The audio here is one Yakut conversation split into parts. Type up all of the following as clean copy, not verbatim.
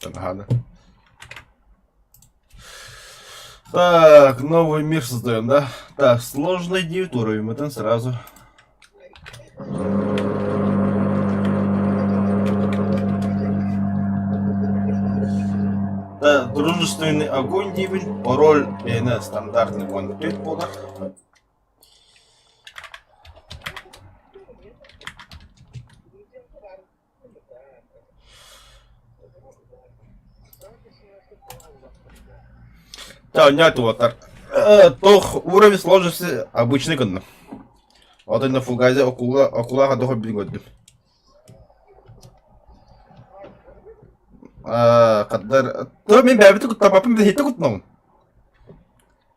Таҥаһааны. Так, новый мир создаем, да? Так, сложный 9 уровень, мы там сразу. Да, дружественный огонь диибин, пароль бэйэнэ стандартный 1 буолар. Оонньоотубаттар. Туох уровень сложности обычный гынным. Вот на фугазе акула акулаҕа дохо билин көрдүм. Хаддар то мин бэйэбит куттаппаппын билиһитте куттанабын.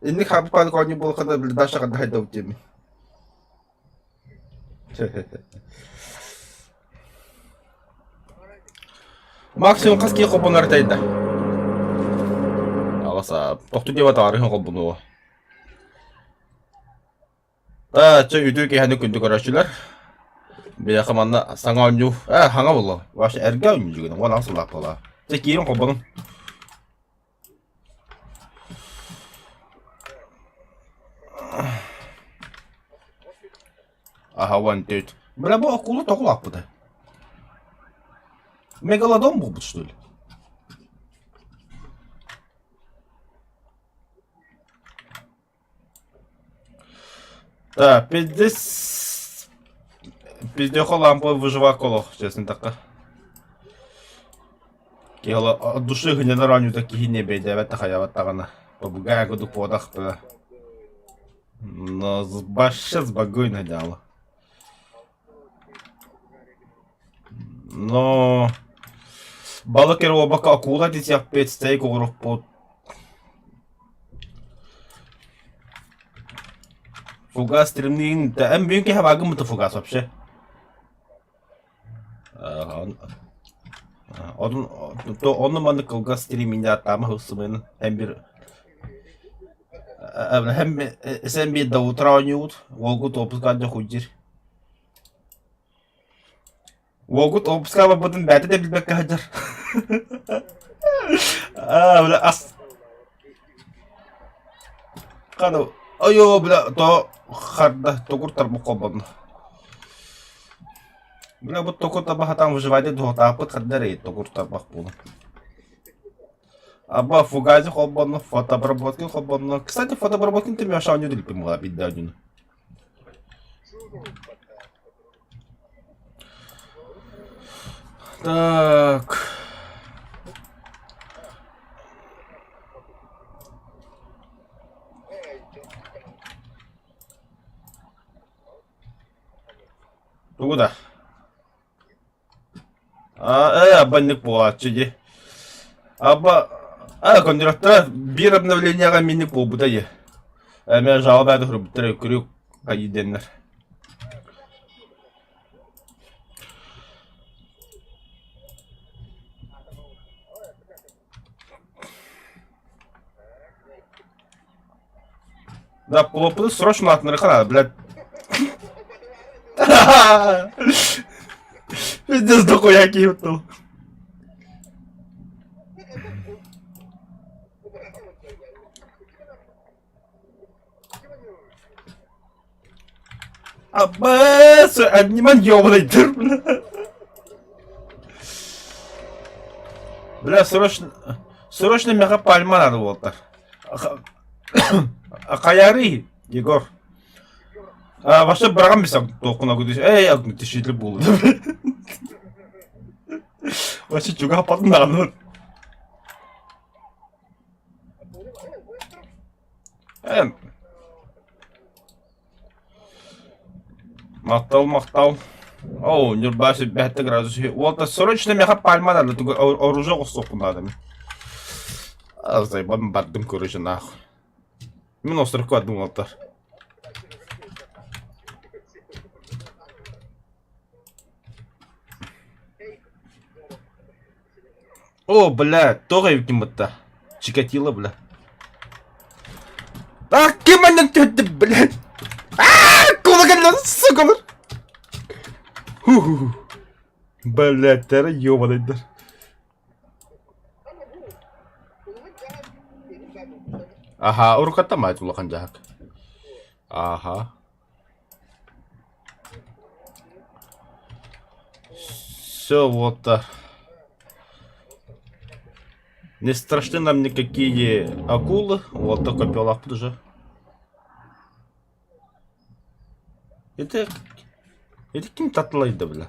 Инник хааппаан оонньуу буолаххына били Даша хадда хайдабыт диэммин. Максимум хас киһи холбонор этэй да? Аҕаса, тохту диэбэ таарыһын холбонуо. Аа, чэ үтүө киэһэни күндү көрөөччүлэр. Биһиэхэ манна саҥа оонньуу, ээ, хаҥа буолла. Вообще эргэ оонньуу гынан, уон аҕыс сыллаах буолла. Чэ киирин холбонун. Аһа уон төрт. Бля, бу акула тоҕо улааппыта? Мегалодон буолбут что ли? Так, пиздец. Пиздехо лампа выживак олох, честно такка. Киһи от души гыннанар оонньуута киһи не бэйдээбэт да хайаабат даҕаны. Попугай курдук буотах быа. Но вообще спокойно дьаалы. Но балык эрэ буолбакка акула дисиэхпит, стейк оҥоруохпут. Фугас стримниин эн бүгүн киһи баагыммыта фугас вообще. Онон онно маннык кылгас стриминде аттаама хылсыбын эн бир һэм сен бир да утра оонньуубут уолгут уоппуска ардьа хуйдьир Уолгут уоппуска барбытын бэйэтэ да билбэккэ сылдьар аа бля ас Хана ойоо бля то харда тугур тарбах холбонно Бля бу токур тарбах хатаан выживание дуһатааппыт ханна эрэ токур тарбах буолан. Аба фугази холбонно, фотобработки холбонно. Кстати, фотобработки ты мяша оонньуу иликпин буолаа биирдэ оонньууну. Так. Тугу да? А, э, абаннык буолааччы дии. Аба, а, кондуктора биир обновлениеҕа минник буолбута дии. Эмиэ жалоба суруйбуттар күрүк хайыы диэннэр. Да, полопы срочно атынырыха надо, блядь. Пиздец, дохуя киһи Аббас, обниман ёбаный дыр, бля. Бля, срочно, срочно меха пальма надо вот так. Хайарый, Егор. А, вообще быраган бисам туохкуна күдүс. Эй, огнетушитель буолу. Вообще чугаһаппатын даҕаны. Эм. Махтал, махтал. Оу, Ньурба сүрбэһэтте градус. Уолта срочно меха пальма надо, тугу оружие оҕустуохпун наада. Азайбан бардым короче нахуй. Мин островка бардым уолтар. О, бля, тоҕо эбиккин бытта. Чикатило, бля. А, ким аннан түһэрдэ, блядь? Аа, кулаканнан сука. Ху-ху. Блядь, ёбаныйдар. Аһаа, уруккаттан маайт улахан дьаһак. Ааха. Все, вот. Не страшны нам никакие акулы. Вот такой пилак уже. Это... Это ким татлайды, бля?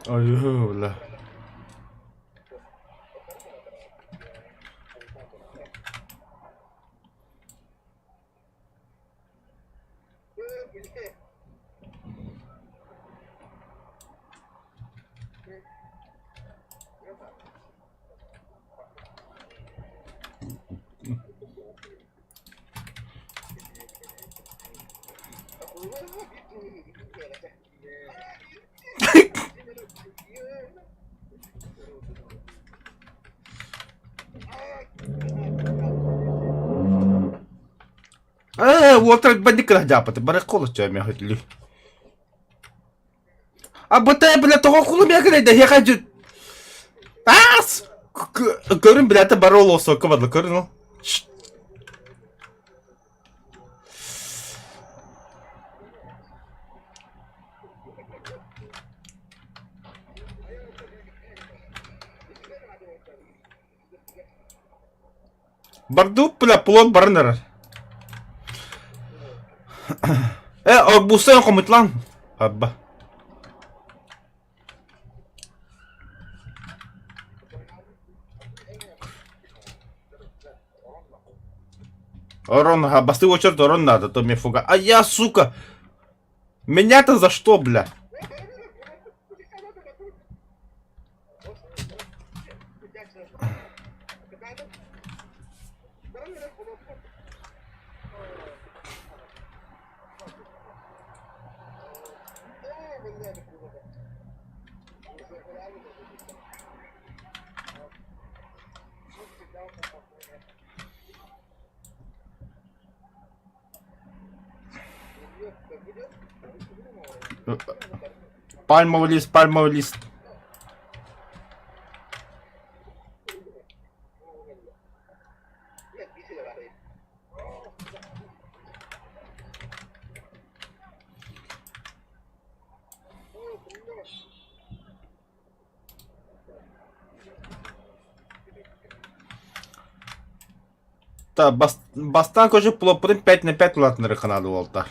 Ой, бля. Ээ, уолтар бандиккына дьааппыты бары колоччу эмиэ хөтүлүү. А бытай бля тоҕо кулум якынай да хеха жу. Аас! Көрүн блята бары ол осокко бадла көрүн ол. Бардук бля плод баран эрэр. Э, арбузтан хомутлан. Арба. Орон, ага, басты очередь орон надо, то мне фуга. А я, сука! Меня-то за что, бля? Пальмовый лист, пальмовый лист. Та бастаан көчө плоппутун 5 на 5 улаатыннары ханаады буолта.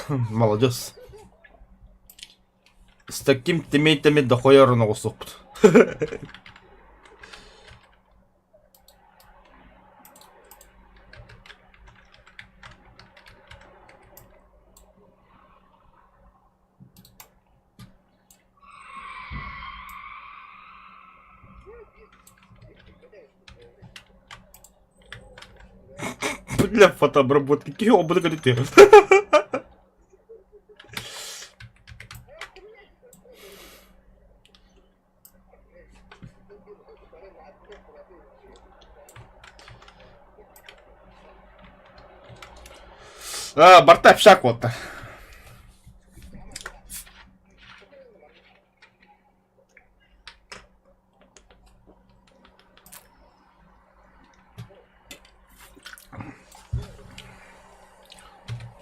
Молодец. С таким тиммейтами дохуя оҕустукпут. Для фотообработки. Киһи обуду көтүтүө. А, барта общак вот.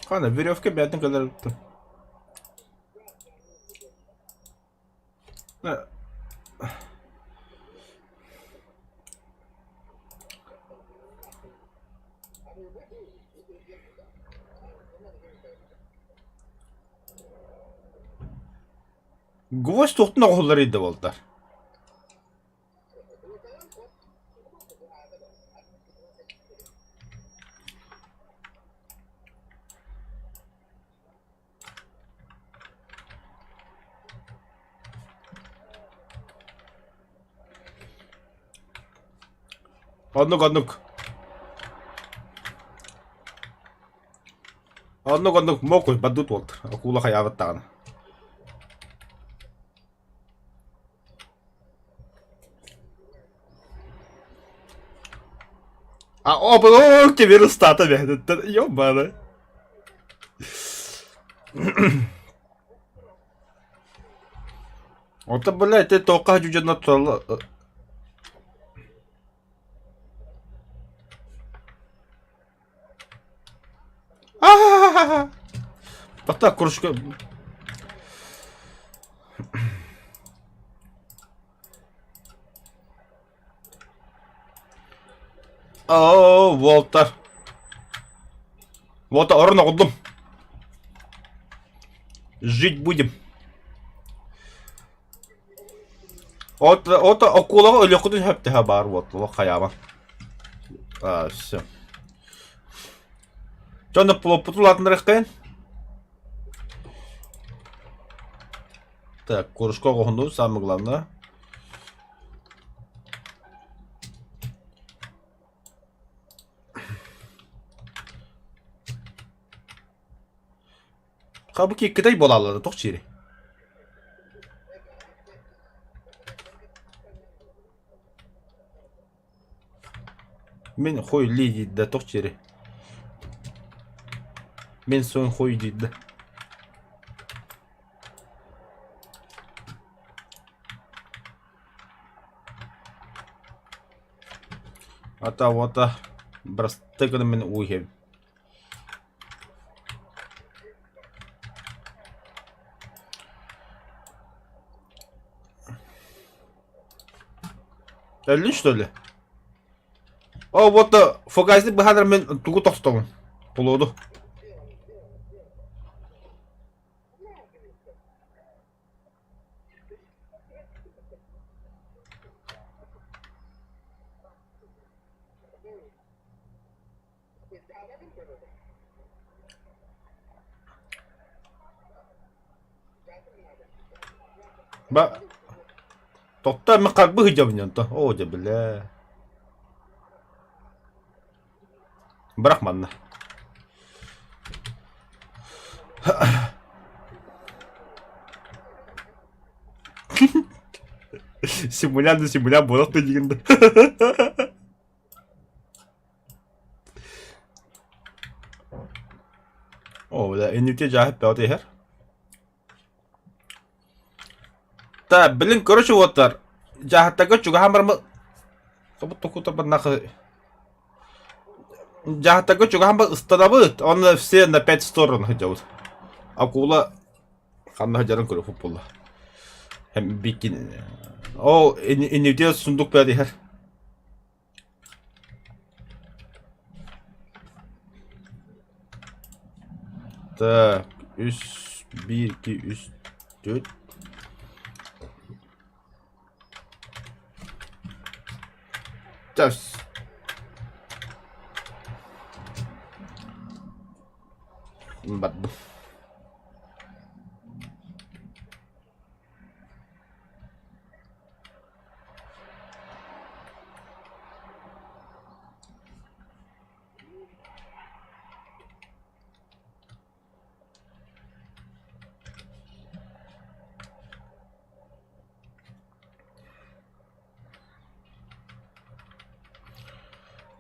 Хана, веревка бятын kadar Гвоздь туохтан оҕоһуллар да буолтар. Оннук оннук. Оннук оннук мокуй баддыт уолтар. Акула хайаабыт даҕаны. А опа, о, теперь устата бэһдиттэн. Ёбана. Ото, блядь, ты тоққа жүжена туралы Пота кружка. О, Волтер. Вот орун оҕурдум. Жить будем. От, от окуулаҕа өлүөххүтүн сөптөһө баар вот олох хайаама. А, все. Дьон плоппуту улаатыннарыахтайын. Так, кружка оҕоһунду, самое главное. Хабыки кытай буолаллара туох чири? Мин хуй ли диидэ туох чири? Мин сон хуй диидэ. Ата уота бырастыы гына мин уу иһэбин. Өллүн что ли? О, вот фугасник быһаанар мен тугу тохтобун? Пулуоду. Ба Тохтоо эмэ харбыы сылдьабын онтон. Оо дьэ бля. Бырах манна. Симулянт да симулянт буолах да диигин да. Оо, бля, инники дьааһыт бөҕөтө иһэр. Та, блин, короче, уоттар, дьааһыттарга чугаһаан бараммыт Тобут токута нахуй. Дьааһыттарга чугаһаан бар ыстанабыт, онно все на пять сторон сылдьабыт. Акула ханна сылдьарын көрө буолла. Hem бикин. Ол инники сундук баар иһэр. Так, үс, биир, икки, үс, түөрт. Сейчас. Бардым.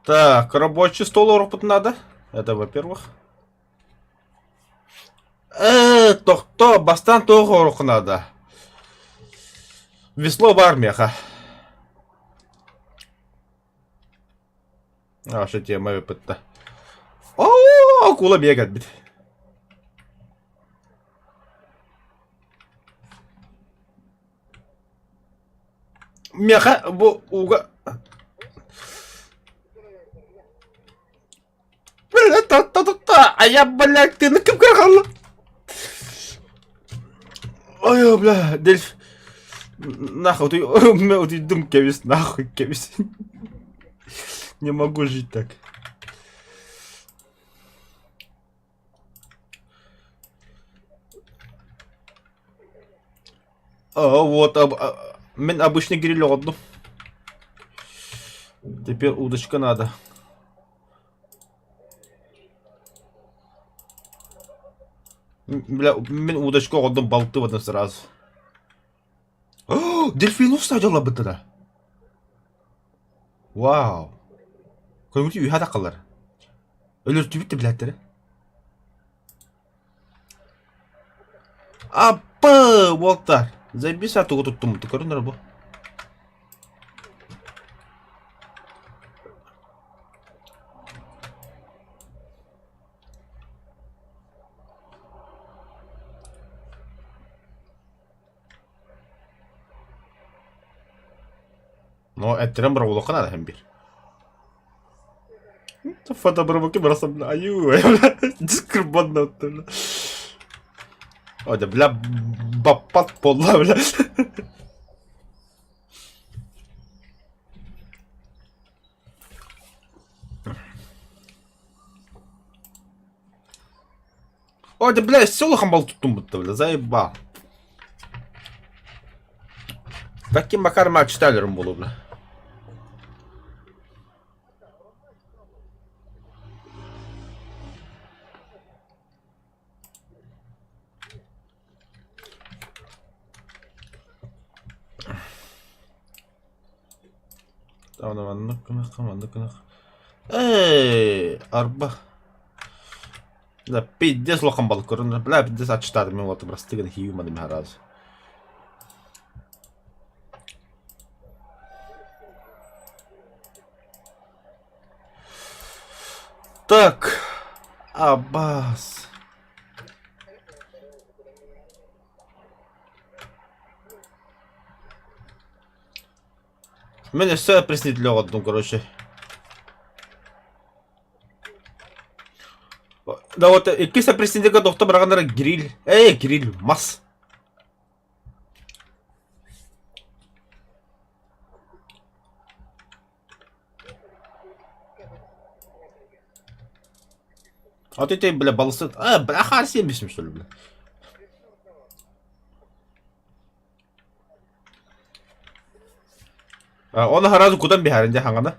Так, рабочий стол оҥоруохпут надо. Это во-первых. Э, тохто, бастаан туох оҥоруохха наада? Весло баар миэхэ. Аша тема ыппытта. Оо, акула биэ кэлбит. Миэхэ бу ууга А я, блядь, ты на ким хаалла? Ой, бля, дельф. Нахуй, ты, утуйдум кэбис, нахуй кэбис. Не могу жить так. А, вот, об, а, мин обычный гриль оҕордум. Теперь удочка надо. Бля, мин удочка оҕордум балтыбатын сразу. Дельфин устаадьаллабыттара. Вау. Көҥүтү үһэ атакалар. Өлөртүбүт да билээттэрэ. Аппы, уолтар. Заебись тугу туттуммуту көрүнэр бу. Но эттэрэн быраҕыллыахха наада иһин биир. Фотобрабаки барахсан айуу дискырбанна О, да бля баппат буолла бля. О, да бля, өссө улахан бал туттуммут бля, заебал. Таким макаром читалерым буолуо бля. Аны маннык гынахха, маннык гынах. Эй, арба. Да, пиздец улахан балык көрүнэр. Бля, пиздец аччытаатым мен уолаттым просты гына хиүү маны михаразы. Так, аббас. Мин өссө опреснитель оҕордум, короче. Да вот иккис опреснительгэ тохто быраҕаннара гриль. Эй, гриль, мас. А ты, ты, бля, балысы... А, бля, хаар сиэмбисим, что ли, бля. Оны сразу кутан биһэрин дьэ хаҥана.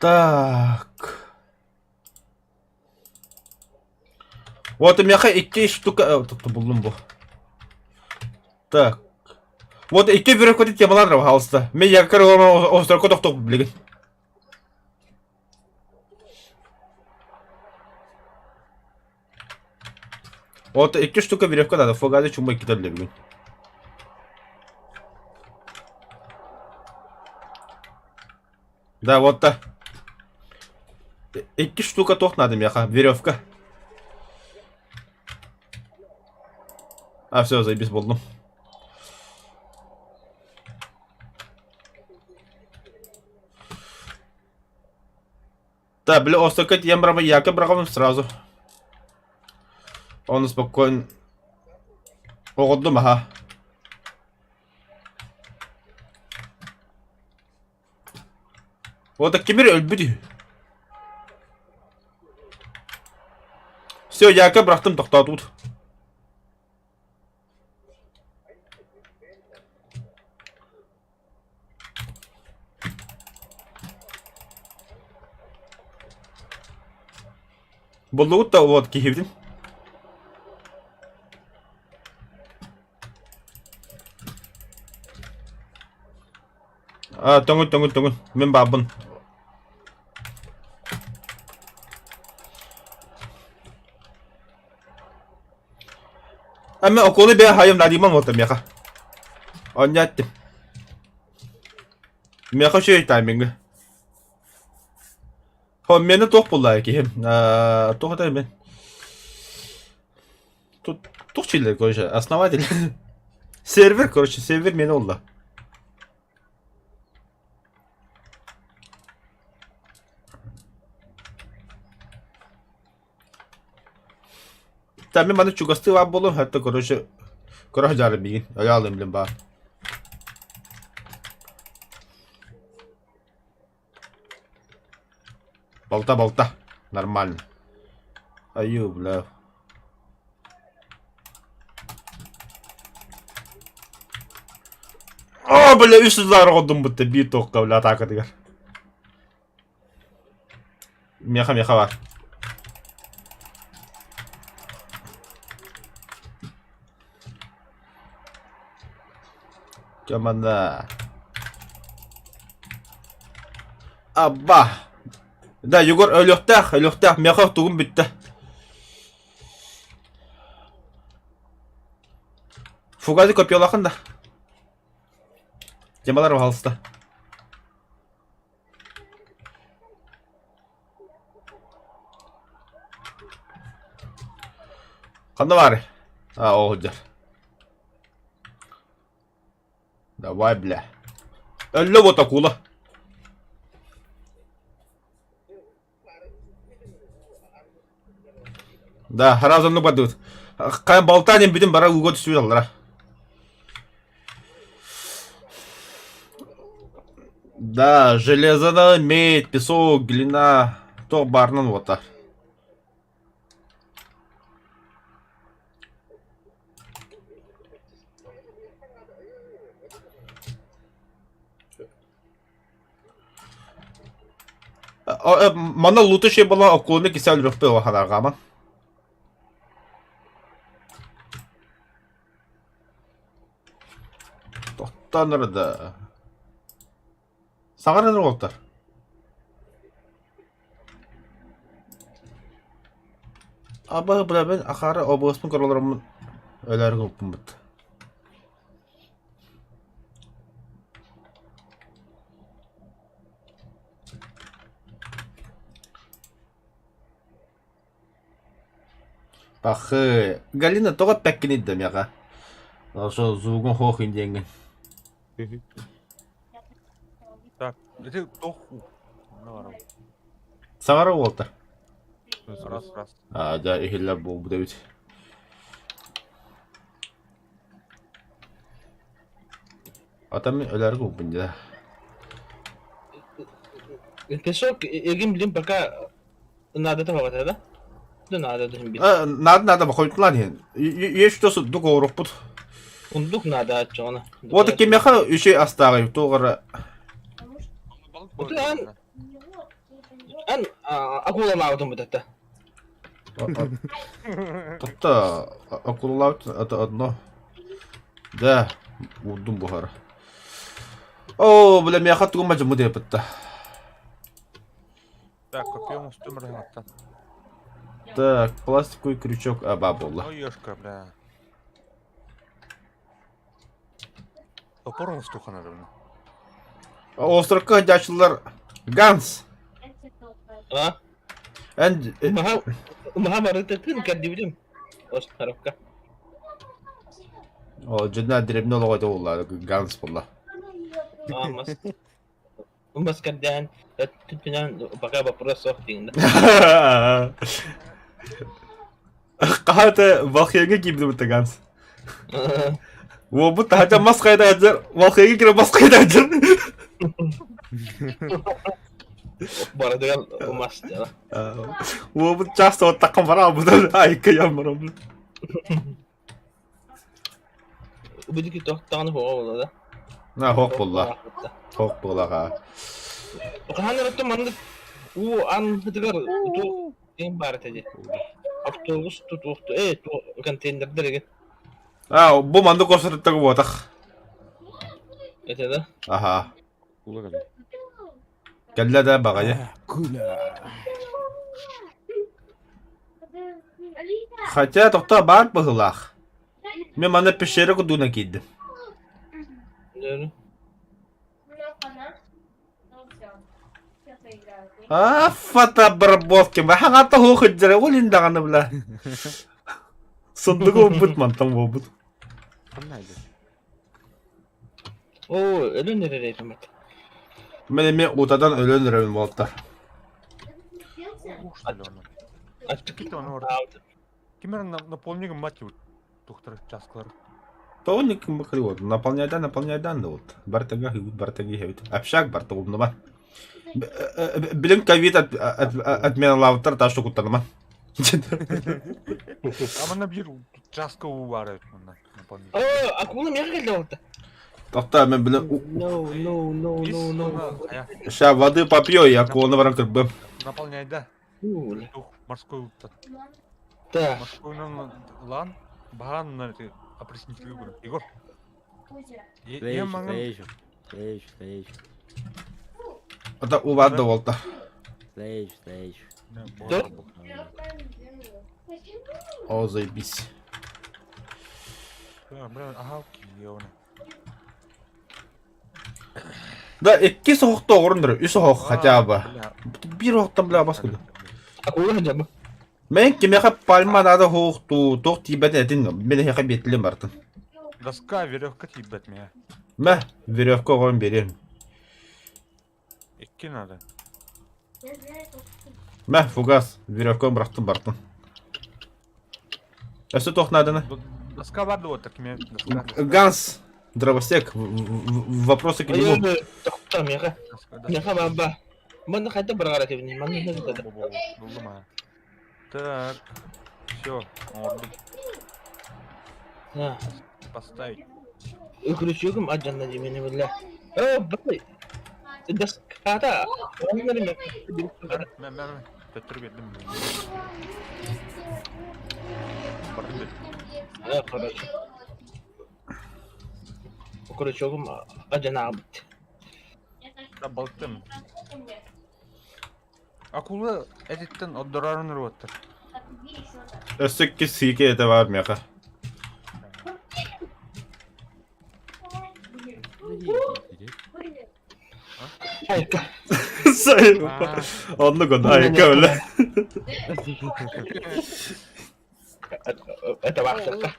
Так. Вот миэхэ икки штука буллум бу. Так. Вот икки бюрократик темалар пожалуйста. Мен якорь островка тохтоп билигин. Вот икки штука веревка надо, фугады чумбай китерле бүгүн. Да, вот та. Икки штука туох надо миэхэ, веревка. А, все, заебись буллум. Да, бля, остокка тиийэн бараммын Яков быраҕабын сразу. Оны спокойно оҕордум аха. Вот кимир өлбүт үһү. Все, Яков бырахтым тохтоотубут. Буллугут да вот киһибитин. А, тоҥун, тоҥун, тоҥун. Мин баабын. А мен окуону бэйэ хайым наадыйман буолта миэхэ. Онньо эттим. Миэхэ үчүгэй тайминга. Хо мені туох булла киһим. Туох этэр мен? Тут туох чилер, короче, основатель. Сервер, короче, сервер мені oldu. Та мин маны чугастыы баар буолуом, хатта короче, көрө сылдьаары миигин, айаалыым билин баар. Балта, балта. Нормально. Аю, бля. О, бля, үс удары оҕордум бутта биир токка, бля, атаакатыгар. Миэхэ миэхэ бар. Команда. Абба. Да, Егор өлүөхтээх, өлүөхтээх. Миэхэ тугум бүттэ. Фугази копиялаахын да. Темалар пожалуйста. Ханна баарый? А, ол сылдьар. Давай, бля. Өллө вот акула. Да, сразу оннук бардыбыт. Хайа балтаан бүтүн бара ууга түспүт аллара. Да, железо, медь, песок, глина, туох баарынан уота. Манна лучше была около кисел рөхпө хадаргама. Тоттон да. Саҥарар уолтар. Аба бля ахара обуоспун көрөлөрөммун өлөөр гыппыммыт. Пахы, Галина тоҕо эппэккиний да миэхэ? Ошо звугун хоох диэҥҥин. Так, ити туох онно барабын. Саҥара уолтар. Раз, раз. А, да, иһиллэр буолбут эбит. Ата мин өлөөргө булбун дьэ. Песок эгин билим пока Наадата баҕата да? Да наада да бит. Наада наада бохойтулаан иһин. Есть что сундук оҥоруохпут. Сундук наада аччаҕына. Вот кимиэхэ үчүгэй астааҕый туох эрэ. Ан ан акулалаабытым бутата. Тобто акулалаабыт это одно. Да, уурдум буһара. Оо, бля, миэхэ тугум мадьыммы диэппитта. Так, копьем устум рыһаттан. Так, пластиковый крючок аба буолла. Ой, ёшка, бля. Топор оҥостуохха наада. Островка дьаачылар Ганс. А? Эн Маха маха барытытын кэрдибитим. Островка. О, дьонна древне олоҕо буолла, Ганс буолла. А, мас. Мас кэрдээн, түнэн пока вопрос суох диэн. Хаһаата Валхейга киирдибит Ганс. Уолбут таһырдьа мас хайда сылдьар, Валхейга киирэн мас хайда сылдьар. Барытыгар мас дьала. Уолбут часто оттакка бараабыт, айка яммарабыт. Бу тохтоон хоҕо буолла да? На хоох буолла. Хоох буолаҕа. Хаһан эрэ маннык уу аннытыгар ту диэн баар этэ дии. Автобус тутуохту э контейнердэр эгэ. А, бу маннык осырыттаг буотах. Это да? Аха. Кула кэллэ. Кэллэ да баҕайы. Кула. Хотя тохтоо баар быһыылаах. Мин манна пещера курдугунан киирдим. А, фотообработки. Хаҥата суох сылдьара, ол иһин даҕаны бля. Сундугу ылбыт мантан буолбут. Ханна айдыр? Оо, өлөн эрэр этим эт. Мен эмиэ утадан өлөн эрэбин буолта. Что ли ону? Аччык Ким ону Ким эрэ наполнигын мать его тухтар часкалар. Тоник вот наполняйдан наполняйдан да вот. Бартага хыбыт бартаги хебит. Общак барта умнума. Билин ковид отменалаабыттар та что куттаныма. А манна биир часка уу баар эбит манна. Оо, акула миэхэ кэллэ буолта. Тохтоо, мен бile No, no, no, no, no. Ща воды попью, я акуланы баран кырбым. Наполняй, да. Уля. Тух, морской уттан. Да. Морской лан, бахан на эти опреснители говорю. Егор. Я могу. Слышь, слышь, слышь, Это у вады волта. слышь, слышь. Да? О, заебись. Ага, окей, Да, икки соһохто оҕорон үс оһох хотя бы. Биир оһохтон бля бас кылы. Акула хотя бы. Мен кимиэхэ пальма надо хоохтуу, туох тиийбэт этин, мин эһиэхэ биэттилим бартын. Доска, веревка тиийбэт меня. Мэ, веревка оҕорон биэриэм. Икки надо. Мэ, фугас, веревка бырахтым бартын. Өссө туох нааданы? Доска бар вот так мне. Ганс, дровосек, вопросы к нему. Тохтоо миэхэ. Миэхэ баба. Манна хайда баргара кебини. Манна хайда. Так, все, поставить. Үкүрүчүгүм адьанна димени билля. Оо, бай. Доската. Мэ, мэ, мэ. Төттөрү бердим. Бардым бер. Да, короче. Үкүрүчүгүм адьана абыт. Да, балыктым. Акула этиттен отдорарын ырыаттар. Өссө икки сиики этэ баар миэхэ. Айка. Оннук он айка өлө. Это вахтовка.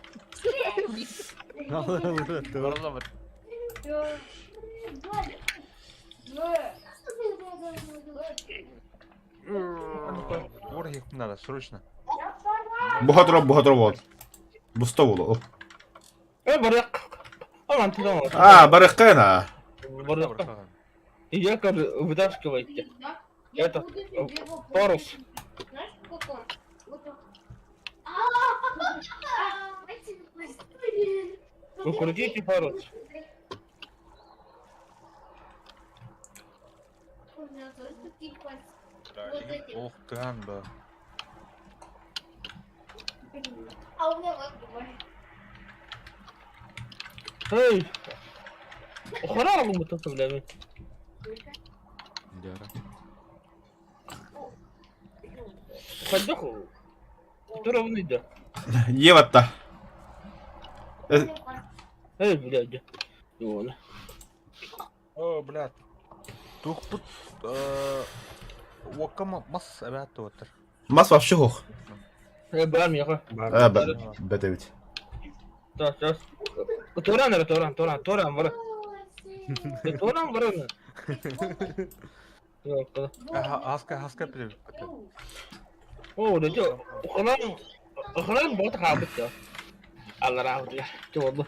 Ор надо, срочно. Буха тура буолла. Буста буолуо. Э, барык. Аман туда. А, барыххайна. Барык. Я как вытаскивайте. Это парус. Вы крутите парус. Ох, тан, да. Эй! Охрана мутасывлями. Хайдах Туравны да. Еватта. Эй, блядь. Вон. О, блядь. Тухпут Уоккама мас эбээт туоттар. Мас вообще хух. Э, бар меха. Э, бэт эбит. Так, сейчас. Туран, туран, туран, туран, бар. Туран, бар. Хаска, хаска пиле. О, да чё, охран, охран бот хабыт. Алла рахмет. Чё,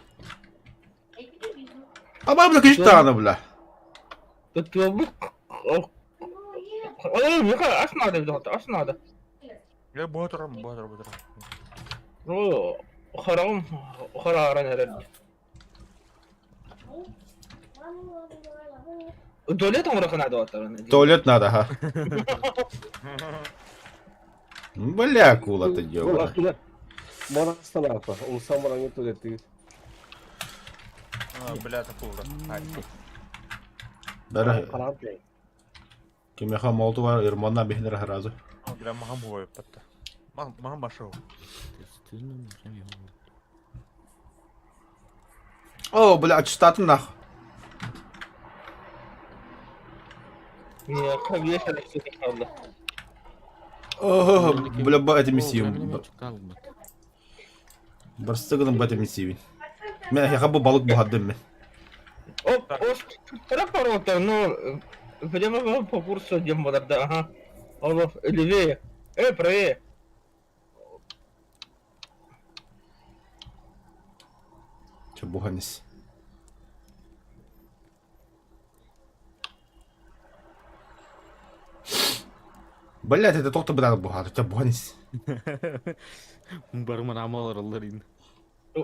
А бля, кыжтаана, бля. Ой, меха, ас надо, ас надо. Я ботором, ботором, ботором. О, харам, хараран эрэр. Туалет оҥоро надо Туалет надо, ага. Бля, акула ты ёбаная. Мора салапа, улсан баран туалеттигит. Бля, такого. Бәрі Караан кимеха молту бар, Ирмонна бихнер сразу. Бля, махам бой патта. Махам башау. О, бля, читатын нах. О, бля, ба это миссию. Барсыгының ба это миссию. Мен я хабу балык буһадым мен. Оп, ост, ну, прямо по курсу идем вот да, ага. Он левее. Правее. Че буһанис. Блять, это тоқта быданы буһады, че буһанис. Барман амалар аллар ин.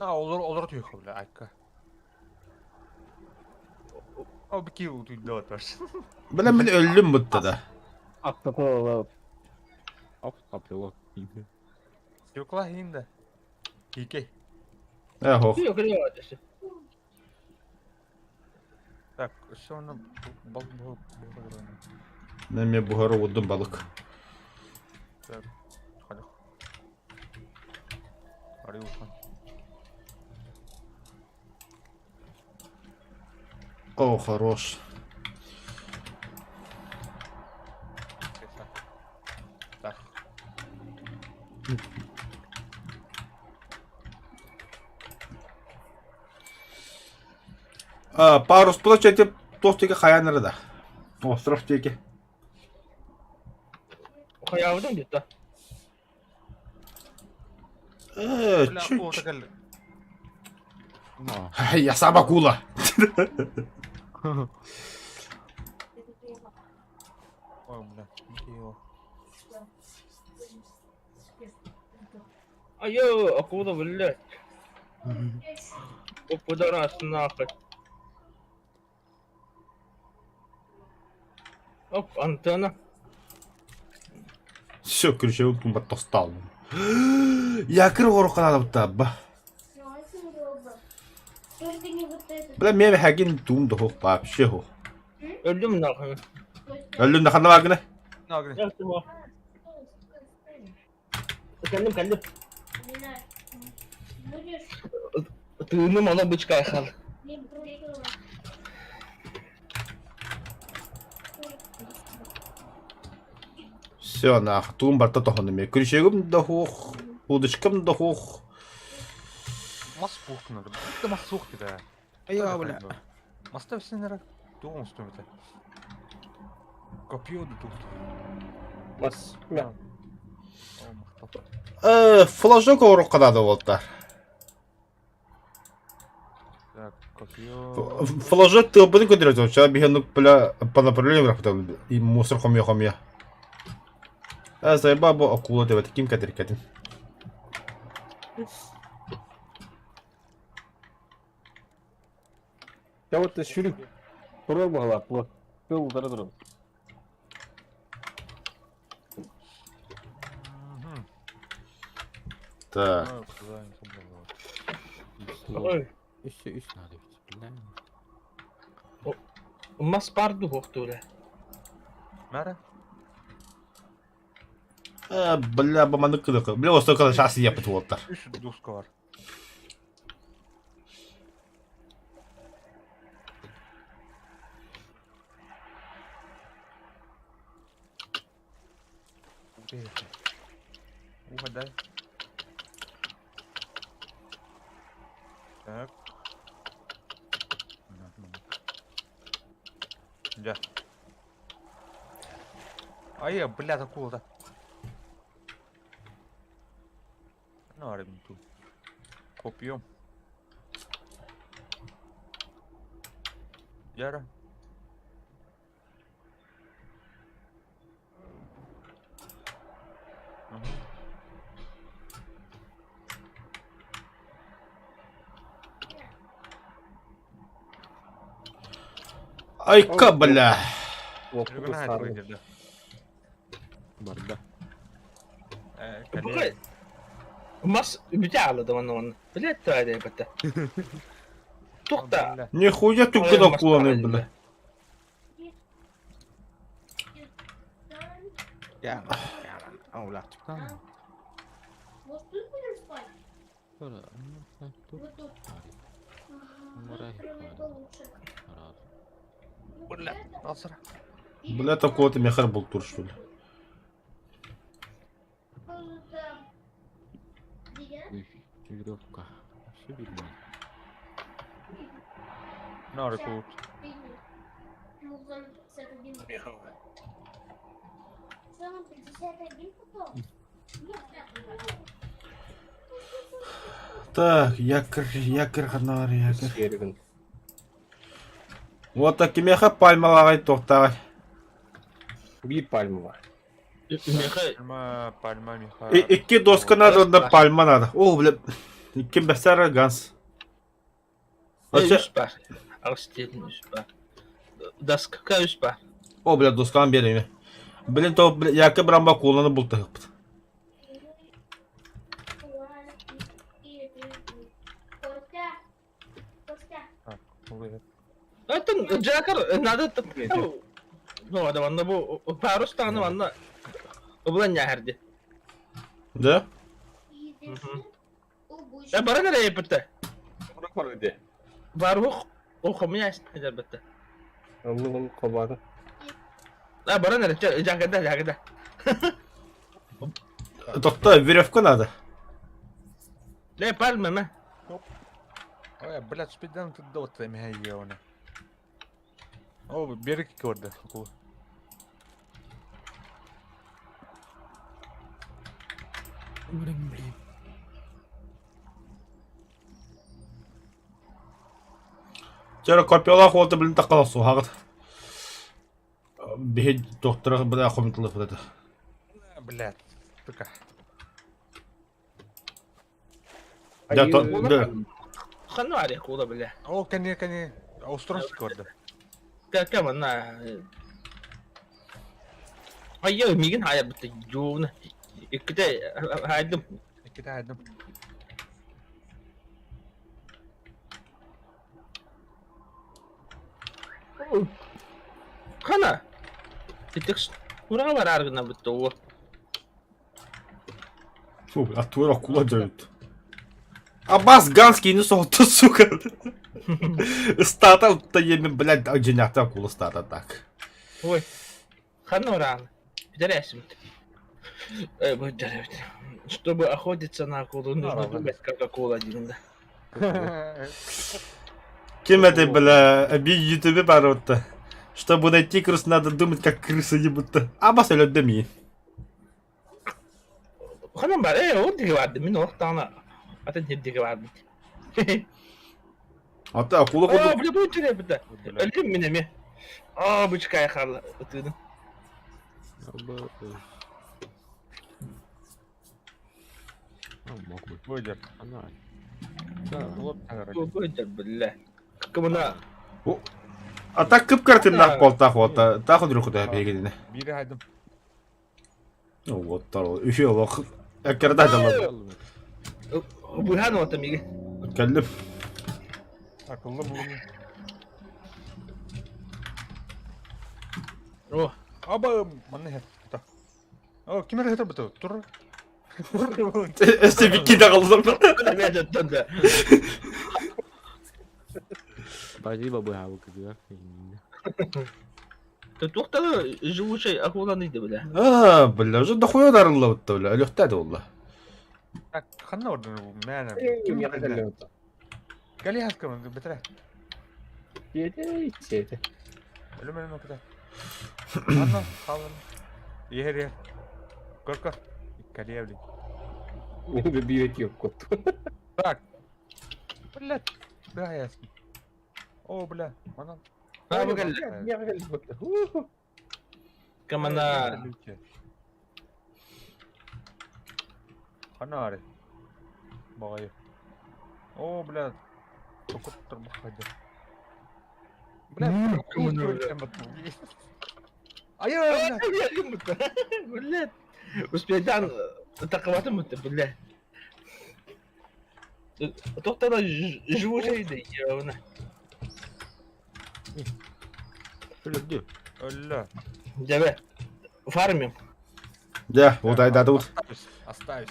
А, олор, олор түйхө, бля, айка. Ол бики утуйда отар. Бля мин өллүм бутта да. Аттатын алабыт. Оп, копилок. Стекла хинда. Кике. Э, хох. Yok öyle var desin. Так, все оны бал бал бал. Мен мен буһара уурдум балык. Так. Хadi. Арый улахан. О, хорош. Так. А, парус площади туох диэки хайаан эрэ да. Остров диэки. Хайаабытын дии Э, Бля, чуть. о, такая. Я сам акула. Ой, бля, нихуя. Айо, акула, блядь. О, пидорас, нахуй. Оп, антенна. Все, короче, тумба тостал. Якыр гороханабыттаабба. Бля, мен хагин тум да хох вообще хох. Өлдүм нахуй. Өллүн да ханна багына. Нагры. Кэллим, кэллим. Тыыным ана бычка айхал. Все, нах, туум барта тохону ме. Күрүшегим да хох, удочкам да хох. Мас пухнар. Да мас сух да. Айа, бля. Маста сенера. Тугун стумите. Копье да тут. Мас. Мя. О, махтал. Э, флажок орукканады болтар. Так, копье. Флажок тылбын көтөрөт, ча биһен бля по направлению рахтал и мусор хомья хомья. Э, заеба бу акула деп ким кәдер кәдин. Я вот шүрүк. Турар буһалаах була. Тыл утары турар. Мгм. Так. А, куда они собрали? Ой, Үс үс надо ведь, бля. мас барду хоқту, Мэра? Э, бля, баманы кыдыкы. Бля, остокала шасы япыт болтар. Үс доска бар. Угадай. Так. На, на. Да. А я, бля, акула-то. Ну, арбин тут. Копьем. Яра. Ага. Айка, бля. Лоппуту Регуна сарны. выйдет, да. Барда. Э, Бу коллеги. Мас бүтэ аалады онно онно. Билет туайда бата. Тухта. Бля. Нихуя ты Ой, куда мас акуланы, барады, бля. Я, я, а, бля, Вот тут будем спать? Тут, Вот тут. Мурай, Тут прыгать получше. Рад. Вот Бля, это Алсара. или Бля, такого-то мехар был тур, что ли. какого-то деревянного. Үс, веревка. Все видно. На, рекут. Ну, там 51. Что нам 51 попал? Нет, Так, якорь, якорь, ханар, якорь. Сиэригин. Вот так меха пальмалағай тоқтағай. Биир пальма бар. Меха Пальма, пальма, меха. Икки доска надо, одна пальма надо. О, бля. Икки бәсәр ганс. Вообще, үс бар. Ағыс дедім үс бар. Доска үс ба. О, бля, досканы биэриҥ. Блин, то, бля, якы брамба кууланы бултаһыкпыт. Оттон Джакар надо Ну, да манна бу парус тааны манна обулан яһарди. Да? Э баран эрэ еппитте. Барух ухумуяс эдэрбитте. Аллы хобата. А баран эрэ жакада жакада. Тохто, веревку надо. Ле пальма ме. Ой, блядь, спиддан тут дота михайона. О, берег көрді. Блин, блин. Чара копиялаах уолта блин таққала суһаҕыт. Биһи доктора бля хомутулла фото. Блядь, сука. Да, то, да. Ханна бар кула бля. О, кәне, кәне, Аустрос көрді. Кәкә манна. Айя мигин хайа битте жууна. Икките хайдым. Икките хайдым. Хана. Итекс Ура бар аргына битте о. Фу, а тура кула дают. Аббас Ганский не солто, сука. Стата таеме, блядь, дьиҥнээхтэ акула стата так. Ой. Ханна уран. Пидорасим. Чтобы охотиться на акулу, нужно думать, как акула один, да. Ким это, бля, би ютубе баротта. Чтобы найти крысу, надо думать, как крыса не будто. Аббас өлөддөм Ханан бар, э, ол диги барды, мин олохтаана атын хир диги барды. Ата акула О, курдук. бля, бу үчүгэй быта. Өлдүм мин эмиэ. О, бычкай хаалла ытыыдым. Выйдет. Бля. Кымына. А так кып-картыннаах буолтаах уолта таах үдүрү биһигини. Бири хайдым. Вот тар үһү олох эккерда дала. Быһан ота миги. Кэллим. Акыллы булун. О. Аба манна хет. О, ким эрэ хетер буту? Тур. Өстө бикки да қалдым. Спасибо, быһаабы кытыгар. Туохтаны живучай акуланы да бля. А, бля, уже дохуя дарылла бля, өлөхтә да Так, ханна орден мәне. Ким Кали хаскам бетре. Өлөм өлөм көтә. Ханна халын. Ер ер. Көр көр. Кали блин. Так. Блядь. Бля, ясно. О, бля. Манан. А, бу кэллэ. Камана. Ханна аре. Багай. О, бля. Токут турбахады. Бля, Айо, бля. Блядь. Успейдан тақабатын бутта, бля. Туохтаны живучай да явна. Өлөдү. Өллө. Дьэбэ. Фармим. Да, вот айда тут. Остаюсь.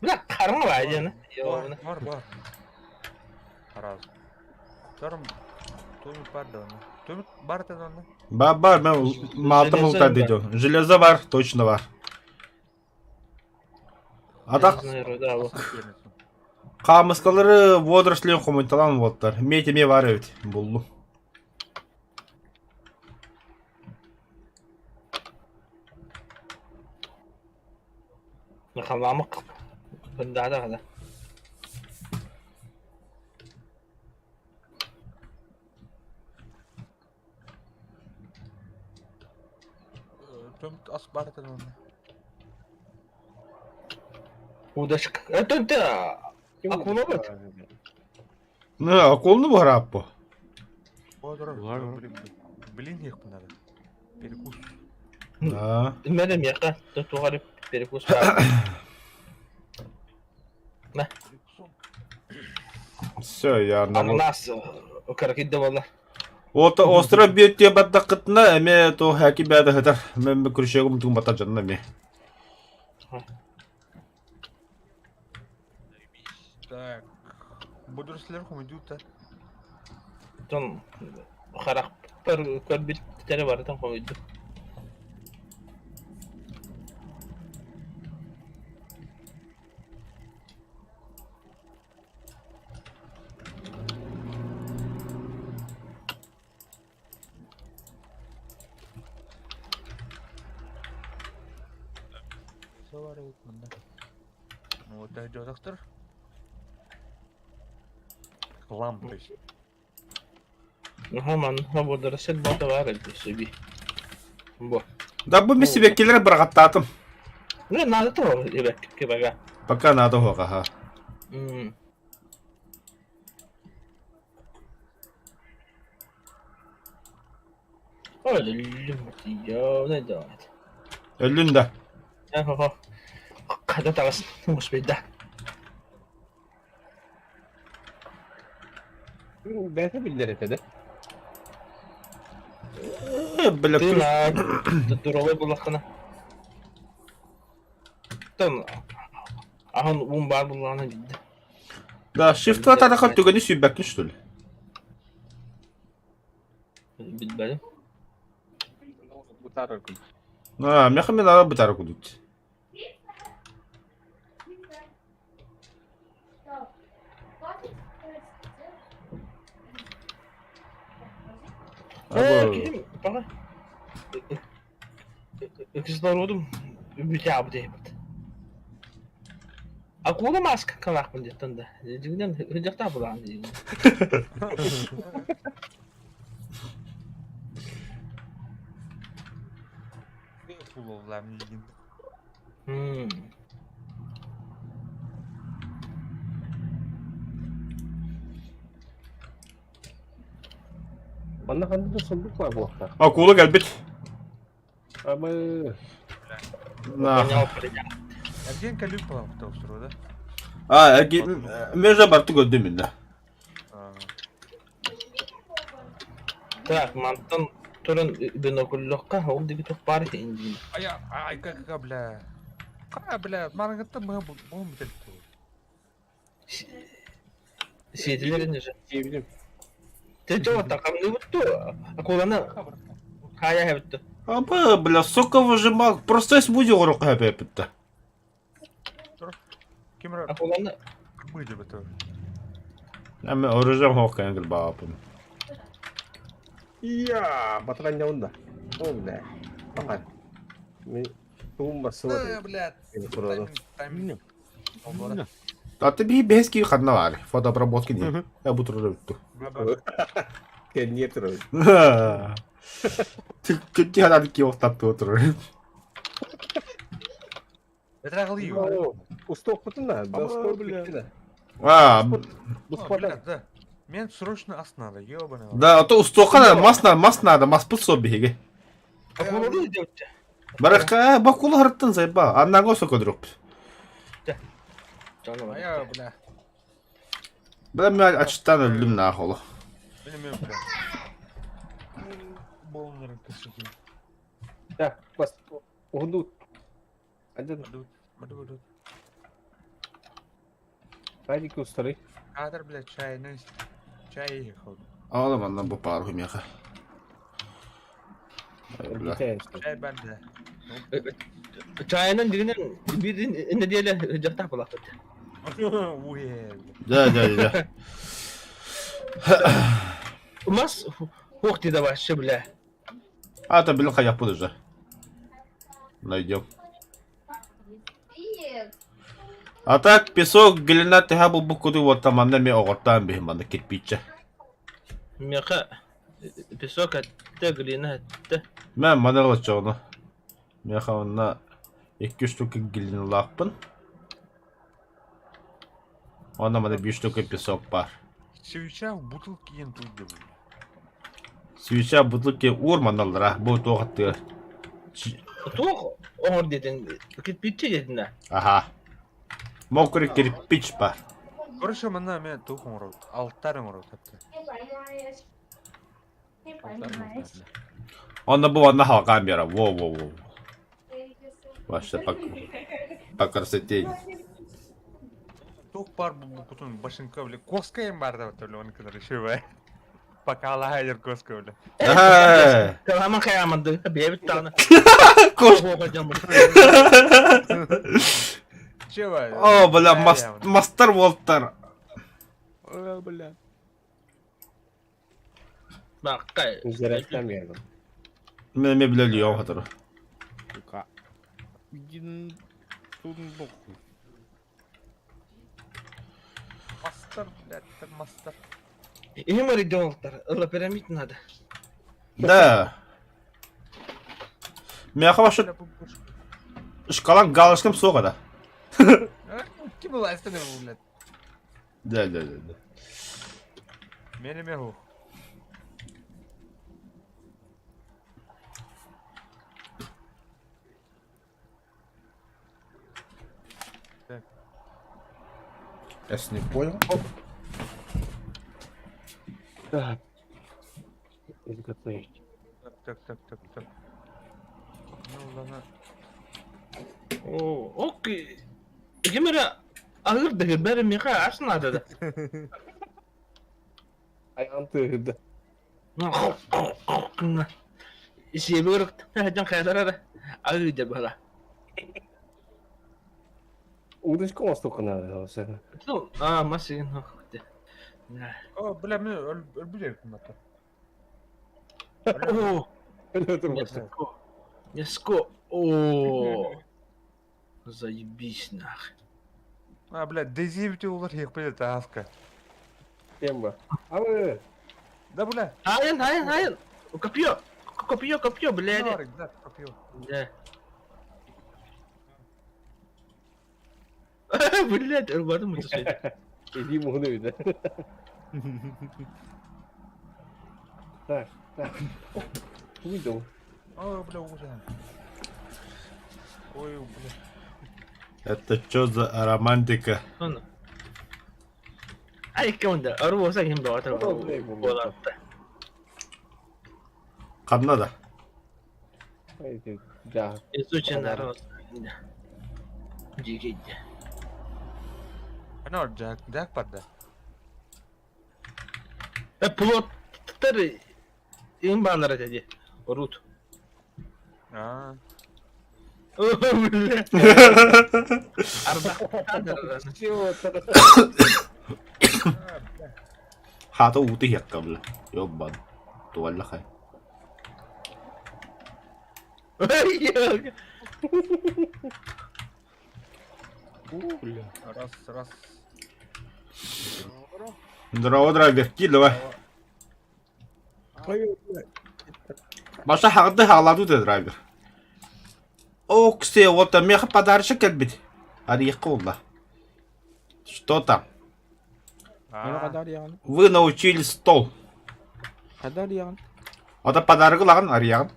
Бля, харма баайдыны. Бар, бар, бар. Раз. Тарым төмүт бар да оны. Төмүт бар да оны. Бар, бар, мен малтым улта дейді. Железо бар, точно бар. А так қамыскалары водоросли хомунталан болттар. Метеме бар эбит буллу. Халамык. Бында да да. Төмүт ас бар да оны. Удашка. Это акула бит. Ну, акулны bu harap bu. Бодор. Бар, бар. Блин, их надо. Перекус. Да. Мэр миэхэ туох эрэ перекус баар. Все, я на Ананас кыракый да буолла. Вот остров биэттиэ бардаххытына эмиэ то хэки бэдэ хытар. Мен күрүшегим тугун бата дьонно эмиэ. Так. Буду сверху идут-то. Оттон харахпар көрбүттэри барытын хомуйдум. Ну вот идет доктор. Хлам, то есть. Наһаа манна водоросль бата баар эбит сөби. Бу. Да бу мин сибэккилэри быраҕаттаатым. Ну, надо того, эбэкки бага. Пока надо уһаҕаһа. М. Ой, өллүм, давай. Өллүн да. Хата таҕыс, успейда. Бэйэтэ биллэр этэ да. Э, бля, Ты здоровый буллаххына. Тон аһын уун баар буллаҕына билдэ. Да, shift атараха түгэни сүүрбэккин что ли? Билбэтим. Бутаарар курдук. А, меха мен ара бутара кудут. Э, киһим баҕа кислородум бүтэ диэбит. Акула маска калаахпын диэттэн да. Дьиҥинэн сылдьахтаах булаан диигин. Куловлам М. Манна ханна да сундук баар буолуохтаах. Акула кэлбит. Абы. На. Понял, принял. Эрген кэлин палапта устуруо да? А, межа барты көрдүм мин да. Так, мантан туран бинокльлохха ол диги туох баар этин диин. Ая, ай, как, бля. Ка, бля, марангатта мы бу бүтэлту. Сиэтилерин же. Диэбитим. Те чого такамны бутту. Акуланы хая хэбитту. Аба, бля, соковыжимал. Процесс будет урок хэппитта. Кимра Акуланы мы дебето. Эми оружие хоккайын баапын. Ия, батыран да. О, бля. Бакар. Мен туум басып Бля, турады. Тайминг. Аты би бески ханна бар. Фотообработки не. Я бу турары бүттү. Кенниер турады. Түккү ханады ки оқтапты отырыр. Это Усток да. бля. А, Да. Мен срочно ас надо, ёбаный. да, а то устокка мас надо, мас надо, мас пут собиге. акуланы диэбитте. Баракка бакула харттан сайба. Аннага сокодруп. Ая, бля. Бля, мен ачтан өлдүм нахолу. Мен бля. Болнер кысыки. Да, бас. Уһунду. Аден Баду, баду. радик устары. Кадр, бля, чай, ну, чай ехал. Ала манна бу пару меха. Бля. Чай банда. Чайынан дигинен бир неделя жактаах булаахпыт. Уе. Да, да, да. Мас хуох ти вообще, бля. А, это блин, я буду же. Найдем. Привет. А так, песок, глина, ты был букуды, вот там, она мне огортан бихим, ана кирпича. Меха песок атта глина атта. Мен манала чоғны. Меха онна 2 штука глина лақпын. Онна мана 5 штука песок бар. Свеча в бутылке ен тут бля. Свеча бутылки уур маналлара бу туох аттыгар. Туох оҥор диэтин кирпиччэ диэтин да. Аха. Мокрый кирпич бар. Короче, манна эмиэ туох оҥоробут? Алтарь оҥоробут эптэ. Не понимаешь. Онно бу онно халкаан биэрэ. Во-во-во. Вообще по, по красоте. Туох баар бу башенка, бля, коска им бар да бля, он кыдар еще Пока лайдер коска, бля. Каламан хаяманды, бэбит таны. Кош. Чего? О, бля, мастер Уолтер. О, бля. Баккай. Үзэрэттэм биэрдим. Мен эме биле лион хатыры. Сука. Иди сундук. Мастер, блядь, мастер. Им регионтар, лапирамид надо. Да. Миэхэ вообще шкалан галочкам суох да. Ким была блядь? Да, да, да, да. Мен эмэ Я не понял. Так. Изготовить. Так, так, так, так, так. Ну, ладно. О, окей. Ким эрэ аһыыр да бэрэ миэхэ ас наада да. Айаҕын тыаһырда. Сиэбигэр сылдьан хайалара эрэ аһыы дьэ быһала. Удочка оҥостуохха наада саҕа. Аа мас О, бля, мен өлбүт эбиппин ата. О, Яско. О. Заебись нах. А, бля, дезибити улар хиэхпит тааска. Кем ба? Абы! Да, бля. Айан, айан, айан. Копье. Копье, копье, блядь. Да, копье. Да. Блядь, ырбатым это Иди муну да. Так, так. Уйду. Ой, бля, ужас. Ой, бля. Это что за романтика? Ай, кемде, арбоза ким баҕатар буолаатта. Ханна да? Да. Изучен арбоз. Дигидде. Ана Джак, Джак барда. Э, плоттар им баалара деді. Рут. Аа. Бля. Арба. Чего? Хаата уута иһиэххэ бля. Ёббан. Туаллахай. Бля. Раз, раз. Здорово, драйвер. Киир давай. Маша хаҕды хааладу да драйвер. Оксе, вот меха подарочек кэлбит. Арыйахха буолла. Что там? Аны хадар яҕын. Вы научили стол. Хадар яҕын. Ото подарогы ылаҕын арыйаҕын.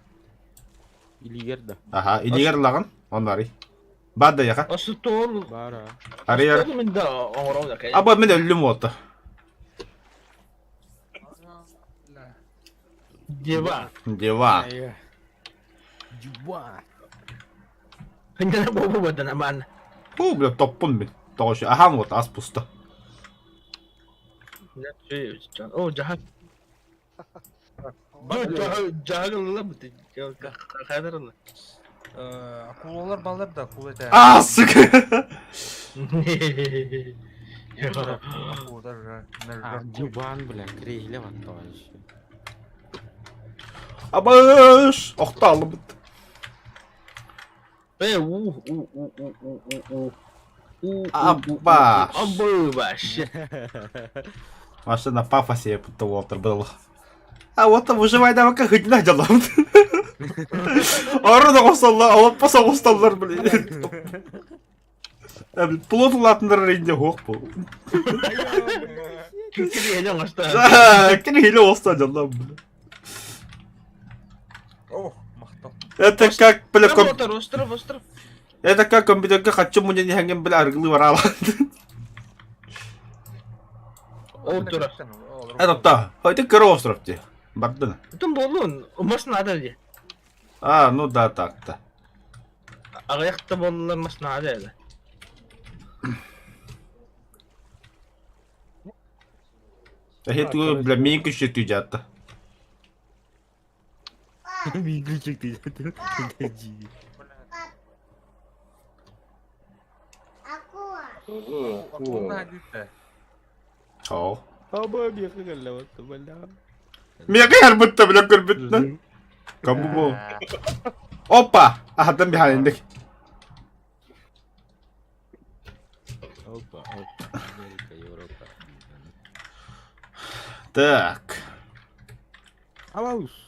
Илигэр да. Аха, илигэр ылаҕын, онно арый. Баар да яха. Остуол. Баар аа. Арыйар. Остуол мин да оҥорон да Аба мин өллүм уолта. Дева. Дева. Дева. Хинтэн бобу бадан аман. Ху, бля, топпун мин. Тоҕо ахан вот ас пусто. О, жаһак. Жаһак бит. Хайдарылла. Акулалар балар да, акула это. А, сука! Акулалар А, диван, бля, крейле вот товарищ. Абаш! Охталыбыт. Э, у у у у у у у у Абаш. Абаш. Маша на пафосе Уолтер был. А вот там выживай давай хоть на делам. Арына қосалла, алып баса қосталлар, блин. Плот улатындар рейінде хоқ бұл. Кири эле оңошто. Кири эле оста жалам, блин. Ох, махтал. Это как, бля, ком... Остров, остров, остров. Это как компьютерга хаччы мунньан иһэҥҥин, бля, арыгылыы бараалаан. Ол тура. Это та, это кыра остров дии. Бардын. Тым буоллун, мас наада дии. А, ну да, так-то. Аҕыйах да буоллар мас наада этэ. Эһи тугу, бля, миин күччү дьаатта. Мин күчүк диэтим. Дии. Акула диtte. Оо. Аба миэхэ кэллэ батта бля. Миэхэ ярбытта бля көрбүттэн. Кому бу? Опа! Аһатан биһаниндик. Опа, опа, Америка, Европа. Так. Абаус.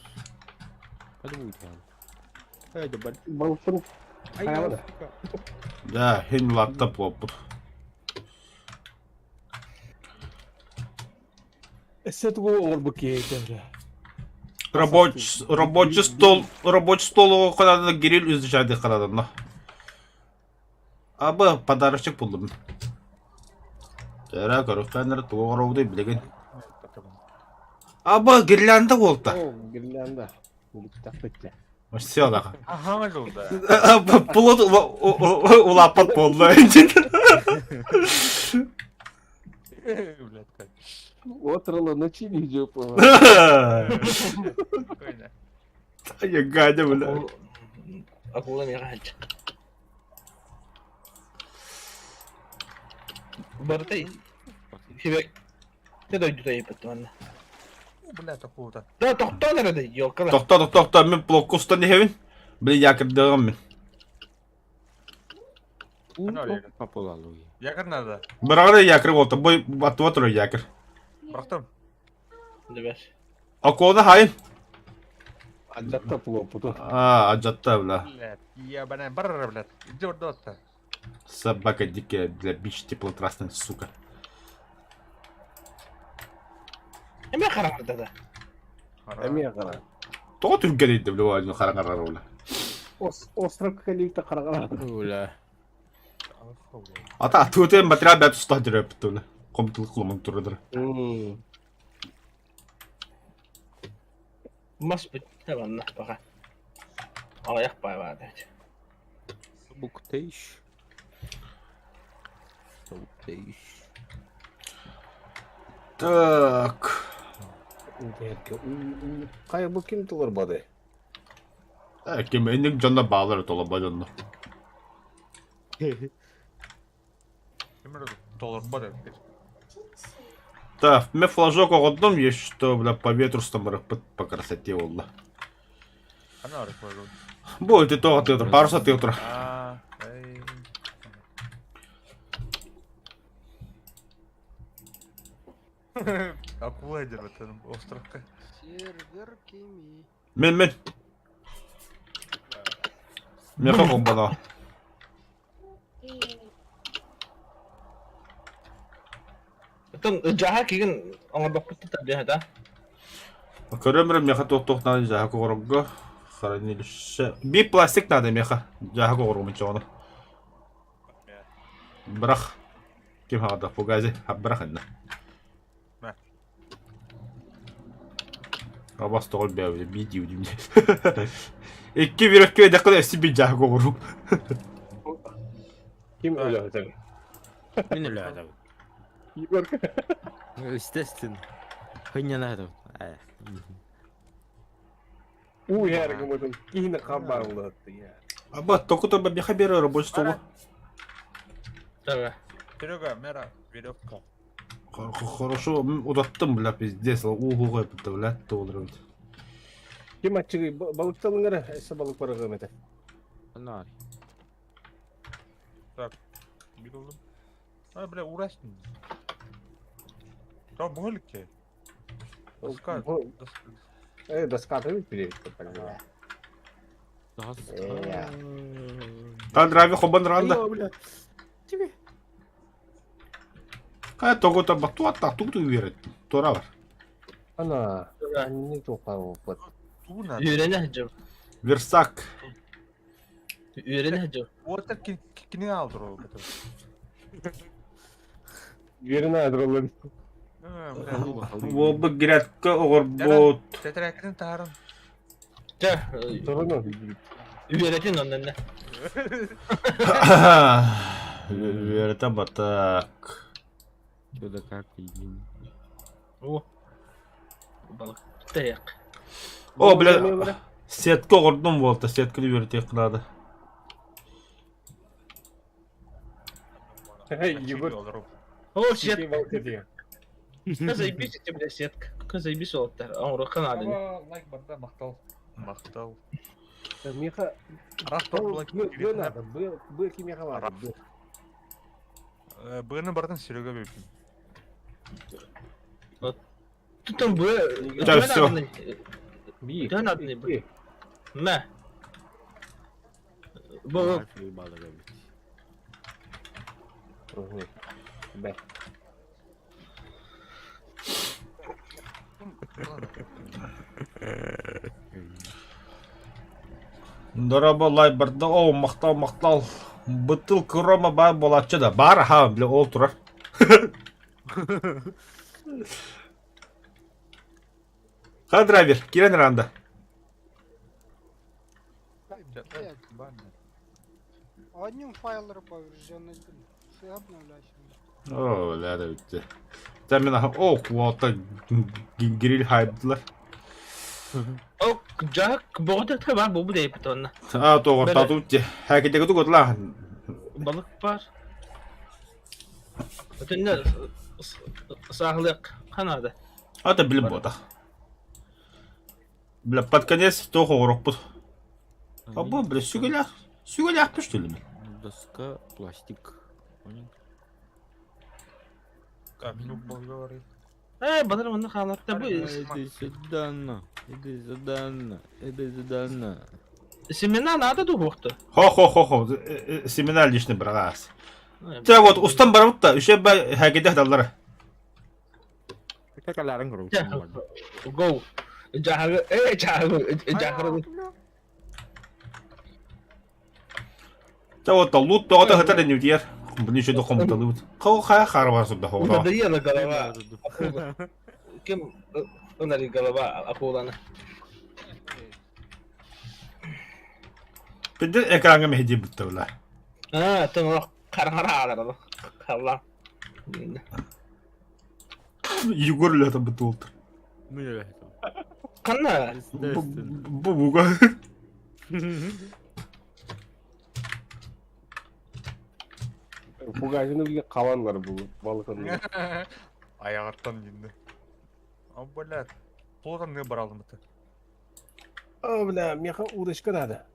Hadi bu uçağın. Haydi ben. Балпын Ай, Хайа да. Да, хин латта плоппут. Эссе тугу оҥорбут киһи бля. Рабочий, рабочий стол, рабочий стол канада гриль изучайды канаданы. Аба подарочек булдум. Тера көрүктэннер тугу оҥоробутуй билигин. Аба гирлянда буолта. О, гирлянда. Бүттэх Все да. Аха жолда. Плот улааппат буолла. Блядь, как. Отрыла начини жопу. Спокойно. Я гадя, бля. Акула миэхэ сылдьар. Барыта сибэк те дойдута ииппэт манна. Блядь, акула. Да тохтоон эрэ да ёлкала. Тохто, тохто, тохто, мин плокку устан иһэбин. Блин, якордыгым мин. Папулалуй. Якорь надо. Быраҕар якорь буолта, бу аттыба турар якорь. Бырахтым. Дебес. Акула хайын. Адьатта плоппуту. А, адьатта, бля. Блядь, ебаная барра, блядь. Иди вот доста. Собака дикая, бля, бич теплотрасная, сука. Эмиэ хараҥарда да. Эмиэ хара. Тоҕо түргэн бля, один хараҥарар бля. Остров кэлиитэ хараҥарар. Бля. Ата атыытын материал бэт устаа дөрөппүт бля. Комтул кулумун турдыр. Мас бүттэ манна пока. Аҕыйах баай баар эбит. Буктейш. Буктейш. Так. Хайа бу ким толорбады? Э, ким инник дьонно баалар толорба дьонно. Ким толорба Так, мне флажок одном есть, что, бля, по ветру стамарах по красоте волла. Она флажок. Бу, ты то, ты утро, паруса ты утро. А, эй. Акула держит островка. Сервер Кими. Мен, мен. Меха хомбана. Оттон дьаһа кигин оҥорбоппут да да. Көрөмөр меха туох-туох надо дьаһа оҕорорго. Хранилище. Би пластик надо меха. Дьаһа оҕоргум чоҕону. Бырах. Ким хаҕада фугази. Бырах инна. Мэ. Абас тоҕол бэбэ би диудим. Икки бирөккө дакыл эсси би дьаһа оҕорум. Ким өлөтөр? Мин өлөөтөм. Естественно. Хынньана этим. Уу яргымытын киһини хабарлатты я. Аба току то меха бере рабочий столу. Давай. Серега, мера, веревка. Хорошо, удаттым, бля, пиздец, угуга бля, толрын. Ким аччыгый балыкталыңара эссе балык барыгым этэ. Нар. Так, билдим. А, бля, урастин. Там болики. Доска. Э, доска ты перед бля. Доска. Та драви хобан ранда. Айо, бля. Тебе. Кая того та батуа та тук ту верет. Тора бар. Ана, не тоқау бат. Туна. Үөрэнэ сылдьабыт. Версак. Үөрэнэ сылдьар. Уоттар кини аалдыр ол бэтэ. Үөрэнэ адралын. Уолбут грядка оҕорбут. Тэтэрээккитин таһарын. Чэ, Тоҕону. үөрэтин оннунна. Үөрэтэ батак. Что да как иди. О. Балык. Таяк. О, бля, сетка оҕордум буолта, сетканы үөрэтиэх надо. Егор. О, сетка. Заебись у тебя сетка. Заебись олоттар. Оҥоруохха наада. Лайк барда махтал. Махтал. Миха. Б надо, Б, Б кимиэхэ баар. Б. Быаны бартын Серега бэйбин. Тутан бу. Да, всё. Би. Да надо б. Мэ. Бу Б. Дорообо лайбарда оо махтал махтал бытылка рома баар буолааччы да баар аһаа бile ол турар Ха драйвер киирэн ранда Одним файлом поврежденный. Все обновлять. Оо, бля, да бүттэ. Та мен аха оо куолта гриль хайдылар. О, жак боҕото бар бу дейбит онна. Аа тоҕортаату те. Хакидеге тугутла. Балык бар. Өтөннө саахлык ханада. Ата билим бота. Бля, под конец тоох оҕорохпут. Або, бля, сүгэлээх, сүгэлээхпит что ли? Доска, пластик. Понял? Э, бадыр манна хаалар. Бу Иди сюда, на. Иди сюда, на. Иди сюда, на. семена надо дуһуохту. Хо-хо-хо-хо, семена лишний брагас. Те вот устан барабыт үше ба хакидех даллара. Какаларын көрүп. Go. Жахы, э, жахы, жахы. Те вот лут тоҕото хытар энүтиер. Бұны еще документалыбыт. Хо ха харвар суда хо. Надоела голова. Акула. Кем унари голова акуланы? Бидде экранга мехди буттабыла. А, тон караңара алар. Алла. Егор лето бутултыр. Канна? Бу буга. Пугажины биле каланлар бу балыкын. Аяғаттан енді. А, бля, толдан не бар алдым это. О, бля, меха удочка надо.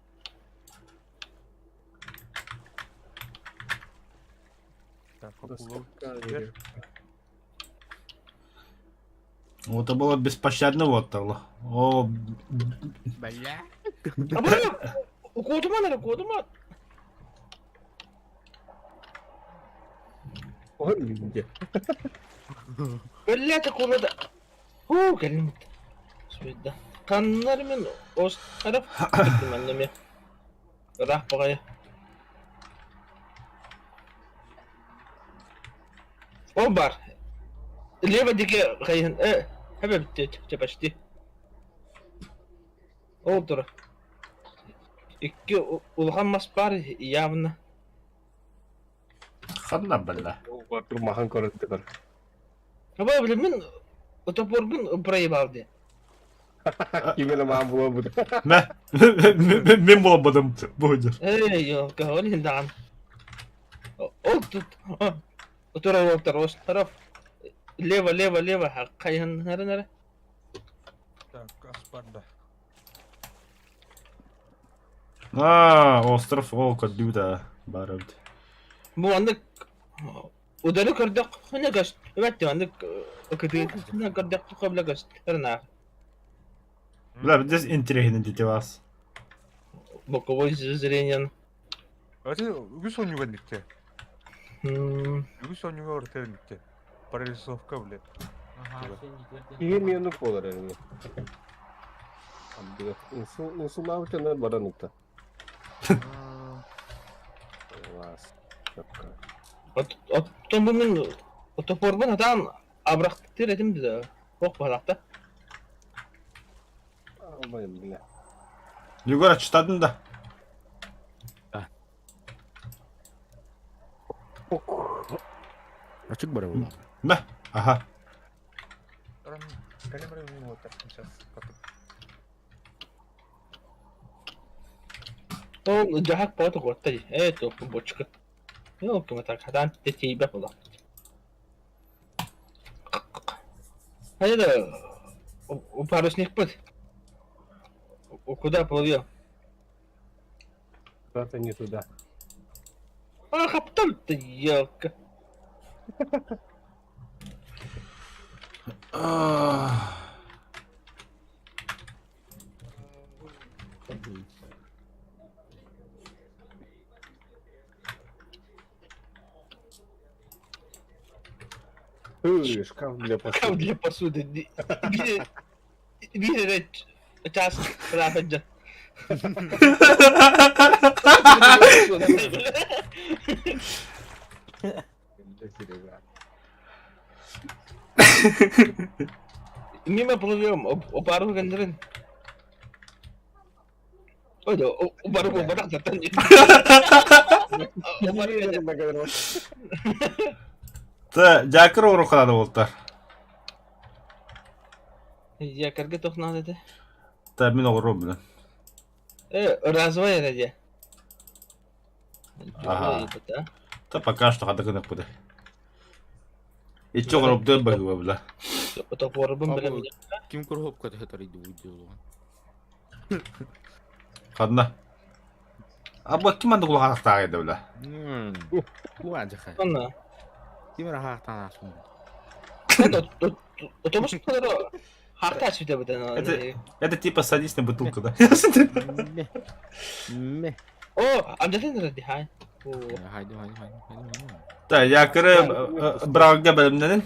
Так, акула. Вот это было беспощадно вот того. О, Бля. А бу кодума нара кодума. Ой, где? Бля, такого да. О, кэлимит. Суйда. Каннар мен остров маннаме. Рах багая. О бар. Лево дике хайын. Э, хабе битте почти. Ол тура. Икки улахан мас бар явно. ханна бля. Турмахан көрөттөр. Аба биле мен топорбун проебал де. Кимена маам була бу. Мә, мен болбадым бу. Эй, ёлка, ол дан. Ол тут. Тура ол остров. Лево, лево, лево. Хайын нара нара. Так, аспарда. А, остров ол кадюда барабыт. Бу андык удары көрдөк хүнэ көст. Өбәтте андык кыты хүнэ көрдөк көблө көст. Рна. Бля, здесь интересно дети вас. Боковой зрение. Это үгүс ойнуга никте. Үгүс ойнуга ортер никте. Прорисовка, блядь. Киһи мені болар эми. Инсулаабытына баран ытта. Оттон бу мин топорбун хатаан абырахтыыр этим да ох баһалахта. Бля. Егор, отчитадың да? Ачык бара була. Мә, аха. Ол дьаһак поҕото куотта дии. Ээ туохпун бочка. Ну, так хатаан тиийбэт була. Хайа да парусникпыт. Куда плывем? Куда-то не туда. А, хаптал-то, елка. Ы, шкаф для Шкаф посуды. для посуды. Биир биир чаас ыраахыдьа. Для серебра. Мимо плывем, пару гандырын. Ой, да, бару барах затан. Та, дьаакыр оҥоруохха наада буолтар. Якорга туох наада этэ? Та, мин оҥоруом билэн. Э, развой это дии. Ага. Та пока что хата гыныппыт. Иччи оҥоробдуон баһыыба била. Топорбун билем. Ким курһопка тахатар иди удиолуган. Ханна. Аба ким анда кулахатахтааҕай да била. Куаджаха. Онно. Ким рахахтан асун. Отобус харта сүтэ бутан. Это это типа садись на бутылку, да? Ме. Ме. О, амдатын ради хай. Хайду хайду хайду хайду. Та, якыры брагга бэлэмнэнин.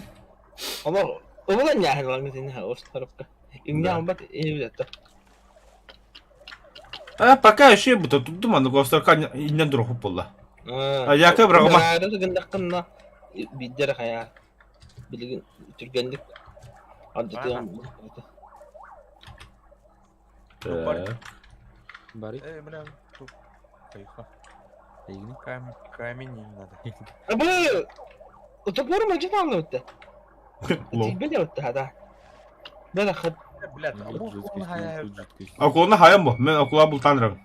Олор Обулан яһын лагын остарыпка. Имня бат эбит А пока еще бу туттум аны госторка иннен дурухуп буолла. А якы брагыма. гындаккынна биддер хая. Билигин түргендик ардытыам. Бары. Э, бля, тут. Тихо. Игни. Камень не надо. Бу топор ма жин алды. Тибе өттө хада. Бela хат. Бля, Акулны хайам бу. Мен акула бултанырым.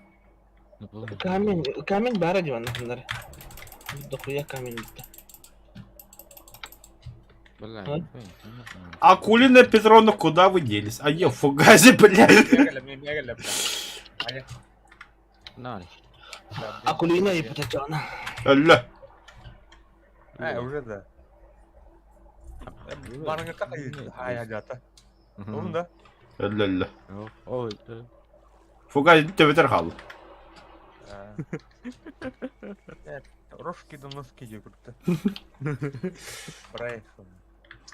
Камень, камень бара диван хандар. Дохуя камень битте. Акулина Петровна, куда вы делись? А я в фугазе, бля. Акулина и Петровна. Алла. Э, уже да. Барыңа хая жата. Onun да. Алла, алла. Фугаз төбөтөр хаалла. Рожки да носки дегурты. Проехал.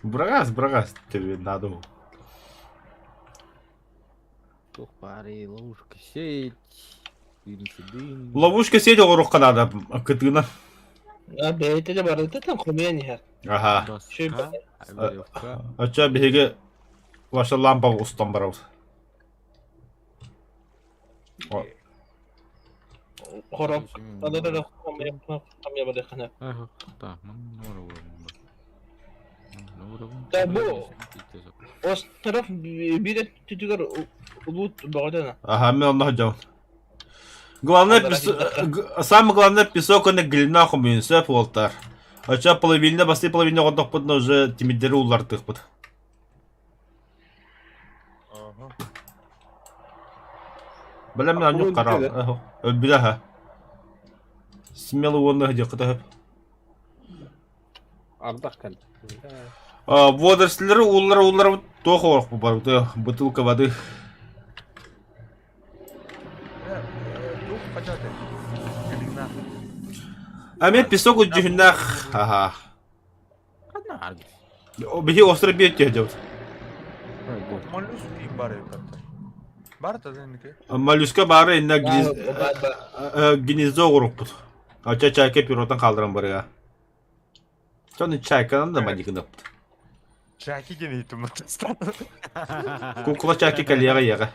Брагас, брагас тебе надо. Тух пары, ловушка сеть. Ловушка сеть оҥоруохха наада кытыына. А бэйэтэ да барыта там хомуйан иһэр. Аха. Оччо биһиги ваша лампа устан барабыт. Хорок. Да-да-да, хомуйа барыаххана. Да бу Остров биир өттүтүгэр улуут бөҕөтөнө. Аха, мен онно сылдьабын. Главное, самое главное, песок уонна глина хомуйун сөп уолтар. Оччо половина, бастыы половина оҕордохпутуна уже тимирдэри уллартыахпыт. Бэлэм мен анньук хараал. Өлбүтэ аха. Смело уонна сыдьыаххыта сөп. Ардах кэл. Водорослары ууллара уулларабыт туох оҕорохпут барбыт бутылка воды. А мен песок дьүһүннээх аха. Биһи остров биэт дьабыт. Моллюск бар эбит. Бар тогда инники. Моллюска баара инна Бар, бар. гнездо оҕурукпут. Ача чайка пюротан хаалларан барыга. Соны чайканан да маньыкыныппыт. Чайки диэн иһиттим Кукла чайки кэлиэҕэ иэҕэ.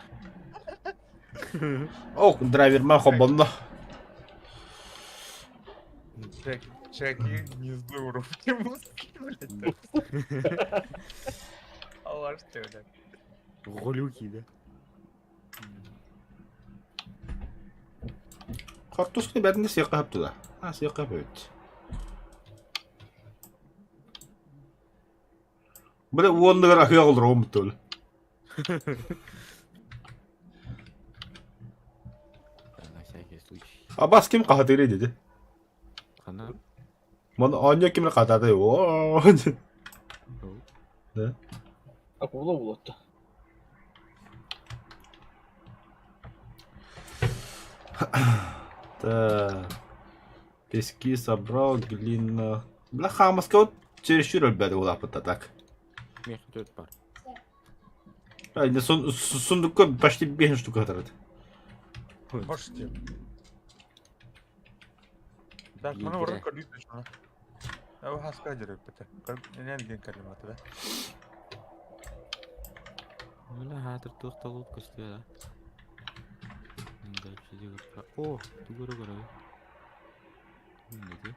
Ох, драйверман хобонно. Чайки гнездо уруп. Аллаш ты, блядь. Глюки, да? Хортусканы бәрін де сиэххэ сөп да. А, сиэххэ сөп Бля, уонныгар аһыах олоробун буттула. На всякий случай. Абас ким хаһытыырый диди. Хана. Маны оонньуу ким эрэ хаһытаата оо. Да. Акула булуотта. Так. Пески собрал, глина. Бля, хаамаска вот чересчур өлбөтө улааппыта так. Мех төрт бар. Правильно, сундукка почти 5 штука хатарат. Можете. Так, маны орын көрдүк точно. Абы хаска жүрөк бите. Нен ген калиматы да. Бля, хатыр туох талут көстүө да. Дальше дегер. О, тугура көрө. Неде?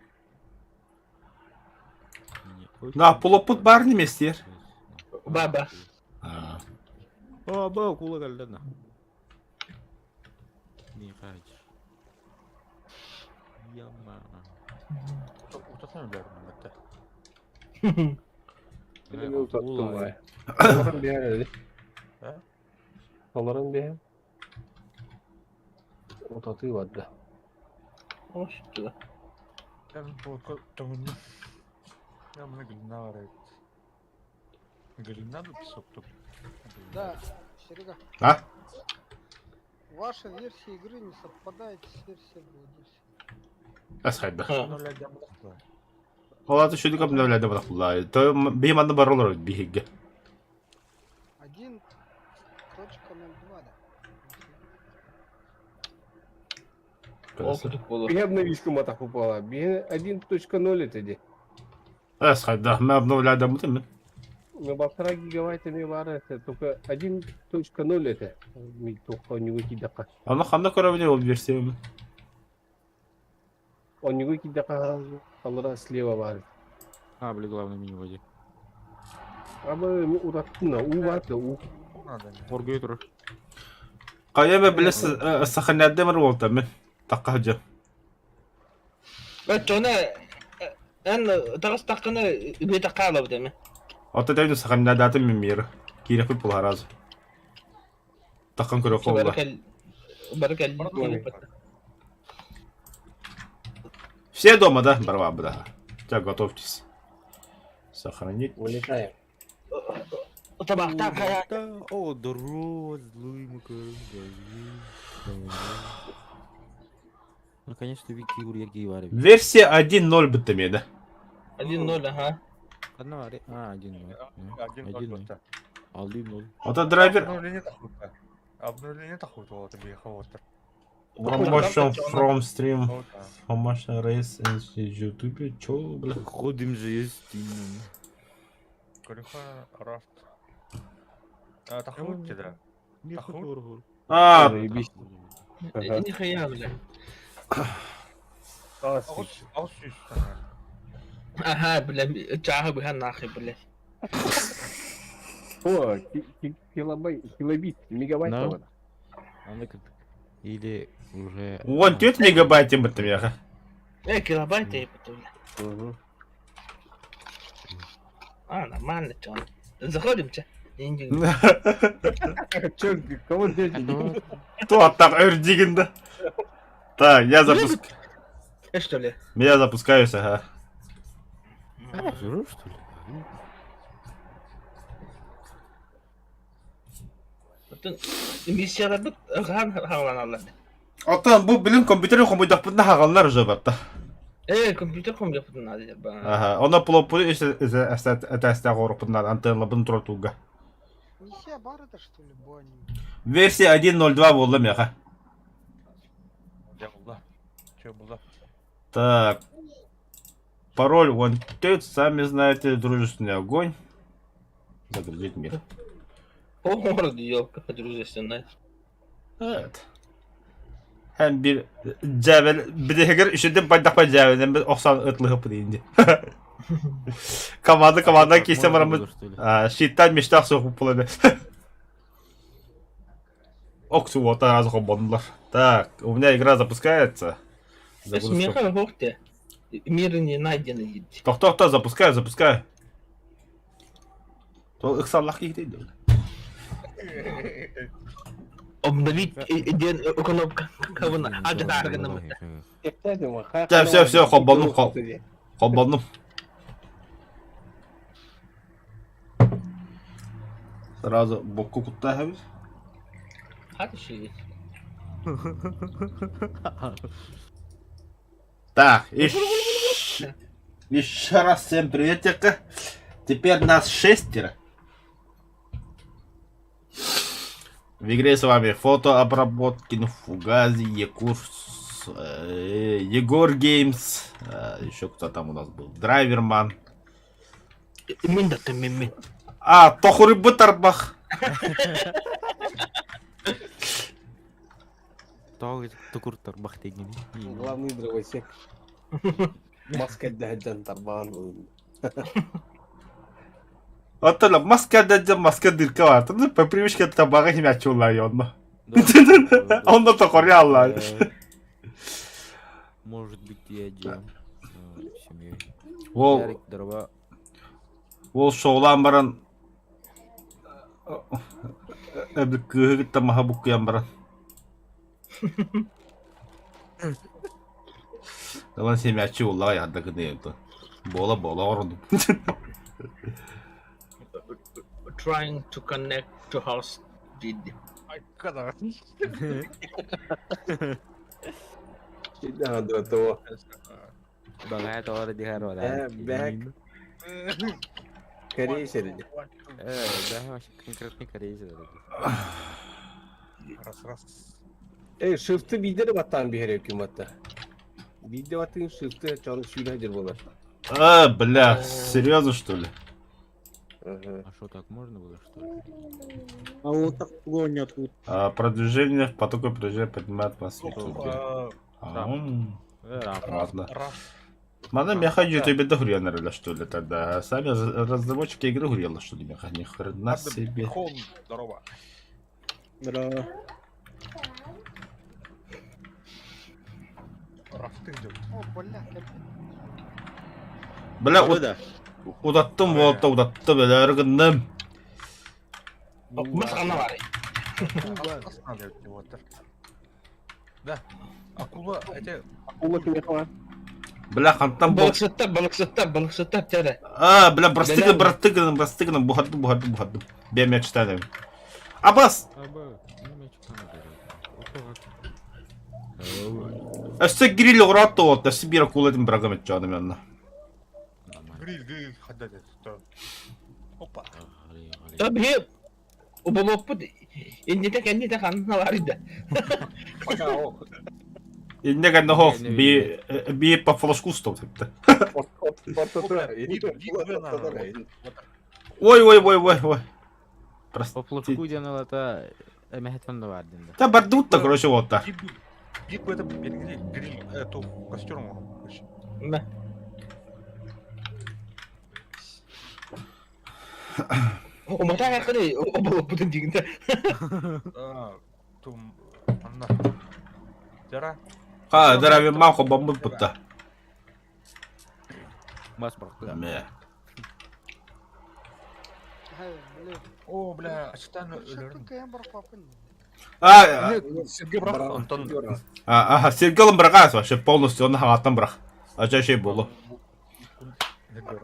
На, полопут бар неместер. Баба. А. О, ба, кула кэллэ на. Не хач. Яма. Утасам бәрін бітті. Билими утаттым бай. Толорон биһэр эди. А? Толорон биһэр. Утатыы барда. О, что? Ben bu тоңун. Я мына глина бар эбит. Глина да песок Да, Серега. А? Ваша версия игры не совпадает с версией Владимира. Асхайда. Обновлять Олаты шүдүк обновляды бадахулла. То биһи манна бар олор биһигге. 1.02, да. Ол кутук болу. Биһи обновишку матах попала. Биһи 1.0 это ди. Асхайда, мы обновляды мутым. Ну, полтора гигабайта ми бар это, только 1.0 это. Ми только онньугу кидэххэ. Аны ханна көрөбүнэ ол версия. Онньугу кидэххэ алара слева бар. А, бля, главное меню воде. А мы утаттым на у бар да у. Надо. Оргуй турар. Кайа биле саханядды бар болта мен. Такка жа. Өттөне эн тагыс такканы бете каалап деме. Ата тәйді саханядатын мен мир. Кирепи пулараз. Таккан көрө холла. Баракал баракал. Все дома, да? Барва, да. Так, готовьтесь. Сохранить. Вылетаем. Табактан кая. О, дро, злый макарон, Наконец-то Вики Урьяги варит. Версия 1.0 бітті 1-0, ага. Одна аре... А, 1-0. Один Один ноль. ноль. 1-0. Ата драйвер Обновление тахута. Обновление тахута вот бияха вот. Promotion from stream. Вот. Promotion race in YouTube. Чё, бля? Ходим же есть. Көрүхө рафт. А тахут да. Тахут? А, Заебись. Ага. Нихуя, бля. А, Ауыз ауыз сүйіс. Ага, бля, чағы быха нахуй, бля. О, килобайт, килобит, мегабайт Да. вот. Или уже... Вон 4 мегабайт бітті меха. Э, килобайт я бля. Угу. А, нормально, чё. Заходим, чё? Чё, кого ждете? То так өрдигін Так, я запуск... Э, что ли? Я запускаюсь, ага. Жру, что ли? Миссиялар бит хан халаналар. Оттон бу билин компьютер хомуйдахпытна хагаллар уже барта. Э, компьютер ком жапытын надо ба. Ага, она плопу эсэ эсэ горупунан антенна бун тротуга. Миссия бар это что ли, Бонни? Версия 1.02 буолла миэхэ. Дьэ булла. Че булла? Так. Пароль вон тут, сами знаете, дружественный огонь. Загрузить мир. О, елка, дружественная. Evet. Hem bir cəvel bir üşüdüm baydak cəvelden bir 90 ıtlığı deyince. Команда команда кийсе барамын. Щиттан мечтах соғып болады. Ок, вот сразу хобонулар. Так, у меня игра запускается. Смеха хохте. Мир не найден. Тохто, запускаю, запускаю. То ыксаллах киһи Обновить ден кнопка кабына аждаргыным. Да, все, все, холбоннум, холбоннум. Сразу бокку куттаһабыз. Хаты ши. Так, еще, еще раз всем приветик. Теперь нас шестеро. В игре с вами фотообработкин, Фугази, Екурс, Егор Геймс, еще кто там у нас был, Драйверман. Мин да мен мен. А, Тохуры Бутарбах. Токур тарбах дегени. Главный дровосек. Маска дәһәдән тарбан. Оттон маска да маска дырка бар. Тут по привычке табаҕа химячулла онно. Онно тохорялла. Может быть, я дем семьей. Ол Ярик, здорово. ол шоулаан баран эбит кыыһы кытта маһа буккуйан баран. Талан семячи уллаҕа яһарда гыныйын Бола бола орунум. Trying to connect to house did. Ай, когда? Да, да, то. Бага тоҕо диһэр Бэк. Корейся. Да, вообще конкретный корейцы. Раз, раз. Эй, шифты бидер баттан биһэр өкүм Бидде баттын шифты чаны сүйрәдер болар. А, бля, серьезно что ли? Ага. А что, так можно было, что ли? А вот так гонят. А, продвижение в потоке продвижения поднимает вас в YouTube. Да. Ладно. Мана меха ютубе да хрена что ли тогда. Сами разработчики игры хрена что ли меха ни хрена себе. Хон, здорово. Здорово. Рафты идет. О, бля, Бля, удаттым вот, удаттым, бля, рыгынным. Бас ана бар. Да. Акула, эти... Акула кимехала. Бля, хантан бол. Балыксыттар, балыксыттар, балыксыттар тәрі. А, бля, простыгын, простыгын, простыгын, бухадым, бухадым, бухадым. Бе мяч читаю. Абас! Өссө гриль уратты вот, өссө бир акула этим брагам этчаным янна. Гриль, гриль, хаддад, Опа. Tabii. O болоппут инните кэнните ханна бар иде. Инне кэннэ хоох би би по флажку стоп типті. Ой ой ой ой ой. По флажку диэн это эмэхэтэн да бар диэн. Та бардут та короче вот та. Дип это гриль, гриль, эту костер можно. Да. Умата кахары о болоппутун дигинде. Тум анна. Жара. Ха, дәрәбе ман хобаммыт бутта. Бас барахты. Мэ. О, бля, ачтан өлөрүн. А, Сергей брак, Антон. Ага, Сергей бракас вообще полностью он хагаттан брак. А чай болу.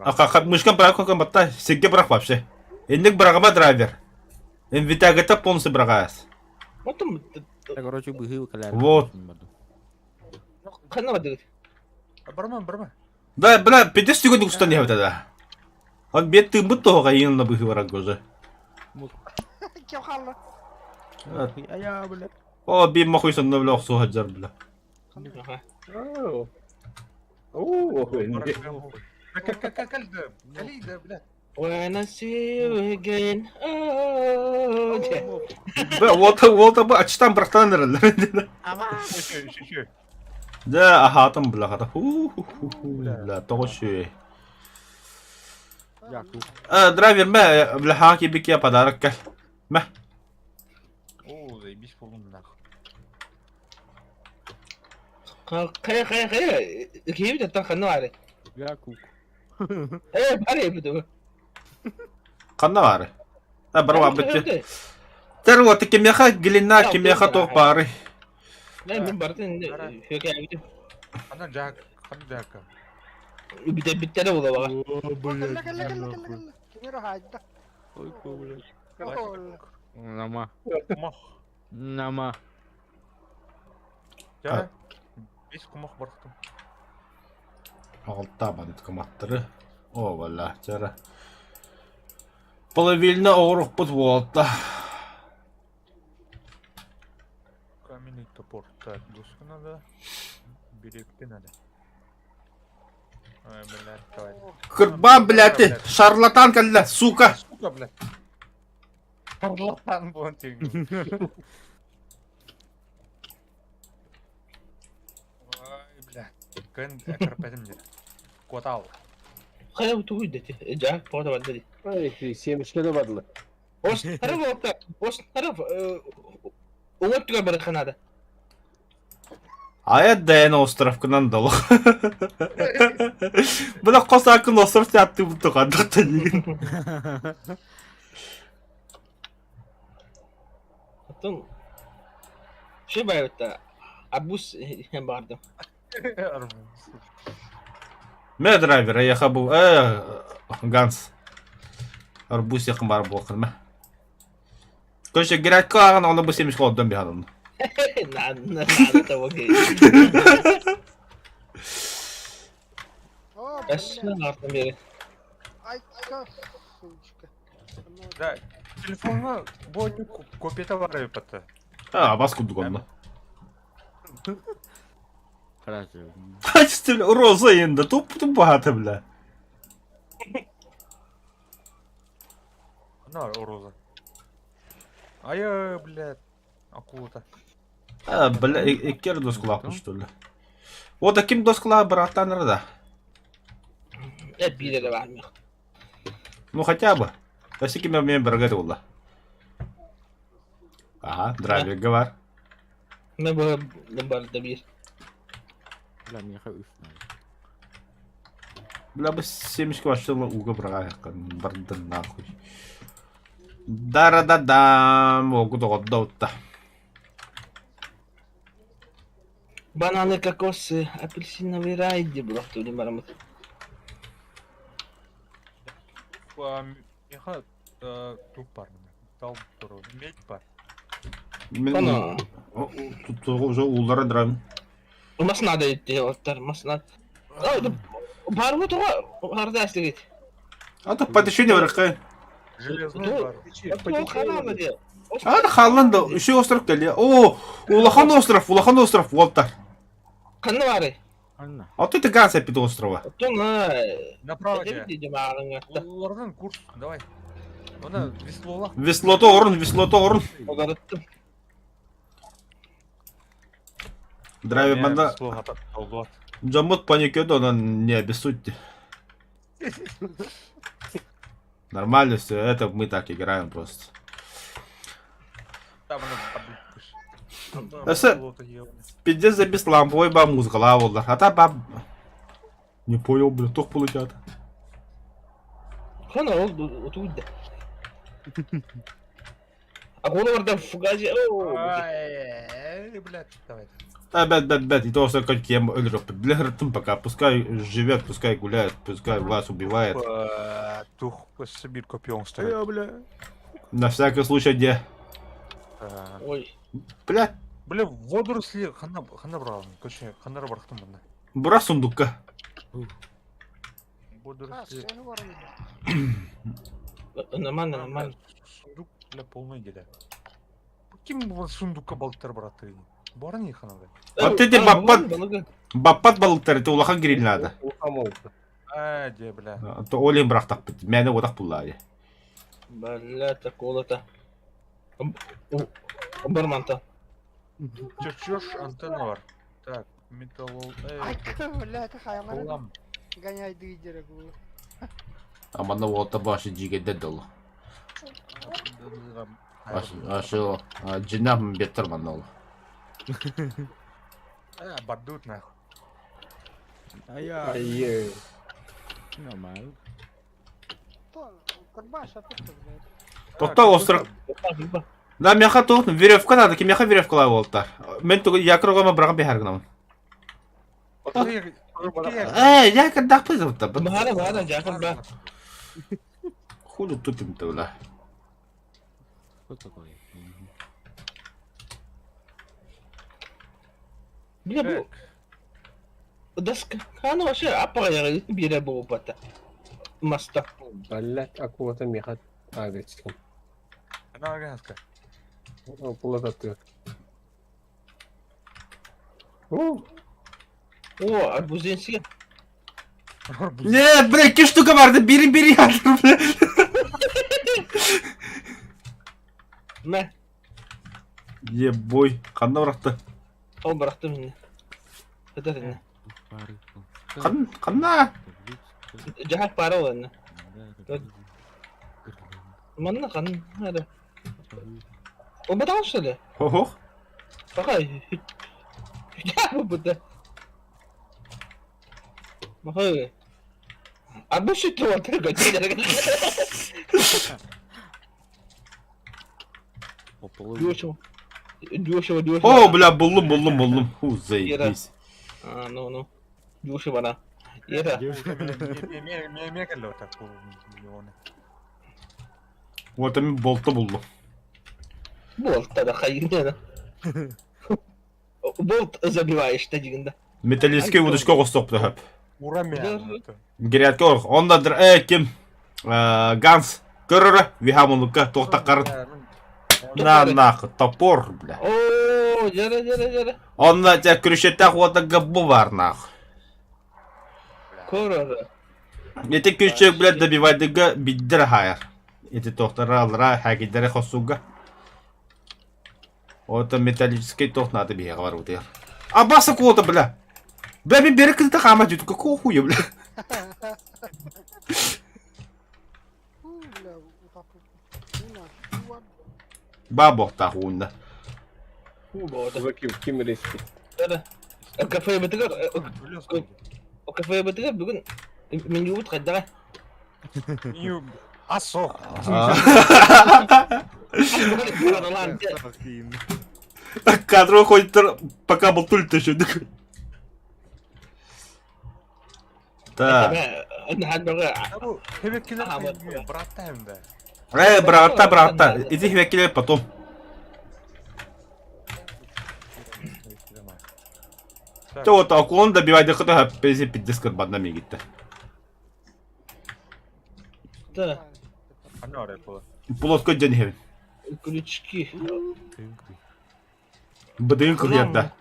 А мышкан брак кон батта Сергей брак вообще. Эндик брагама драйвер. Инвитагата полностью брагас. Отум. Короче, быһыы кэлэр. Вот. Ханна бар Барма, барма. Да, бля, 50 секунд кустан не тогда. Он бет ты будто кайын на быһыы барак уже. Икки хаалла. Айа, бля. О, биир мохуй сонно бля охсуһа сылдьар бля. Аха. О, О, Кэл да, кэлий да, бля. When I see you again, oh, yeah. Бля, вот вот бу ачтан бырахтан эрэллэр. Еще, еще, еще. Да, аһаатым бля хата. Ху-ху-ху-ху, бля, тоҕо үчүгэй. Якуб. Э, драйвер мэ, бля, хаки бикия подарок кэл. Мэ. О, заебись полун нах. Хайа, хайа, хайа, киһибит оттон ханна баарый? Якуб. Э, бар эбит бу. Ханна баары? Э, барва битти. Тэр вот кимиэхэ глина, кимиэхэ туох баарый? Мен мин барытын хөкөөбүтүм. Ханна Джак, ханна Джака. Бүтэ була баҕа. О, Кэллэ блядь. кэллэ кэллэ кэллэ кэллэ. Кимир хаайда. Ой, блядь. Ол. Нама. Кумах. Нама. Я. Бес кумах бархтым. Алта бандит коматтары. О, вала, чара. Половильна оҕурукпут буолта. Каменный топор. Так, доску надо. Берегты надо. Ой, блядь, давай. Кырбан, блядь, шарлатан кэллэ, сука! Сука, блядь. Шарлатан буолан тиҥ. Ой, блядь. Кын кырпетим дед. Котал. Хайа тугуй дети. Жак пота барда ди. Ай, семечка да бадлы. Ос тарaf olta. Ос taraf уҥа түгэр барыахха наада. Айа дэйэн островкынан долох. Бына қосакын остров сияқты бұтықандық деген. Оттон ши байбытта арбуз бардым. Мэ драйвер, я хабу, Ганс. Арбуз якын бар болқын мэ. Короче, грядка ағын оны бұл семечка отдан биханын. На на того кей. О, Эссе бля. артын бери. Айка, сучка. Да, телефонга бу копията бар эбит А, бас кудук онно. Хорошо. Бачите, бля, роза енді, туп багато, бля. На, роза. Ай, блядь. Акула-то. А, бля, иккер доскулаппын, что ли. Вот таким доскула братан да. Э биир эрэ баар миэх. Ну хотя бы. Өссө ким мен баргар буолла. Ага, драйвер бар. Мен бу барда биир. Бля, миэхэ үс надо. Бля, бы семечки вообще уга брага бардын нахуй. Дара-да-дам, огу доҕордоутта. Бананы, кокосы, апельсиновый рай дии булахтыы диэн бараммыт. Миэхэ тук бар. Тал туру. Медь бар. Мен Оно. тут уже уулара драйвен. Мас надо делать, мас надо. Барбы тоҕо харда эстигит. А то потешение баракай. Железный Ну, бар. Ол ханаана диэ. А халлан да еще остров кэллэ. О, улахан остров, улахан остров уолтар. Ханна баарый? Анна. А то это газ опит острова. Оттон Направо этэбит дьэ. дии мааҕыҥҥа. Улардан курс, давай. Она веслола. Веслото орун, веслото орун. Оларыттым. Драйвер манда Весло толдуат. Джамут паникёт, он не обессудьте. Нормально все, это мы так играем просто. Там она подушкаш. Өссө пиздец забес ламповый ба музыкала болдар. А та ба... Не понял, бля, тух получат. Хана ол утуйда. Акула барда фугази. Ай, блядь, давай. А, бэт, бэт, бэт, и то, что как я өлөрөп. Бля, ртым пока, пускай живет, пускай гуляет, пускай вас убивает. Тух, Сибирь копьем стоит. Э, бля. На всякий случай, где... Ой. Бля, Бля, водоросли ханна ханна брал. Короче, ханна бархтым банда. бура сундукка. А, Водоросли. сен бар. Нормально, нормально. Сундук Бля, полный деда. Ким сундукка балыктар бараттыр Баран еханады. Вот эти баппат, баппат балыктар, это улахан гриль надо. А, де, бля. То олен бырахтахпыт, мэне одах буллаайы. Бля, такого-то. Барманта. Чертеж антенна бар. Так, металлол... Ай, бля, это хаймар. Гоняй дыдера, гулы. Аманна уолта башы жигедде дол. Ашы жинах беттер манна ол. Э, бардут нахуй. А я... Ай-яй. Нормально. Карбаш, а тут, блядь. Тохта остров. Да, мяха тух, веревка надо, ким мяха веревка уолта. Мен тугу якрогома браган бихар гынамын. Э, якор дакпыз вот Бара, бара, якор ба. Хули тупим-то, бля. Что такое? Бля, бу... Доска. Хана вообще аппара бире буупата. Маста. Блять, акулата меха. А, дечкин. Она органска. Акулата ты. О, О, арбузинси. Не, бля, iki штука vardı. Biri biri yardım. Мә, Ебой. Қанда бырақты. ол бырақты мені. Это не. Қан, қанда? Жахак пара ол енді. Манна қан, әлі. Ол батал что ли? Хо-хо. Пока. Я буду. Махай. А бұл сүтті отыр Дешево. Дешево, дешево. О, бля, булдum, булдum, булдum. Ху, заебись. А, ну, ну. Дешево, да. Ера. Вот мен болты булдum. Болт тогда хайын. Болт забиваешь, дегенде. Металлический удочка қостық хөп. Урамя. Грядка ор. Онда дыр, э, ким? Ганс. Көрөрө, вихамулукка тоқтаққарын. На нахуй, топор, бля. О, жара, жара, жара. Онда те күрешеттақ ота габбу бар, нахуй. Көрөрө. Эти күчөк, блядь, добивайдыга биддер хайыр. Эти тохтара алра хагидере хосуга. Ота металлический тох надо бега бар утыр. А баса кого-то, бля. Бля, мен бері кызды қама жүйті, какого хуя, бля. Фу, бля, утапы. Уна, уа. Ба боқта хуында. Закив, ким резки. Кафе бітігер, кафе бітігер бүгін мен юбыт қайдаға. Асо. Кадр выходит, пока был туль еще. Так. Э, брата, брата, иди хвекеле потом. Те вот акулон добивай дыхыты, пези пиздец карбадна мегитте. Да. Плоско день Крючки. Бдын кырьярда.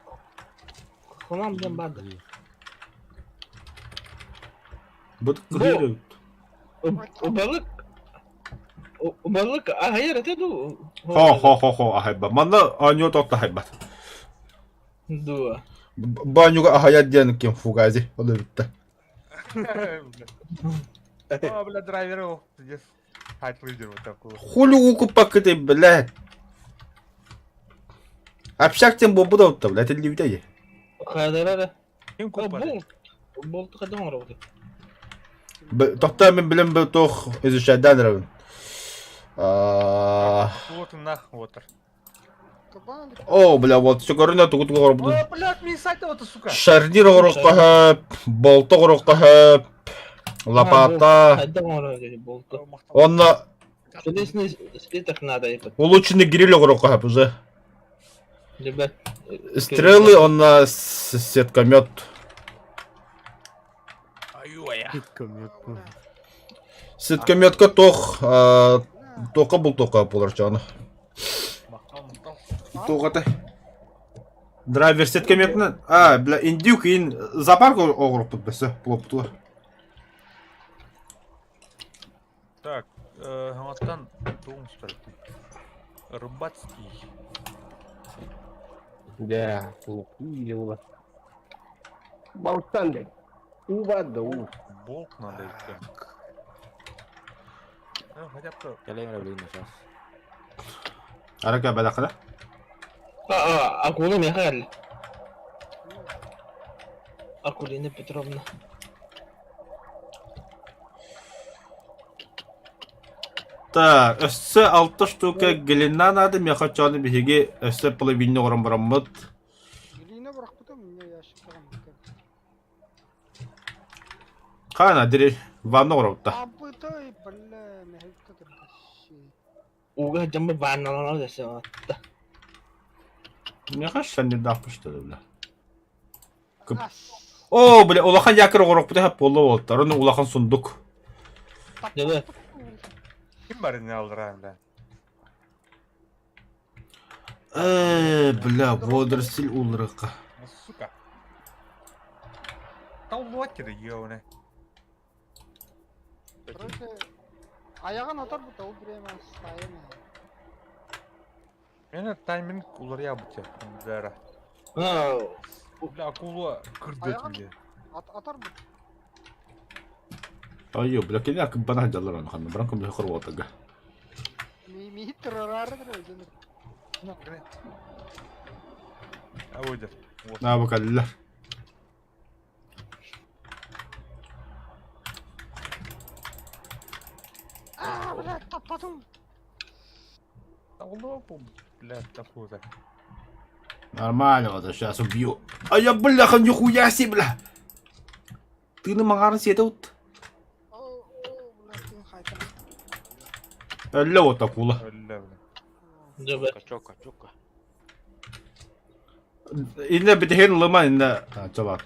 Хунам ден барды. Быт кырьярда. Балык. Балык ахайар это ду. Хо хо хо хо ахайба. Манна анё тотта хайбат. Дуа. Банюга ахаят ден кем фугази. Олы битте. А, бля, драйвер, здесь. Хайт лидер вот такой. Хули укупак ты, блядь. Общак тем бобу да утта, блядь, это людей. Хайдарара. Ким купады? Болт. Болт қайдан оралды. Тохта мен билем бу тох изучадан рабын. А, Вот нах, вот. Кабан или О, бля, вот все көрүнө тугу тугу горбу. О, блядь, мне сайт вот, сука. Шарнир горокка болто горокка лопата. Қайдан оралды болт. Онна Железный слиток надо епет. улучшенный гриль горокка уже. Ребят. Стрелы онна сеткомет. Сеткометка тох Бля. Тока бултуохха буолар чону. Туох Драйвер сет кэмиэтинэн а бля индюк ин зоопарк оҕоруппут бөсө плоптуар. Так, хаҥаттан тугун устарыттым. Рыбацкий. Да, була. Балыктан дед. Уу бар да уу. Болт надо идти. Ну, хотя бы... Кэлэн эрэ билигин сейчас. Арака бэлэххэ А, акула миэхэ кэллэ. Акулина Петровна. Так, өссө алта штука глина надо, миэхэ оччоҕуна биһиги өссө половина оҥорон бараммыт. Глина бырахпытым, мне ящиктаҕын. Хаана дири ванна оҥоробут да. Абытай, бля, мэһэйиккэ турда. Ууга дьаммыт баанналанар да сыаҕатта. Миэхэ шаннырдаахпын что ли, бля. Оо, бля, улахан якорь оҥоруохпут эһэ буолла буолтар, ону улахан сундук. Дьэ, Ким барыны алдыраан да? Э, бля, водоросль уларыкка. Сука. Таллуат кире ёуне. Короче, айаҕын отор бут ол время стайын. Мен тайминг уларыйабыт бэра. Бля, акула кырдет мне. Атар бут. Айо, бля, кини акыбана дьаллар аны ханна, баран көмүлэ хорватага. Ми ми турарары өзүнү. Ауйдер. На бакаллар. Аа, блядь, таптадым. Блядь, такой-то. Нормально, вот сейчас убью. А я, бляха, нихуя себе, бля! Ты на мангарын сиэтэ ут. О, блядь, ты хайта. Өллө вот акула. Өллө, бля. Дьэ, Чока, чока. Инне битиһин ылыма инне чалат.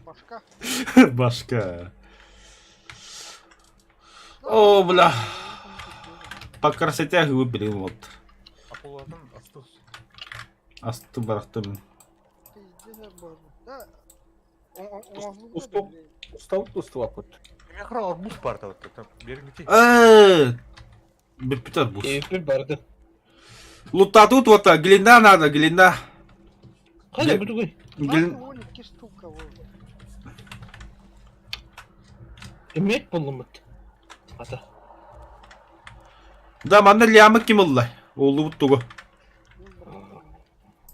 Башка. Башка. О, бля. По красоте выбери вот. Акулатын астыс. Асты барахтым. Пиздец, боже. Да. Уступ. Устабыт устубаппыт. Мехра арбуз бар да вот. Бериңити. Э, Бүппүт арбуз. Эпир барды. Лутатут вот глина надо, глина. Хайда бүтүгүй. Глин... Вон икки штука вот. Эмиэт буллумут. Ата. Да, манна лямы ким ылла? Оллубут тугу.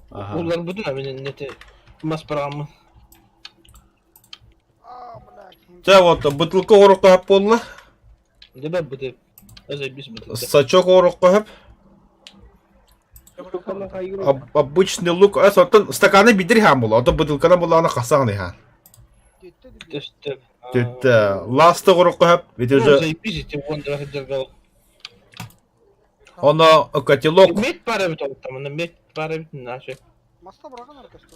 Ага. Улар бүтүн амин нете мас бараммын. А, блядь. Чэ, вот бутылка оруққа хөп буолла. Дебе бу Заебись бутылка. Сачок оруққа хөп. Обычный лук. Э, соттон стаканы бидир хаан була. Ото бутылканы була аны хасаан ихан. Төстө. Төттө. Ласты оруққа хөп. Ведь уже Заебись эти вон да дергал. Оно котелок. Мет бара бит там, ана мет бара бит наше. Маста быраган аркасты.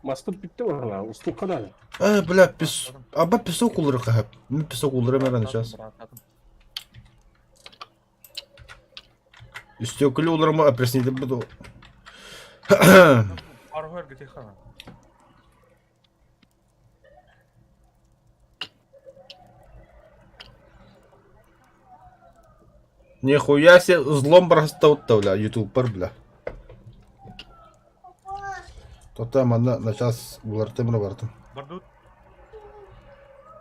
Маста бүттэ барла, устукка Э, бля, пес... Аба песок улыры хөп. Мен песок улыры мен сейчас. Үстөкүлү улырыма опреснейді буду. Архуэр где хана? Нихуя себе злом просто бля, ютубер, бля. Тота манна на час булартым бардым. Бардут.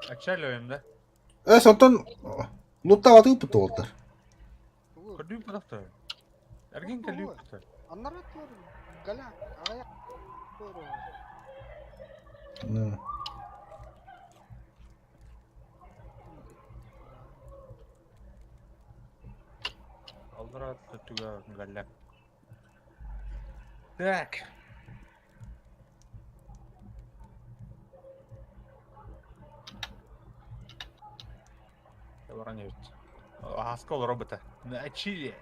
Ачалёем, да? Э, сонтон луттаваты ыппыт уолтар. Көрдүүм подохто. Эрген кэлүү Аннары тур. Галя, агаяк. Тур. Ну. Алдыра түгә галләп. Так. Воронежец. Оскол робота. На чили.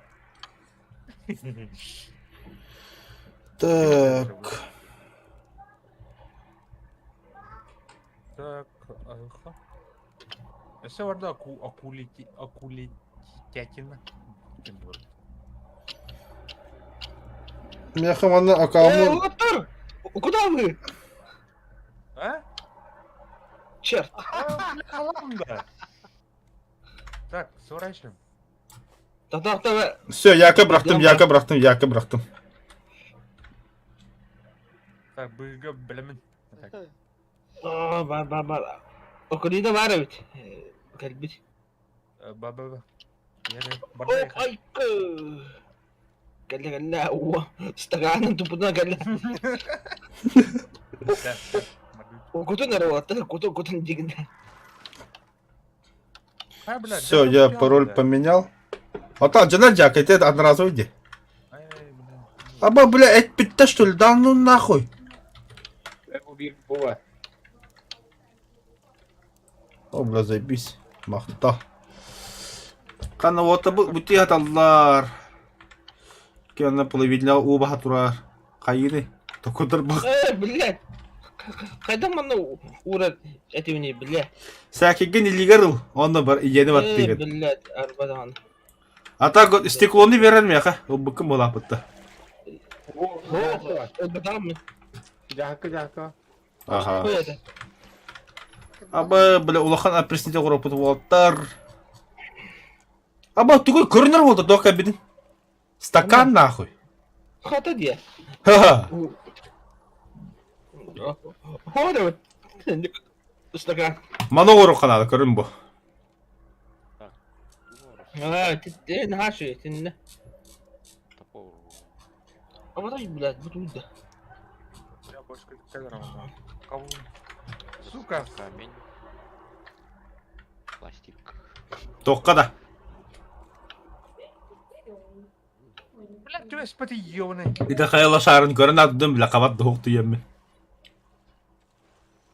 Так. Так, ага. Өссө барда аку акулити акулитятина. Ким буолар? Миэхэ манна Э, акааммын уолаттар! Куда вы? А? Черт. А, да. Так, сворачиваем. Да, да, Все, яка бырахтым, яка бырахтым, яка бырахтым. Так, быга бэлэмин. Так. Оо, бар, бар, бар. Окулида бар эбит. Кэлбит. Ба-ба-ба. О, айкы! Кэллэ, кэллэ, уо, стаканын тупутuna кэллэ. Кутун эрэ уолаттар, кутун, кутун дигинэ. Все, я пароль поменял. А так, Джанар Джак, это одноразовый иди. Аба, бля, это питта что ли? Да ну нахуй. Бува. О, бля, заебись. Махта. Ханна уота бу бути хаталлар. Кэннэ половинля уу турар. Хайыны. Токудар бах. Э, блядь! Хайдах манна уурар этибиний, бля? Сәкиген илигер ыл. Онно бар иени Э, баттыгын. блядь, арбадаҕан. А так стеклоны берер миэхэ. Ылбыккын буолааппытта. Ылбатаҕым Дьаһакка, дьаһакка. Аха. Ой, это. Аба, бля, улахан опреснитель ороппут уолаттар. Аба, тугуй көрүнэр буолта туох кэлбитин. Стакан нахуй. Хата диэ. Ха-ха. Хоро. Стакан. Маны оҥоруохха ханаада көрүн бу. Аа, тин хашы, тиннэ. Абатай, блядь, бу туйда. Я больше Кого? Сука! Камень. Пластик. Туохха да. Блядь, ты спати ёбаный. Ити хайала шаарын көрөн ардым бля хабат дуһук туйаммын.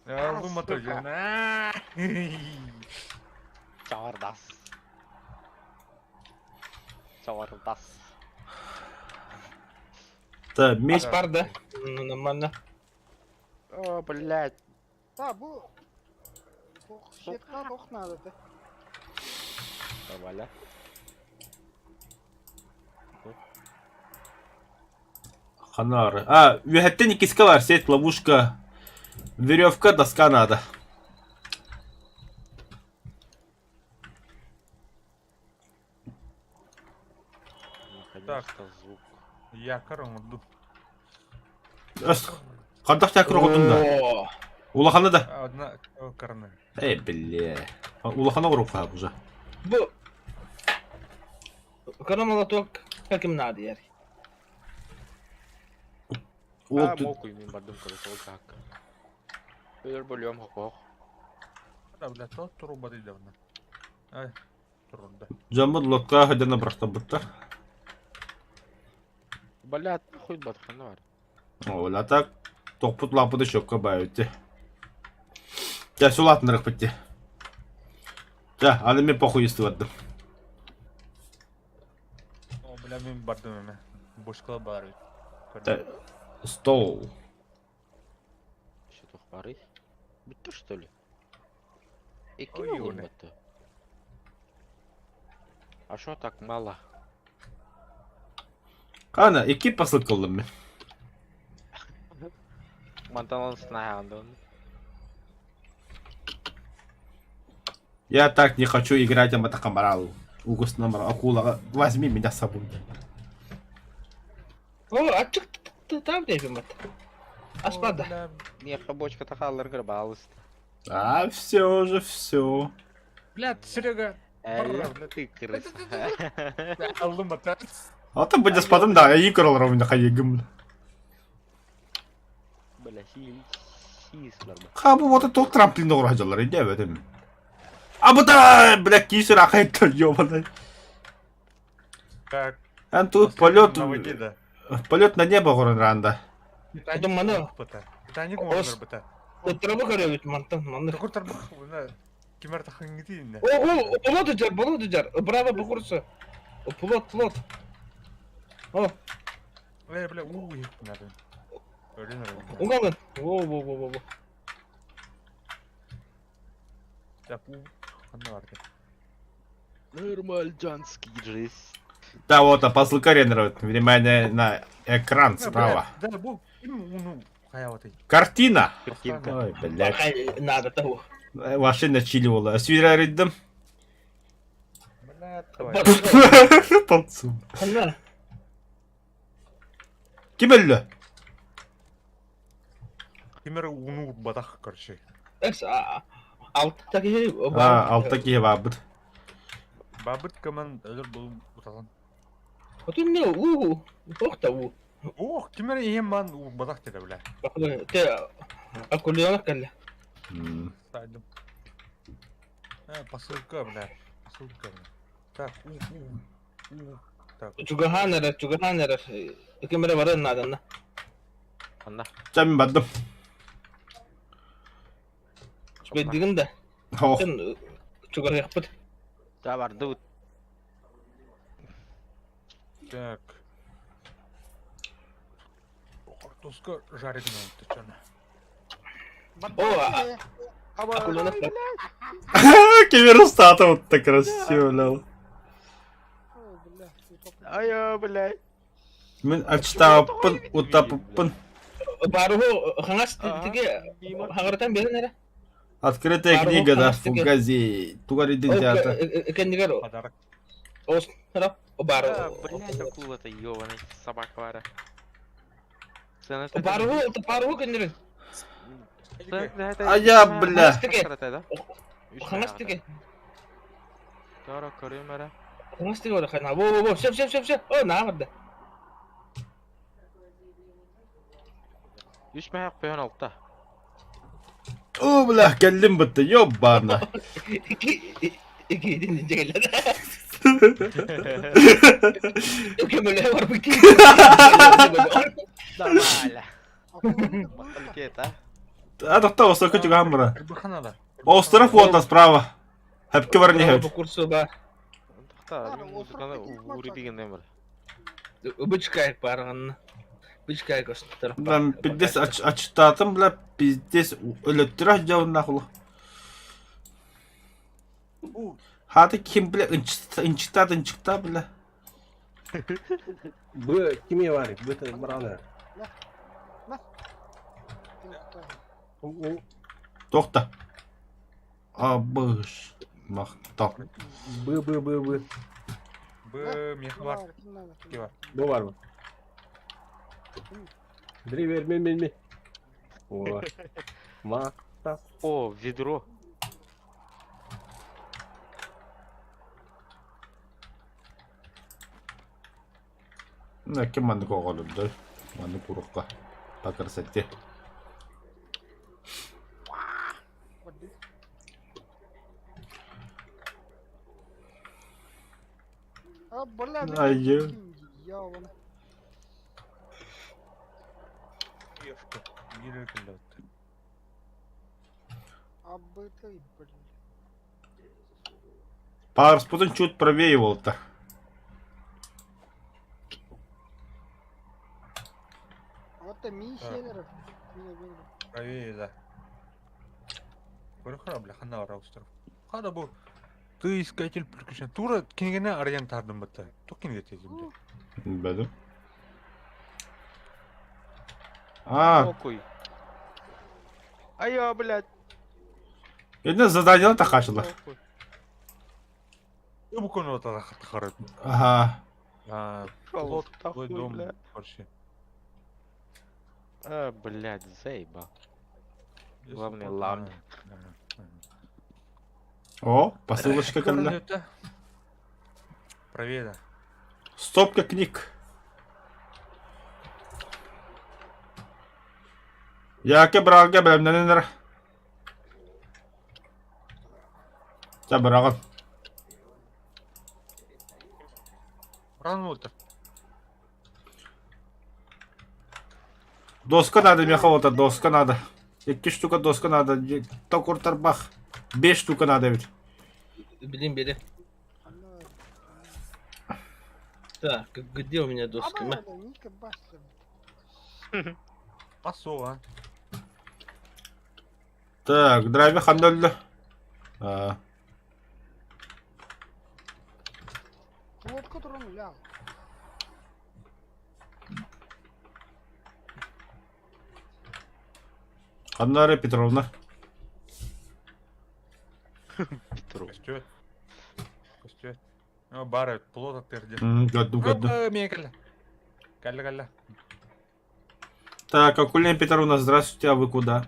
Аллы ёбаный. Чавардас. Чавардас. Та меч Аспарда. Ну, нормально. О, блядь. Да, бу... Сетка ох надо, да. Валя. ханары. А, үһэттэн иккиска бар сеть, ловушка, веревка, доска надо. Наконец-то звук. Я корону. Өс. Хардах тәкір оғытын да. О, Улаханы да. Одна корона. Эй, бля. Улаханы оғырып уже. Бу Кара молоток каким надо яр. Ол А, мокуй мен бардым короче, ол так. Өлөр бөлөм хокок. Да, бля, то труба давно. Ай, труда. Жаммыд лотка хадана бірақтан бұттар. Бля, хуй батханы бар. Ола так топпут лапыды шөккө бай өтте. Жа сулатынырық бітте. Жа, аны мен похуй естіп аттым. О, бля, мен бардым эме. Бошкала бар. Та- Стол. Еще тух бары. Бүтті что ли? Эки Ой, могун ёле. бітті. А шо так мало? Қана, екі посыл қылдым мен. Мантанан сынағанды. Я так не хочу играть в Матакамаралу. Угус номер акула, возьми меня с собой. О, ачык там дейбим бат. Аспарда. Не, бочка тахалар кырбалыс. А, все уже, все. Бля, Серега. Әлі ты крыса. Алдым бата. А там будет спадым, да, я играл ровно хайгым. Бля, сислар ба. Ха, бу вот это трамплин doğru hacılar, иди в этом. А bu da, бля, кисер ахайт, ёбаный. Так. Ан тут полет, На воде, да. полет на небо горын ранда. Потом мана. Бата. Титаник Ос- можно бата. Оттырабы көрөбүт мантан манны. Такой тарбах, бля. Кимер тахангити. О, о, плот жар, плот жар. Браво букурса. Плот, плот. О, Бля, бля, уй, надо. Өлін өлін. угалын. О, о, о, о, о. Так, у. Ханна барды? Нормальджанский жизнь. Да, вот, а посылка рендерует. Внимание на экран справа. Да, бу ким уну хайаватый? Картина! Картинка. Ой, блядь. Надо того. Вообще начиливала. Свираридым. Блядь, давай. Танцу. Ханна. Ким өллө? Кимер уну батах, короче. Экс алта киһи А, алта киһи баабыт. Бабыт кыман өлөр бұл уталан. Отун не уу охта уу. Ох, кимер иһин ман уу батах деді, бля. Те акулёнок кэллэ. Сайдым. Посылка, бля. Посылка, бля. Так, у, у, у. Так. Чугаһаан эрэр, чугаһаан эрэр. Ким эрэ барыан нааданна. Анна. Чэ мин бардым. Үчүгэйдигин да. Ох. Чугаһыахпыт. Да бардыбыт. Так. Картошка жареная, ты чё? О, акуленок. Кемер устата вот так красиво, лял. Ай, блядь. Мин ачтааппын, утаппын. Баруһу хаҥас тиги хаҥарытан биэрэн эрэ. Открытая книга, да, фугази. Тугаридин театр. Кэннигэр Подарок. Ос, Бар. Блядь, акула-то ёбаный, собака вара. Баруһу, баруһу кэннигэр. А я, бля. Хаҥас тиги. Тара көрүм эрэ. Хаҥас тиги ора хана. Во, во, во, все, все, все, все. О, наа барда. Үс мэһэх бөһөн алта. О, бля, кэллим бытты, ёбана. Икки дьэгэллэ. Көмөлөһө барбыт. Нормально. Махталкет, а? А тохто осока чугаһан бара. Остров вот справа. Хэпке бар не хэп. Курсу ба. Тохта, музыканы урибиген бар. Бычкайык барган. Бычкайык остор. Бля, пиздец ачтатым, бля, пиздец өлөттүрөх дьонна хулу. Хаты ким, бля, ынчыктат, ынчыкта, бля. Б, киме бар, б бараны. Тохта. Абыш. Махта. Б, Б, Б, Б. Б, мех бар. Ки бар. Б бар бу. Древер, мен, мен, мен. О. Махта. О, ведро. Мына ким маннык оҕолордой? Маннык урукка. По красоте. Айы. Паарспутун чуть правее волта. Правее, да. Көрөхөр бля ханна бар остров. Хада бу ты искатель приключений. Тура кинигени арыйан тардым бытта. Тук киниге тезимде. Бәдім. А, Окуй. Айо, блядь. это задание тахашылар. Бу кону тахарып. Ага. А, Шел твой дом, короче. А, блядь, заебал. Главное, лам. О, посылочка кэллэ. Правее, да. Стопка книг. Яке бралга бэлэмнэнэн Ча быраҕын. Ран болтыр. Доска надо, меха доска надо. Икки штука доска надо. Токур тарбах. Бес штука надо ведь. Билин бери. Так, где у меня доски? Пасова. Так, драйвер ханнөллө. А. Плотка туран лял. Анна Петровна. Петров. Көстүөт. Көстүөт. Ну, бары плот аттыр дии. Көрдүм, көрдүм. Миэ кэллэ. Кэллэ, кэллэ. Так, Акулина Петровна, здравствуйте, а вы куда?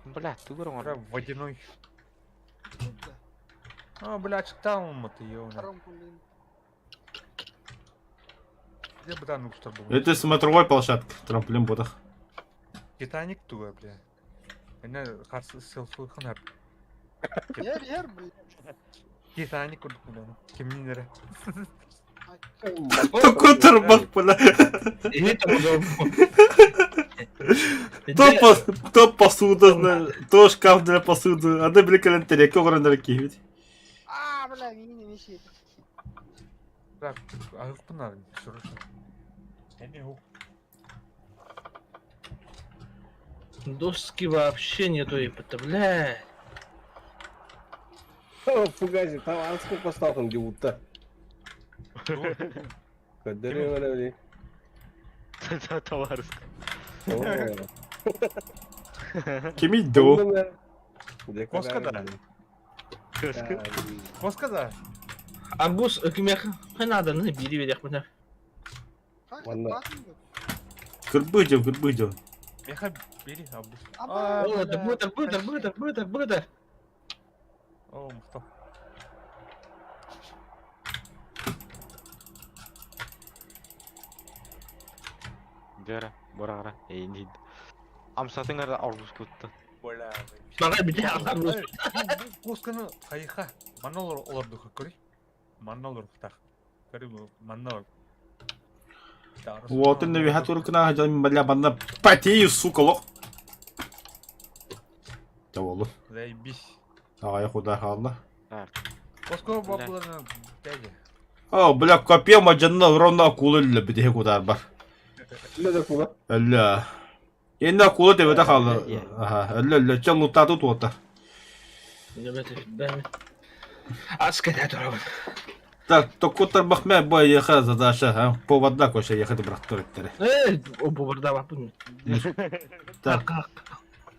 Бля, тугу Ура, оҥорор? водяной. Тут А, бля, читал ты ё. Трамплин. Где бы там устар был? Это смотровой площадка, трамплин ботах. Титаник туга, бля. Эне харсы селфи ханар. Ер, ер, блядь. Титаник курдук бля. Кимнин эрэ. Такой тарбах, бля. Это То, то посуда, то шкаф для посуды. Аны били кэлэн тэриэккэ олорон эрэ киһибит. А, бля, мини висит. Так, аһыкпын срочно. Эми ук. Доски вообще нету, ебать, бля. О, Фугази, там а сколько стал там где-то? Кадыры, Товарыска. Кимий ду? Коска да. Коска да. Арбуз кимех надо, ну бери верх мына. Как Ладно. Кырбыдев, кырбыдев. Меха бери абус. А, О, это бытер, бытер, бытер, бытер, бытер. О, мухта. Бера, барара, эйнид. Амсатыңар арбуз кутта. Бля. Мага бите арбуз. Косканы хайха. Манна олар духа көрүй. Манна олар хтах. Көрүй манна. Вот и навигатор кына жан бля банда потею, сука, лох. Таволу. Заебись. Ага, я куда халла. Коско бабланы дядя. О, бля, копье мажанна ровно акулы өллө битеhe кудар бар. Өллө. Енді акула деп өте қалды. Аха, өллө өллө. Чал лутату туота. Аска да турабын. Так, токутар бахме бу еха задача, а? По вода коша ехать браттыр эттере. Э, поварда бапын. Так.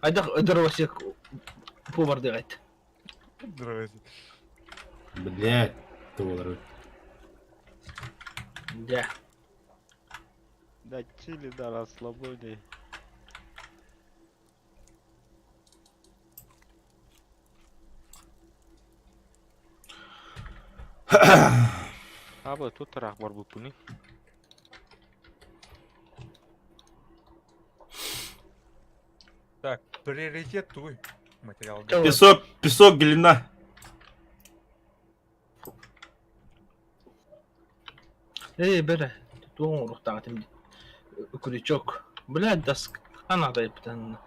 Айдак дровосек поварды айт. Дровосек. Блять, туолар. Да. Да чили, да, расслабоне. Абы тут рах бар бу пуни. Так, приоритет твой материал. Песок, песок, глина. Эй, бere. Туон рухтаатым. Крючок. Бля, даск. Ана да иптен.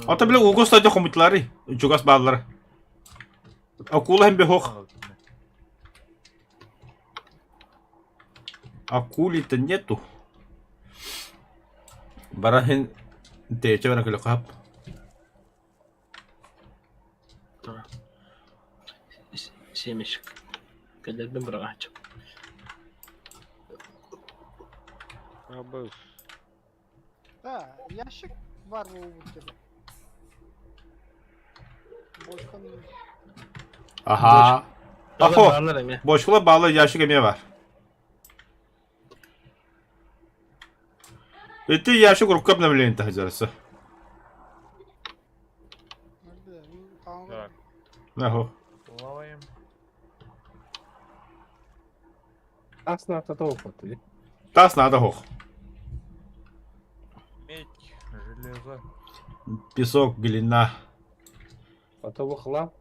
Ата бile угос стадия хомутлары, чугас баалар. Акула hem бехох. Акули-то нету. Барахин тече бара күлө кап. Семечек. Кэлэрбин быраҕааччы. Абы Да, ящик бар буолбут тебе. Бочканы Аха. Ахо. Баалар эмиэ. Бочкула баалы ящик эме бар. Ити ящик рукка обновление тахзарсы. Nerede? Tamam. Так, Ахо. плаваем. Ас на автотолку. Тас надо хох. Медь, железо. Песок, глина. А то хлам.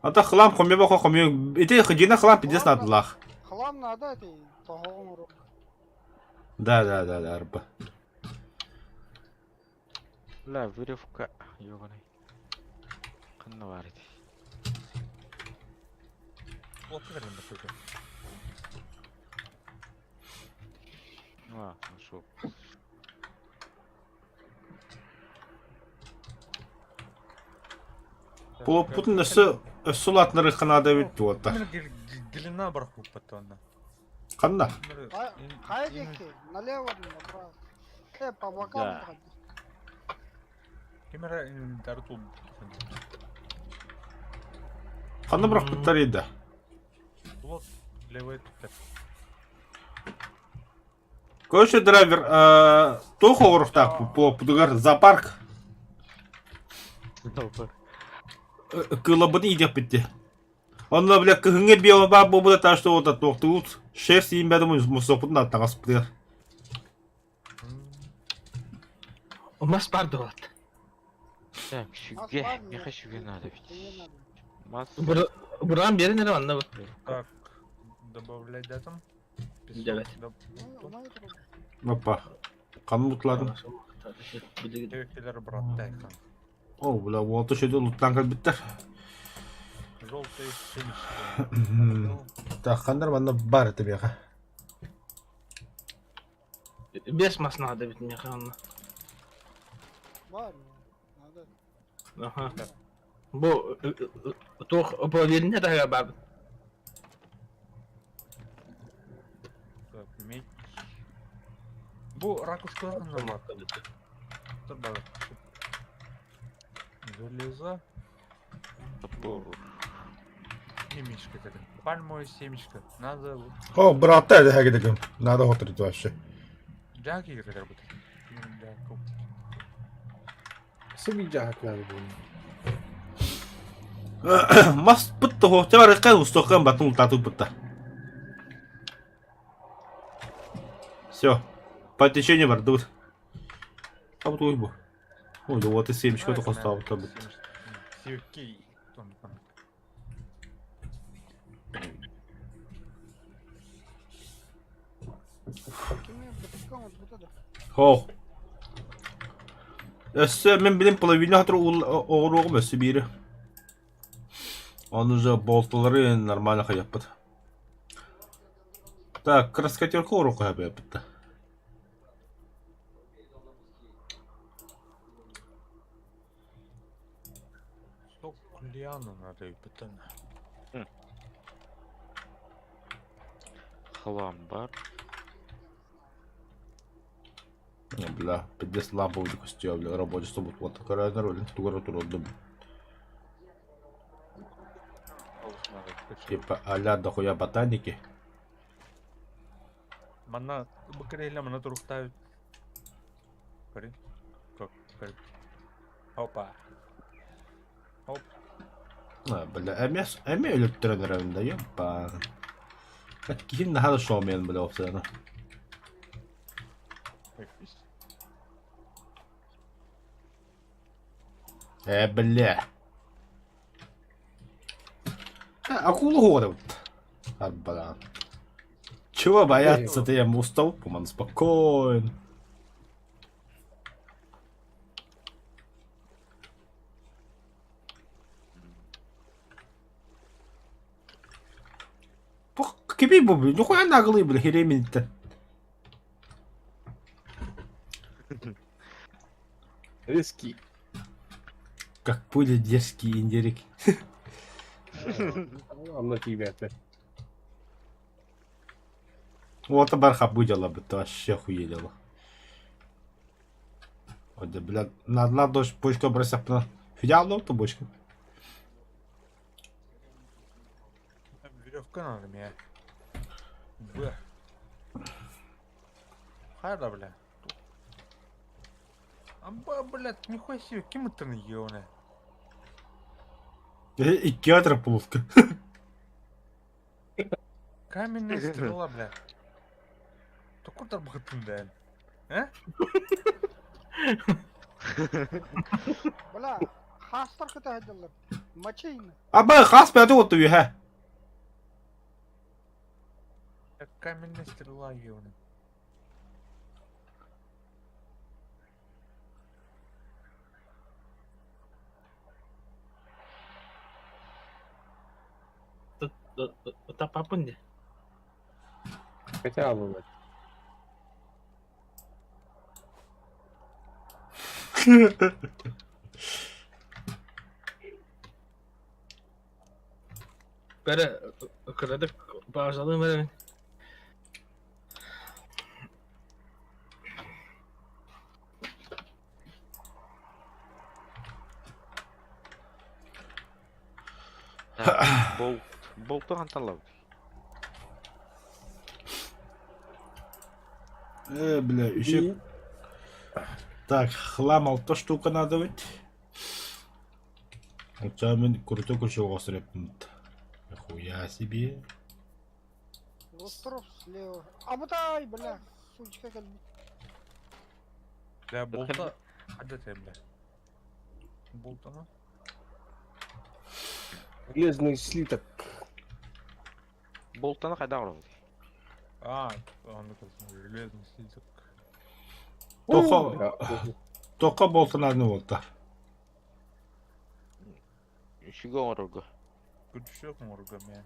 А то хлам хоме бохо хоме. Ити хадина хлам пиздец надо лах. Хлам надо это тоһоҕун Да, да, да, да, арба. Бля, выревка, ёбаный. Канна бар ити. Плотно вернем такой. А, нашел. Плоппутун өссө өссө улаатынарыахха наада эбит дуота. Длина барахпыт онно. Ханна? Хайа диэки, налево, направо. Э, по бокам Да. проходи. Ким эрэ инвентарь тул. Ханна бырахпыттар да? Плот левый туттар. Короче, драйвер, туох оҕуруктаах плоппутугар зоопарк кыылабыны иитиэхпит дии. Онно, бля, кыһыҥҥы биома баар буолбута так что вот туохтуут шерсть иимбэтэ мусуохпутун таҥаспытыгар. Мас бар дуолат. Так, шүгэ, миэхэ шүгэ надо ведь. Мас. Буран берин эрэ манна бу. Так, добавлять да там? Девять. Опа. Ханна лутладым? Кэлэр браттай хан. О, бля, уолта шөйдө луттаан кэлбиттэр. Желтые семечки. Так, ханнар манна бар этэ биэхэ. Без мас надо бит миэхэ онно. Бар, надо. Аха. Бу туох управление таһыгар баар. Так, медь. Бу ракушка бар. Бар. Железо. Топор. Семечко это. Пальмовое семечко. Надо... О, братта это хагидагым. Надо хотрить вообще. Джаки играть работать. Сыби жахат надо было. Мас бытта хоһча барыкка устуоххан батын ултаатык бытта. Все. По течению бардыбыт. А вот бу. Ой, да вот и семечко то хостаабыта бут. Сивки. Хоох. Өссө мен билим половина хатыр оҕуруоҕум өссө биири. Он уже болталары нормально хайаппыт. Так, краскотерка уруок хайаппыт. Сок лиану надо ыпытан. Хлам бар. Бля, пиздец ламповый костюм, бля, рабочий стол, вот такая роль, тугара туродым. Типа а-ля дохуя ботаники. Манна бакыреле мана туруктают. Көрүн. Көр. Көр. Опа. Оп. А, бля, эмес, эме өлөттөрөн эрэн да, ёпа. Киһин наһаа да шоумен, бля, опсана. Э, бля. Акула говорит. Арбалан. Чего бояться-то я устал, он спокоен. Кеби бу, ну хуя наглый, бля, херемин-то. Резкий. Как пуля дерзкий индерик. Онно тиийбэттэр. Вот барха будела бы, то вообще хуелила. Вот, да, бля, на одна дождь бочка бросяпна. Фидиал, то бочка. Веревка надо мне. Б. Хайда, бля. Аба, блядь, нихуя себе, ким это наебаная? Икки полуска. Каменная стрела, бля. Такой тарбахатын, да. А? Бля, хастар кыта хадаллар. Мачейны. Аба, хас пятый вот ты, ха. Каменная стрела, ебаная. Тапапын де. Хотя бы. Бэрэ кырадык паузалыым эрэ мин. Так, болт. Болту хантан ылабыт? Э, бля, еще... Так, хлам алта штука надо быть. Оччоҕо мин крутой крючок оҥостор Нихуя себе. Остров слева. Абытай, бля, сучка кэлбит. Бля, болта... Хадда бля. Болтана. Железный слиток. Болтаны хайдах оҥоробут? А, аны көрсөм, железный слиток. Тоха, тоха болтананы болта. Үчүгэй оҥорорго. Күрдүшөк оҥорго мэ.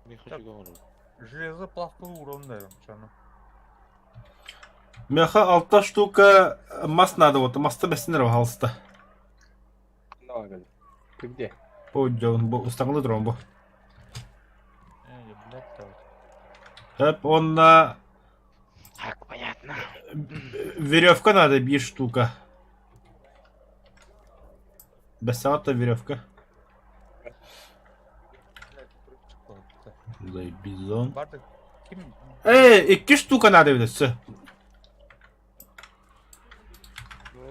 Миэхэ Так. үчүгэй оҥорорго. Железо плавкалы урон дайым, чаны. Меха алта штука мас надо вот, маста бэстинер пожалуйста. Давай, Ты где? Бу дьон, бу устаҥылы туран бу. Э, блядь, давай. Эп, онна Так, понятно. веревка надо, биир штука. Бэсэҕэ веревка. Бизон. Бардык. Ким? Эй, икки штука надо эбит өссө.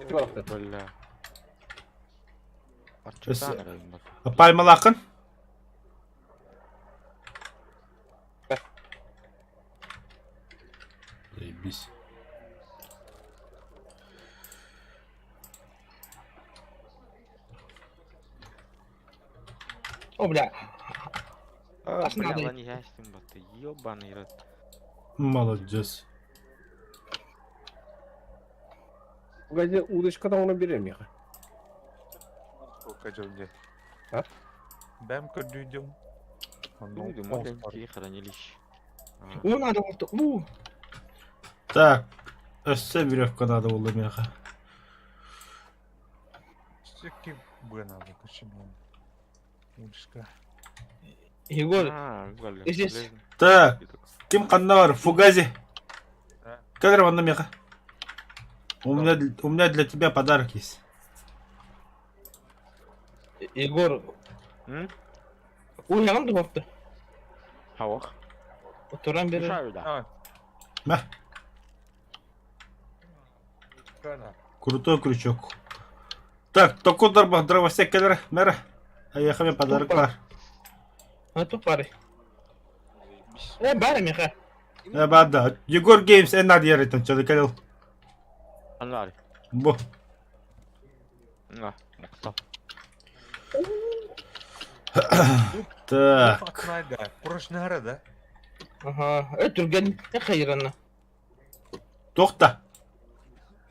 Бля. Аччыктаан эрэ бат. Пальмалааххын? Заебись. О, бля. А, Ас бля, надо. лани ястим бат. Ёбаный рот. Молодец. Погоди, удочкадан ону берем миэхэ. Сколько дьон А? Бэм көрдүйдүм. Ну, маленькие хранилище. А, Уу надо болту. Уу. Так, өссө веревка надо было миэхэ. Всеки бы надо, почему? Удочка. Егор, А, уголь, Здесь. железный Так, слиток. ким ханна бар? Фугази. Да. Кадр манна миэхэ. У меня, у меня для тебя подарок есть. Егор, М? уу нягам духовта. Хавах. Туран бере. Мешаю, да. А, Мә, Кана. крутой крючок. Так, току дарба, дровосек кэлэр, мэр. Эйиэхэ мен подарок бар. А то пары. Э, бары миха. Э, бар да. Егор Геймс эн надиэритэн чады кэлэл. Анар. Бу. На, махтал. Так. Найда. Курашнара, да? Ага. Э, түргэн. Э, хайранна. Тохта.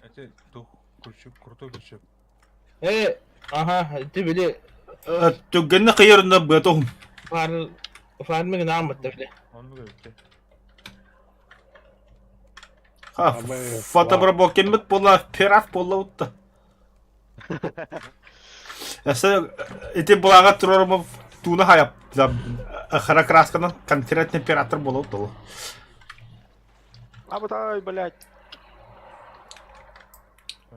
Это дух крючок, крутой крючок. Э, ага, ты били Түгэнни хайырына бытохум. фар фарминг наамат били. Он говорит, Ха, фотобрабокеммит була, пират була утта. Эсэ ити булаҕа туруорумов тууна хайап хара красканан конкретный пираттар буола утта Абытай, блядь.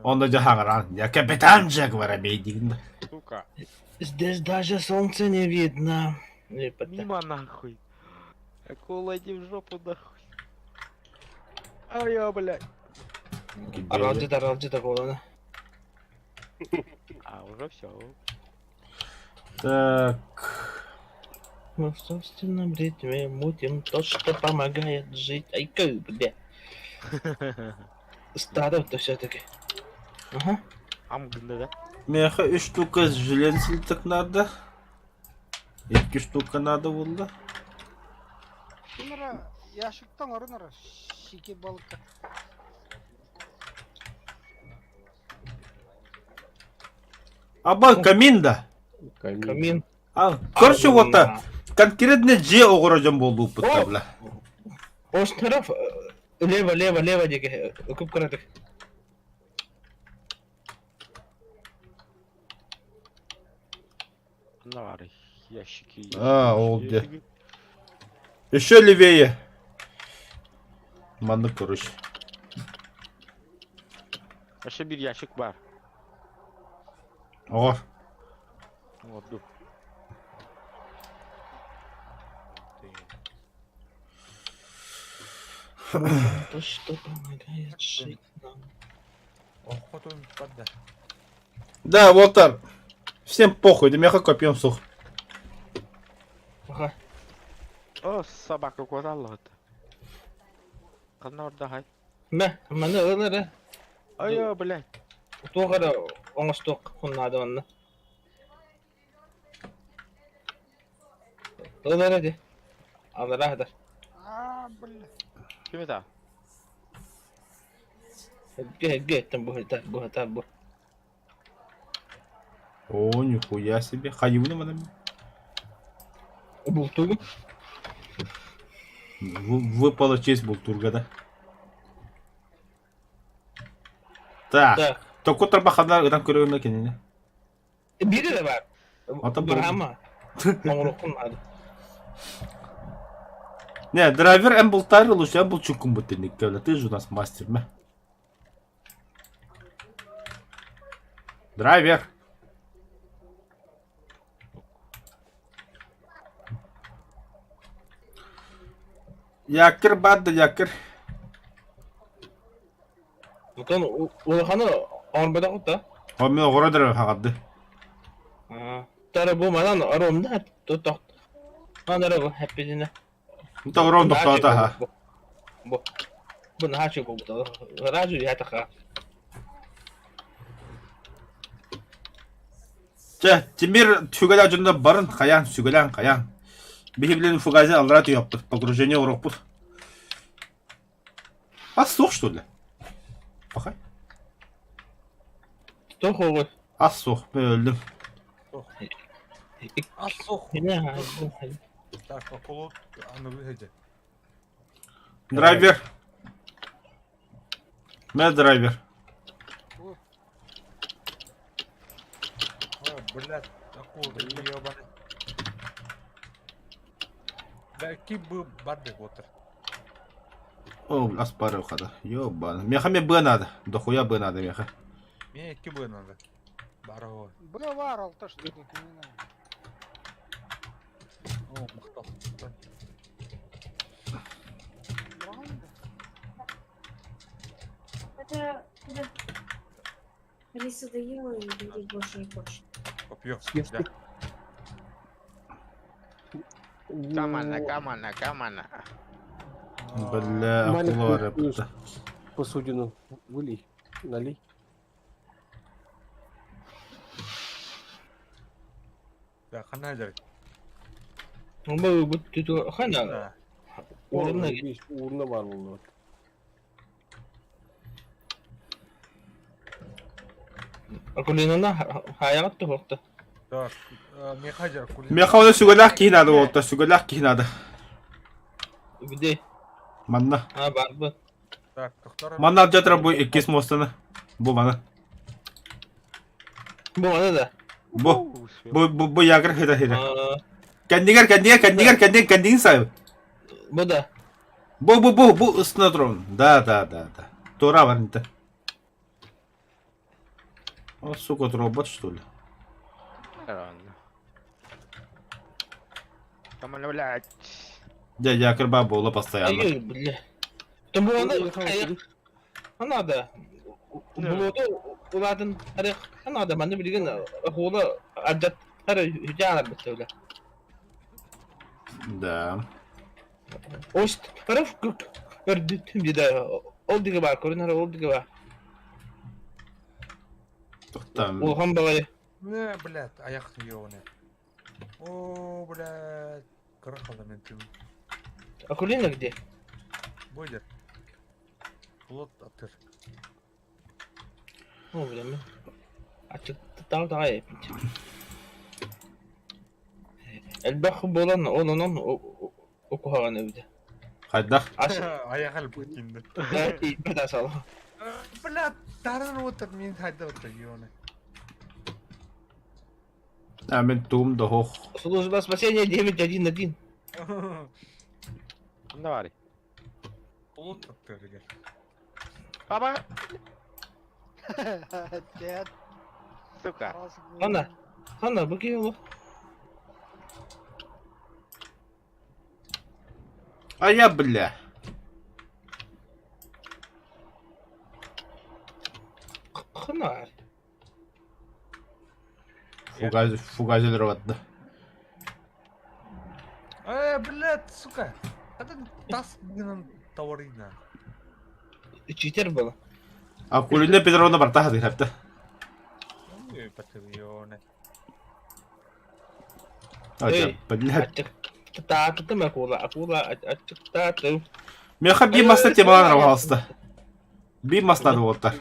Онно дьаһаҕыраан, я капитан Джек Воробей диигин да. Сука. Здесь даже солнце не видно. Э, Мимо нахуй. Акула, иди в жопу нахуй. А я, блядь. Аралдьыт, аралдьыт акуланы. А, уже все. Так. Мы в собственном ритме мутим то, что помогает жить. Ай, как, бля. Старов-то все-таки. Ага. Амгында, да? Миэхэ үс штука железный слиток надо. Икки штука надо буолла. Ким эрэ ящиктан орун эрэ сики балыкка. Аба камин да. Камин. Камин. А, короче, вот конкретно дьиэ оҕоро дьон буоллуппут О! бля. Остров лево, лево, лево диэки кып кыратык. Ханна баарый? Ящики. А, ол ящики, где. ящики. Еще левее. Маннык короче. Вообще бир ящик бар. Оҕор. Оҥордум. То, что помогает жить нам. Охотун барда. Да, вот так. Всем похуй, да меха копьем сух. Ага. О, собака куоталлаҕыт. Ханна ордо хай? Мэ, маны ыл эрэ. Ай, блядь. Туох эрэ оҥостуох наада манна. Ыл эрэ дии. Аллараа сытар. А, бля. Ким это? Эргэ эргэ эттэн бу сытар бу сытар бу. О, нихуя себе. Хайыбыны манам. Бултугун. Выпала честь Бултурга, да? Так. Так. Току тарбаханар ытан көрөмө кинини. Биир эрэ баар. Ата Бырама. Оҥоруоххун наада. Не, драйвер эн бултаар лучше эн булчуккун бутынник Ты же у нас мастер, мэ. Драйвер. Якир баар да якир. Оттон улаханы оҥорботоххут да? Ол мен оҕоро драйвер хаҕарды. Тара бу манан оромна тотох. Манара бу хэппитинэ. Нта орон тохтоото аха. Бу бу наһаа үчүгэй буолбута. Ыраах дьүрүйэтэхэ. Чэ, Тимир сүгэлээх дьонно барын хайаан, сүгэлээн хайаан. Биһи билин фугазе аллара түһүөхпүт, погружение оҥоруохпут. Ас суох что ли? Пахай. Туох оҕой? Ас суох, мен өлдүм. Ас суох. Так, около аныгы сылдьар. Драйвер. Мэ драйвер. Ой, блядь, акула, ебаный. Да, ки бы барды отыр. О, ас бары хада. Ёбана. Меха мне Б надо. Дохуя Б надо меха. Мне ки бы надо. Барова. Б бар, алта штук, не надо. О, махтал. Правда? Это когда Алиса доела и говорит, больше не хочет. Копье. Съешь Да. Камана, камана, камана. Бля, акула Маленькую рэпта. посудину вылей, налей. Да, хана дьэр. Бу бу түтү хана Да. Уурна Уурна бар буолла. Акулинана хайаҕат туһуохта. Так, меха дьэр кулин. Меха оны сүгэлээх киһи надо буолта, сүгэлээх киһи надо. Где? Манна. А барбын. Так, тохтор. Манна алдьатара бу иккис муостаны. Бу маны. Бу маны да. Бу. Бу бу бу ягр хита хита. Аа, Кэннигэр кэннигэр кэннигэр кэннигэр кэннигин сайып. Бу да. Бу бу бу бу ыстына турабын. Да да да да. Тура бар инте. О, сука, это робот, что ли? Ладно. Камана, блядь. Дядя якорь буола постоянно. Ай, бля. Там бу аны Анада. Булуоду улаатын арых анада манны билигин оһуола ардьат ары үдэ бөттөлө. Да. Ост арыф көрдүтүм диде ол диге бар көрүнөр ол диге бар. Там. Улахан баҕайы. Не, блядь, аяқ ёбаный. О, блядь. Кыра қалды мен түм. Акулина где? Бойдер. Плот атыр. О, бля, мен. Ачык тау таҕай эппит. Элбэх буолан ол онон укуһаҕан эбитэ. Хайдах? Ас Аяқ әлі кинді. да сал. Блядь, таран отыр, мен хайда отыр, ёбаный. А мин туум да суох. Служба спасения 911. Ханна баарый? Улут таптыырыгар. Аба! Дед, Сука. раз Ханна? Ханна, бу киһи олох. А я, бля. Ханна. Фугаз, фугазелер барда. Э, блядь, сука. Это тас гынан товарина. Читер было. Акулина Петровна барта хатыхапта. Ой, патрионы. А, блядь. Таатытым акула, акула ачыктаатым. Меха би масна темалар пожалуйста. Би масна буолтар.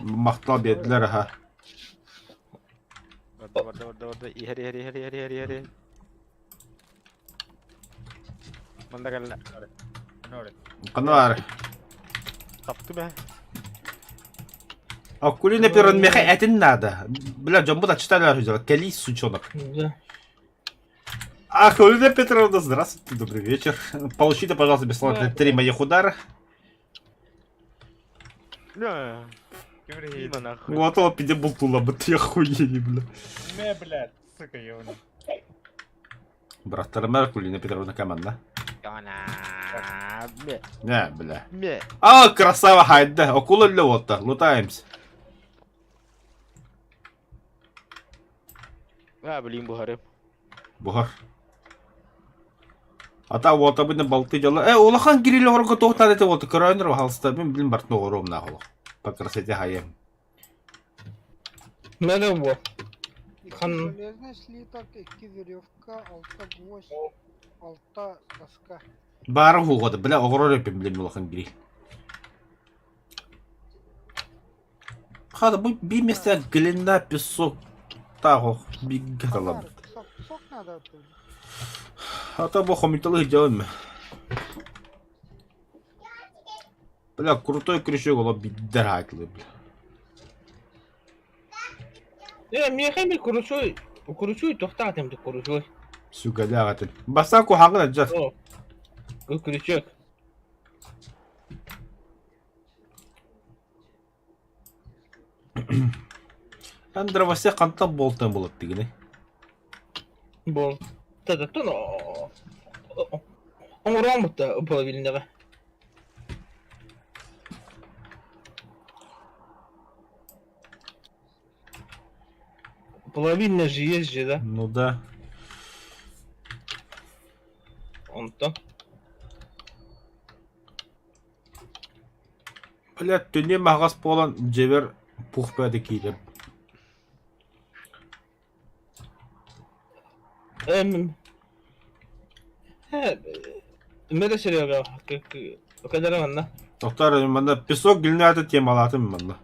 Махтал биэрдилэр аха. Барда, барда, барда, барда. Иһэр, иһэр, иһэр, иһэр, иһэр, иһэр. Манна кэллэ. Ханна баар? Таптым ээ. Акулина Петровна меха этин надо. Бля, дьоммут аччыталар сылдьар. Кэлии сучонок. Акулина Петровна, здравствуйте, добрый вечер. Получите, пожалуйста, бесплатно три моих удара. Бля. Дима нахуй. Вот он пиде бултула, быт я хуели, бля. Не, блядь, сука, ёбаный. Братарым Акулина Петровна команда. Она. Ме. Не, бля. Ме. А, красава, хайда. Акула для вот лутаемся. А, блин, буһарым. Буһар. Ата уота бу балты дьоло. Э, улахан кирилл оҕорго туох наада этэ уота көрөөнөр баһалыста мин билин бартын оҕоруом наахолох. По красоте хайым. Мэлэ бу. Икки Хан- железный слиток, икки веревка, алта гвоздь, алта доска. Баара хуҕата, бля оҕорор эппин билин улахан кирилл. Хада бу би месте глина, песок таах бигге талабыт. Песок, песок надо оттуда. Ата бу хомиталы сылдьабын Бля, крутой крючок ола биддер хаайтлы, бля. Э, миэхэ ми куручуй, куручуй тохтаатым да куручуй. Сүгэлээх этин. Бастаан куһаҕан адьас. О, крючок. Эн дровосек хантан буолтан булат дигини? Буол. Тадаттан оҥорооммут да половиннаҕа. Половина же есть же, да? Ну да. Онтон. Бля, түнү маҕас буолан дьиэбэр пух бөҕөтө киирэр. Эм... Мэрэ Серега, кэлэрэ манна. Тоқтар, манна песок глинаты темалаатым манна.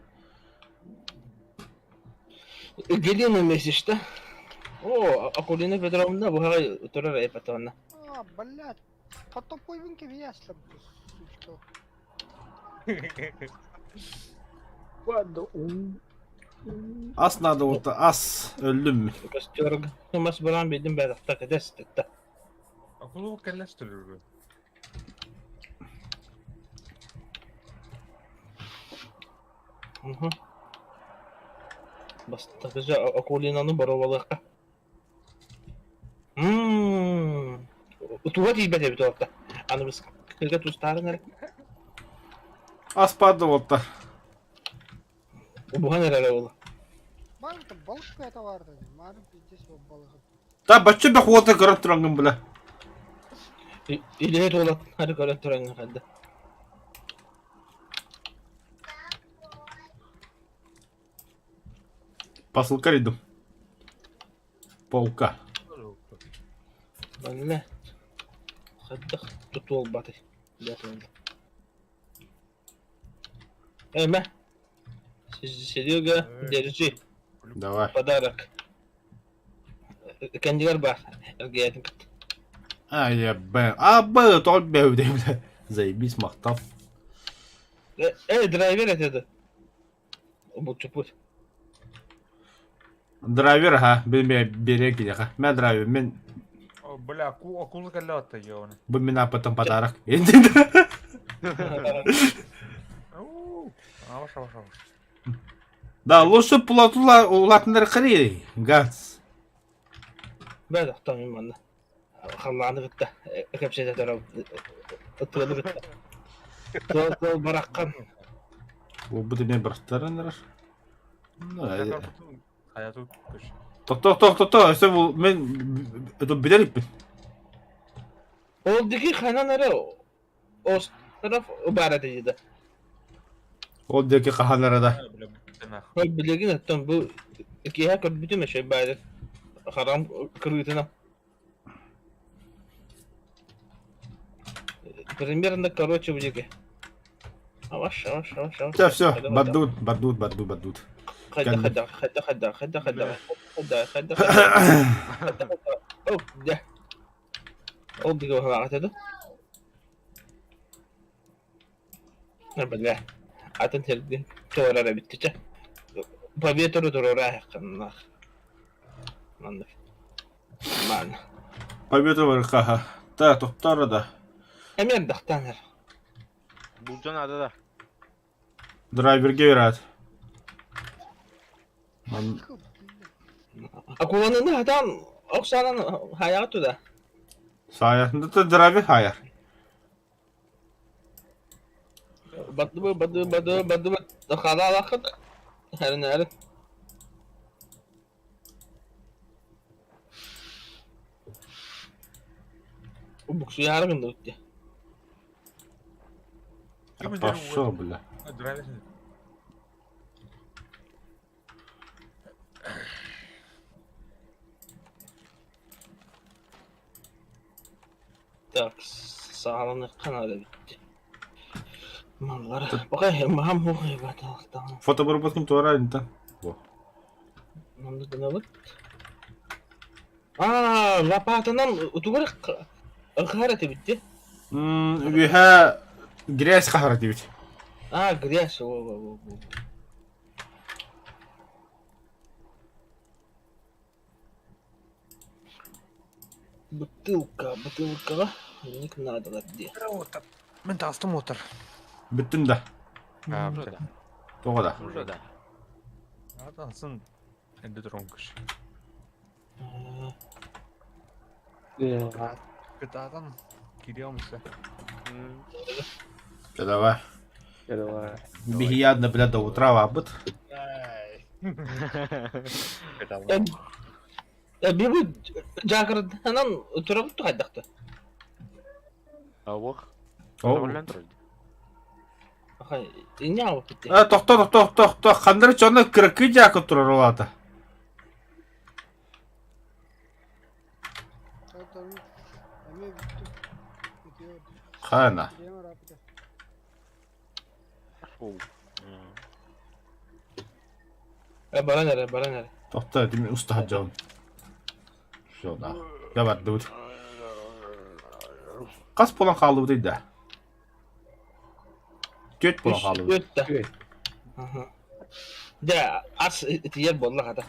Глина месяц, О, Акулина Петровна, бу турар эпатона. А, блядь. Потом пойвинки в яслям, сучка. Ас надо вот ас өллүм. Костерг. Мас баран бидин бәрәхтә кәдәс тетте. Акула кэллэс төлөргө. Бастакы Акулинаны боровалыахха. Мм. Туга тиийбэт эбит орта. Аны быс кырга тустаарын эрэ. Ас падла болта. Бухан эрэ ол. Мам, там балык это варда. Мам, пиздец, балык. Та бачча бөхуота көрөн турангын бля. Илээ туолат хары көрөн турангын хадда. Посылка рядом. Полка. Манна хайдах тутуолбатый диэтим. Эмэ Серега, держи Давай. подарок. Кэннигэр баар эргийээтин кытта. А, я Б. А, Б, тоҕо б бля. Заебись, махтал. Э, драйвер этэ да. Булчуппут. Драйвер аха, биэриэн киниэхэ. Мэ драйвер, мин Бля, акула кэллэ атта ёны. Бу мин аппатан подарок. Аваш, аваш, аваш. Да, лучше плотула улатыннар кырый, газ. Бә тохтоо мин манна. Халлааны кытта кэпсэтэ турабын. Тыалы кытта. Тыал тыал бараххан. Бу эмиэ бырахтаран эрэр. Хайа тут көш. Тохто тохто тохто өссө бу мен это билер иппин. Ол диги ханан эрэ остров баар этэ дии да. Ол диэки хаһан эрэ да. Ол билигин оттон бу киэһэ көрбүтүм эшей баайдыр. Харам кырыытынан. Примерно, короче, билиги. Аваш, аваш, аваш, аваш. Все, все, бардут, бардут, бардут, бардут. Хайда, хайда, хайда, хайда, хайда, хайда, хайда, хайда, хайда, хайда. Оп, дьэ. Ол диги баһылаҕа этэ да? Бля, атын сирдин туорар эбит чэ. По ветру туруорааххыннах. Маннык. Мааны. По ветру барыхха. Та, тохтоор да. Эмиэ ардахтаан эр. Булдьан ада да. Драйверге берат. Акуланы хатан оксанан хаяга туда. Саятында драйвер хаяр. Бады бады бады бады халалахыт. Хәрін әрін. Буксуяары гынды битти. Пошел, бля. Так, саҕаланыахха наада эбит. Маллара. Пока мам ой, Фотобарбаткын туора инта. Во. Маннык гынабыт. Аа, лопатанан утугар хаара этибит Үөһэ грязь хаһара диэбит. Аа, грязь, во во во во. Бутылка, бутылкаҕа инник наадалар дии. Мин таҕыстым уотар. Бүттүм да. Аа, Уже да. Тоҕо да. Уже да. Атансın энди туруҥкуш. Кытаатан кириомса. Да давай. Давай. Биһиядна, бля, до утра бабыт. Бибу жаакырданан турабыт хайдахта. Ауых. О. Э, тохто, тохто, тохто, ханнары чонно кыракы жаакы турар олаата. Хана. Баран эрэ, баран эрэ. Тохто, дими устаха дьон. Все, да. Я бардыбыт. Хас буолан хааллыбытый да? Түөрт буолан хааллыбыт. Түөрт да. Дьэ, ас итийэр буолла хата.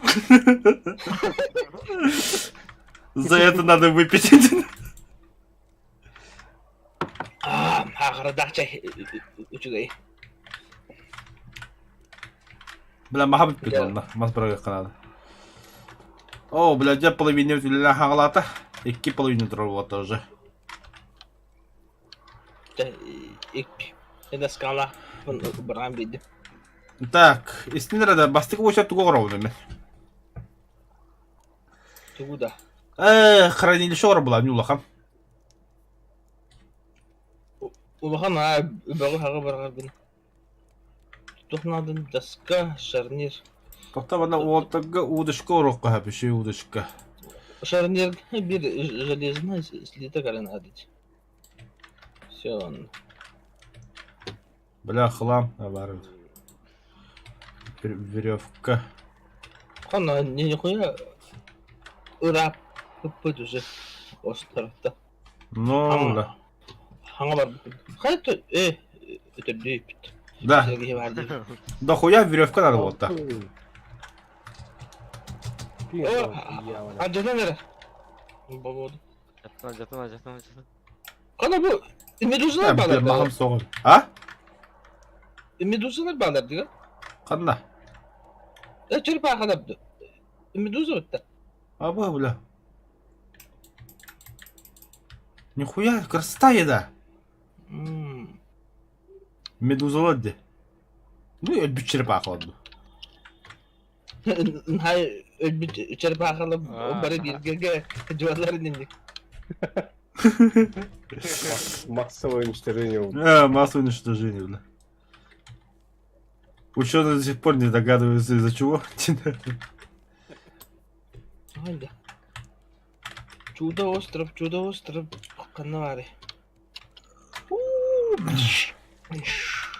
За это надо выпить. Аахарадаах чай үчүгэй. Бля, маха бүппүт онно. Мас бырагыахха наада. О, бля, дьэ половина үлэлээн хаалаата. Икки половина турар буолта уже. Это скала бараан биэрдим. Так, истин эрэ да, бастакы буочар тугу оҥоробун мен? Тугу да? Э, хранилище оҥоро була, улахан. Улахан аа бөҕү хаҕы барҕарбын. Туох наадын доска, шарнир. Тохто бана уолтарга удочка оруохха сөп, удочка. Шарнир биир железная слиток эрэ наада Все он. Бля, хлам, баар Веревка. Ханна не нихуя ырааппыт уже островта. Ну, да. Хаҥа барбыт. Хайа э өтөрдүүппүт. Да. Да хуя веревка надо было-то. Алдьатан эрэ. Болуоду. Алдьатан, алдьатан, алдьатан, алдьатан. Хана бу медузалар баалар Махам соҕун. А? Медузалар баалар дигэн. Ханна? Э черепахалар Медуза бытта. Аба, бля. Нихуя, красота еда. Медузалар де. Ну, өлбүт черепахалар ду. Наһаа өлбүт черепахалар бары бииргэ дьуоллар инник. Массовое уничтожение. А, массовое уничтожение, бля. Ученые до сих пор не догадываются из-за чего. Хайда. Чудо остров, чудо остров, Канары.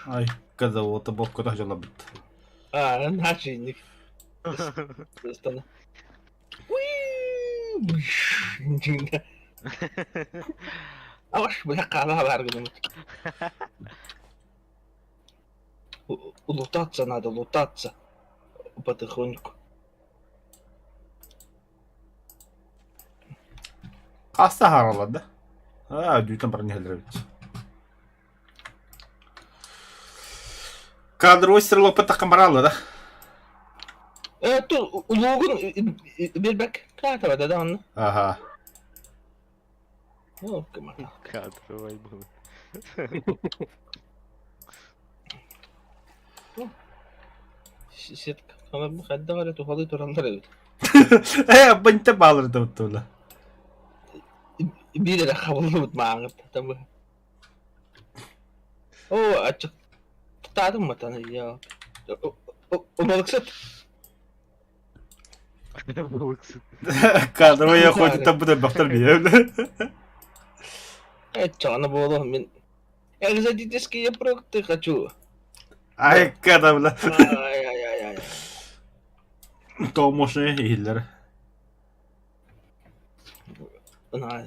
Ай, когда вот бок куда жала бит. А, начинник. Стану. Аш, бля, кала бар гынымыт. Лутаться надо, лутаться. Потихоньку. Хаста харалар да? Аа, дүүтэн баран иһэллэр эбит. Кадровый стрелок паттахха бараалла да? Э, ту улуугун билбэк каатаба да онно. Аха. О, кымата. Кадровый был. Сетка. Хайдах эрэ туһалыы тураллар эбит. Э, бынта баалар да тула. Биир эрэ хабыллыбыт мааҥыт табы. Оо, аччык таатым матаны я. Балыксыт. Балыксыт. Кадровый охотник там буде бахтар бие. Э, чоно буолуо мин экзотические фрукты хочу. Ай, кадавла. Ай-ай-ай-ай. Тоомошне иһиллэр. На,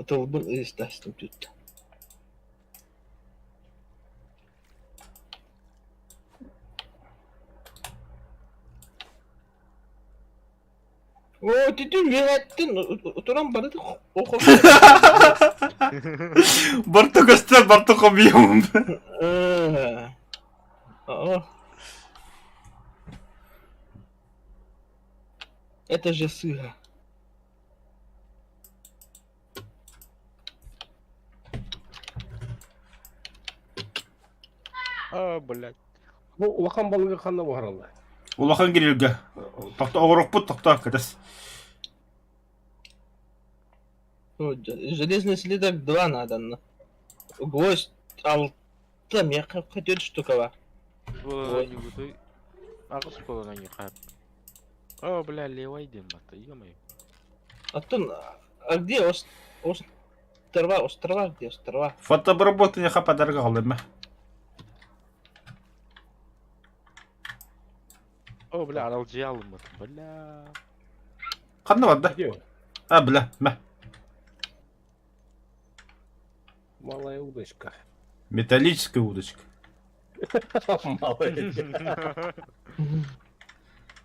тылбын ыыстастым түттэ. Оо, түтүн үөһэттэн туран бары Барто көстөр, барто хомуйум. Это же сыра. А, блядь. Бу улахан балыгы ханна буһараллар? Улахан грильгэ. Тохто оҕорохпут тохто кэтес. Железный слиток 2 надо. Гвоздь алта меха хотел штука бар. Аҕыс буолан хап. О, бля, левай диэн батта, ё-моё. Оттон, а где острова, острова, где острова? Фотобработание подарок алыма. О, бля, аралдьыйа алыммыт, бля. Ханна барда? А, бля, мэ. Малая удочка. Металлическая удочка. Малая.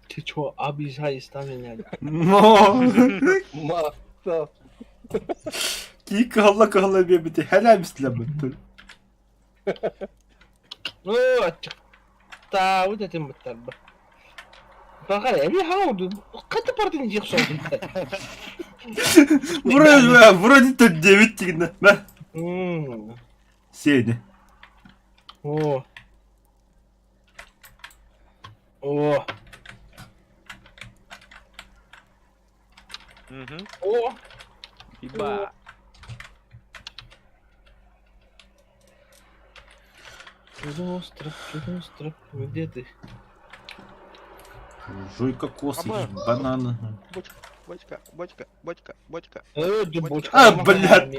Ты чё, обижаешь там меня? Но! Мата. Кика алла кахла бебити хәлә мисләмәттер. Ну, аччыктаабыт этим быттарба. Баҕар эми хаҥа хата бардын дьиэх соҕутун. Вроде, вроде тут 9 тигнэ. Сеня. О. О. О. Иба. Чудо остров, чудо остров, где ты? Жуй кокосы, Аба. бананы. Бочка, бочка, бочка, бочка, бочка. Э, бочка. А, блядь.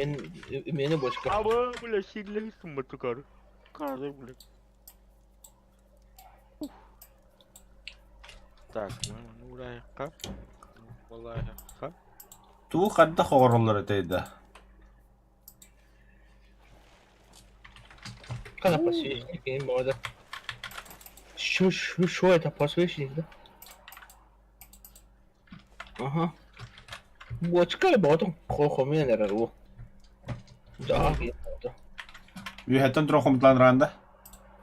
Мени бочка. Аба, бля, сиглейсің батукар. Кары, бля. Так, ну, урайыққа. Олайыққа. Туу ханна хоҕороллор этэй да? Хана подсвечник, не мода. Шо, шо, шо это подсвечник, да? Аха. Буочка эрэ боҕотун хомуйан эрэр уу. Дьаһах Үөһэттэн туран хомуталаан ранда.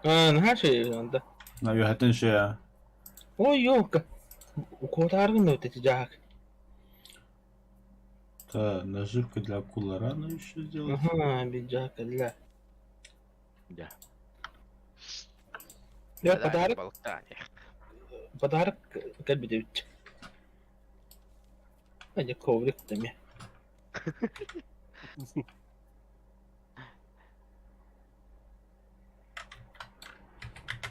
Аа, наһаа үчүгэй анда. На үөһэттэн үчүгэй. Ой, ёлка. Куотааргын да эти дьаһак. Та наживка для акулы рано еще сделать. Ага, бижака для. Да. Я подарок, подарок кэлбит Ане коврик тами.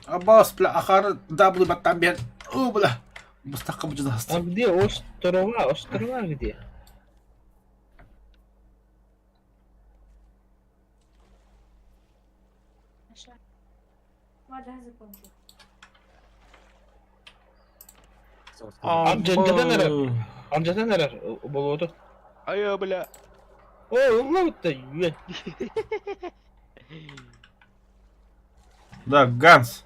Аббас, бля, ахары даблы баттан бер. О, бля. Мустаққа бұжы А где острова? Острова где? Нашла. Вода закончилась. Амжантан эрэр. Амжантан эрэр болуоту. Айа, бля. О, ыллабытта үөн. Да, Ганс.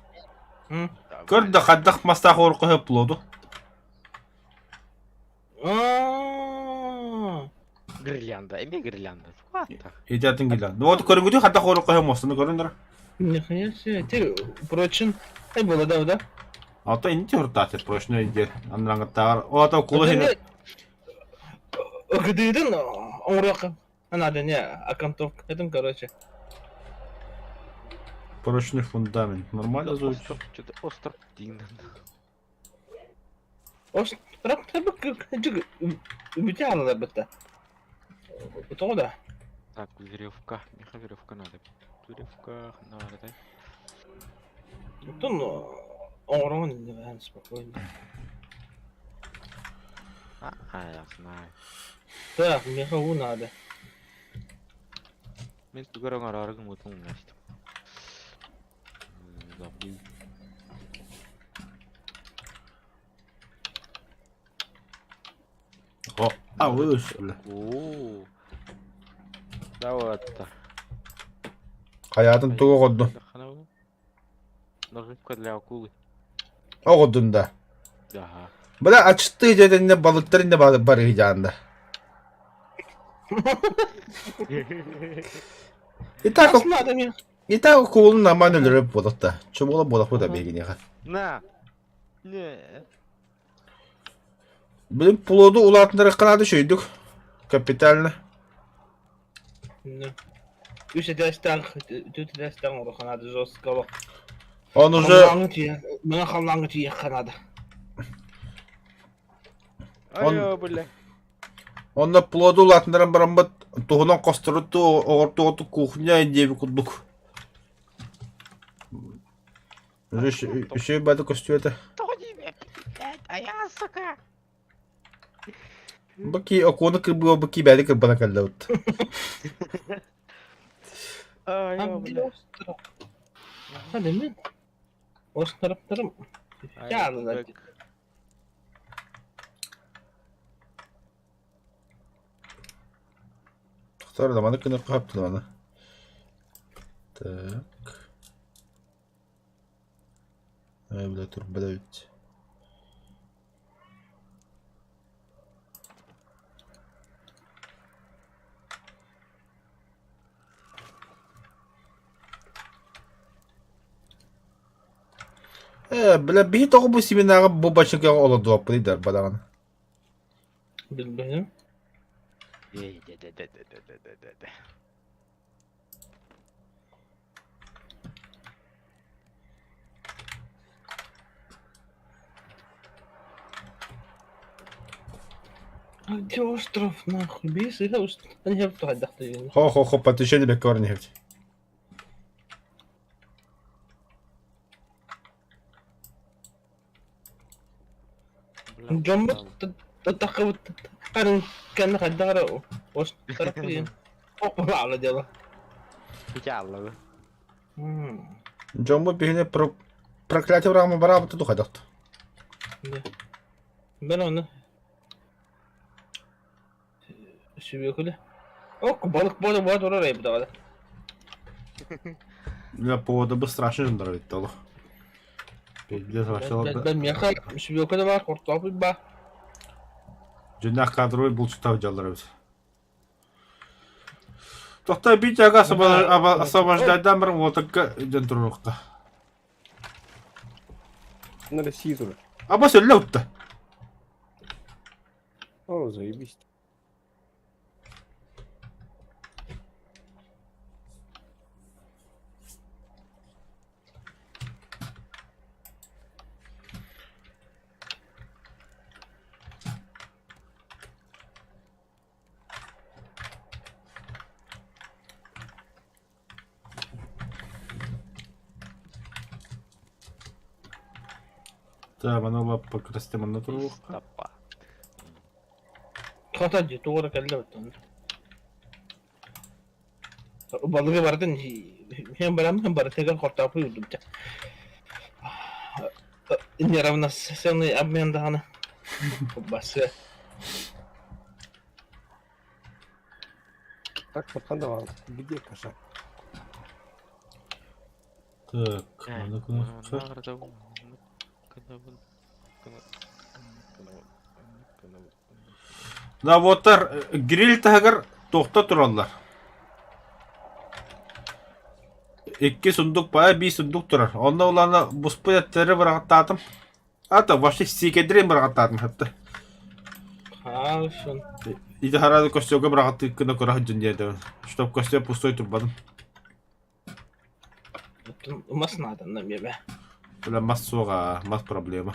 Көр да хайдах мастаах уорукка сөп буолуо Гирлянда, эмиэ гирлянда. Идеятын гирлянда. Вот көрүҥүтү хайдах уорукка сөп мостаны көрүннэр. Нихуя себе. Ты, впрочем, ай было, да, да? А то инти хуртааты прочно идет. Анраңыттаар. О, то кулы хине. Кыдыйдын оҥоруохха надо не окантовка этим короче. Прочный фундамент. Нормально звучит. Остров, что-то остров дин. Остров бүтэ алалар бытта. Тоҕо да? Так, веревка. Миха веревка надо. Веревка надо, да? Оттон оҥороҥун спокойно. А, я знаю. Так, миэхэ уу надо. Мин тугар оҥороору гыммытын умнастым. Забыл. О, а вы бля. Оо. Да вот. Хайатын тугу оҕордун? Наживка для акулы. Оҕордун да. Ага. Бля, ачты дьэтинне балыктар инне барыы дьаанда. Итак, итак, куулун наман өлөрөп буолатта. Чобула буолаппыт абиһигиниэхэ. На. Не. Билим плоду улаатыннарыахха наада үчүгэйдик. Капитально. Үс этээстээх, түөрт этээстээх оҥоруохха наада жесткого. Он уже... Мына халлааҥҥа тиийиэххэ наада. Айо, бля. Онно плоду улаатыннаран бараммыт туһунан хосторуту оҕортуоту кухня диэби курдук. Үчүгэй бады көстүөтэ. Тоҕо диибэ? Айаа, сука! Бу ки окуону кырбыа бу ки бэри кырбана кэллэбит. Айоо, бля. Hadi Остроптарым Айбек. Тохтор да маны кыныр хаптын маны. Так. Ай, бля, турбада ведь. Э, бля, биһи тоҕо бу семинаҕа бу бачыҥкаҕа олордуохпутуй да бадаҕана. Билбэтим. Эй, да-да-да-да-да-да-да. А где остров нахуй? Бейс, это остров. Они Хо-хо-хо, подключение беккорнихевть. Дьоммут таххыбыт харын кэннэ хайдах эрэ остараппыйын Оҕолаала дьыала. Печаллабы. Дьоммут биһини проклятие быраҕыма бараабыта тухайдахт. Мен ону сүбүөкүлэ. Ок, балык буола буола турар эбит даҕаны. Для повода бы страшно жындар олох. Пиздец, вообще Миэхэ сүбүөкүлэ баар, хортоопуй баар. Дьиҥнээх кадровый булчуттаах дьаллар эбит. Тохтой биир освобождайдаан баран уотарга дьон туруохха. На России турар. Аба сөллө утта. О, заебись. Так, маны лаппа красти манна туруохха. Таппа. Хата дии, тугу эрэ кэллэ оттон. Балыгы барытын һиэн бараммын барытыгар хортооппуй уурдум дьэ. Неравноценный обмен даҕаны. Бассыа. Так, пацан, где кошак? Так, маны кынахха. Заводтар гриль таһыгар туохта тураллар. Икки сундук баа, биир сундук турар. Онно улаана буспут эттэри быраҕаттаатым. Ата вообще сиикэдирин быраҕаттаатым хатта. Хаалсын. Ити харады костёрга быраҕаттык гына көрө сылдьын диэтэ. Чтоб костёр пустой турбатын. Мас наада миэбэ. Бля, мас суоҕа, мас проблема.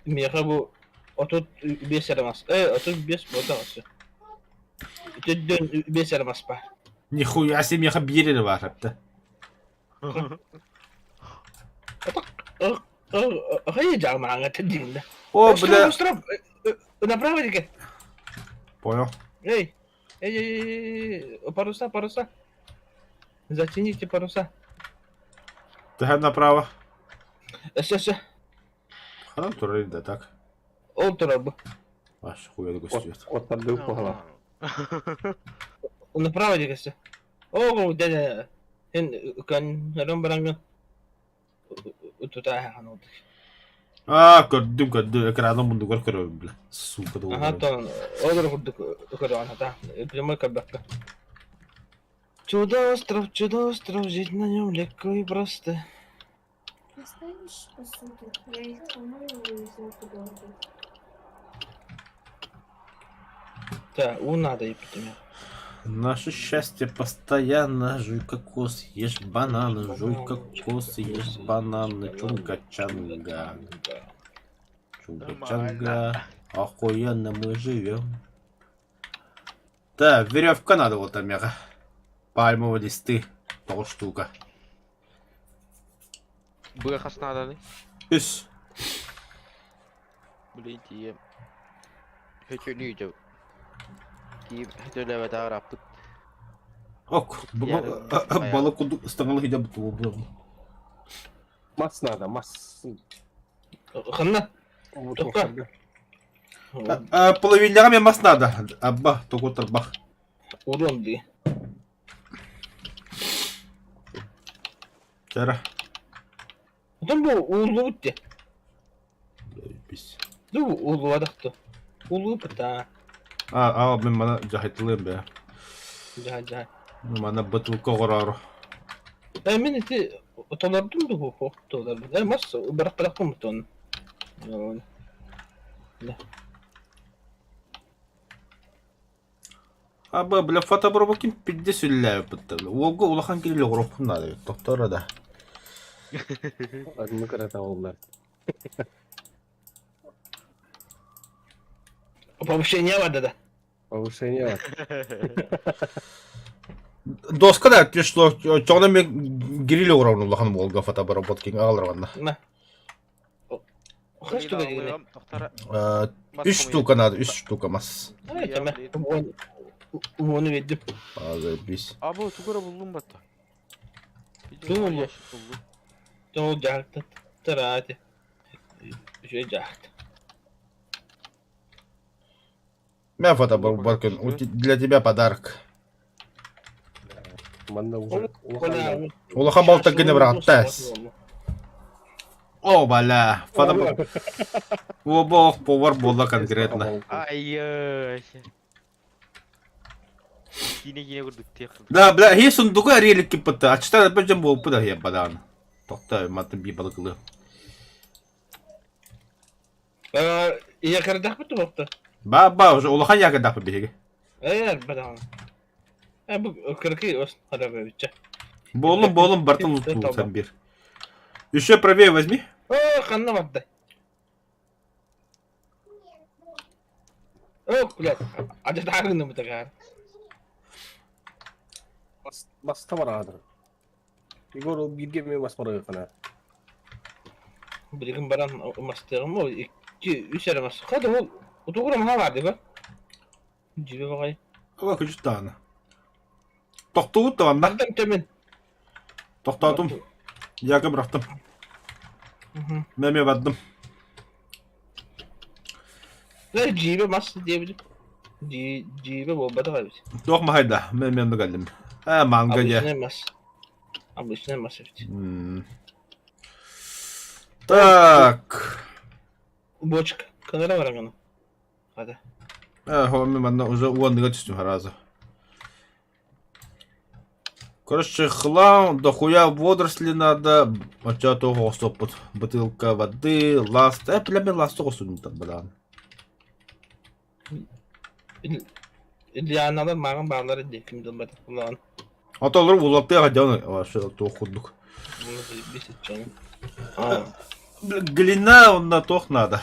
Миэхэ бу 35 эрэ мас. 35 буолта мас. Үтүддүн 5 эрэ мас баар. Нихуя себе миэхэ биир эрэ баар эптэ. Хайа дьаамааҥа тидиҥнэ. О, бля. Направо дике. Понял. Эй, эй, эй, паруса, паруса. Затяните паруса. Төһө направо? Все, все. Ханан турар да так. Ол турар бу. Аш хуя көстүбэт. Оттардыы куһала. Направо дике Оо, дэ эн көннөрөн бараҥҥын тутааһахан ол. Аа, көрдүм, көрдүм. Экраным муннугар көрөбүн, бля. Сука да Аха, тон ол курдук көрөҕүн хата. Прямой көрбөккө. Чудо-остров, чудо-остров, жить на нем легко и просто. Поставишь посуду? Я их помою и везу куда-то. Да, у надо и потом. Наше счастье постоянно. Жуй кокос, ешь бананы, жуй кокосы, ешь бананы. Чунга-чанга. Чунга-чанга. Охуенно мы живем. Так, веревка надо вот там, мега. Пальмовые листы. Полштука. Быа хас нааданы? Үс. Блин, тиийэм. Хөтөнүй дьэ. Киим хөтөлөөбөтөҕөр аппыт. Ок, балык курдук ыстаҥалы хидэ бутугу Мас надо, мас. Ханна? Тоқта. Половинняга мен мас надо. Абба, току тарбах. Урон дии. Чара. Оттон бу ууллубут дии. Бис. Ду ууллубатах Ууллубут да. А, а, мен мана жахайтылыым бе. Жа, жа. Мана бытылка оҕороору. Э, мин ити толордум дуу, толордум. Э, мас бырах-бырахпын бутон. Да. Аба, бля, фотобробокин пидде сүллээбиппит. Уолга улахан киһи оҕоруохпун наада эбит, тохтоор да. Одну карата оллар. Повышение бада да. Повышение Доска да пришло, чоҕуна мен гриль оҕоробун улахан уолга фотобработкин аҕалар На. Хас штука дигини? Үс штука надо, үс штука мас. Уону бердим. Заебись. Абы тугура булдум батта. Тугу булду? Тоҕо дьаһалта тараати. Үчүгэй дьаһалта. Мя фотобработкин, для тебя подарок. Манна уже улахан Улахан балта гыны быраҕаттаас. О, бля, фото... Оба повар буолла конкретно. Ай, Киинэ киинэ курдук тех. Да, бля, хи сундугу арыйа киппытта. Ачтар элбэх дьон буолпут аһыйа бадаан. Тохто, матын бии балыкылы. Якордахпыт туохта? Ба, ба, уже улахан якордахпыт биһиги. Эр бадаан. Э бу кыракый ос харабычча. Буолун, буолун, бартын лутсан бир. Еще правее возьми. О, ханна барда. О, блядь, адьатаарыны бутагаар. Баста бараадыр. Егор ол бииргэ эмиэ мас барыаххына. Билигин баран мастыаҕым ол икки үс эрэ мас. Хата ол утугура маһа баар дии Дьиби баҕай. Ала күчүт даҕаны. Тохтуубут да манна. Бардам төмүн. Тохтоотум. Дьаака бырахтым. Мен эмиэ бардым. Э, дьиибэ мас диэбитим. Дьиибэ буолбатах эбит. Туох маһайда? Мен эмиэ онно кэллим. Ээ, манга дьэ. Обычный мас. Обычный мас эбит. Так. Бочка. Кынара бараҥын. Хата. Ээ, хоми манна уже уонныга түстүм сразу. Короче, хлам, дохуя водоросли надо, оччо туох оҕустуохпут. Бутылка воды, ласт. Э, бля, мен ласты оҕустум бадаан. Ильяналар мааҕын бааллар дии ким дылбатах булаан. Ото олор улаттыах дьон вообще туох курдук. Глина онно туох надо?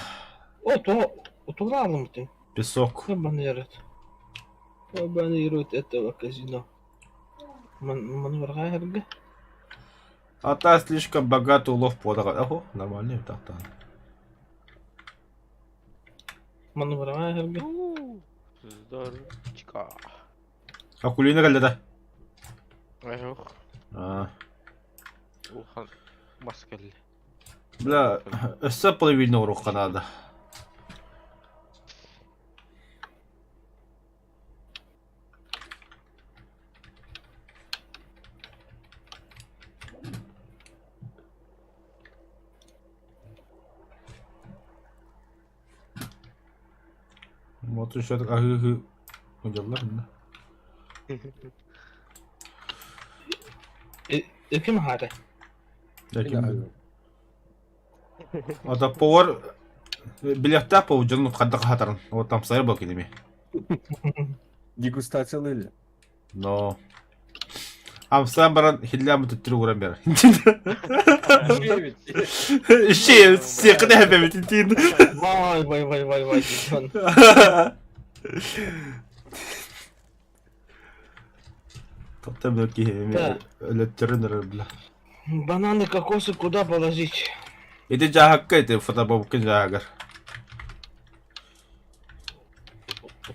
О, то, тула алымытын. Песок. Кабанерот. Кабанерот этого казино. Ман барга. А та слишком богатый улов подага. Ого, нормальный так-то. Ман барга. Здоровчика. Акулина кэллэ да? Ох. А. Улахан мас кэллэ. Бля, өссө половина уруохха наада. Вот еще аһыы дьаллар да. Ким аһаата? Ата повар билиэхтээх повар дьон хайдах аһатарын. Вот там сайыр был кинеми. Дегустациялыыр. Но Амсаан баран хиллээн төттөрү ууран биэрэр. Иши, сиэххэ эбэбит тиин. Вай, вай, вай, вай, вай, дьон. Тоттон бил киһи эмиэ өлөттөрөн эрэр бля. Бананы, кокосы куда положить? Ити дьааһыкка ити фотобобукка дьааһыгар.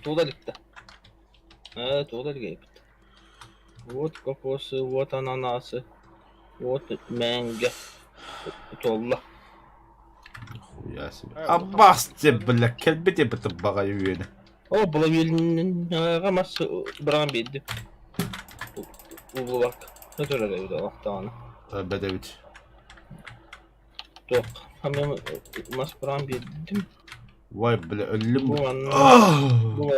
Туда липта. Э, туда липта. Вот кокосы, вот ананасы, вот мэнгэ. Туолла. Хуя себе. Аббас те, бля, кэлбит эбит баҕайы үөнэ. О, булавилнага мас быраҕан биэрдим. Убулак. Өтөр эбит олохтоҕуна. Эбэт эбит. Туох, хамыам мас быраҕан биэрдим. Вай, бля, өллүм. Бу манна бу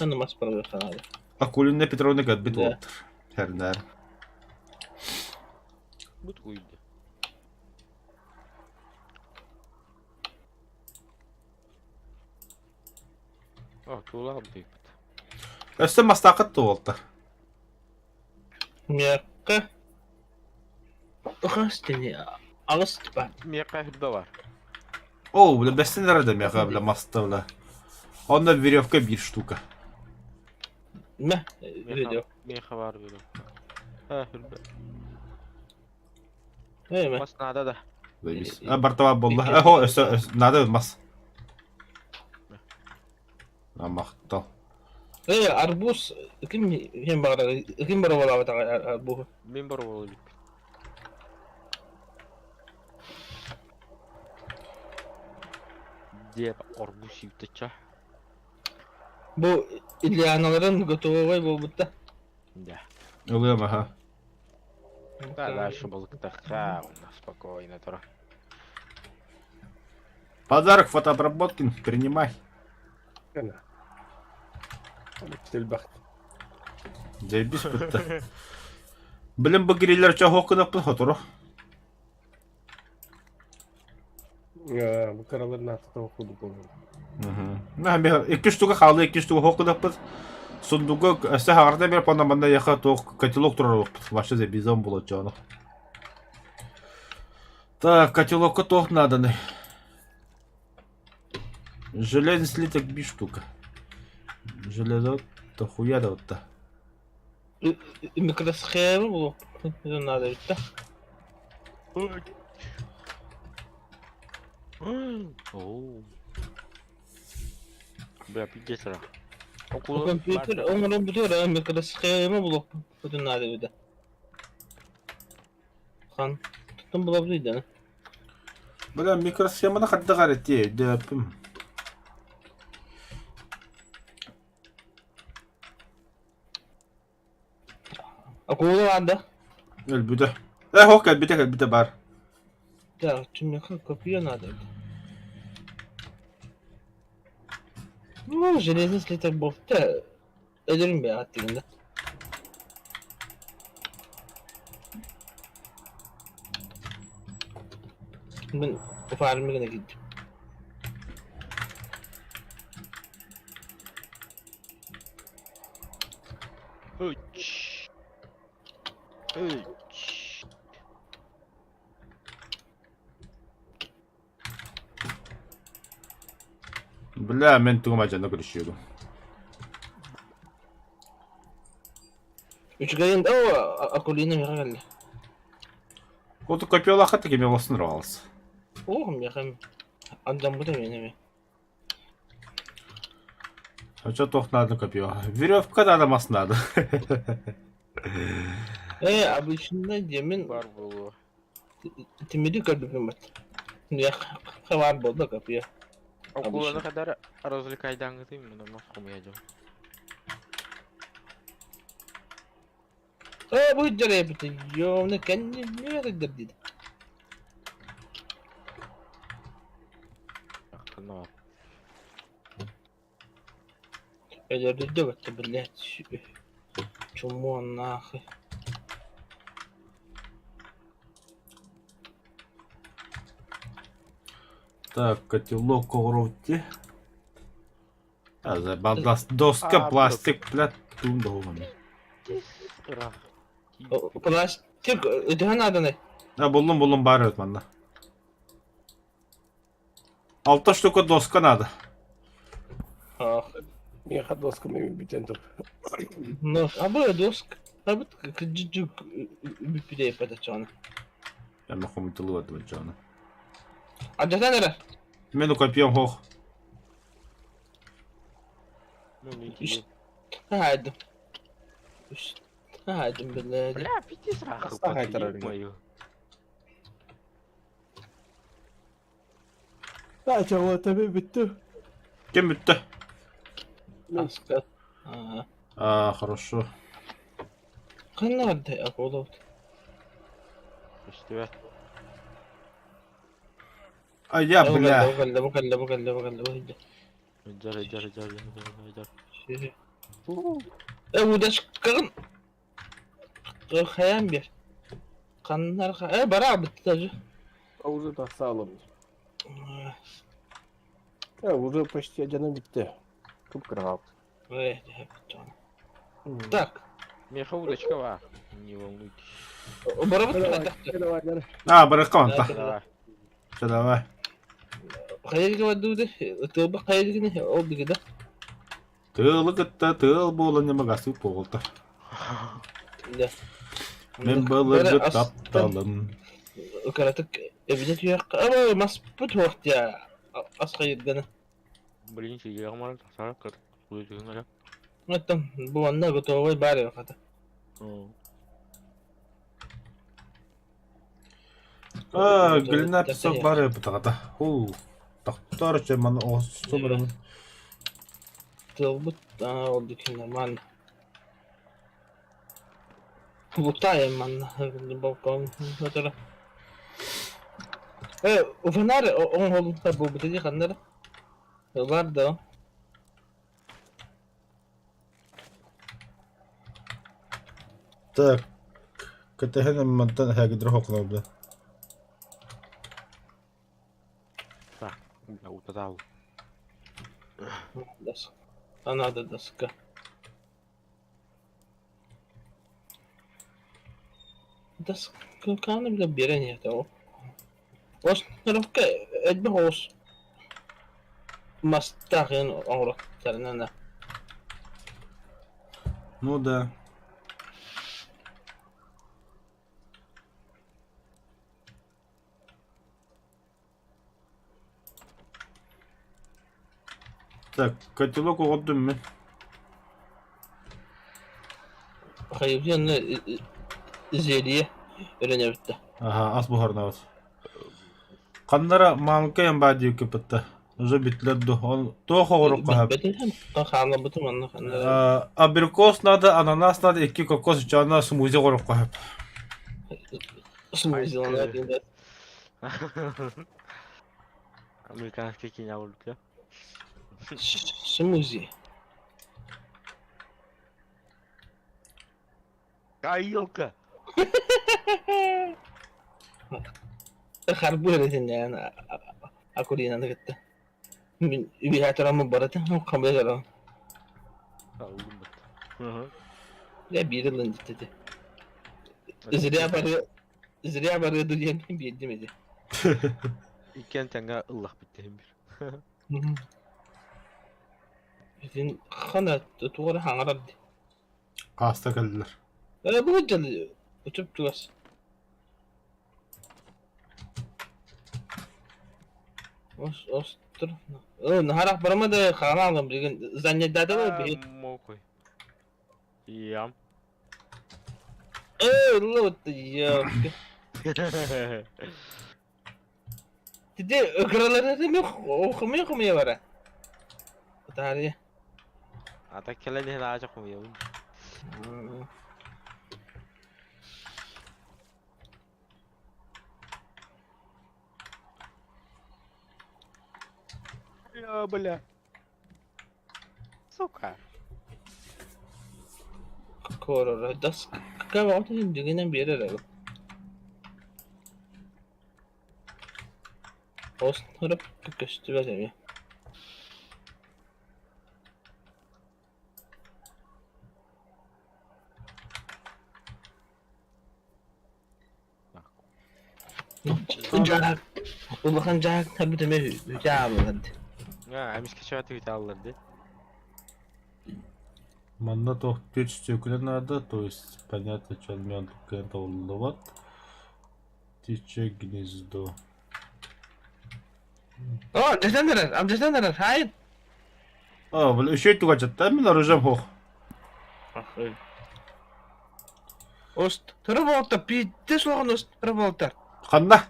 манна мас быраҕыахха наада. Акулина Петровна кэлбит Да. уолаттар. Хэрнээр. Бут уйду. О, туулаах быйпыт. Өссө мастаахыт туолта. Миэхэ хас тини аҕыс типа. Миэхэ хүрбэ бар. О, бля, бэстин эрэ да миэхэ, бля, маста, бля. Онно веревка биир штука. Мэ, видео. Миэхэ бар веревка. А, хүрбэ. Э, мэ. Мас надо да. Заебись. А, бартова буолла. Э, хо, өссө, өссө, надо мас. Махтал. Э, арбуз ким ким баҕарар ким боруобалаабатаҕа арбуһу? Мин боруобалыы иликпин. Диэп арбуз сииптачча. Бу Ильяналарын готовой буолбутта. Да. Ылыам аха. Да, дальше балыктахха, спокойно тура. Подарок фотообработкин принимай. Элбэх. Заебись бытта. Блин, бу гриллер чоһуох гынаппын хотору. Бу кыралар наатата курдук буолар. Икки штука хаалыы, икки штука хоох гынаппыт. Сундугу өссө хаҕарда бер пона манна яха туох котелок турар Вообще за бизон было чоно. Так, котелокка туох надо. Железный слиток би штука. Железо то хуя да вот-то. Микросхема булуох надо эбит да. Оу. Бля, пиздец ра. Акула Компьютер оҥорон бүтэр микросхема булуох надо эбит да. Хан туттун булабыт да. Бля, микросхеманы хайдах эрэ өйдөөппүм. Акула баар да? Өлбүтэ. Э, хоһ кэлбитэ кэлбитэ баар. Так, миэхэ копье надо. Ну, железный слиток был. Тэ, өлөрүм бэйэҕит да. Мин фармы гына киирдим. Үч. Үч. Бля, мен тугум адьана көрүшүөгүм. Үчүгэйин оо Акулина миэхэ кэллэ. Хоту копиялаахха тикими олосын ралс. Оо миэхэ андаммыта миэнэ эмиэ. А что туох надо копье? Веревка надо, мас надо. Э, обычно диэмин Бар буолуо. тимири көрбүпүн бат. Миэхэ баар буолла копье. Акуланы хадара развлекайдаңытый мына мас хомуйа дьон. Э, бу дьэрэбит ёмны кэнни дэр диде. Ахтанаа. Өлөрдө бэтте, блядь. Чмо нахуй. Так, котелок ковровти. А, за доска, пластик, блядь, туун доһугун. Ыраах. Пластик өтөһө нааданы. А, буллум, буллум, баар эбит манна. Алта штука доска надо. Ах, Миэхэ доскам эми бүтэн тур. ну, а бу доск. А бу кыдьык бүппүдэ патачаны. Я хомутулу отвечаю. Адьатан эрэ. Мен копьем хох. Ну, не тебе. Хаайдым. Хаайдым, блядь. Бля, пиздец рах. Астаҕай тарар. Мою. Таача тэбэ бүттү. Ким бүттэ? Аска. А, А, хорошо. ханна барда акула. Үстүбэт. А я, бля. Бу кэллэ, бу кэллэ, бу кэллэ, бу кэллэ, бу кэллэ. Жар, жар, жар, жар, жар. Э, удачкаҕын хайаан биэр. Ханнар э бараа бытта А уже тахсаалым. Э, уже почти адьана бүттэ. Кып-кыраҕа. Э, Так, Миэхэ удочка баар. Не волнуйтесь. барабыт Давай, давай, давай. А, барыкка манта. Давай. Все, давай. Хайырга бардыбыт, тылба хайыргыны ол дигида. Тыалы кытта тыал буолан ньамагасы буолта. Да. Мен былыргы тапталым. Кыратык эбинэ түһүөххэ, абы маспыт суох дии ас хайырганы. Блин, сидел марат, сарак, как хуй Оттон бу манна готовый баар эбит хата. А, глина песок бары бутагата. Ху. Тохтор че маны оҕусу барабын. Тылбыт ол дикин нормально. Лутаем манна балкон. Э, фонарь оҥоһуллубута буолбута дии ханна эрэ. Бар да. Так, кэтэһэн мантан эһэги хокунабыт. Так, утатал. Доска. А надо доска. Досканы бile биэрэн иһэтэ ол. Островка элбэх оҕус мастаах иһин оҥоруохтарынан Ну да. Так, котелок оҕордум мин. Хайыгыны зелье өрөнөбүттэ. Аха, ас буһарынабыт. Ханнара маамка баа диэки бытта. Уже битлер ду. Он туох оҕорук хаһап. Хаалабытым онно ханнара. Абрикос надо, ананас надо, икки кокос, жана смузи оҕорук хаһап. Смузи надо. Американский кино булдук Смузи. Каилка! Харбы эрэтиннээн Акулинаны кытта. Мин үһэ барыта хамыйа Я биир ылын дитти. Зря бары зря бары диэн биэрдим ити. Иккиэн тэҥҥэ ыллах бүттүһүм бир. Итин хана тугара хаҥарар ди. Хааста кэллилэр. Э бу дьыл утуп тугас. Ос остр. Э наһарах барама да хаалаалым билигин занятдадылар биһи. Мокой. Ям. Э ылла ёпки. Тиди ыгыралары мен хомуя хомуя бара. Таарыйа. Ата кэлэн иһэн аача хомуйабын. Бля, бля. Сука. Корора дас кабаҕытын дьиҥинэн биэрэр эбит. Осноров көстүбэт эмиэ. Дьаһак улахан дьаһак табыт эмиэ үтэ аалылар дии. Эмискэ чөҕө үтэ аалылар дии. Манна туох түөрт сүөкүлэ наада, то есть понятно, что мен кыайан табыллыбат. Птичье гнездо. О, дьэтэн эрэр, амдьэтэн эрэр, хаайын. А, бля, үчүгэй тугачатта, мин оружием суох. Ост, туры болта, пиздец суоҕун ост, туры болта. Ханна?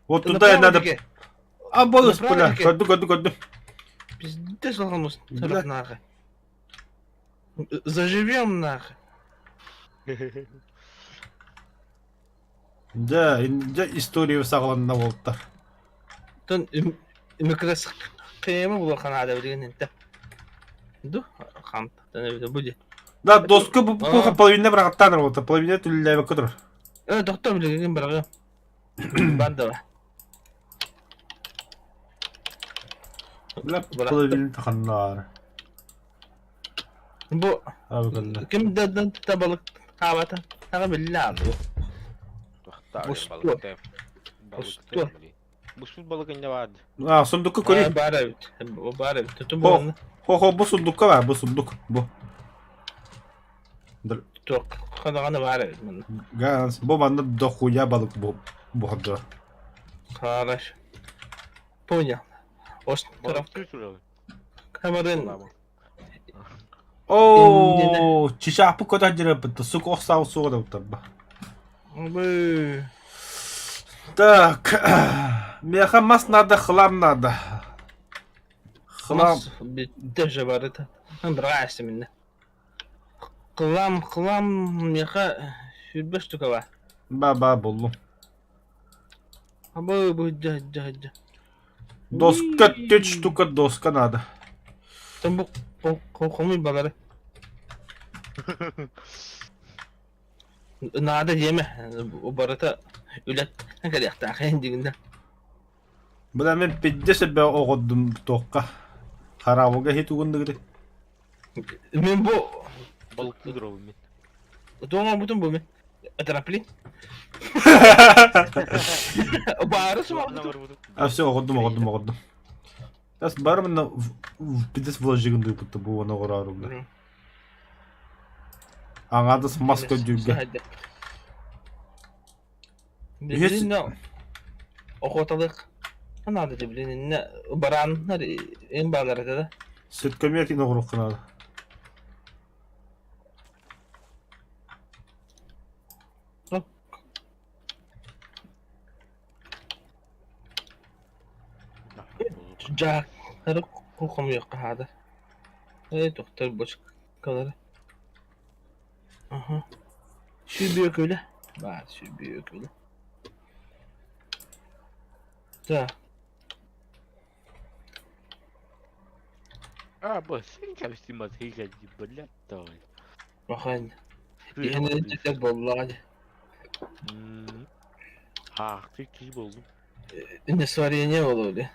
Вот туда и надо. А, бонус, бля, көрдүм, көрдүм, көрдүм. Пиздец суоҕун ост, туры нахуй. Заживем нахуй. Дьэ, дьэ история саҕаланна буолта. Тон микрос кыйма булуохха наада билигин интэ. Ду хамтан эбитэ бу дии. Да, доска бу половина быраҕаттаан работа, половина түллээбэккэ турар. Э, доктор билигин быраҕыам. Бардава. Бля, половина таханнаар. Бу ким да табалык хаабата таҕа биллэ аалбы. Балыкты. Буспут балык инне баар. А, сундукка көрүй. Баар эбит. Баар эбит. Туту буолна. Хо-хо, бу сундукка баар, бу сундук. Бу. Туох хадаҕаны баар эбит манна. Ганс, бу манна дохуя балык бу буһарда. Хорошо. Понял. Остров. Камерын Оо, чичааппыт көтөр дьирэппит, сук ох саабыт суоҕа да буттарба. Бы. Так, миэхэ мас надо, хлам надо. Хлам. Даже барыта. Бырайсы минне. Хлам, хлам, миэхэ сүүрбэ штука бар. Ба-ба, буллум. Абы бу дьа дьа дьа. Доска, 4 штука доска надо. Там бу хомуй балары. Наада диэмэ, барыта үлэ кэлиэхтээх дигинэ. Бля мен пидде себе оҕордум туохха. Хараабылга хит угунныгыты. Мен бу Балыктыы туробун мин. Туох оҥорбутум бу мин? Трамплин. Баары суох. А все, оҕордум, оҕордум, оҕордум. Тас бары мына пидес вложигын дыйпытты бу оны оҕораарумна. Аҥаардас мас көрдүүргэ. Билин охоталык надо де блин инне бараннар эн баалар этэ да. Сүткөмүө кин оҕоруохха наада. Дьааккары хомуйуохха хаада. Ээ тохтор бочкалары. Аха. Сүбүөкүлэ. Баар сүбүөкүлэ. Так. А, бо, син мазыга, блядь, давай. Бахан. Иһэн этэр буоллаҕа дии. Хаахтыы киһи буоллум. Несварение буолуо дии.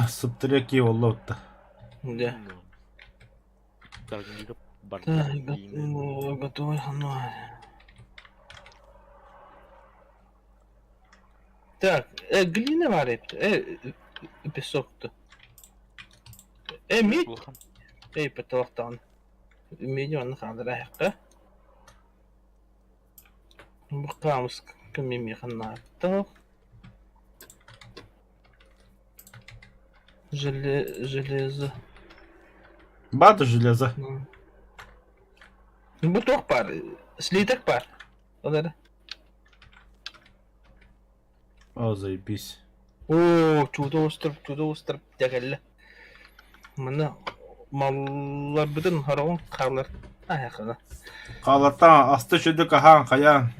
Сыптырыа кии буолла утта. Дьэ. Так, готовый Так, глина бар эбит, песокто. Медь, эй, потолоктаҕын. Меди онно хааллараһыахха. Бу хаамыс кыммиэхэ нааттах. Желе железо. Бата железо. Бу туох баар? Слиток баар. Ол эрэ. О, заебись. Оо, чудо остров, чудо остров дьэ кэллэ. Манна малларбытын хороҕун хаалар аһыаххына. Хаалартаан аста чөдүк аһаан хайаан.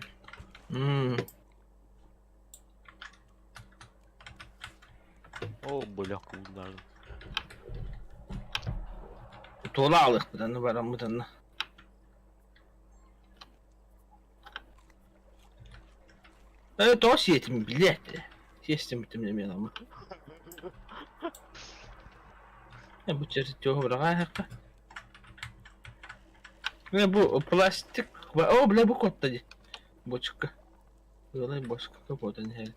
Мм. О, бля, кууннаан. Туола аалыахпыт аны бараммыт анна. Э, тоҕо сиэтим билээт Сиэстим бүтүм эмиэ ама. Э, бу чертеһу быраҕааһыахха. Э, бу пластик... О, бля, бу куотта дии. Бочка. Ыалай бочка куотан иһэр.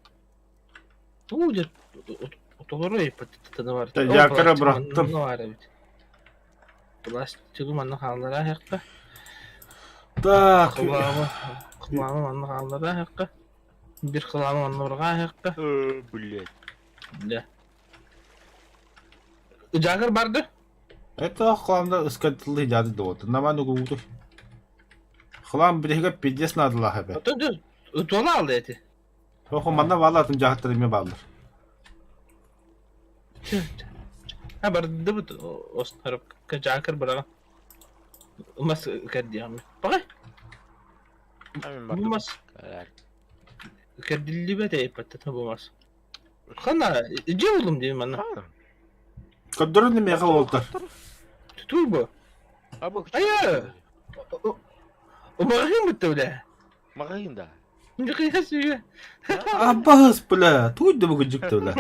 Уу, дьэ, толору ыйыппыт бар. Якоры бырахтым. Бар эбит. Пластигы манна хааллараахха. Так. Кылаамы, кылаамы манна хааллараахха. Бир кылаамы манна урҕааһыахха. Блять. Да. Жагыр барды? Это хламда ыскатылы дяды долоты. Наман угуту. Хлам бириге пиздец надо хабе. Отон туола алды эти. Хо манна вала атын жахтар эме баллар. Ha барды бут остарып жакыр быраҕа. Мас кэрдиэҕим. Баҕай. Бу мас кэрдиллибэт эйпэттэ бу мас. Хана дьиэ буллум дии манна. Көрдөрөн миэхэ уолтар. Тутуй бу. Айа! Маҕаһыын бутта бля. Маҕаһыын да. Аббаһыс бля, туй да бүгүнчүктэ бля.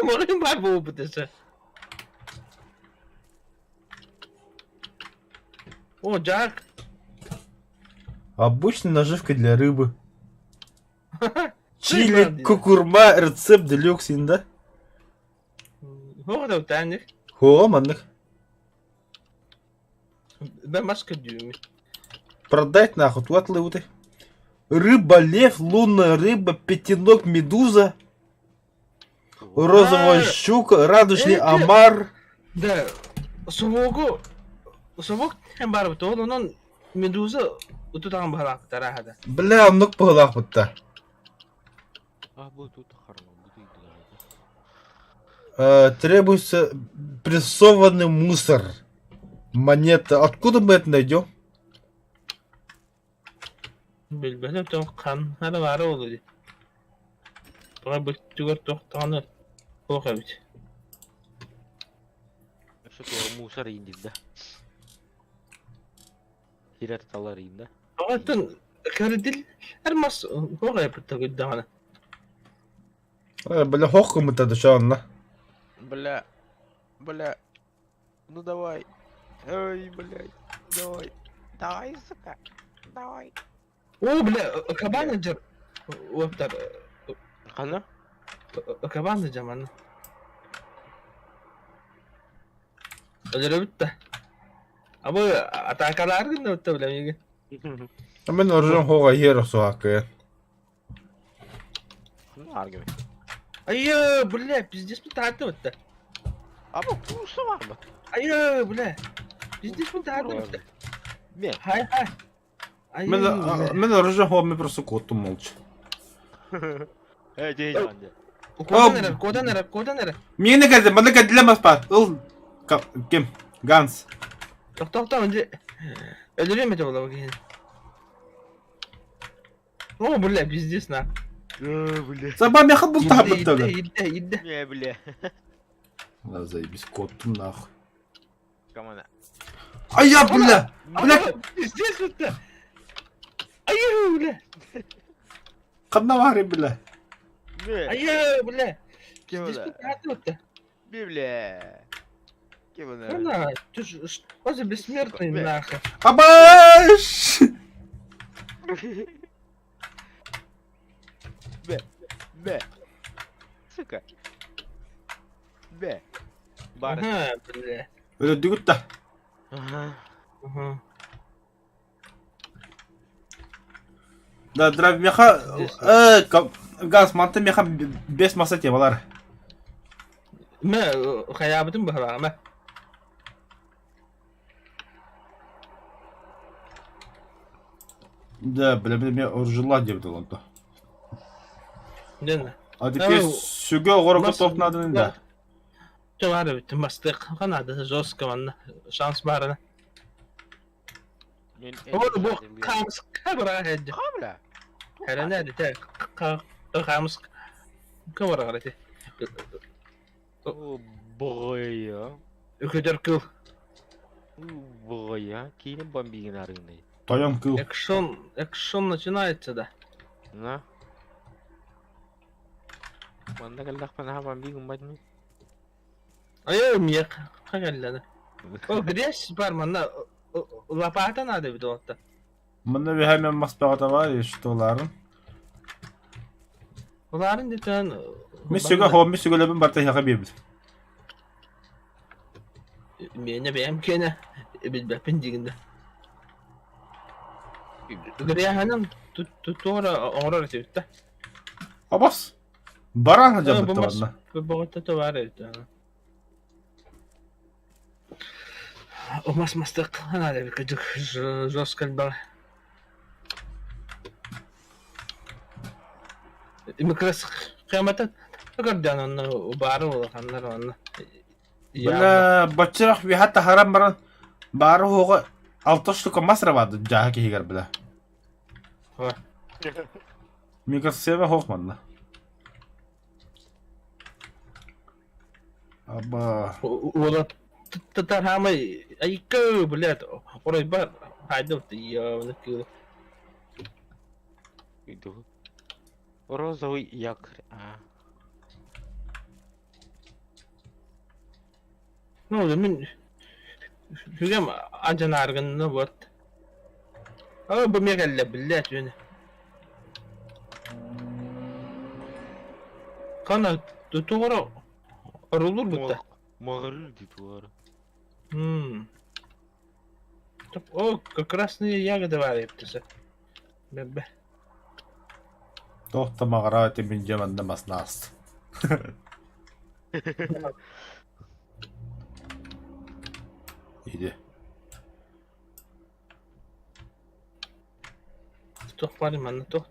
Маҕаһыын баар буолбут эсэ. О, Джак. Обычная наживка для рыбы. Чили, кукурма, рецепт делюкс инда. Хоҕо да утаанник. Хоҕо маннык. Да маска дүүмү. Продать нахуй, туатлы Рыба, лев, лунная рыба, пятиног, медуза, розовая щука, радужный омар. Да, собогу, собог бар бит, ол онон медуза утутаҕын баһалаахтара хада. Бля, оннук быһылаахпытта. А, бу тут харма, бу Требуется прессованный мусор. Монета. Откуда мы это найдем? Билбэтим тоҕо ханна баара буолуо дии. Тоҕо бүттүгэр туох даҕаны суох эбит. Өссө туора мусор иин да. Кирэр талар иин да. Оттон көрдүл эр мас суох эбит даҕаны. Э, бля, хох гыммыта да онно. Бля, бля, ну давай. Ой, блядь, давай. Давай, сука, давай. О, бля, кабан дьар. Уоптар. Хана? Кабан дьаман. Өлөрөбүт да. Абы атаакалаар гынна бутта бля миигин. Мен оружан хоға иһэр охсуһааккыйан. Ханна аргы. Айы, бля, пиздец мы тааты бутта. Аба курса бар mı? Айы, бля. Пиздец мы тааты бутта. Мен. Хай, хай. Айы, Мен бля. мен оружан хоға мен просто коттум молча. Э, дей жанды. Кодан эрэ, кодан эрэ, кодан эрэ. Мені кәді, маны кәділемес па. Ыл, кем? Ганс. Тохтоо, инде өлөрүөм этэ буолла киһини. О, бля, пиздец на. Э, бля. Саба меха бұл Ирдэ, тахабыт ирдэ, тагы. ирдэ, ирдэ. Не, бля. Да, заебись, коттум нахуй. Команда. А я, бля! Бля, Пиздец это! Айы, бля! қанна бар бля. Не. Айы, бля! Кем Пиздец это? тааты бутта. Би, бля. Кем это? Она, ты ж, что за бессмертный Бля. нахуй? Абаш! Б. Б. Сука. Б. Бар. Ага, бля. Өлөрдүгүт да. Ага. Ага. Да, драв меха... Э, Ганс, манты меха без маса темалар. Мэ, хайаабытын быһалаама. Мэ. Да, бля, бля, мен оружила деп долонто. Дэн. А теперь сүгө оҕоро готов надо да. Чавары бит мастык канада жестко манна шанс барына. Мен Ол бу камыс кабра хеджи. Кабра. Хәрәнә дә камыс кабра гарати. Богоя. Үкөдөр кыл. Богоя. Кийин бомбигин арыгындай. Тойон кыл. Экшон, экшон начинается да. На. Манна кэллэхпин аха бомбигин бадми. Айы миек кагалланы. О, грязь бар манна лопата надо бит олта. Мында бихаймен маспаға бар, что ларын. Уларын детен Мен сүгө хоо, мен сүгөлөбүн барта хака бибит. Мене бэм кене билбэппин дигинде. Гряһанын туора оҥорор этибит да. Абас. Баран Э, хажа бу бутта мас барна. боҕотто баар эбит. Мас мастык надо бит жестко бар. Микрос кыямата көрдөн онно баары улаханнар онно. Бля, бачырах бихатта харам баран. Бары хоға алты штука масра барды жаха кихигер бля. Ха. Микросева хоқ манна. Аба. Уола татар хамай айка блядь орой бар хайдып я кыл. Иду. Розовый якорь. А. Ну, мин хүгем анжан аргынны вот. А бу мегалле блядь үн. Кана тугара орулур бутта. Мағырыр дейді олар. М. О, как красные ягоды варят. Бе. Тохта мағара өте мен жаманда масна аст. Иди. Тух бар манна тух.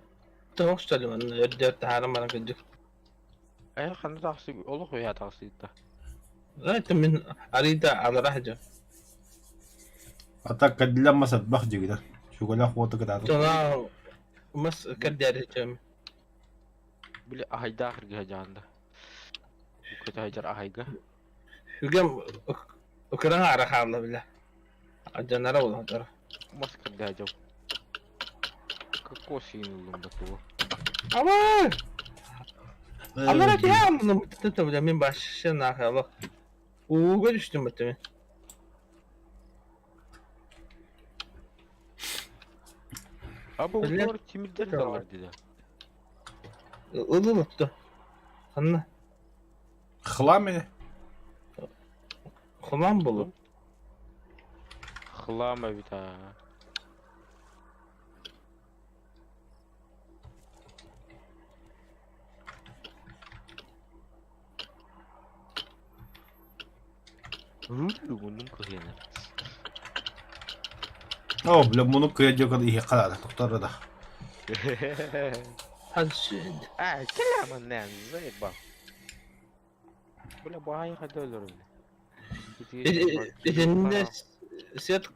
Тух что ли манна өрдөр таарым баран күндүк. Ай қанда тақсы, олық оя тақсы да. Это мин арида алара жа. А так кадилен масат бах жигиден. Шугала хуота кытаатын. Тона. Мас кэрдээри Били аһайдаах иргэ дьаанда. Көтө сылдьар аһайга. Үгэм кыраҥ аара хаалла бile. Дьанара улаатар. Мас кэрдээ дьол. Кокос иин ыллым да тугу. Ама! Алара киһи амны бile мин башшы нахалах. Ууга түстүм бытты мин. Аба Бile утуар тимирдер да бар диде. Ылы отtu. Ханна Хлам ини. Хлам болу. Хлам эбит аа. Муннум кыһыанар. О, бля, муну кыйа диэки иһиэххэ наада, тохтор да. Хансын. А, кэлэмэн нэн, заебал. Бля, баай хада өлөрүм. Итиннэ сет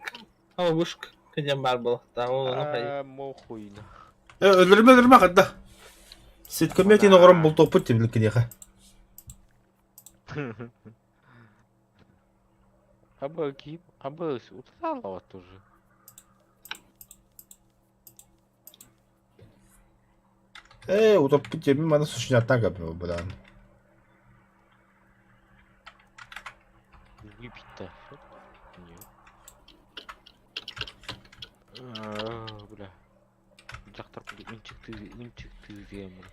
алгушк кыдем бар болуктаа ол ону хай. Мохуй нах. Э, өлөрүмэ өлөрүмэ хадда. Ситкөмөтин оҕорон бултуоппут тибил киниэхэ. Аба кип, аба уталала тоже. Э, утоппут дьэбин маны сушнятан кэппэ быдаан. Выпить-то. Нет. А, Бля. Дьахтар инчик ты инчик ты диэммин.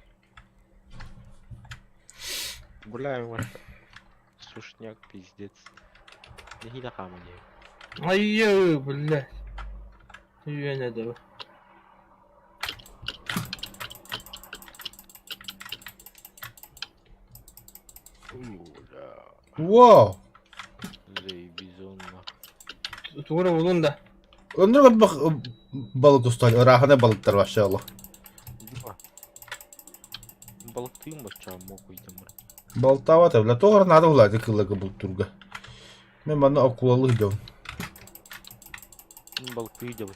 Бля, сушняк пиздец. Нэһиилэ хааман иһэр. Айыы, бля. Үөнэ да. Бля. Wow! Заебизон нах. Тугура булун да. Оннук балык устал, ырааһына балыктар вообще олох. Балыктыым бачча мокуйдамыр. Балтаабат бля, тоҕо эрэ наада булаады кыллага бултуурга. Мен манна оккулалыы сылдьабын. Балыктыы дьабын.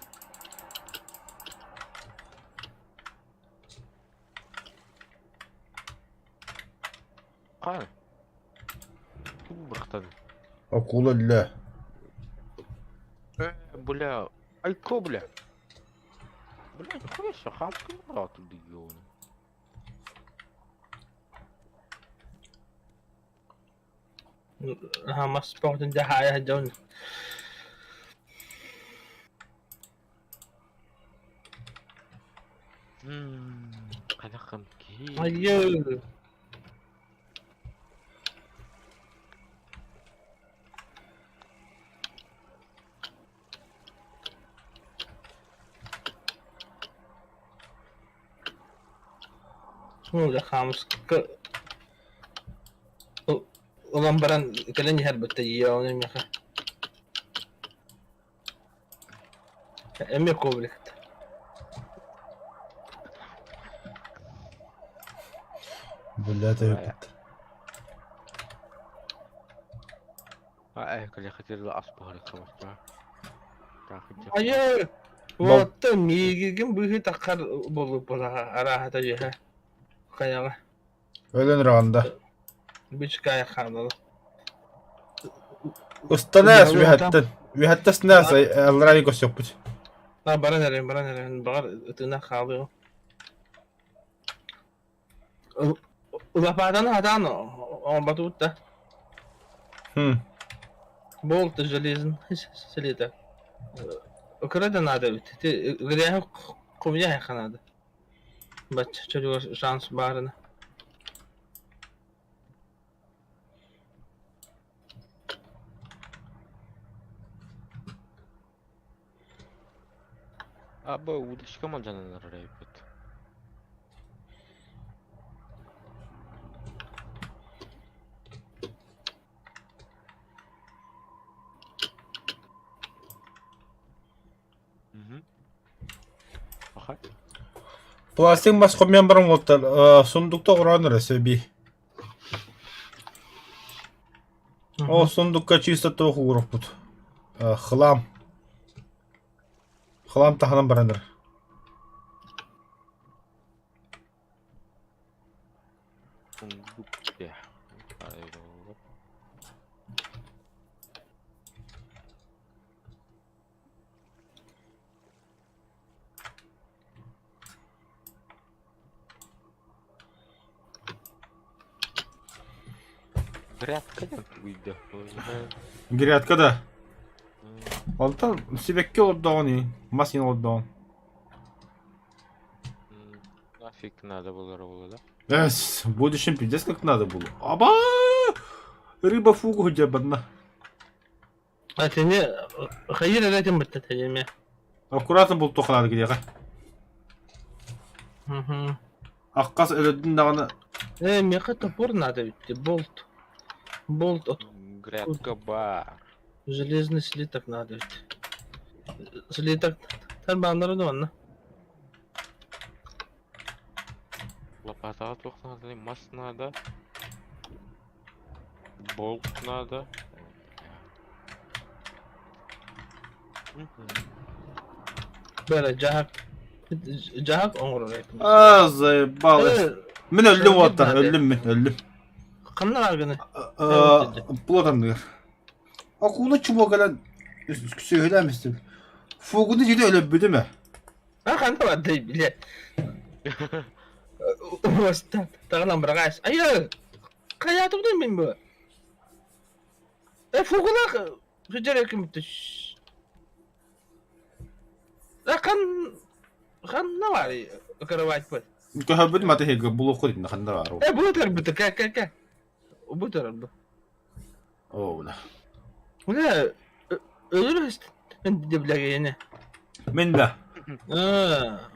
Хаан. Тугу бырахтадың? Акула өллө. Э, бля, айко, бля. Бля, нихуя себе, хамкын быраатылды ёбаный. Мас бөҕөтүн дьэ хаайа сылдьабын. Хайдах киһи Айыы! Бля, хаамыска ылан баран кэлэн иһэр бытта иэҕин миэхэ. Эмиэ коврикт. Бля, төһөппүт. А, кэлэ хотел ас буһарык Айыы! Уоттан миигин быһыы таххар буолуп арааһата дьиһэ. Хайаҕа. Өлөн ыраганда. Бычкая хаалала. Ыстанаас үһэттэн. Үһэттэ снаас аллараа көрсөкпүт. На баран эрэн, баран эрэн, баҕар ытына хаалыа. Лопатаны хатаан оҥорботубут да. Болт железный селита. Кыра да надо эбит. Ити гряһы хомуйа надо. Бачча чөлүгэр шанс баарына. Аба удочка малдьананар эбит. Аха. Пластик мас хомуйан баран уолаттар сундукта оҕороон эрэ сөби. Ол сундукка чисто туох ууруохпут. Хлам. Хлам таһынан баран эрэр. Сундук где? Грядка диэн тугуйда? Грядка да. Онтон сибэкки олордоҕун ии, мас иин олордоҕун. Нафиг надо было было, да? Эс, в будущем пиздец как надо было. Аба! Рыба фугу дебанна. А сени хайыр элэтин бытта тэйэме. Аккуратно бултуохха наада киниэхэ. Мгм. Аккас өлөрдүн даҕаны Э, миэхэ топор надо ведь, болт. Болт от Грядка бар. железный слиток надо ведь. Слиток тарбааннары да онно. Лопатаҕа туох надо? Мас надо. Болт надо. Бэрэ дьаһак дьаһак оҥорор этим. Аа, заебал. Э, Мин өллүм уоттар, өллүм мин, өллүм. Ханна бааргыны? Плот анныгар. Акула чума кэлэн сүөһүлээн истим. Фугуну дьиде өлөрбүтүм ээ. А ханна барды биле. Уоста таҕынан быраҕаас. Айа! Хайаатыбытын мин бу. Э, фугулаах сыдьар экиммит. Э, хан ханна баарый кровать быт? Көһөрбүт матыһыга булуоххут инна ханна баар. Э, бу төрбүтэ, кэ кэ кэ. Бу төрбү. Оо, бля. Бля, өлөр деблягене. Мин да. Аа.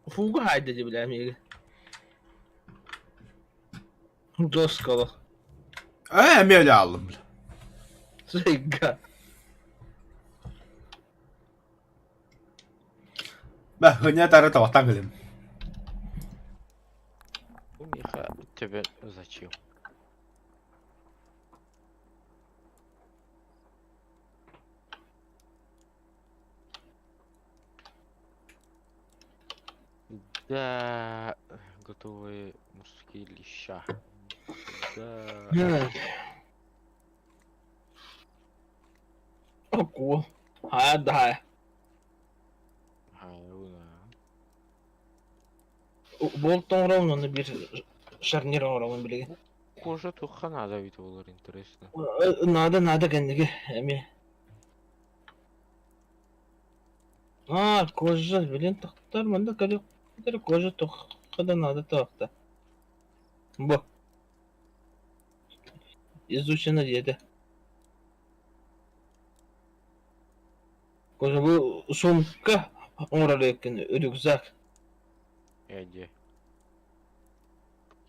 Фуга хайда деблямиги. Доскала. Ээ, эмиэ өлө ааллым. Сыйга. Бә, хыня тары табақтан кэлим. Миха, тебе зачем? Да, готовые мужские леща. Да. Ого. А, да. Болтон ровно биир шарнир оҥоробун билигин. Кожа туохха наада эбит буолар интересно. Наада наада кэнниги эмиэ. А, кожа, блин, тохтор, манна көрүөх кожа туохха да наада туохта. Бу. Изучено диэтэ. Кожа бу сумка оҥорор эбиккин, рюкзак. Эдди.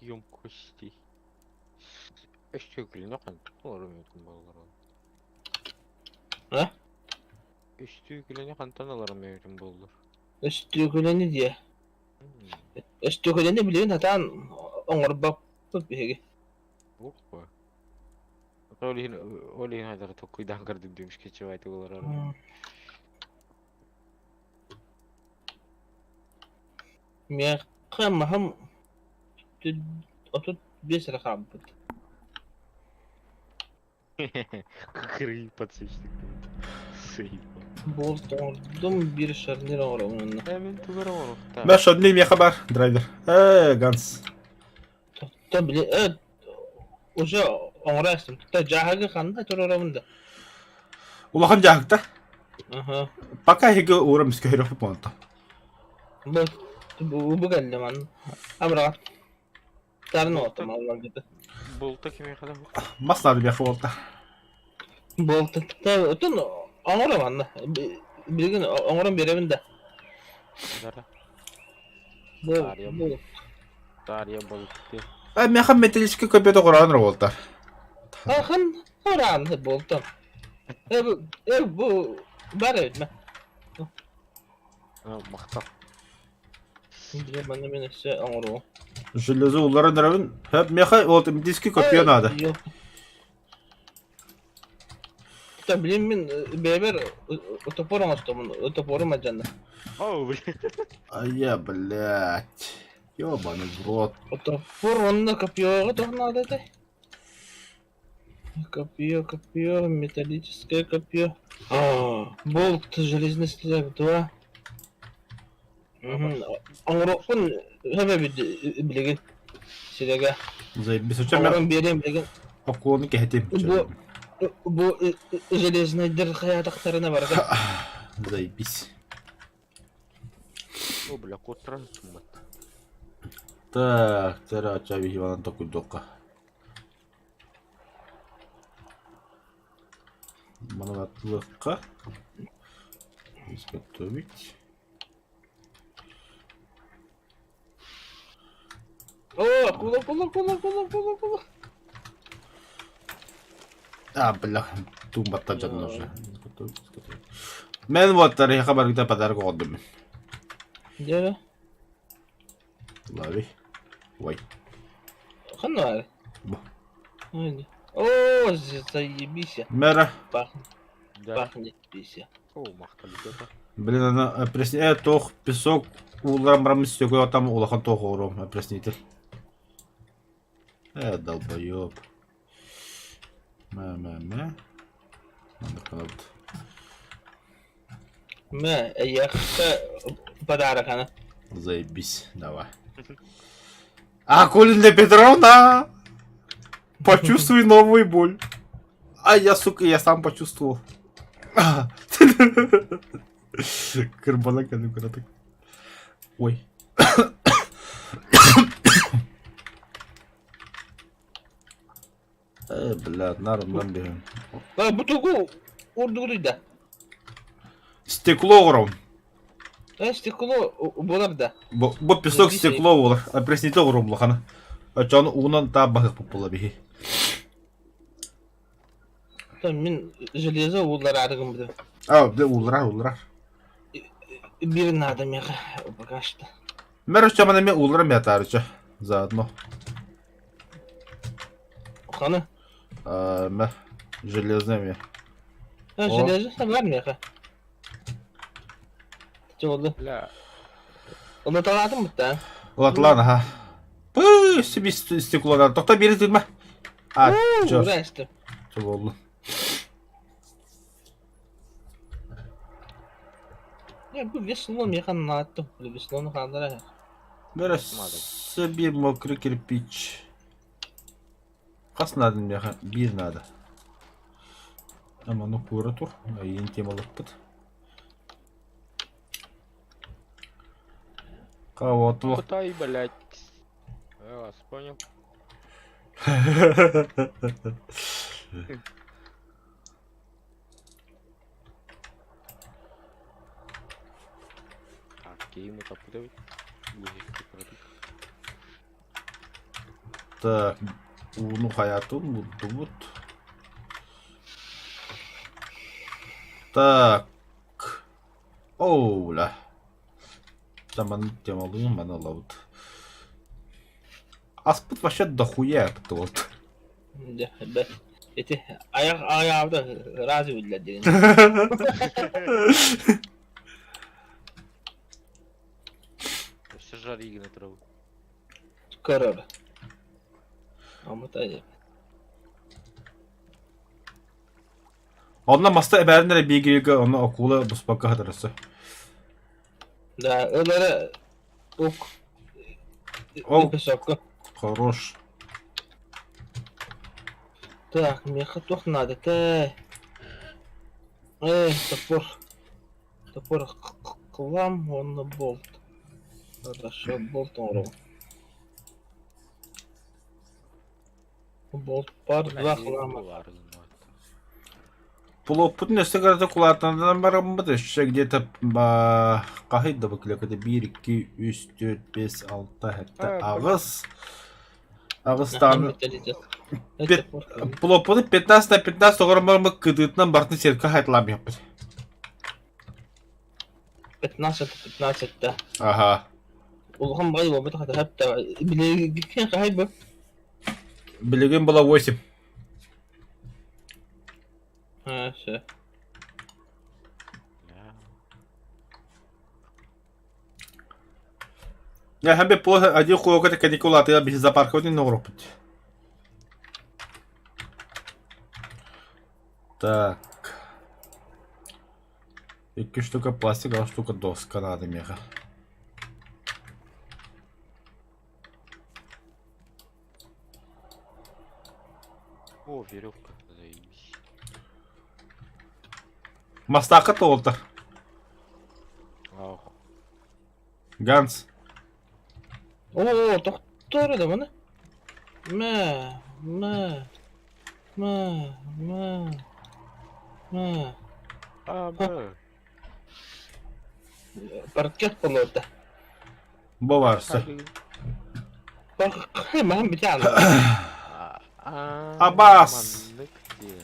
Емкостей. Өстүөкүлүнэ хантан ылар эбитин буоллар ол. А? Өстүөкүлэни хантан ылар эбитин буоллар. Өстүөкүлэни диэ. Өстүөкүлэни билигин сатаан оҥорбоппут биһиги. Опа. Ол иһин ол иһин хайдах толкуйдаан көрдүм диэмишке чевайте олорор. Миэхэ маһым 35 эрэ хаалбыт. Кырыы подсвечник. Сыйпа. Болт оҥордум, биир шарнир оҥоробун онно. Э, мин тугар оҥоруохтаах. Бә, шарнир миэхэ бар, драйвер. Э, Ганс. Та били, э, уже оҥоро астым. Та дьааһыгы ханна туруорабын да? Улахан дьааһыкта. Аха. Пока эһиги уурам искөһөрөхпүт буолта. Бу бу бу кэллим ан. Абыраҕат. Тарын оттом алларгыты. Болта кимиэхэ да Мас наада биэхэ буолта. Болта та отон оҥором анна. Билигин оҥорон биэрэбин да. Дара. Бу бу Дарья болты. Э, миэхэ металлический көпөтө кураан буолта. Ахан кураан болтон. Э бу э бу бар эбит мэ. Махтал. Дьэ манна мин өссө оҥоруом. Железо уларан эрэбин. Хөп, миэхэ вот диски копия надо. Та блин мин бэйэбэр топор оҥостобун, топорум алдьанна. О, блин. А я, блядь. Ёбаный в рот. Топор онно копьеҕа туох наада этэй? Копье, копье, металлическое копье. А, болт, железный слэп, два. Оҥоруохпун сөбө билигин сирэгэ. Заебись. Оччо Оҥорон биэриэм билигин. Окуону кэһэтим. Бу бу железнайдар хайаатахтарына барыта. Заебись. О, бля, кот сразу чумат. Так, тара чаби Иван токуйдуохха. Манан аттылыахха. Изготовить. О, кула, кула, кула, кула, кула, кула. А, бля, тумбаттан дьонно уже. Изготовить, изготовить. Мен вот тарихха барыта подарок оҕордум. Дьэ, Лови. Ой. ханна баар? Бу. Ой, О, заебись. Мэра. Пахнет, Да. пахнет пися. О, махталитета. Блин, ана опресни... туох песок ууларан бараммыт стекло там улахан туох оҕоруом опреснитель. Долбоёб. Мэ, мэ, мэ. Маннык гынабыт. Мэ, эйиэхэ подарок ана. Заебись, давай. Акулина Петровна! Почувствуй новую боль. А я, сука, я сам почувствовал. Кырбана кәдімгі так. Ой. Бля, нарымнан биһин. Бу тугу урдугуруйда. Стекло оҕором. Стекло буолар да. Бу, бу песок стекло буолар. Опреснитель оҕором улахана. Очону уунан таа баһык була биһи. Мин железо ууллараары гыммытым. А, бля, уулларар, уулларар. Биир наада миэхэ пока что. Мэр оччо мана мен уулларам ятаарыча. Заодно. Ханы? Мэ, железный ме. Железо бар миэхэ. Чолду. Бля. Улаталаатым бутта. Улатлан, аха. Пы, себе стекло. Тохто бири тыма. А, чё? Здрасте. Чё Я бу весло миэхэ наадта. Веслону хааллара. Бэрэ себе мокрый кирпич. Хас надо миэхэ? Биир надо. Аманы куура тур. Айын темалыкпыт. Кого-то. Китай, блядь. Я вас понял. Так, ему так Так, ууну хайатын булдубут. Так. Оула. Таман темалыым маны ылабыт. Аспыт вообще дохуя это вот. Дьэ, бэ. Ити айах айаабыта ыраас биллэр диэн. Все жари на траву. Көрөр. Амыта Онно маста эбэрин эрэ биигиригэ онно окуула буспакка хатарасы. Да, ылары ук. Ол Песокка. хорош. Так, миэхэ туох наада тэ. Э, топор. Топор кылам, уонна болт. Хорошо, болт оҥоробун. Болт бар, два хлама. Плоппутун өссө кырата кулаатанан бараммыт өссө где-то хаһый да быклекете 1, 2, 3, 4, 5, 6, 7, аҕыс. Аҕыстааны Плоппуту 15 на 15 оҕорон бараммыт кытыытынан бартын сетка хайталаан биһэппит. 15 15 да. Аха. Улахан баҕайы буолбатах этэ хатта билигин хаһай бу? Билигин была 8. А, все. Я хәм бе один хуога каникулатыга биһи зоопарка один оҥороппут. Так. Икки штука пластик, одна штука доска надо меха. О, веревка. Заебись. Мастака толтар. Ах. Ганс. Оо, тохтоор да маны. Мэ, мэ, мэ, мэ, мэ. А, б. Паркет болуота. Бу барса. Маһын бүтэ Абас. Маннык диэ.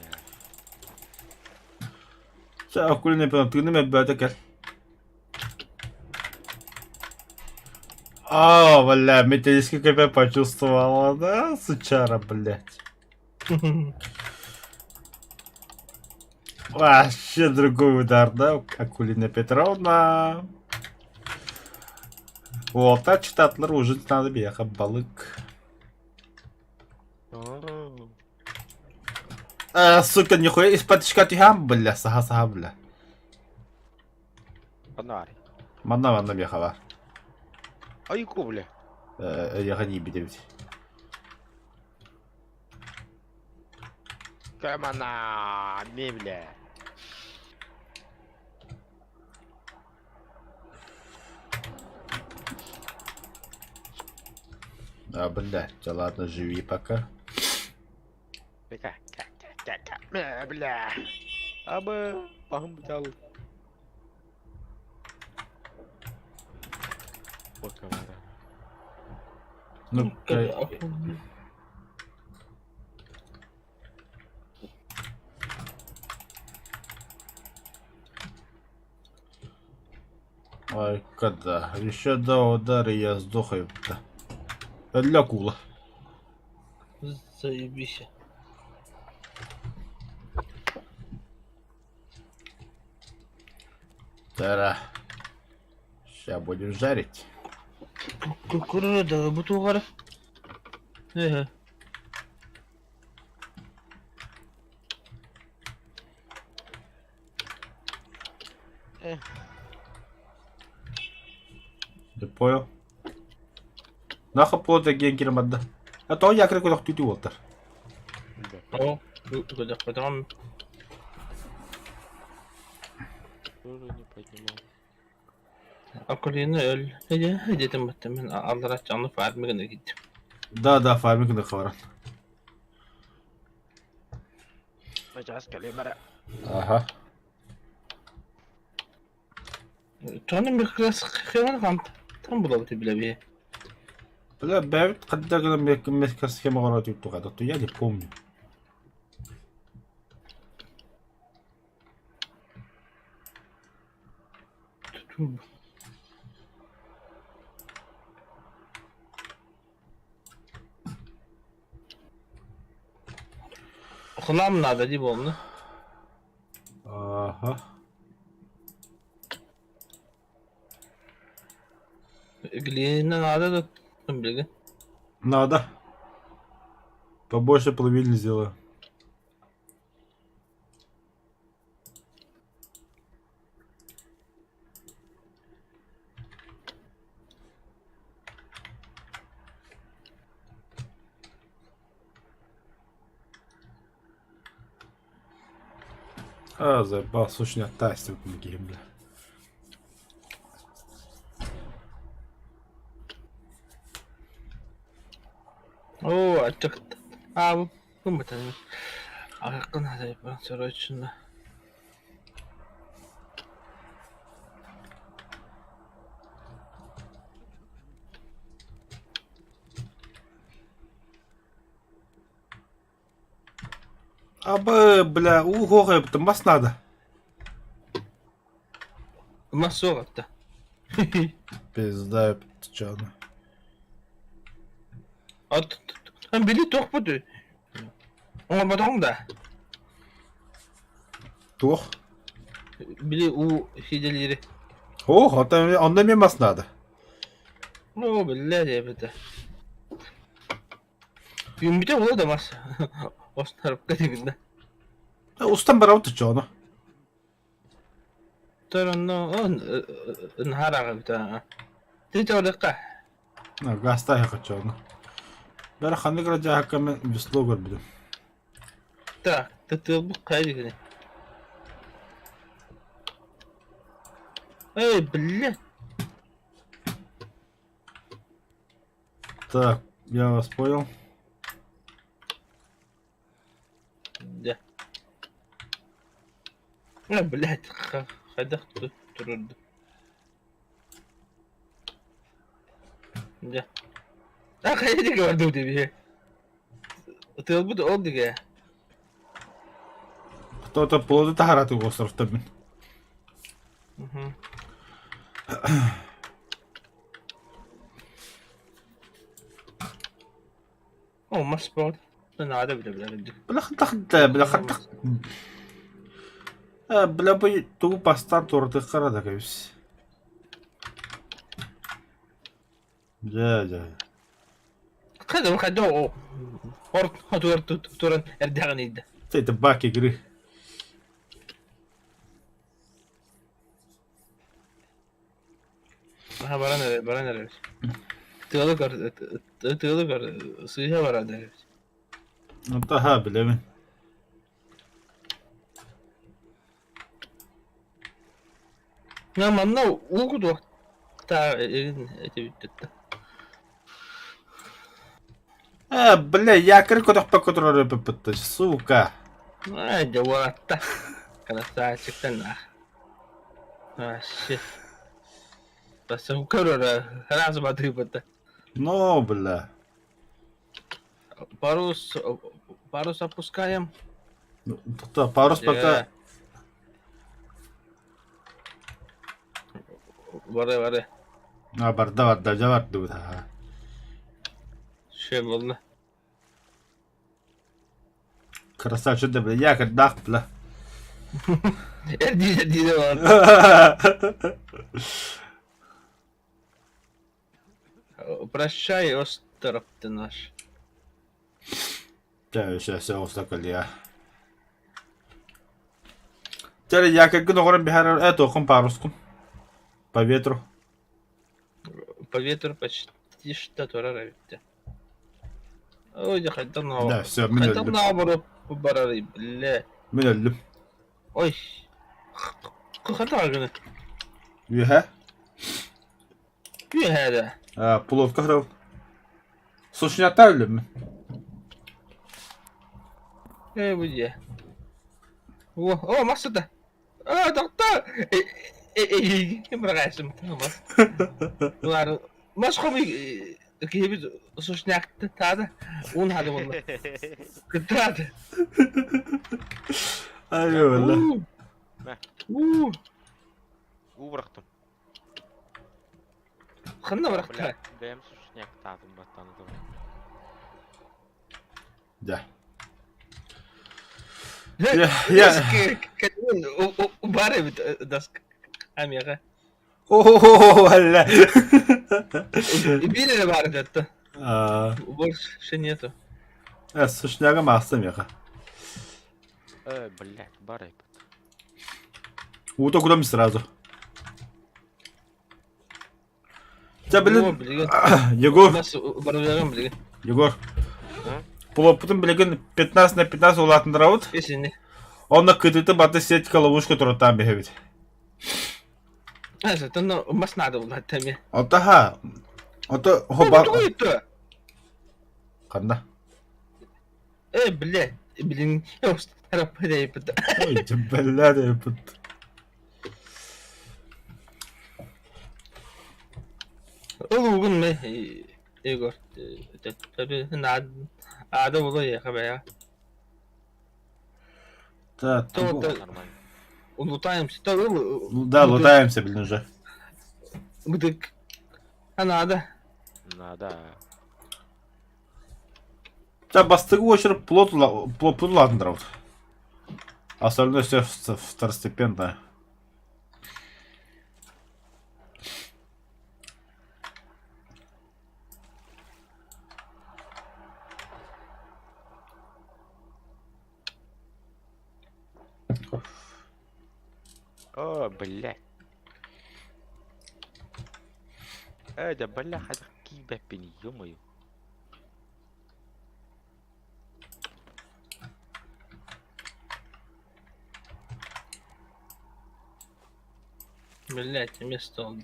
Чэ, акулина тыыным элбээтэ кэл. А, бля, металлический КП почувствовала, да, сучара, блядь. Вообще другой удар, да, Акулина Петровна. Уолта читатлар уже надо бияха балык. А, сука, нихуя из-под хам, бля, саха-саха, бля. Фонарь. Манна манна бияха Айку, бля. Яха не бит. Камана, не, бля. А, блядь, да ладно, живи пока. Ка, ка, ка, ка, ка, бля. Абы, пахым бутал. Ну, Ай, когда? Еще до удара я сдохаю. Да. Для кула. Заебись. Тара. Сейчас будем жарить. Кукуруза бутугара. Э. Ты понял? Нахуй плота генкер мадда. А то я крик куда ты уолтер. О, куда потом. Тоже не поднимал. Акулина өл. Эде баттым мен аллара чанны фармигын гит. Да, да, фармик на хваран. Ага. Тоны микрос хеман хамт. Там было бы биле Бля, бэбит қаддагына меккер схема ғара туға, то я не помню. Хлам надо, ди болны. Ага. Глина надо, да, билге. Надо. Побольше плавильни сделаю. А, заебал, слушай, не оттайся, бля. О, ачык. А, бу кым бутан. Акын хазайпан срочно. Абы, бля, уу мас надо. Масоғатта. Пизда, чё От, били тоқ бұды. Оңа батоң да. Туох. Били у хиделери. О, онда мен мас надо. Ну, биллэ диэбитэ. Үүммүтэ буолуо да мас. Остарыпка тигиннэ. Устан барабыт оччоҕуна. Тор онно наһаа ыраах Ты чордукка. Гаастаах оччоҕуна. Бары ханнык эрэ дьааһыкка мен весло көрбүтүм. Так, тытыалбыт хайа дигини. Эй, бля. Так, я вас понял. Да. А, блядь, хайдах турурду. Да. А хайа диэки бардым диби. Тыалбыт ол дигэ. Кто-то плоды таһараты островтан мин. Угу. О, мас баар. Наада билэ-билэ. Бля хантах бля хантах. Бля бу тугу бастаан туоратыахха да кэбис. Дьэ дьэ. Хайда хайда о. Орт хотугар туран эрдэҕин ыйда. Это баг игры. Аха баран эрэр, баран эрэр. Тыалы көр, тыалы көр, сыыһа баран эрэр. Таһа билэбин. На манна уу кутуохтаа этибиттэ. Э, бля, якорь көтөхпөккө турар эпиппит, сука. Э, дьэ уолатта. Красавчиктан Вообще. Басым көрөр, раз батыыбыта. Ну, бля. Парус, парус опускаем. Ну, парус пока... Бары, бары. А, барда, барда, дьэ бардыбыт, аха. Şey болды. Красавчик да, бля, якорь бля. Эрдиде диде бар. Прощай, остров ты наш. Чэ, все, все, устакалия. Чэ, якорьгын оҕорон биһэр э туоххун парускун. По ветру. По ветру почти что турар эбит. Ой, хайдан Да, все, мин хайдан өлдүм. наоборот барар, бля. Мин өлдүм. Ой. Хата гына. Үөһэ. Үөһэ Плотка храл. Сушнята өлдүм. Э, бу дьэ. О, о, масса А, доктор! Бырагайсым. Булар мас хомый киһибит сушнякты таада уун хады болла. Кыттаады. Ай, валла. Уу. Уу бырахтым. Ханна бырахта? Бэйэм сушняктаатым баттанытым. Да. Я Я... Бар эбит даск амига. О, валла. Биир эрэ баар эбит Больше нету. Э, сушняга маастым яха. Э, блядь, бар эбит. Уута кутам сразу. Чэ, блин, Егор. Егор. Плоппутун билигин 15 на 15 улаатыннарабыт. Онно кытыты баты сетка ловушка тураттаан биһэбит. Мас надо улааттами. Ото Ото хоба. Ханна? Э, блядь, блин, Ой, бля, Ол угун Егор, аада була яха бая. Да, нормально. Лутаемся. Ну да, лутаемся, блин, уже. Быдык. А надо. Надо. Да, бастыгы очередь плот, плот ладно, Остальное все второстепенное. О, блядь. Э, да бля, хайдах киирбэппиний, ё-моё. Блять, место он.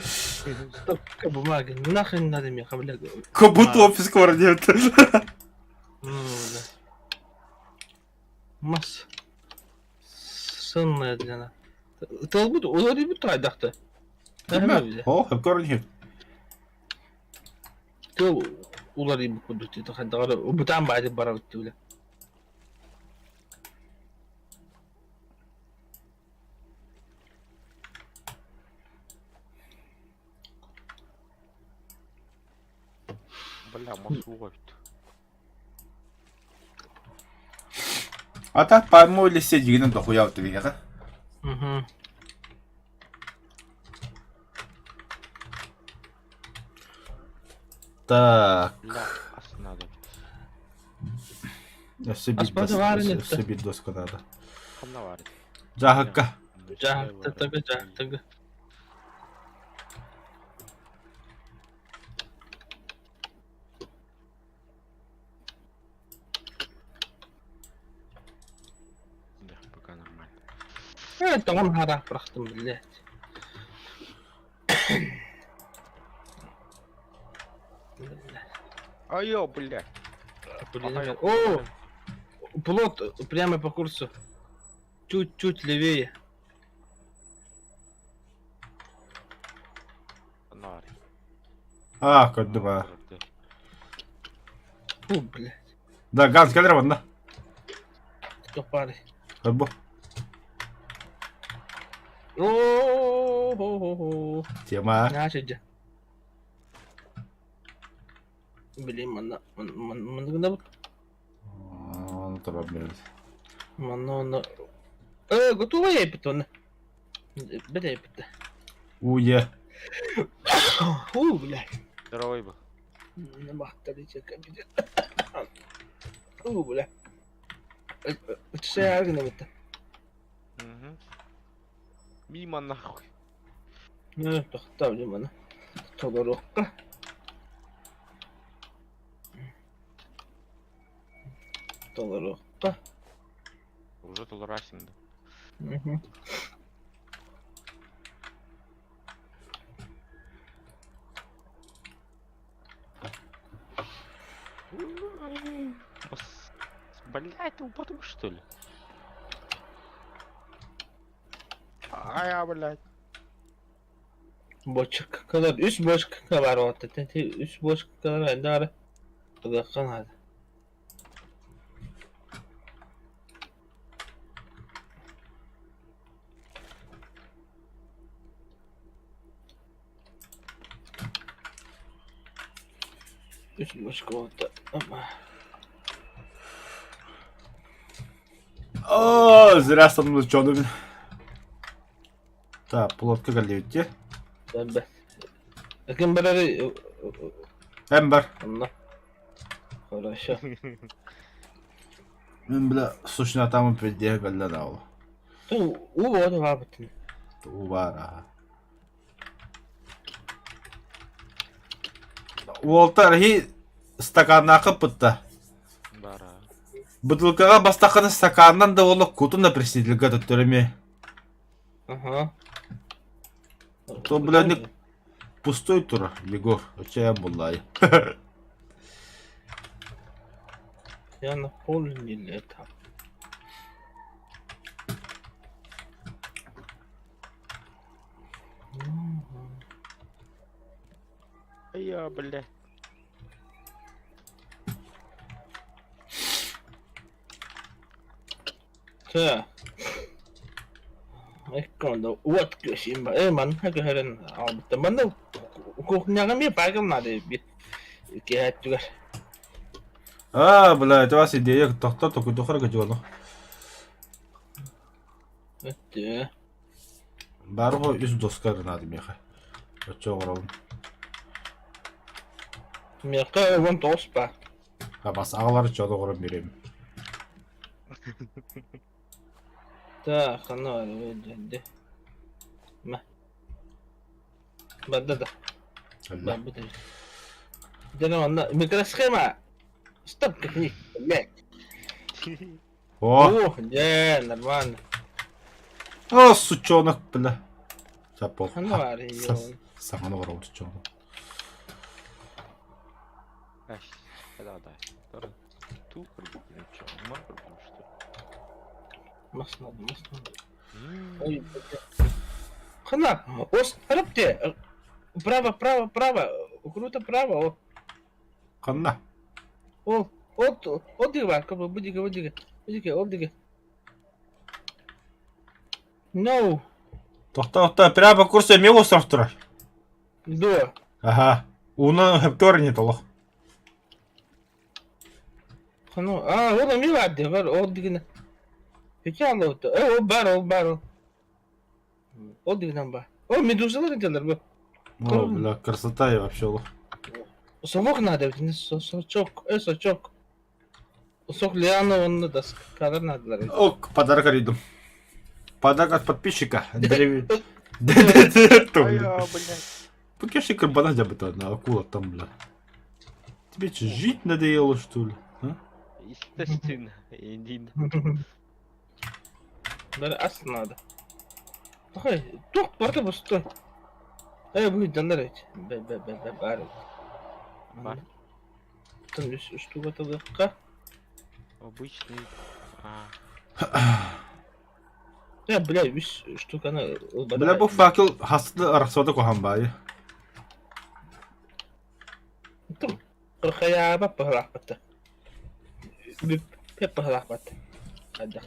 Стопка бумаги. Нахрен надо мне, блядь. Как будто офис квартет. Ну, да. Мас. Сынная длина. Тылбыт уларыйбыт хайдахта. О, көрүн Тыл уларыйбыт курдук дии хайдаҕар бытаан баайдык барабыт дии Бля, мас эбит. А так пальмовый лисе дьигинэн дохуя биһиэхэ. Угу. Так. Бля, ас надо. Өссө биир Аспады доска, баар өссө биир доска надо. Ханна баар? Дьааһыкка. Дьааһыктатага, дьааһыктага. Да, пока нормально. Э, тоҕом хараах бырахтым, блядь. Айо, блядь. Блин, О! Плот прямо по курсу. Чуть-чуть левее. Ханна баар. А, көрдүм аа. Фу, блядь. Да, Ганс кэлэр манна. Топары. Көрбө. О-хо-хо-хо. Тема. Наша дьэ. Блин, манна манна гынабыт. Ону турар билэр. Манна онно. Э, готовая эпит онно. Бэт эпит. Уе. Фу, блядь. Здоровый был. Махтали компьютер. Фу, бля. Өтсө гынабыт. Угу. Мимо нахуй. Ну, тохтоо маны. Толоруохха. Толоруохха. Уже толорасен, да. Мгм. Блядь, ты упаду что ли? А я, блядь. Бочкалар, үс бочка бар вот. Үс бочкалар айдары. Тыгаккан hadi. Үс бочка болду. Ama. О, зря остановился дьону. Так, плотка кэллибит дии. Бэбэ. Ким барары Эн бар. Онно. Хорошо. Мин бля сушнатамын пиздиэ кэллэ да ол. Уу боҕото баабытын. Уу баар аха. Уолтар хи стаканнаахы пытта. Бара. Бутылкаҕа бастакыны стаканынан да уола кутун да пресителгэ төттөрү эмиэ. Аха. То, бля, не пустой тура, Егор. Оча буллай. Я наполнили это. Я, бля. Так. Экконда уот көсүм ба. Э манна көһөрөн аалбыттар. Манна кухняҕа эмиэ паагыл наада эбит. Киһээттүгэр. А, бля, это вас идея тохто токуйдухара көтүгөну. Өттө. Барго үс доска надо меха. Очо оҕоробун. Миэхэ 19 ба. А бас аҕалар чоду оҕорон биэрэбин. Так, ханна бар Ма. Барда да. Барбыт эбит. Дьэ манна микросхема. Стоп, кихни. Блядь. О! О, дьэ, нормально. О, сучонок, бля. Запол. Ханна бар Саҥаны оҕоробут сучонок. Да, да. Ту Мас надо, мас надо. Ой, Хана, ос, харапте. Право, право, право. Круто право. Ханна? Ол, ол, ол диги бар, кабы, бу диги, бу диги. Бу диги, ол диги. No. Тохто, тохто, прямо по курсу эмиэ остров турар. Дуо? Аха. Уна хөптөр не толох. Ханна, аа, ол эмиэ баар дии, бар, ол дигинэ. Ити аллабыт. Э, ол бар, ол бар, ол. Ол дигинэн бар. О, медузалар этэлэр бу. О, бля, красота и вообще олох. Совок надо, эбит, сочок, э, сочок. Сок Лиана онно доскалар наадалар. Ок, подарок арыйдым. Подарок от подписчика. Покеши карбона хотя бы на акула там, бля. Тебе что, жить надоело, что ли? А? Естественно, иди. Бары ас надо. Ой, туох барда бостой. Э, бу дьоннор эбит. Б б б б бар. Бар. Там үс штука табыахха. Обычный. А. Э, бля, үс штуканы Бля, бу факел хасты арахсыбата куһаҕан баайы. Кырхайаабат баһылаахпат. Бүппэт баһылаахпат. Хайдах.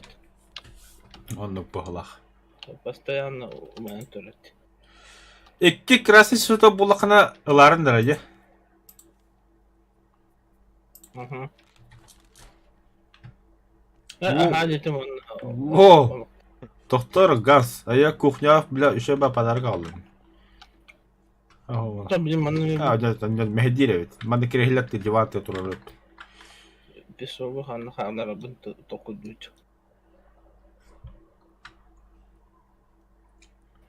Оннук баһылаах. Постоянно умайан турат. Икки красный сута буллахына ыларын дара Мгм. Аха, детем он. О! Доктор Ганс, а я кухня, бля, еще бы подарок алдым. Там, блин, манна А, нет, нет, мэһэдиир эбит. Манна кирэһилэр диван турар эбит. Песогу ханна хаалларабын токуйдуут.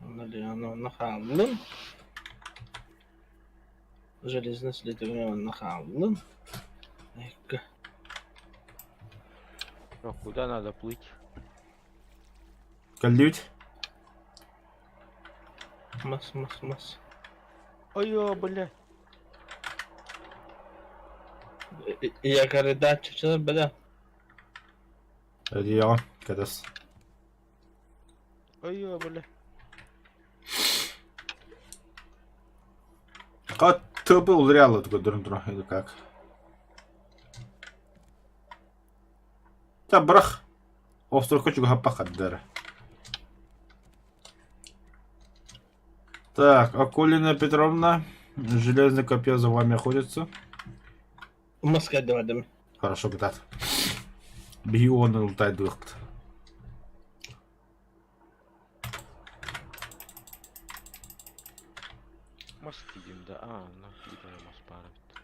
Онно онно хааллым. Железный слитогун онно хааллым. Экка. А куда надо плыть? Кэллибит? Мас, мас, мас. Ой, бля. Якорыдааччылар бэлэ. Өдүйэҕин, кэтэс. Ой, бля. Хат тыбы уларыйалла көрдөрөн туран или как? Та бырах. Островка чугаһаппа хардара. Так, Акулина Петровна, железное копье за вами охотится. Маска дьабардым. Хорошо, кытаат. Биһи уонна ултайдыахпыт. Мас тиийдим да, аа, на биир мас баар эбит.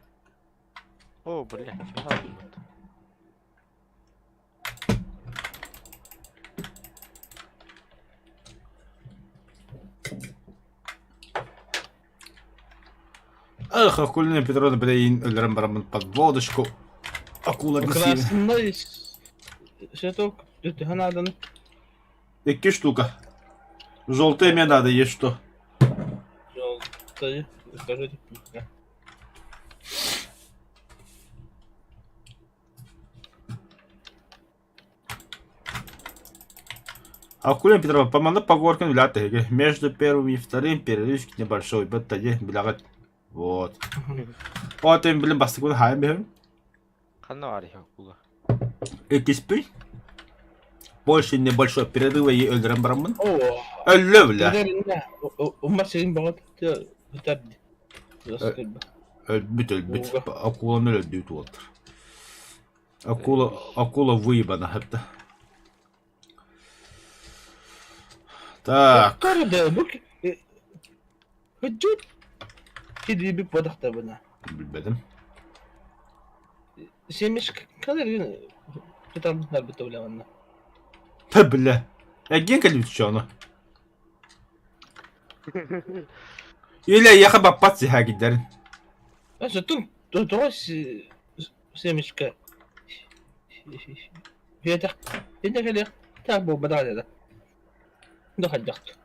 О, бля, баһаалыммыт. Эх, Акулина Петровна, блин, өлөрөн бараммын подводочку. Акула Красный щиток, төһө нааданы? Икки штука. Желтые мне надо, есть что. Желтые, скажите. Акулина Петровна, поманы по горкам для Между первым и вторым перерывчик небольшой. Баттади, блягат. Вот. Потом, блин, бастыкын хайым бэһин. Ханна баар акула? Иккиспин. Больше небольшой перерыва и өлөрөн бараммын. О, Өллө бля. Умар сирин бөҕө бүтэр Өлбүт өлбүт. Акуланы өлөрдүүт уолтар. Акула, акула выебана хатта. Так. Хыдьыт кидиби бодахтабына. Билбэтим. Семечкалар туталбытнар бутабылаанна. Та бля. Эргиэн кэлбит чону. Или эйиэхэ баппат сиһээгидэрин. Сытым тоҕо семечка Биэтэх инде кэлиэх таах буолбатах этэ да. Да хайдахт.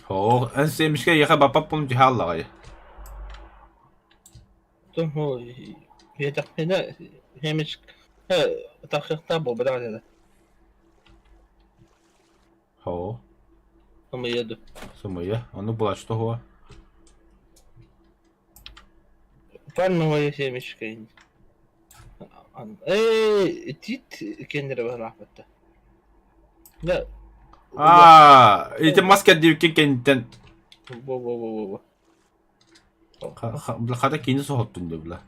Оо, эн семечка эйиэхэ баппат буолун түһэ аллаҕай. Тум биэтэхпинэ семечка тахсыахтаах буолбатах этэ да. Оо. Сымыйа ду. Сымыйа. Ону булач тоһуа. Пальмовая семечка. Эй, тит кендере быһалаахпытта. Да. Аа, ити мас кэрдибиккин кэнниттэн Бо бо бо бо бо. Хата кини соһоттун да бля.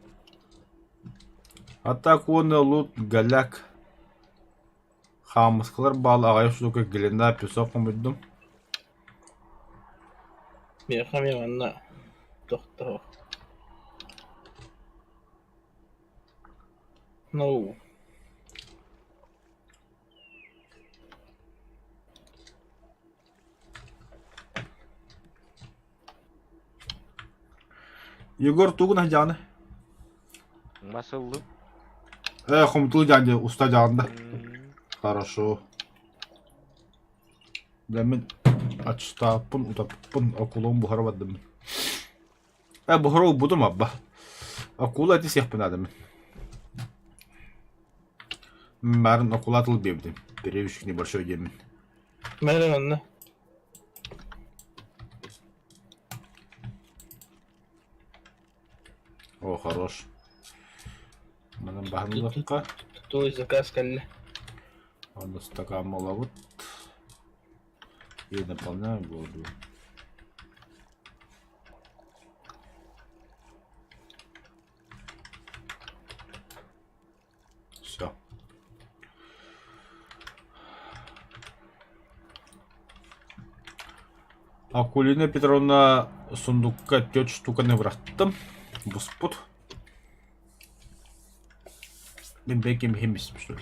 Атак уонна лут голяк. Хаамыскалар баал аҕыйах штука глина песок хомуйдум. Миэхэ эмиэ манна тохтоо. No. Егор тугун аһдьааны? Мас ыллым. Э, хомутуу дьаанды уста дьаанда. Хорошо. Да мин ачтааппын, утаппын, акулам буһара бардым. Э, буһара убутум абба. Акула эти сиэхпин наада мин. Барын акула тыл биэбитим. Перевещик небольшой диэммин. Мэрэ онно. О, хорош. Манан баһан ылыахха. Той заказ кэллэ. Онно стакан ылабыт. И наполняем воду. Все. Акулина Петровна сундукка түөрт штуканы бырахтым. Буспут. Мин бэким иһим что ли?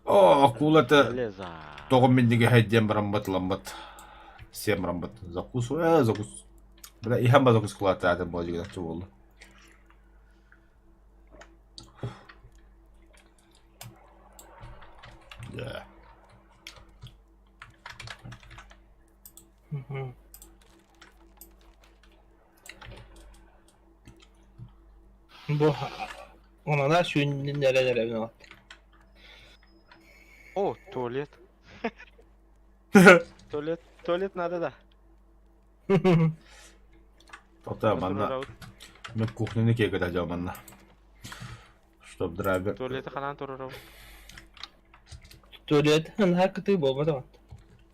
О, акулата тоҕо минньигэһэй диэн бараммыт ыламмыт сиэн бараммыт закусывай закус бля иһэн ба закускалаатаатым буолла буолла Да. Бу онана сүүннэрэн эрэбин алат. О, туалет. Туалет, туалет надо да. Тота манна мен кухняны киэкэтэ дьэ манна. Чтоб драйвер. Туалеты ханан турарабыт. Туалет наһаа кытыы буолбатах.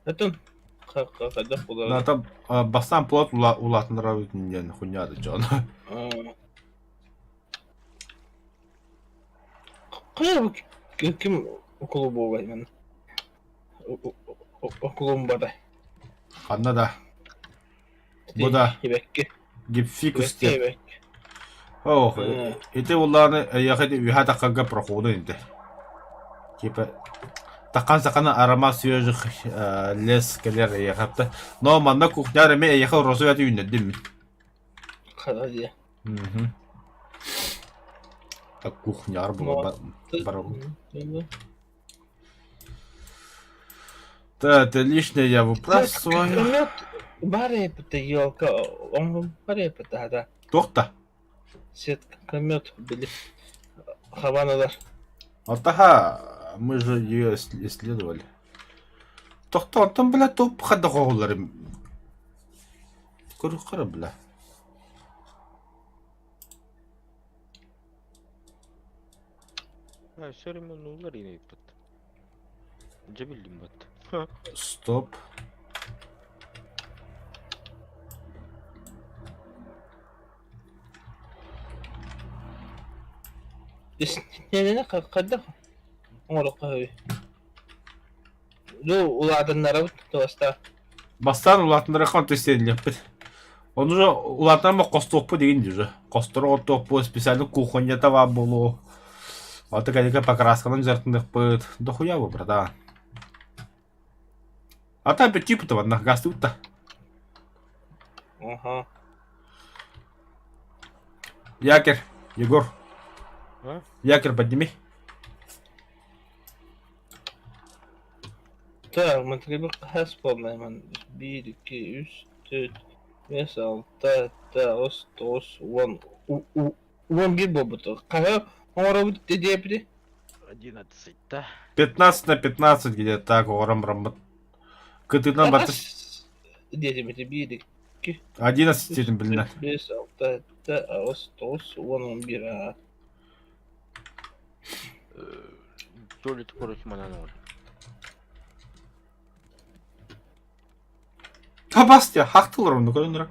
Атын хайдах буолар. Ната бастаан плот улаатыннарабыт диэн хуйня дьон. Хайа бу ким около буолбай манна? Околум бада. Ханна да. Бу да. Ибэкки. Гипфикус диэн. Ох, ити улааны эйиэхэ ити үһэ таххарга проходу инде. Типа такан сакана аромат свежих лес кэлэр эйиэхэ Но манна кухняр эми эйиэхэ розу аты үүннэрдим. Хара дии. Так кухняр була бар. Да, это лишнее я выбрасываю. Баар елка, он баар да. Туох да? Сеткомет били хабаналар. Алтаха, мы же ее исследовали. Тохто, онтон, бля, топ хада хоһулларым. Көрүххара, бля. Сөрүмөн уулар инэйппит. Дьэ биллим бат. Стоп. Истиэнэни хайдах оҥоруохха сөбүй? Дуу улаатыннарабыт туоста. Бастаан улаатыннарыахха онто истиэнэлиэхпит. Ону же улаатан хостуохпут игин дии Хостору оттуохпут, специально кухоннята баар буолуо. Ото кэликэ покрасканан дьарытыныахпыт. Дохуя бу, братан. А там типа то одна гастыбыт-то. Ага. Якорь, Егор. А? Якорь подними. Так, мы хас буолла биир, икки, үс, түөрт, биэс, алта, сэттэ, аҕыс, тоҕус, уон, уон биир буолбут. Хаһы оҥоробут диэбити? 11 да. 15 на 15 где-то так оҕорон бараммыт. Кытыытынан батыс Диэтибити биир, икки, 11 диэтим билинэ. биэс, алта, сэттэ, аҕыс, тоҕус, уон, уон биир. Туалет короче манан оҥор. Табас диye хактылар onu көрүнүр.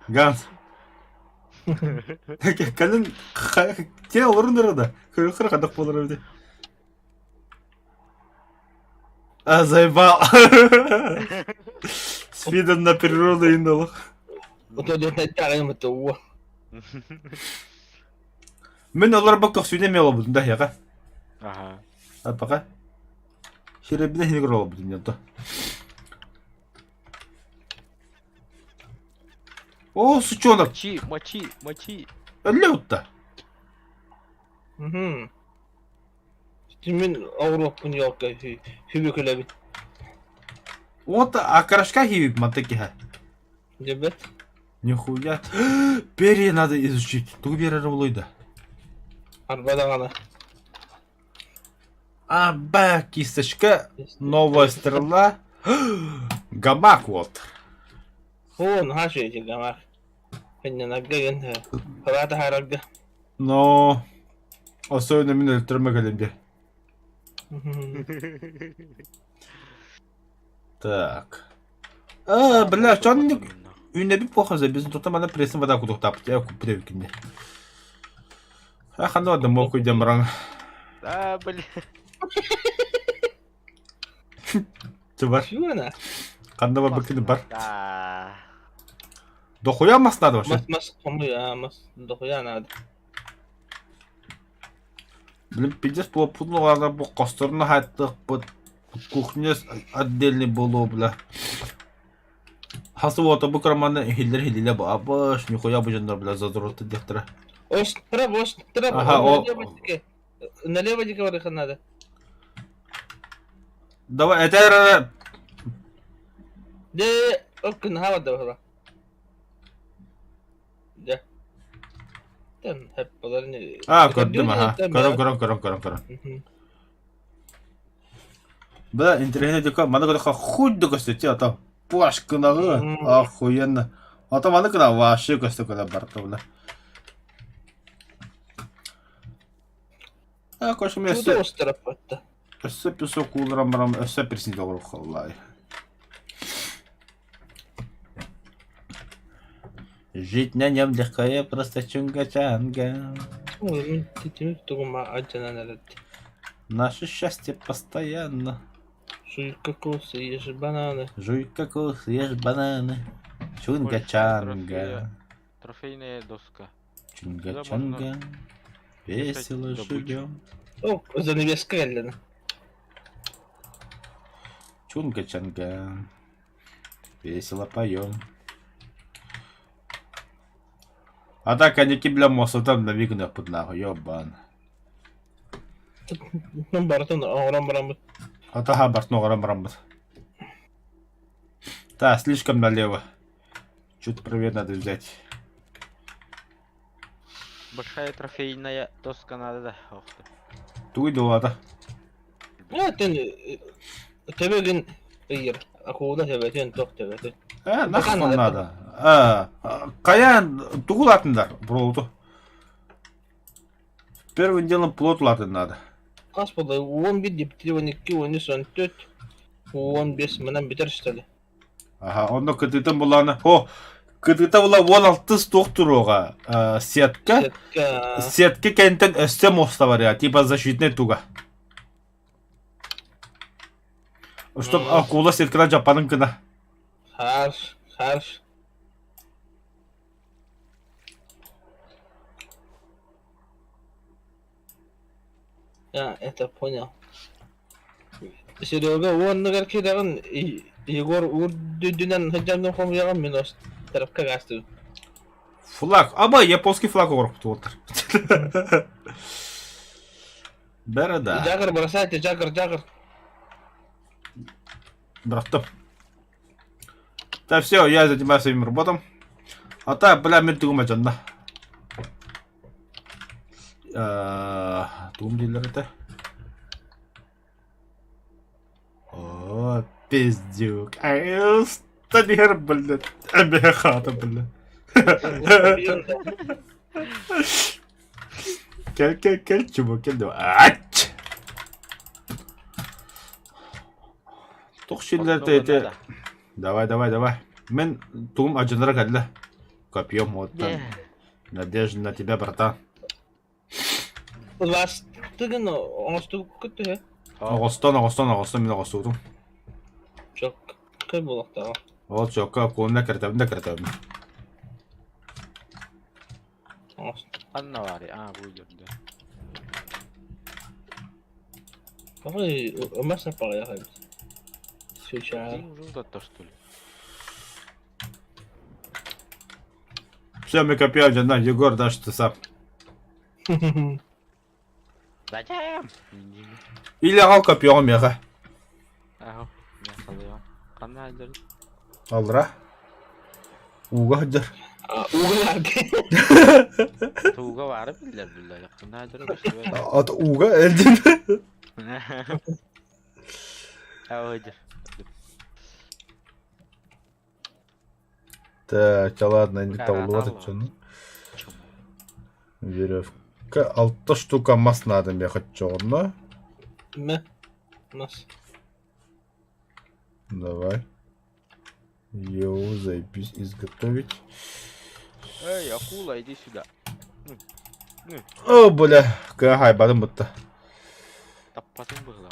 Ганс. Кэлин те олорунар да. Көрүхөр хадак болар эбит. А, заебал. С видом на природу индолох. Мин олорбок көхсүүнэ эмиэ олорбутум да эһиэхэ. Аха. Апака. Хирэбинэ хинигэр олорбутум дьонто. О, сучонок. Мочи, мочи, мочи. Өллө утта. Мгм. Мин оҕуруоппун ёлка хүбүкүлэбит. Вот окрошка хиби мантакиха. Дебет. Нихуя. Перья надо изучить. Тугу берер булуйда. Арба даҕаны. Аба, кисточка, новая стрела. Гамак вот. Оо, наһаа үчүгэй гамак. Кынньанарга гын халаа таһаарарга. Но особенно мин өлтөрмө кэлим дии. Так. А, бля, чонник Үнэби плохо забисан, тут мана прессом вода кудук тапты, я куплю кине. А хано да мог уйдем ран. Да, блин. Ты бар. Чуна. Ханна бар бакины бар. Да. Дохуя мас надо вообще. Мас мас хомуй, мас дохуя надо. Блин, пиздец, пуднула бу косторна хаттык бут кухня отдельный болу, бля. Хасы вот бу карманы хиллер хиллиле бу абыш, нихуя бу жандар, бля, задроты дехтера. Остро, остро, Ага, о. Налево дике барыха надо. Давай, это Де, оккун хава да Дэ. Тэн хэп болар не. А, көрдүм, аха. Көрөн, көрөн, көрөн, көрөн, көрөн. Бля, интересно, только маны көрөхө хуй да көстөтү, а то пашкынагы, охуенно. А то маны кына вообще көстө кына барта, бля. А, кошым өссө... Өссө песок кууларан баран өссө персин тоҕурук халлай. Жить на нем легкая просто чунга-чанга. Наше счастье постоянно. Жуй кокосы, ешь бананы. Жуй кокосы, ешь бананы. Чунга-чанга. Трофейная доска. Чунга-чанга. Весело живем. О, занавеска Эллина. Чунга-чанга. Весело поем. А так они бля мостом на вигнах под нахуй, ёбан. Бартын оҥорон бараммыт. Атаха бартын оҥорон бараммыт. Да, слишком налево. Чуть правее надо взять. Большая трофейная доска надо, да. Ох ты. Тугуй дулата. Этин төбөгүн ыйыр. Акуула төбөтүн туох төбөтүн. Э, нахуй надо. Э, каян тугу улаатындар броуту. Первым делом плот улаатын надо. Хас буолла 11 диптри 12 13 14 15 манан бүтэр что ли? Аха, онно кытыытын булааны. О, кытыыта була 16 туох туруоҕа. Э, сетка. Сетка. Сетка кэнтэн өссө моста бар я, типа защитный туга. Чтоб акула сеткадан жаппанын гына. Харш, харш. Я это понял. Серега уоннугар киирэҕин Егор үрдүнэн сылдьан хомуйаҕын мин тарапка гаастыбын. Флаг. Аба, японский флаг оҥорбут уолаттар. Борода. Джаггер бросайте, Джаггер, Джаггер. Бырахтым. Так, все, я занимаюсь своим работом. А так, бля, мен тугум дьонно. Тугум дииллэр этэ? О, пиздюк. Устан блин. Эмиэ хаата, блин. Кэл, кэл, кэл, чубу, кэл, давай. Ач! Туох силлэртэ ити? Давай, давай, давай. Мин тугум адьынара кэллэ. Копьем вот там. Надежда на тебя, братан. Ластыгын оҥостубуккут төһө? Оҕостон, оҕостон, оҕостон мин оҕостубутум. Чоккай буолуохтааҕа. Ол чокка куонна кыртабын да кыртабын. Ханна баарый? Аа, бу дьөрдө. Ой, ымас аппаҕайах эбит. Сейчас. Дин уже что ли? Все, мы копьем, жена, Егор, дашь ты сам. Зачем? Или аҕал копьеҕа миэхэ. Аһо, миэхэ Ханна сылдьар? Алра. Ууга сылдьар. Ууга баар. Тууга баары биллэр биллэр. Ханна сылдьар көстүбэт. От ууга элдин. Аһо сылдьар. Так, ладно, не табыллыбат оччону. Веревка. Алта штука мас надо миэхэ оччоҕуна. Мэ. Мас. Давай. Йоу, заебись, изготовить. Эй, акула, иди сюда. О, бля, кыа бутта. Таппатын быһыла.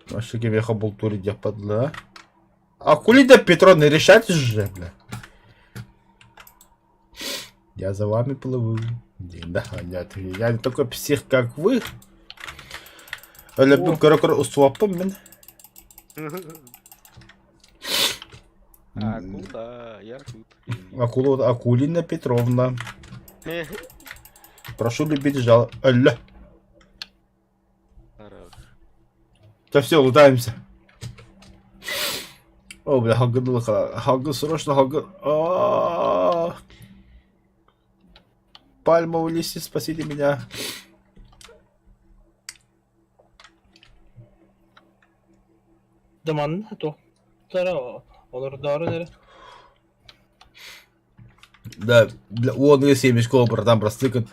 Вообще кемеха бултури диэппатла. А хули да Петро не решать же, бля. Я за вами плыву. Да, нет, я не такой псих, как вы. Өлөппүн көрө-көрө устубаппын мин. Акула, я тут. Акула, Акулина Петровна. Прошу любить жал. Өллө. Да все, лутаемся. О, бля, халгын халгын срочно халгын. А-а-а. Пальмовые листья, спасите меня. Да манна туохтара олордоорун эрэ. Да, бля, он и семечко, братан, простыкан.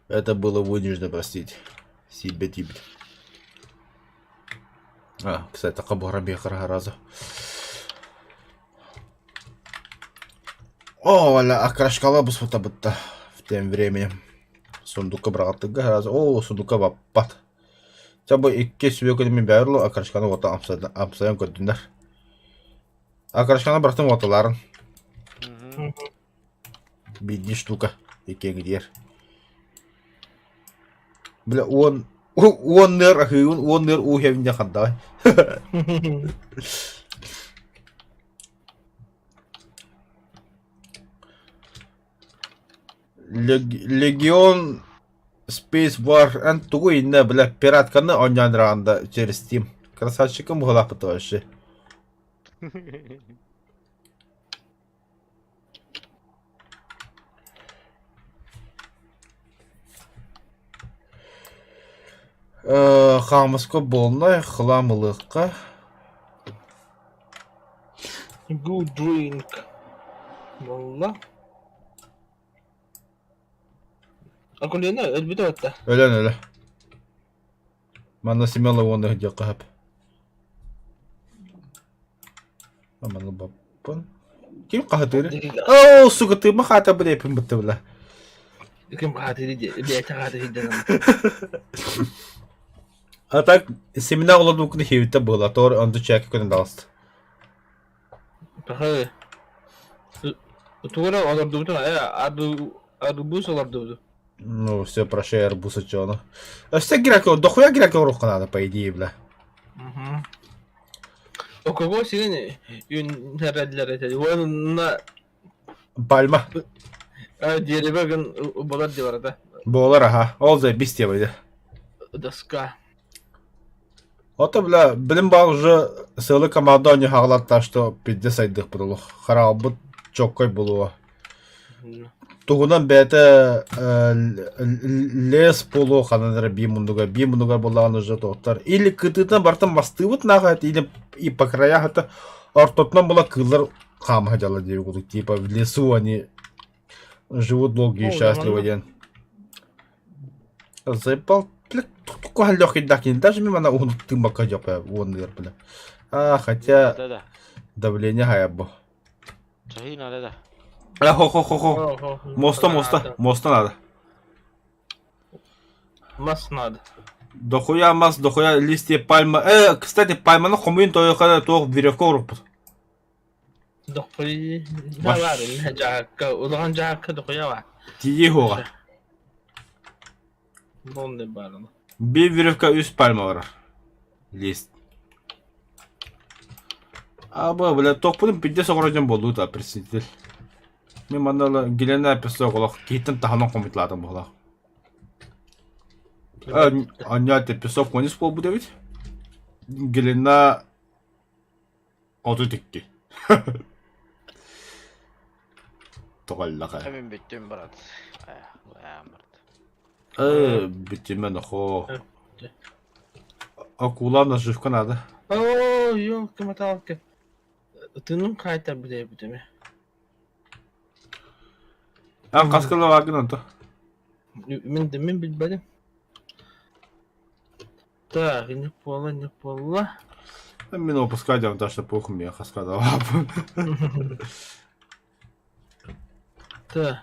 Это было вынуждено простить. Себе тебе. А, кстати, кабара раза. О, валя, окрашкала бу бытта в тем временем. Сундукка быраҕаттыга раза. О, сундукка баппат. Ча бу икки сүбэ мин бэрло окрашканы ота амсайан көрдүннэр. Окрашканы бырахтым оталарын. Биирдии штука иккиэҥ Бля, уон уон ныр аһыыбын, уон ныр уу иһэбин диэн хардаҕай. Легион Space War эн тугу иннэ бля пиратканы оонньоон да через Steam. Красавчикым быһыылаахпыт вообще. Хаамыска буолла, хлам ылыахха. Good drink. Буолла. Акулина өлбүтэ батта. Өлөн өлө. Манна Семен уонна диэххэ сөп. Манна баппын. Ким хаһытыыр? Оо, сука, ты махата блепин бытты бля. Ким хаатыры бэйэтэ хаатырыйдан. А так семена олордубуккун хиэбиттэ буола, тоор онту чээкки көрөн даҕаста. Пахы. Тугу эрэ олордубутун, арбуз олордубутун. Ну, все, прощай, арбуз очону. Өссө гирако, дохуя гирако оруохха надо, по идее, бля. Угу. У кого сирен үүннэрэллэр этэ. Уонна Пальма. дерево гын болар деп арада. Буолар, аха. Ол заебись тебе, Доска. Ото, бля, билим баар уже сыалы команда оонньуу хаалатта, что пиздец сайдыахпыт олох. Хараҕабыт чоккой булуо. Тугунан бэйэтэ лес буолуо ханан эрэ бии муннугар, бии муннугар буоллаҕына уже тоҕуттар. Или кытыытынан барытын мастыыбыт нааха или и по краях это ортотунан була кыыллар хаама сылдьаллар диэби курдук. Типа в лесу они живут долго и счастливо диэн. Заебал, бля, тугу легкий дакин, даже мимо на уһун тыыммакка дьопа уонныгар бля. А, хотя Да-да. давление хайабо. Чаһыы надо да. А, хо-хо-хо-хо. Моста, моста, моста надо. Мас надо. Дохуя мас, дохуя листья пальма. Кстати, пальманы хомуйун тойоха туох веревка уруппут. Дохуй бар, жаакка, улахан жаакка дохуя бар. Тиийи хуоҕа. Бонды барыны. Биир веревка үс пальма барар. Лист. Аба, бля, тохпутун пидде соҕоро дьон буоллуу да, председатель. Мен манна Гелена песок олох киһиттэн таһынан хомутлаатым буолах. Анньа песок конец буолбут эбит. Гелена 32. Тоҕоллаха. Мин бүттүм, брат. Брат. Бүтүмэ нохоо. Акула наживка надо. О, ёлки-моталки. Тыным қайта біле бүтеме. Ан хаскала вагын онто. Мен де мен билбедим. Так, не пола, не пола. Мин опускай диэн так что похуй мне хаскада Так.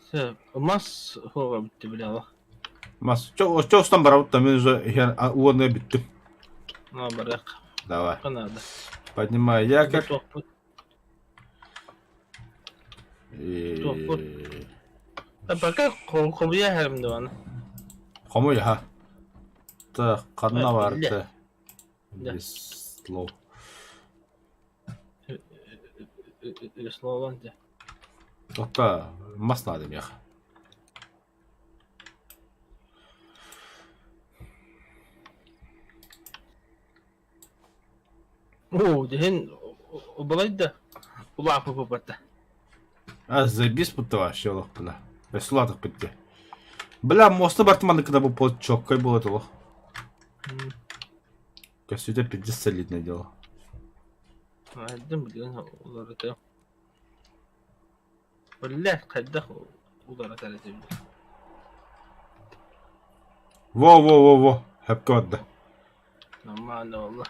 Все, мас хоға бітті біле Мас, чо устан барабыт да мен уже уонна бүттүм. На барак. Давай. Надо. Поднимай якорь. Пока хомуйа хэрим диваны. Хомуй, ха. Так, ханна барты. Весло. Весло де. Тоқта, мас надо мех. Оо, диһин балайда улаапы барда. А, заебись будто вообще олох бля. Бесулатых бітті. Бля, мосты бартым когда бы под чоккой было это лох. Костюте пиздец солидное дело. Айдым билген уларыта. Бля, хайдах уларытар этим. Во, во, во, во, хөпкө барда. Нормально والله.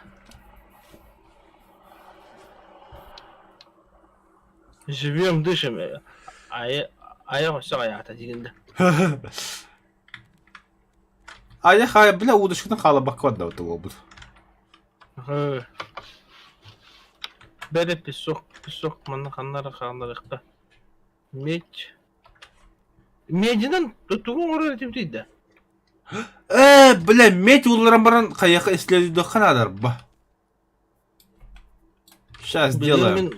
Живем, дышим. Айах өссө аята дигинде. Айах, ай, бля, удочканы хаалабакка барда вот буолбут. Бәрі песок, песок, манна ханнара ханнарыкта. Медь. Мединен тугу оҥорор этим тиийдэ. Э, бля, медь уларан баран хайаха исследуйдахха надарба. Сейчас сделаем.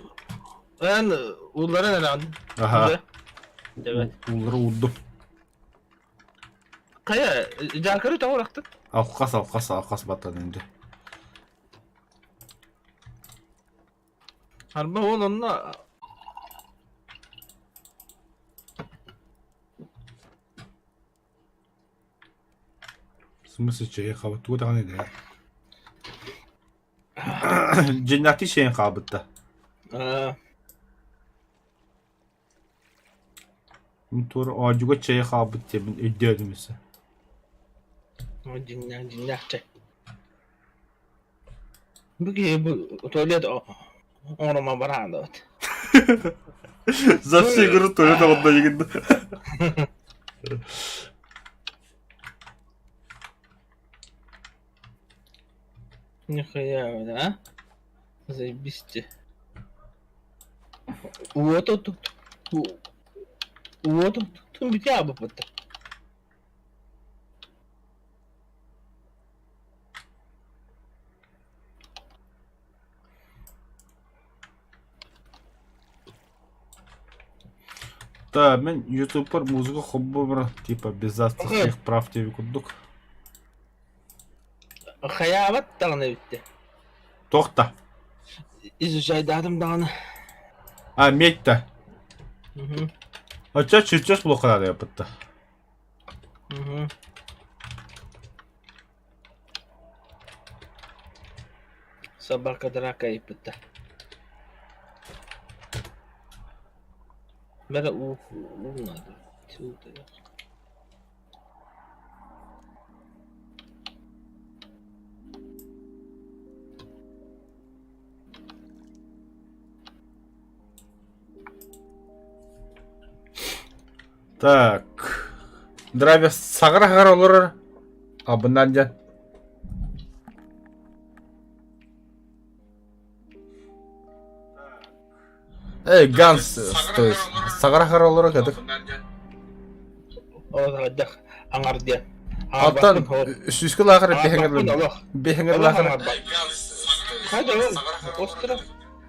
Эн уларан эрэ Ага. Давай. Улары урдум. Хайа, дьаакары тоҕо урахтын? Алхас, алхас, алхас баттан инде. Арба ол онно В смысле, чэйи хабыт тугу даҕаны идэ. Дьиҥнээхтии чэйин хаалбытта. Мин туора оодьуга чэйи хаалбыт диэбин өйдөөтүм өссө. Дьиҥнээх дьиҥнээх чэй. Бу киһи бу туалет оҥоромо бараан да. За всю игру туалет оҕонно игин. Нихуя, да? Заебись ты. Вот тут. Вот тут битя бы Да, мен ютубер музыка хоббобар типа без авторских прав диэби курдук. Хайаабат даҕаны эбиттэ. Туох да? Изучайдаатым даҕаны. А, медь да. Оччо чүччэс булуохха наада эппитта. Собака драка ыйыппыта. Бэрэ уу уу наада. Так. Драйвер саҕара-саҕара олорор. Абынан дьэ. Эй, Ганс, то есть, саҕара-саҕара олорор кэтик. Ол аҥар диэн. Алтан сүүскэ лаахар биһэҥэр биһэҥэр лаахар. Хайда ол остров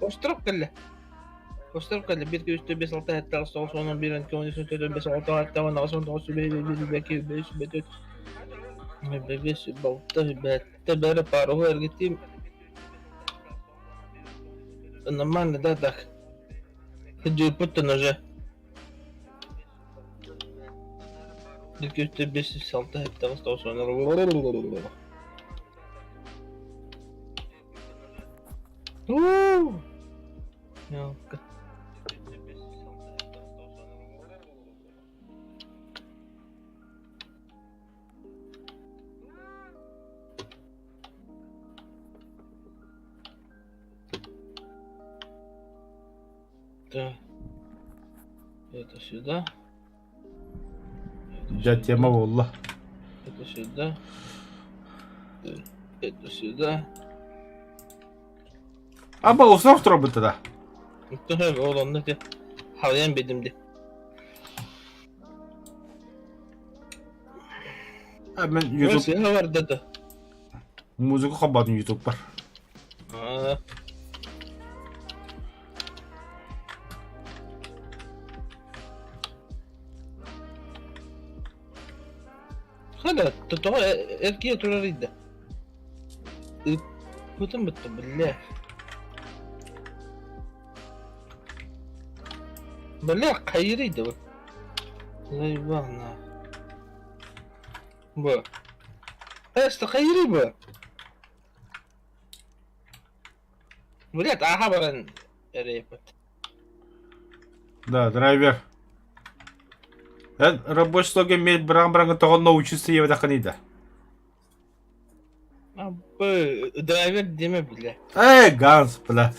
остров кэллэ. Остров кэллэ 1 2 3 4 5 6 7 8 9 10 11 12 13 14 15 16 17 18 19 20 21 22 23 5 6 бәрі пару эргитим. Нормально, да, так. Ходил уже. 2 3 5 6 7 8 9 10 Мелко. Да. Это сюда. Дьэ, тема буолла. Это сюда. Это сюда. Аба усов турабыта да. Ол онно те халыйан бедим де. А мен YouTube бар да. Музыка хабатын YouTube бар. Хада, тоҕо эргийэ турар ыйда. Ыппытым бытта биллэ. Бля, хайырый да бу. Заебал на. Бу. Эсте хайырый бу. Блядь, аха баран эрэйпит. Да, драйвер. Эн рабочий столга мед быран-быраҥы тоҕо научиться ебедаххын да. Бу драйвер диме бля. Эй, Ганс, бля.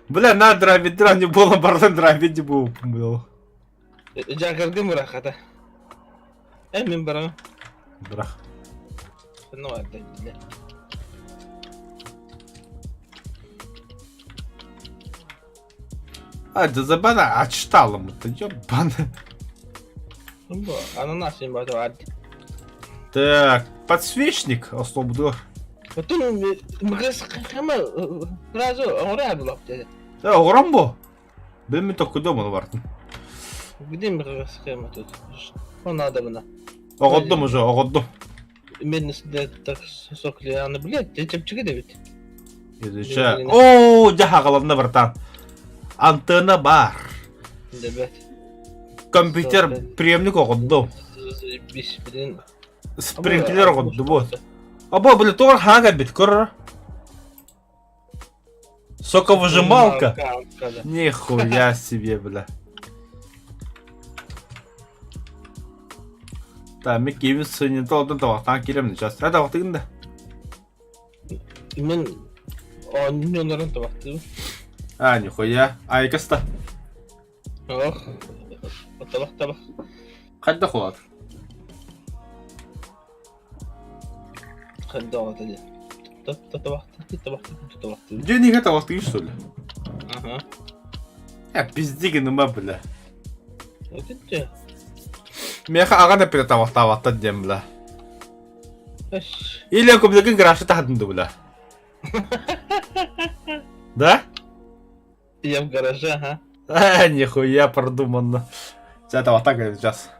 Бля, на драйвер, не было, бардан драйвер не был, был. Дьаакыргын бырахата. Э, мин барам. Бырах. Ну, это, бля. А, да забана, отчитала мы-то, ёбана. Ну, ананас им бата Так, подсвечник, особо. Потом мгс хама сразу оҥорор булап деді. Э, оҕорон бу. Билмин токкудом оны бартын. Где мгс хама тут? Что надо было? Оҕордум уже, оҕордум. Мен так сокли, блядь, чепчиги да ведь. Изуча. Оо, дьэ хаҕаланна братан. Антенна баар. Ребят. Компьютер приемник оҕордум. Заебись, блин. Спринклер оҕордубут. Або, били, тугар хаҥа кэлбит, көр. Соковыжималка. Нихуя себе, бля. Да, мен киевин сынын толдun табақтан келемін сейчас. А табақтыгын да. Мен оонньуоннорун табахтыыбын. А, нихуя. Айкаста. Ох, табах табах. Хайдах улаат? Хайдах это дии? Табах Дьэ ниһэ табахтыы что ли? Ага. Я пизди гыныма бля. Вот это. Миэхэ аҕа да пире табахтаабаттар диэн бля. Или көбүлэгин гаражы таһатын да бля. Да? Я в гараже, ага. А, нихуя продуманно. Сейчас это вот так сейчас.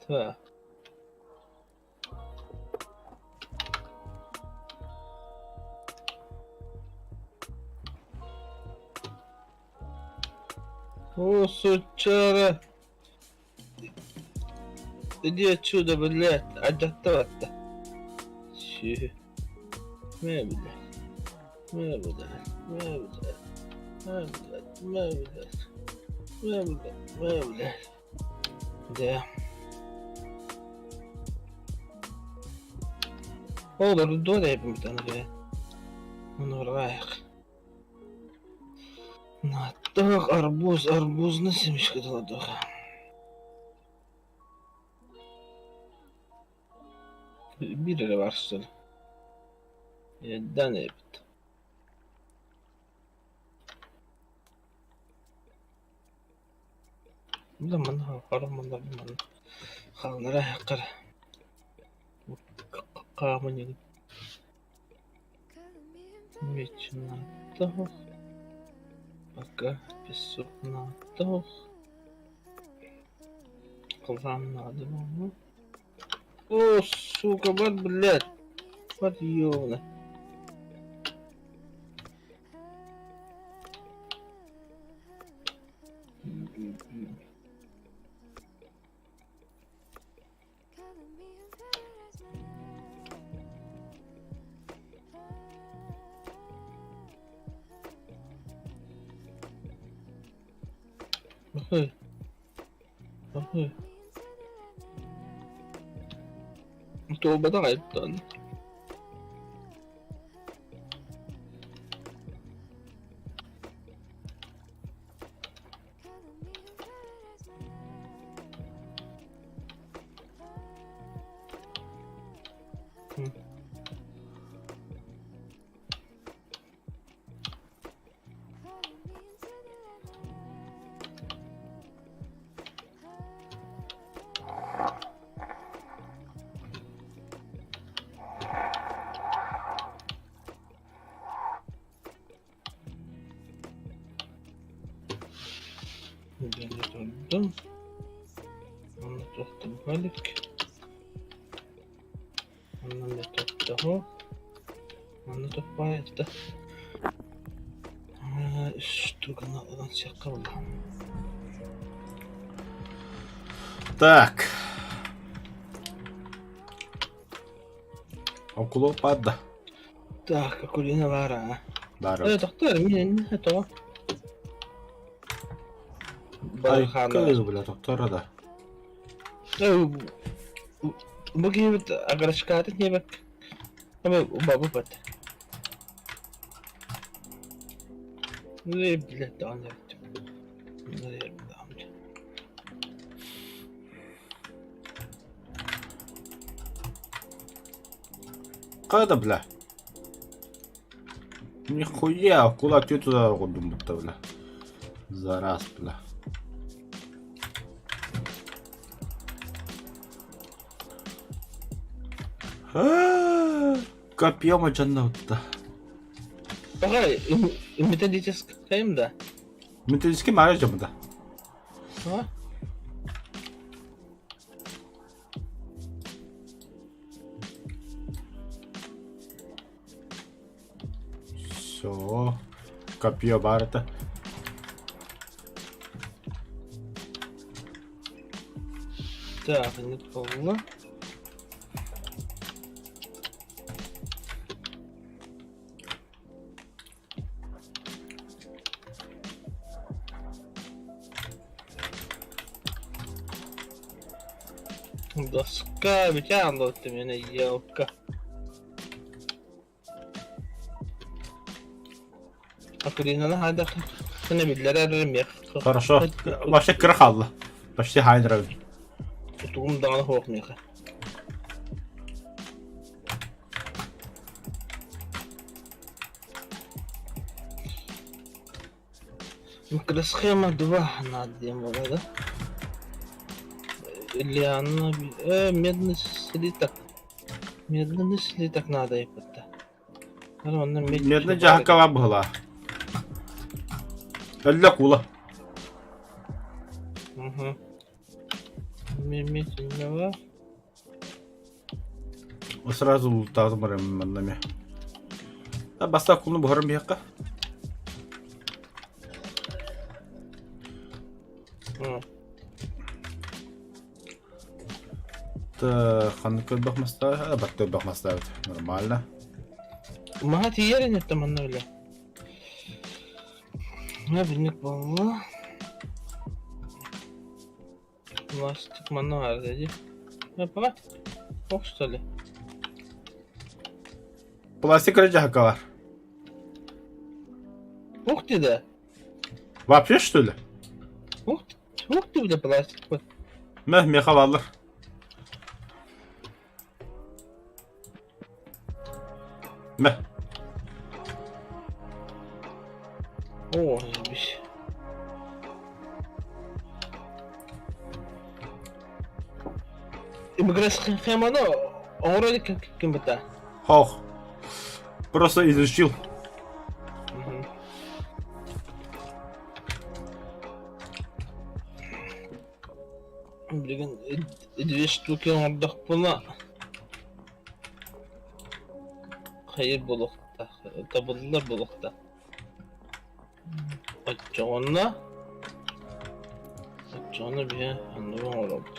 Да. О, сучара! Иди отсюда, блядь, адьаттабатта. Сү. Мэ, блядь. Мэ, блядь. Мэ, блядь. Мэ, блядь. Мэ, блядь. Мэ, блядь. Мэ, блядь. Дьэ. Ол ордуо эбит аны Мунураах. Так, арбуз, арбуз на семечко дала Биир эрэ барсар. Эрдэн эбит. Бу да манна хара манна манна хааллара хара хааман Вечнатох. Пока песок натох. Кылам надо было. О, сука, вот, блядь. Вот ёбана. Ой. Ой. Туолбатах айыптан. Турдум. Онно туохтан илик. Онно эмиэ туохтаһо. Онно туппаайта. Штуканы ылан сиэххэ буолла. Так. Окулуоп баар да? Так, Акулина баар аа. Баар. Э, тохтоо, мин тоҕо? Айкыз, бля, тохтоор да. Бу киһибит аграшкаатын диэбэк. Бабы бат. Ну, блядь, даҕаны Хайа бля? Нихуя, куда ты туда будто, бля? Зараз, бля. Копьем дьоннобутта. Тоҕо металлическайым да? Металлический мара дьоммута. А? Все. Копье барыта. Так, не буолла. Доска, битян лотты меня, елка. Акулинаны хайдах гына биллэрэр эмиэ Хорошо. Вообще кыра хаалла. Почти хайдырабын. Тутугум даҕаны суох миэхэ. Микросхема 2 надо диэн буолла да. Лиана медный слиток. Медный слиток надо еппетте. Медный дьаһакка бар быһылаа. Өллө кула. Угу. Мимитинного. Сразу лутаатым барым манна ме. Бастаах кулну буһарым биһиэххэ. Ханнык көрбөх мастаах? Барта көрбөх мастаабыт. Нормально. Маһа тиийэр иннеттэ манна үлэ. Бинник буолла. Пластик манна баар дии. Папа, ох что ли? Пластик эрэ дьаһакка бар. Ух ты да. Вообще что ли? Ух, ух ты бля пластик. Мeh меха баллар. Мeh. О, заебись. Микросхеманы оҥоро илик ким быта? Хох. Просто изучил. Билигин две штуки оҥордохпуна хайыр буолуохтаах, табыллар буолуохтаах. Оччоҕуна оччоҕуна биһи оннугу оҥоробут.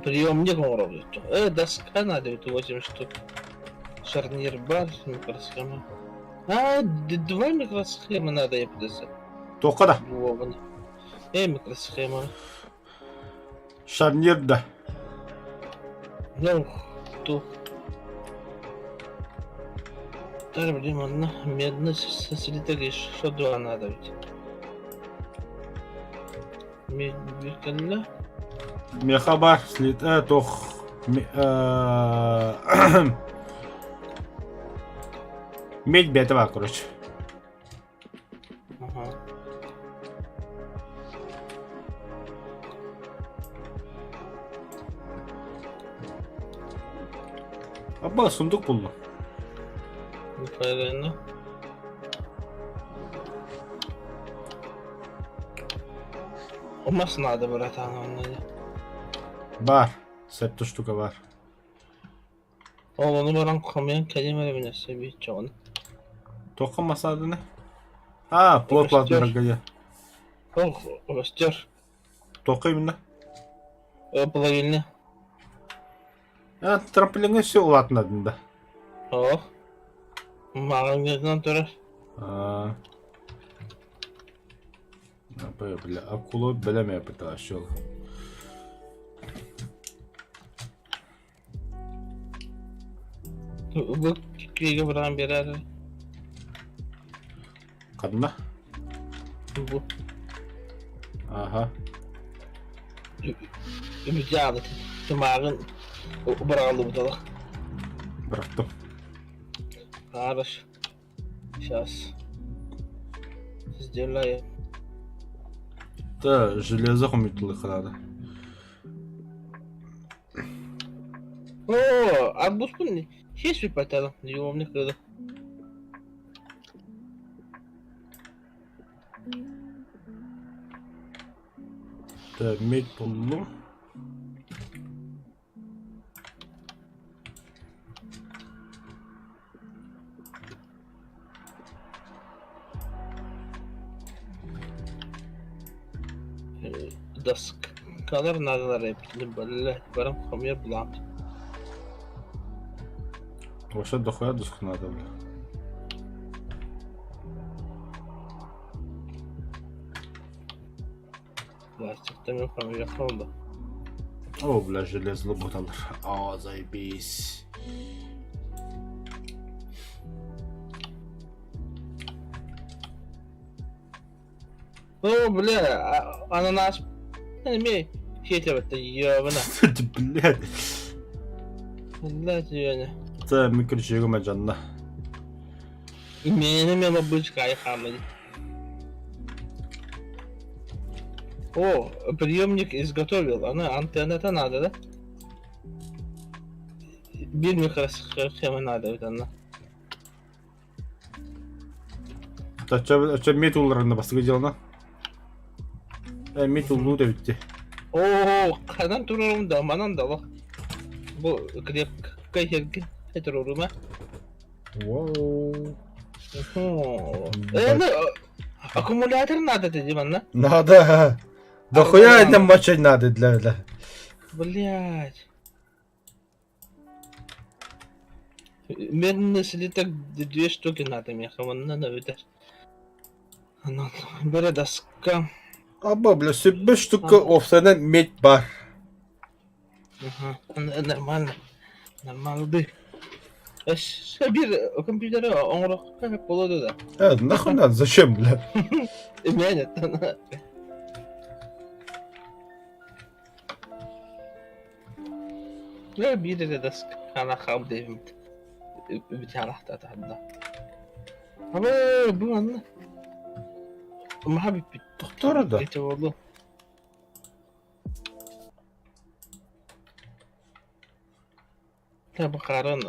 Приемник оҥоробут оччоҕо. Э, доска надо будет 8 штук. Шарнир бар, микросхема. А, два микросхемы надо я подожди. Туохха да? Буолбун. Э, микросхема. Шарнир да. Ну, туох. Так, блин, манна медный слиток еще два надо ведь. Медь кэллэ. Меха бар, слит, туох медь бэйэтэ баар, короче. Ага. Абба сундук буллум. Михайловна. Мас надо, братан, онно. Бар. Сэттэ штука бар. Ол ону баран хомуйан кэлиэм эрэ мин өссө биир чоҕун. Туохха масаадыны? А, плот Костер. дорогая. Ол костер. Туохха именно? Половина. А, трамплиҥҥа все улаатынадын да. Ох. Маҕаҥҥытынан турар. А. Бля, акула бэлэм пытаащыл. Бу киригэ быраҕан биэрээр Ханна? Бу. Аха. Үбүтэ тымааҕын быраҕыллыбытала. Бырахтым. Хорошо. Сейчас. Сделаем. Да, железо хомутулы надо. О, арбузпун хес выпадала, ёмный кыды. Да, медь буллум. Доскалар надо бля, барам хомер блант. Вообще дохуя доску надо, бля. Пластиктан хомер kaldı. О, бля, железо буталар. О, заебись. О, бля, ананас. Эмиэ сиэтэ ёбана. Блядь. Блядь, ёне. Это мы, короче, жанна. Именно мелобычка айхамы. О, приемник изготовил. Она антенна-то надо, да? Бир микросхема надо, вот она. Очо мет уларына бастыгы дьыалана. Э, мет улуу да бүтте. Оо, ханан турарым да, манан да лох. Бу крепкай сиргэ турурума. Вау. Э, ну, аккумулятор надо ты, манна. Надо. Да хуя это мочать надо для для. Блять. Медный слиток две штуки надо меха, вон надо видать. Бere доска. Аба, бля, сүббэ штука офсайдан медь бар. Ага, нормально. Нормалды. Бир компьютер оҥороххо буолуо да. Э, нахуй надо, зачем, бля? Имеет. Лэ биир эрэ досканы хаал диэбит бүтэ Абы бу манна маһа бүппүт. Тохтор да. Ити буолуо. Бакарын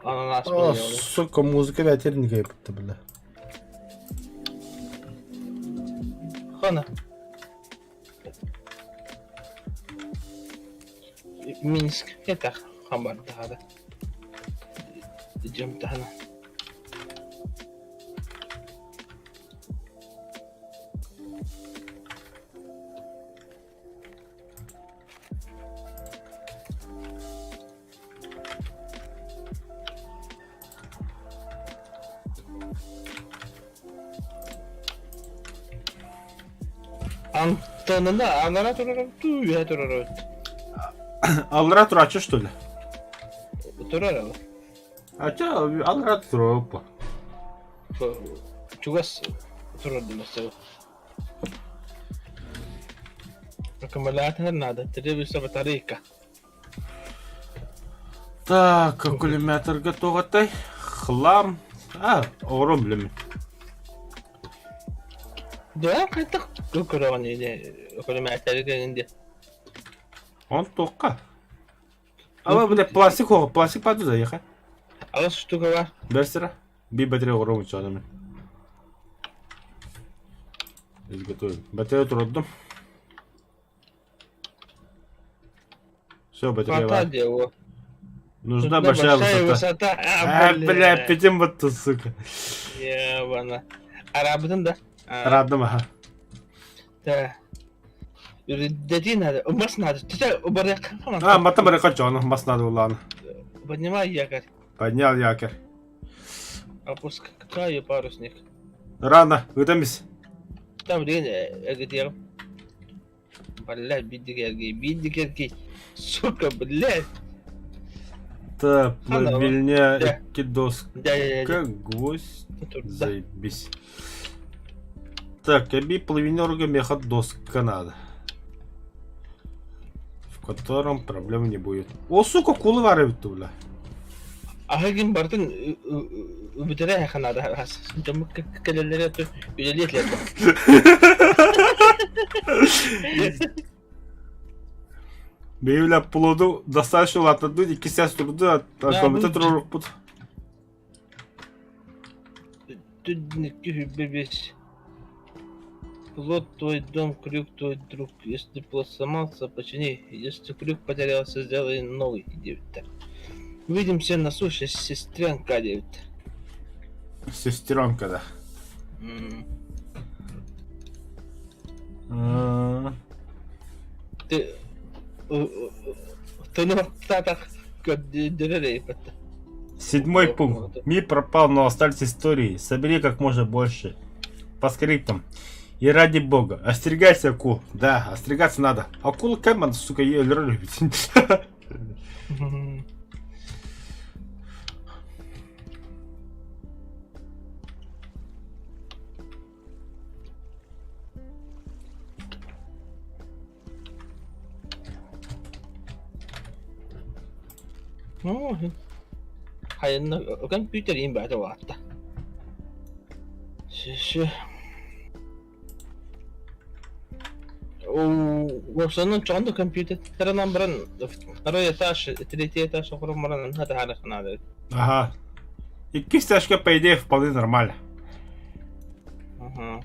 ананас О, сука, музыка ветерника будто, бля. Хана. Минск это хамбардада. Идем тахана. Антонына анара турар туу турар. Аллара турачы, что ли? Турар ал. А чё, аллара туруп. Чугас турар демесе. Аккумулятор надо, требуется батарейка. Так, аккумулятор готовый. Хлам. А, ором, блин. Да, хайдах көрөҕүн или аккумулятор кэлин Он тоққа. Ама, бля, пластик о, пластик паду заеха. Аҕыс штука бар. Бэрсера. Би батарея ором учадым. Изготовим. Батарею турдум. Все, батарея Хвата бар. дело. Нужна большая высота. высота. А, А, бля, пятим вот тут, сука. Ебана. Арабытын да? Радом, ага. Да. Дадин надо, мас надо. Ты баряк. А, мата баряка чону, мас надо улан. Поднимай якорь. Поднял якорь. Опускаю парусник. Рано, выдамись. Там где где Блядь, биддигерги, биддигерги. Сука, блядь. Так, плавильня, кидоска, гвоздь, заебись. Так, оби половинорга меха доска надо. В котором проблем не будет. О, сука, кулы варят, бля. Аһыгын бартын бүтэрэ ханада дьоммут кэлэллэрэ үлэлиэтлэр Бэйбилэ плоду достаточно улаатырдыт, икки сээс турду, компьютер турурукпут. Плот твой дом, крюк твой друг. Если плот сломался, почини. Если крюк потерялся, сделай новый. Девять. Увидимся на суше, сестренка, девять. Сестренка, да. Mm. Ты... Ты ну так Седьмой пункт. Ми пропал, но остались истории. Собери как можно больше. По скриптам. И ради бога, остерегайся акул. Да, остерегаться надо. Акула Кэмон, сука, ее любит. Ну, хайынна компьютер им баата улаатта. Все. Уопсанан чоҕон компьютер таранан баран второй этаж, третий этаж оҕорон баран хата надо. Ага. Иккис этажка, по идее, вполне нормально. Ага.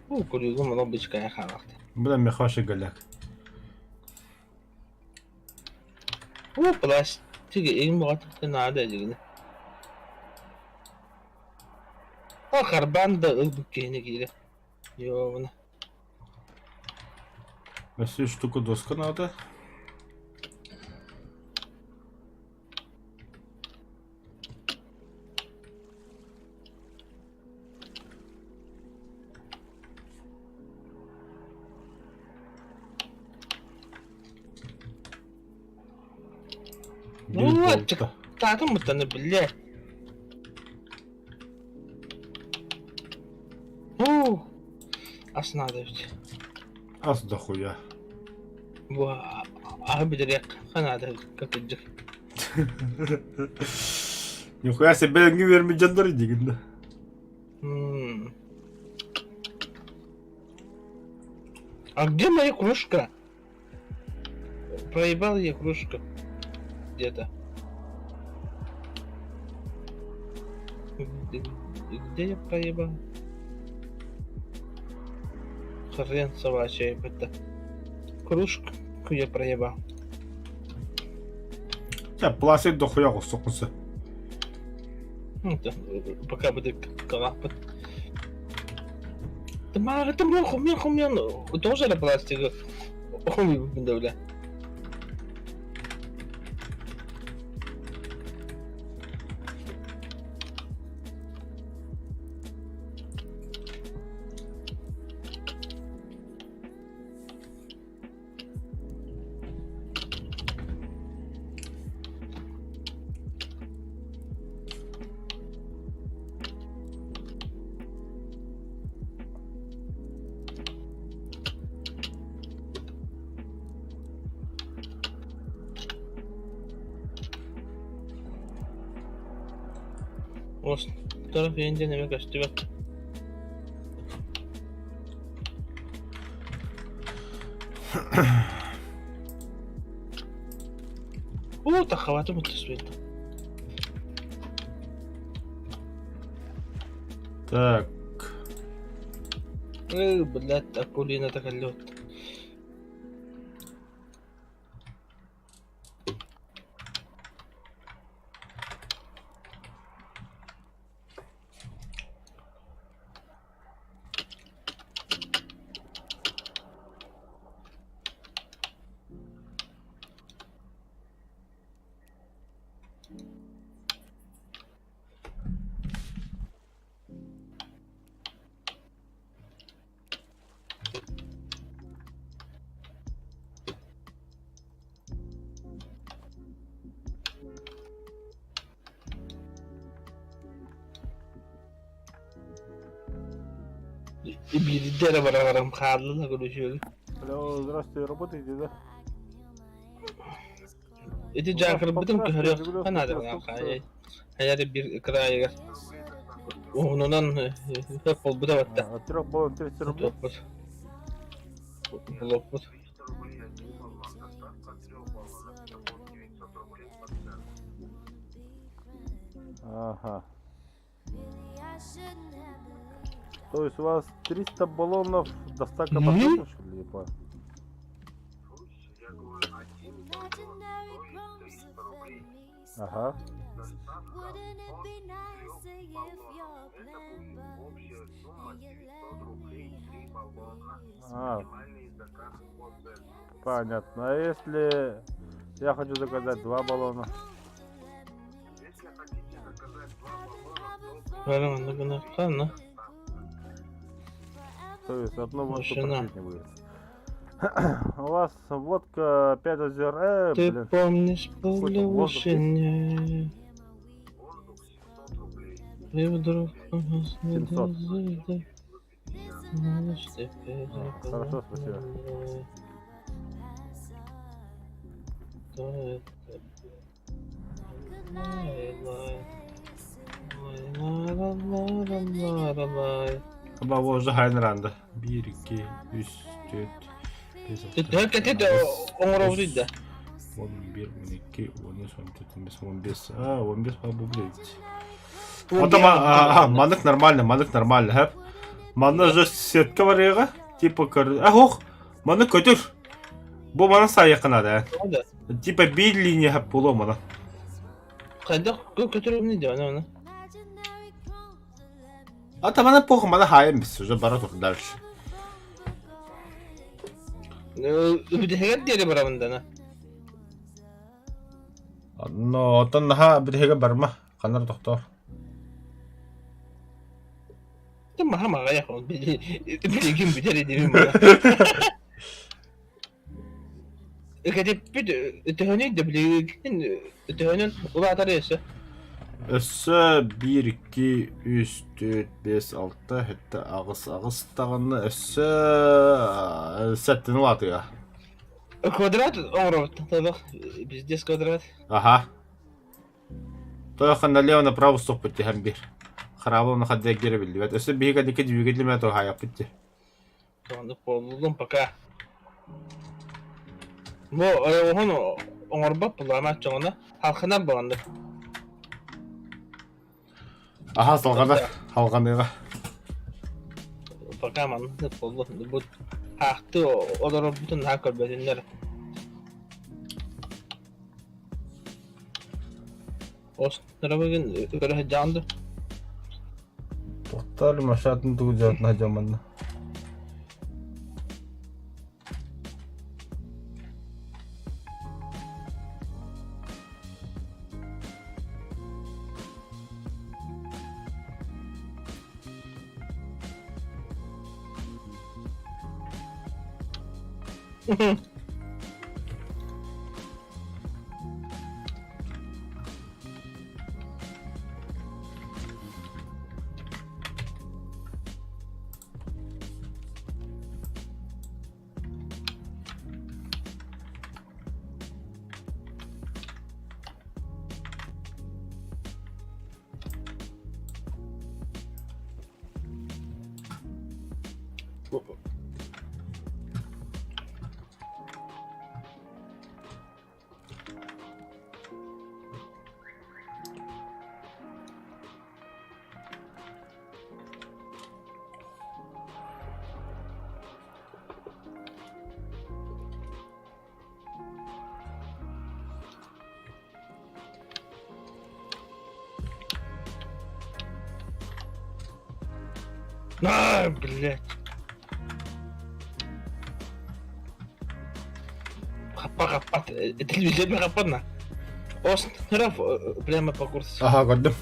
Уу, курьезум оно бычкая хаалахта. Бля, мехаша голяк. Уу, пластик им вот надо дигини. О, харбан да ылбыт киһини киирэ. Ёбана. Өссө штука доска надо. Ну вот, таатым бутаны бля. Уу, ас наада эбит. Ас дохуя. Бу аһы бүтэриэх наада кырдьык. Нихуя себе не верми дьоннор дигин да. А где моя кружка? Проебал я кружку. Где-то. Где я проебал? Хрен собачий это. Кружку я проебал. Я пластик дохуя кусокунса. Пока буду калапать. Это мен тоже на пластик. Бля. Остров Индия көстүбэт. Уу, таххабаты муттуспит. Так. Эй, блядь, акулина так лед. Биирдэ эрэ барарым хаалла да көрүсүөм. Алло, здравствуйте, работаете, да? Ити дьаакырбытын көһөрүөххэ наада хайа биир кыраайыгар уһунунан хөп буолбута батта. От трех баллов 300 рублей. Блокпут. Ага. То есть у вас 300 баллонов доставка Мгм. по что ли, я понял? Ага. А, понятно. А если я хочу заказать два баллона? Бары манна гынаххана. То есть одну водку Машина. просить не будет. У вас водка 5 озер, Ты блин. помнишь Какой там поле воздух есть? вышине? Вдруг 700. А, хорошо, спасибо. Аба уже хайнранды. 1, 2, 3, 4, 5, 6, Төһө кэтит оҥоробут да. 11, 12, 13, 14, 15, 15. А, 15 по блядь. Вот маннык нормально, маннык нормально, хэп. Манна же сетка барыга, типа көр... А, ох, маннык көтөр. Бу мана сайыкка надо. Типа биир линия хэп буолуо мана. Хайдах көтөрөбүн дии аны аны. А там она похуй, мана хаайым бис, уже бара тур дальше. Бүтэһигэр диэри барабын да Но оттон наһаа бүтэһигэ барма, ханар тохтоор. Маха маҕайах билигин бүтэр инибин бара. Кэтиппит төһөнүй да билигин төһөнөн улаатар өссө. Өссө 1, 2, 3, 4, 5, 6, 7, 8, 8 даҕаны өссө сэттини улаатыа. Квадрат оҥоробут табах пиздец квадрат. Аха. Тоох налево направо соппут түһэн биир. Хараабы онно хадда эргиэрэ биллибэт. Өссө биһиги кэнники двигатель туһаайаппыт дии. Оннук буоллум пока. Бу ойоҕоһун оҥорбот булаама чоҥоно халханар буоланнык. Аха салҕана халҕаныаҕа. Пока маннык буоллун. Бу хаахты олорорбутун наһаа көрбөтүннэр. Островыгын көрө сылдьаҕын дуо? Тоқтар машатын тугу дьаатына дьаманна. А, блядь. Хаппа хаппат, телевизор хаппатна. Остров прямо по курсу. Аха көрдүм.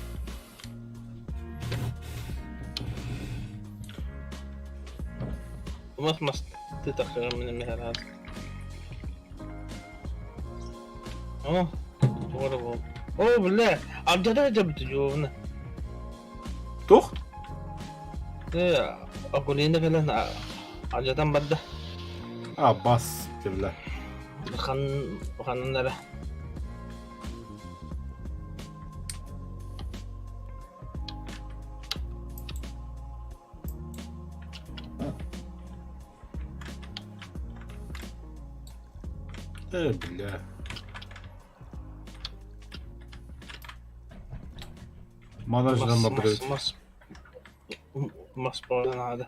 Мас мас ты тахсыгын мин эмиэ О, туора буол. О, бля, алдьата дьабыт дьуобуна. Туох? Э, Акулина кэлэн алдьатан барда. А, бас, бля. Хан, ханнара. Э, бля. Манаж Мас, нам мас, обрыть. мас. Мас буолан наада.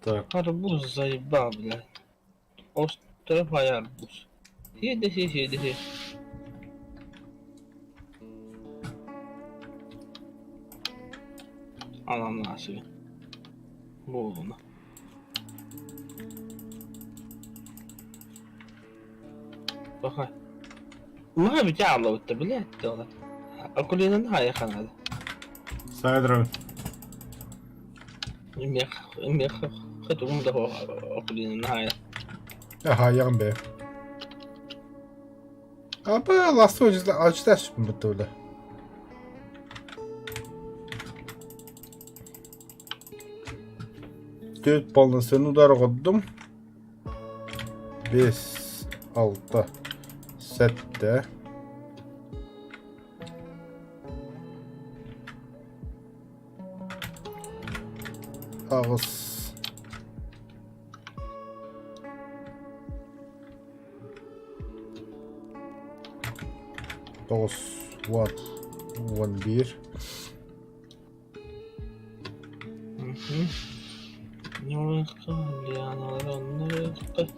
Так, Арбуз заебал, блядь. Остров арбуз. Сиди, сиди, сиди. Ананасы. Буолуна. Баха. Маха бүтэ блядь, тоҕо. Акулина наһаа наада. Сайдра. Мех, мех, хотугум да Акулина наһаа. Аха, яғын бе. Аба, ласты очташ бутула. Төрт полноценный удар оҕордум. 5, 6, 7. Аҕыс. 9, 10, 11.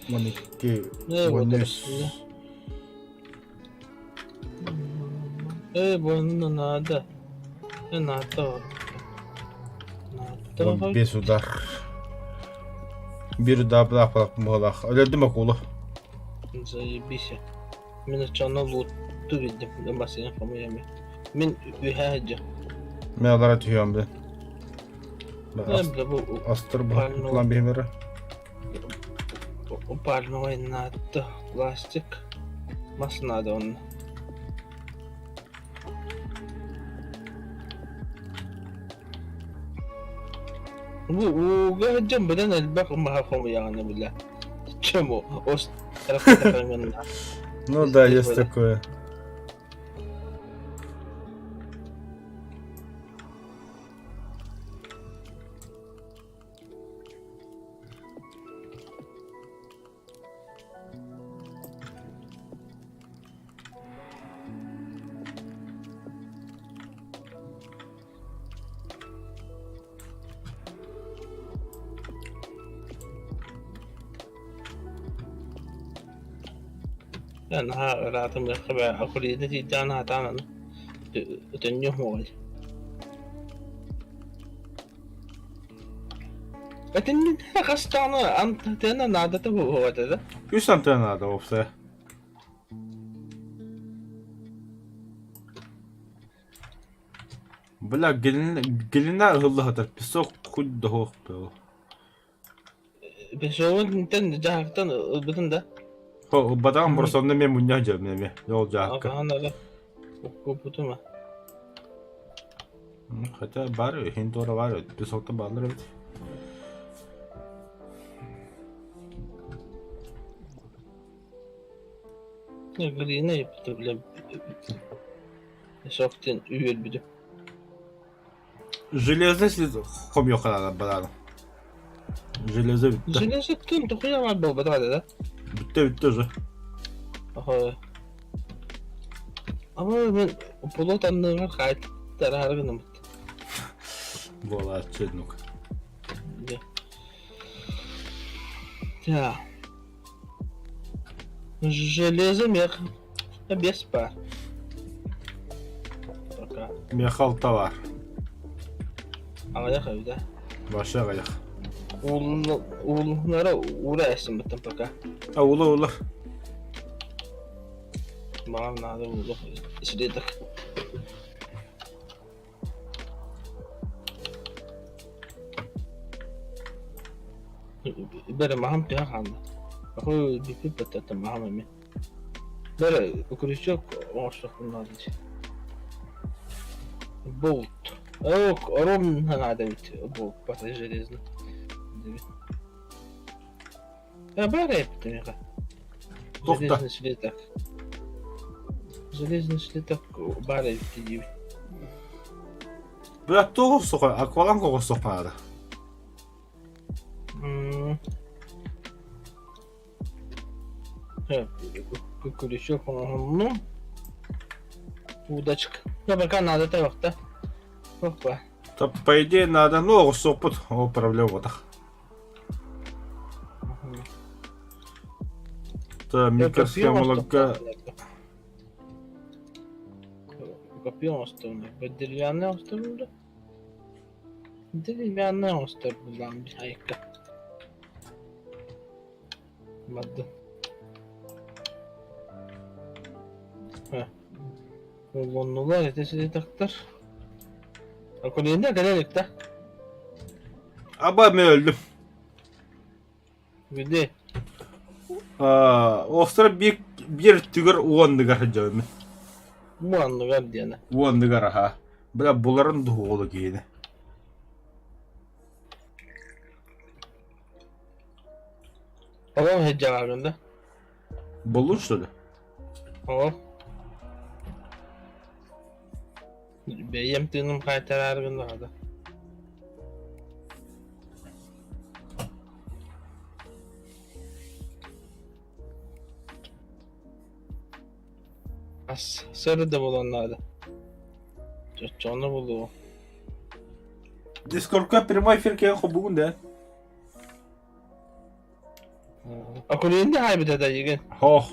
12, 13. Ээ, бу онно наада. Э, наада. Наада. 15 удар. Бир удар быраах Өлөрдүм акулу. Заебись. Мин оччоҕуна луутту билдим. Бассейн хомуйаммын. Мин үһээ сылдьа. Мен алара түһүөм бин. Э, бля, бу Астыр план биһимere. пальмовай наада. Пластик. Мас наада онно. Бу ууга сылдьан быдан элбэх маһа хомуйаҕына бile. Чем ос Ну да, есть такое. Наһаа ыраатым акулина тиийдэҕинэ сатаан аны төннүөх Этиннин хас даҕаны антенна наадата буолуо этэ да? Үс антенна наада уопсайа. Бля, глина ыһылла сытар, песок хоть да суох был. Песогун дьаһахтан ылбытын да? Ылбатаҕым просто онно мен мунньах дьиэм эмиэ, ол дьаһахка. Аҕаһан ара уккуппутум а. Хотя бар, иһин туора бар, песоктан бааллар эбит. Глина еппитэ бля песок диэн үөрбүтүм. Железный след хомуйуохха наада барааны. Железо бүттэ. Железо тун тухуя бар буолбатах этэ да? Бүттэ бүттэ уже. Аха. Ама мен пулот анныгар хаайтараары гынаммыт. Буолааччы ну-ка. Да. Так. Железо мех без пар. Пока. Меха алта бар. Аҕыйах эбит Вообще аҕыйах. Уулунара уура эсиммиттэн пока. А ула ула. Маған надо уулу следок. Бэрэ маһым төһө хаалла? Охой бүппүт баттата маһым эмиэ. Бэрэ крючок оҥорсохпун наада дии. Болт. Ок, ровно надо ведь болт бата железно. Э, баар эппит миэхэ. Туох да? Железный слиток. Железный слиток баар эбит диибин. Бля, туох суха, акваланг оҕорсуохха наада. М. Крючок оҥоһуннум. Удочка. Ну, пока надо табахта. Опа. Та, по идее, надо, ну, оҕорсуохпут, ол проблема буолбатах. Та микросхемаларга Копье оҥостуом деревяннай оҥосторбун да деревяннай оҥосторбун айыкка барды Уллоннулар ити сититэхтэр Акулина кэлэ илик да Аба мен өлдүм. Где? Остро бик Биир өттүгэр уонныгар сылдьабын. Уоннугар диэнэ. Уонныгар аха. Бля буларын дуһуолу киһини. Олох сылдьаҕын да? Буллун что ли? Ол. Бэйэм тыыным хаайтарааргын наада. Ас сыры да буолуон наада. Чоччону булуо. Дискордка прямой эфир киһи хобугун да? Акулина хайбыта да еген. Хох.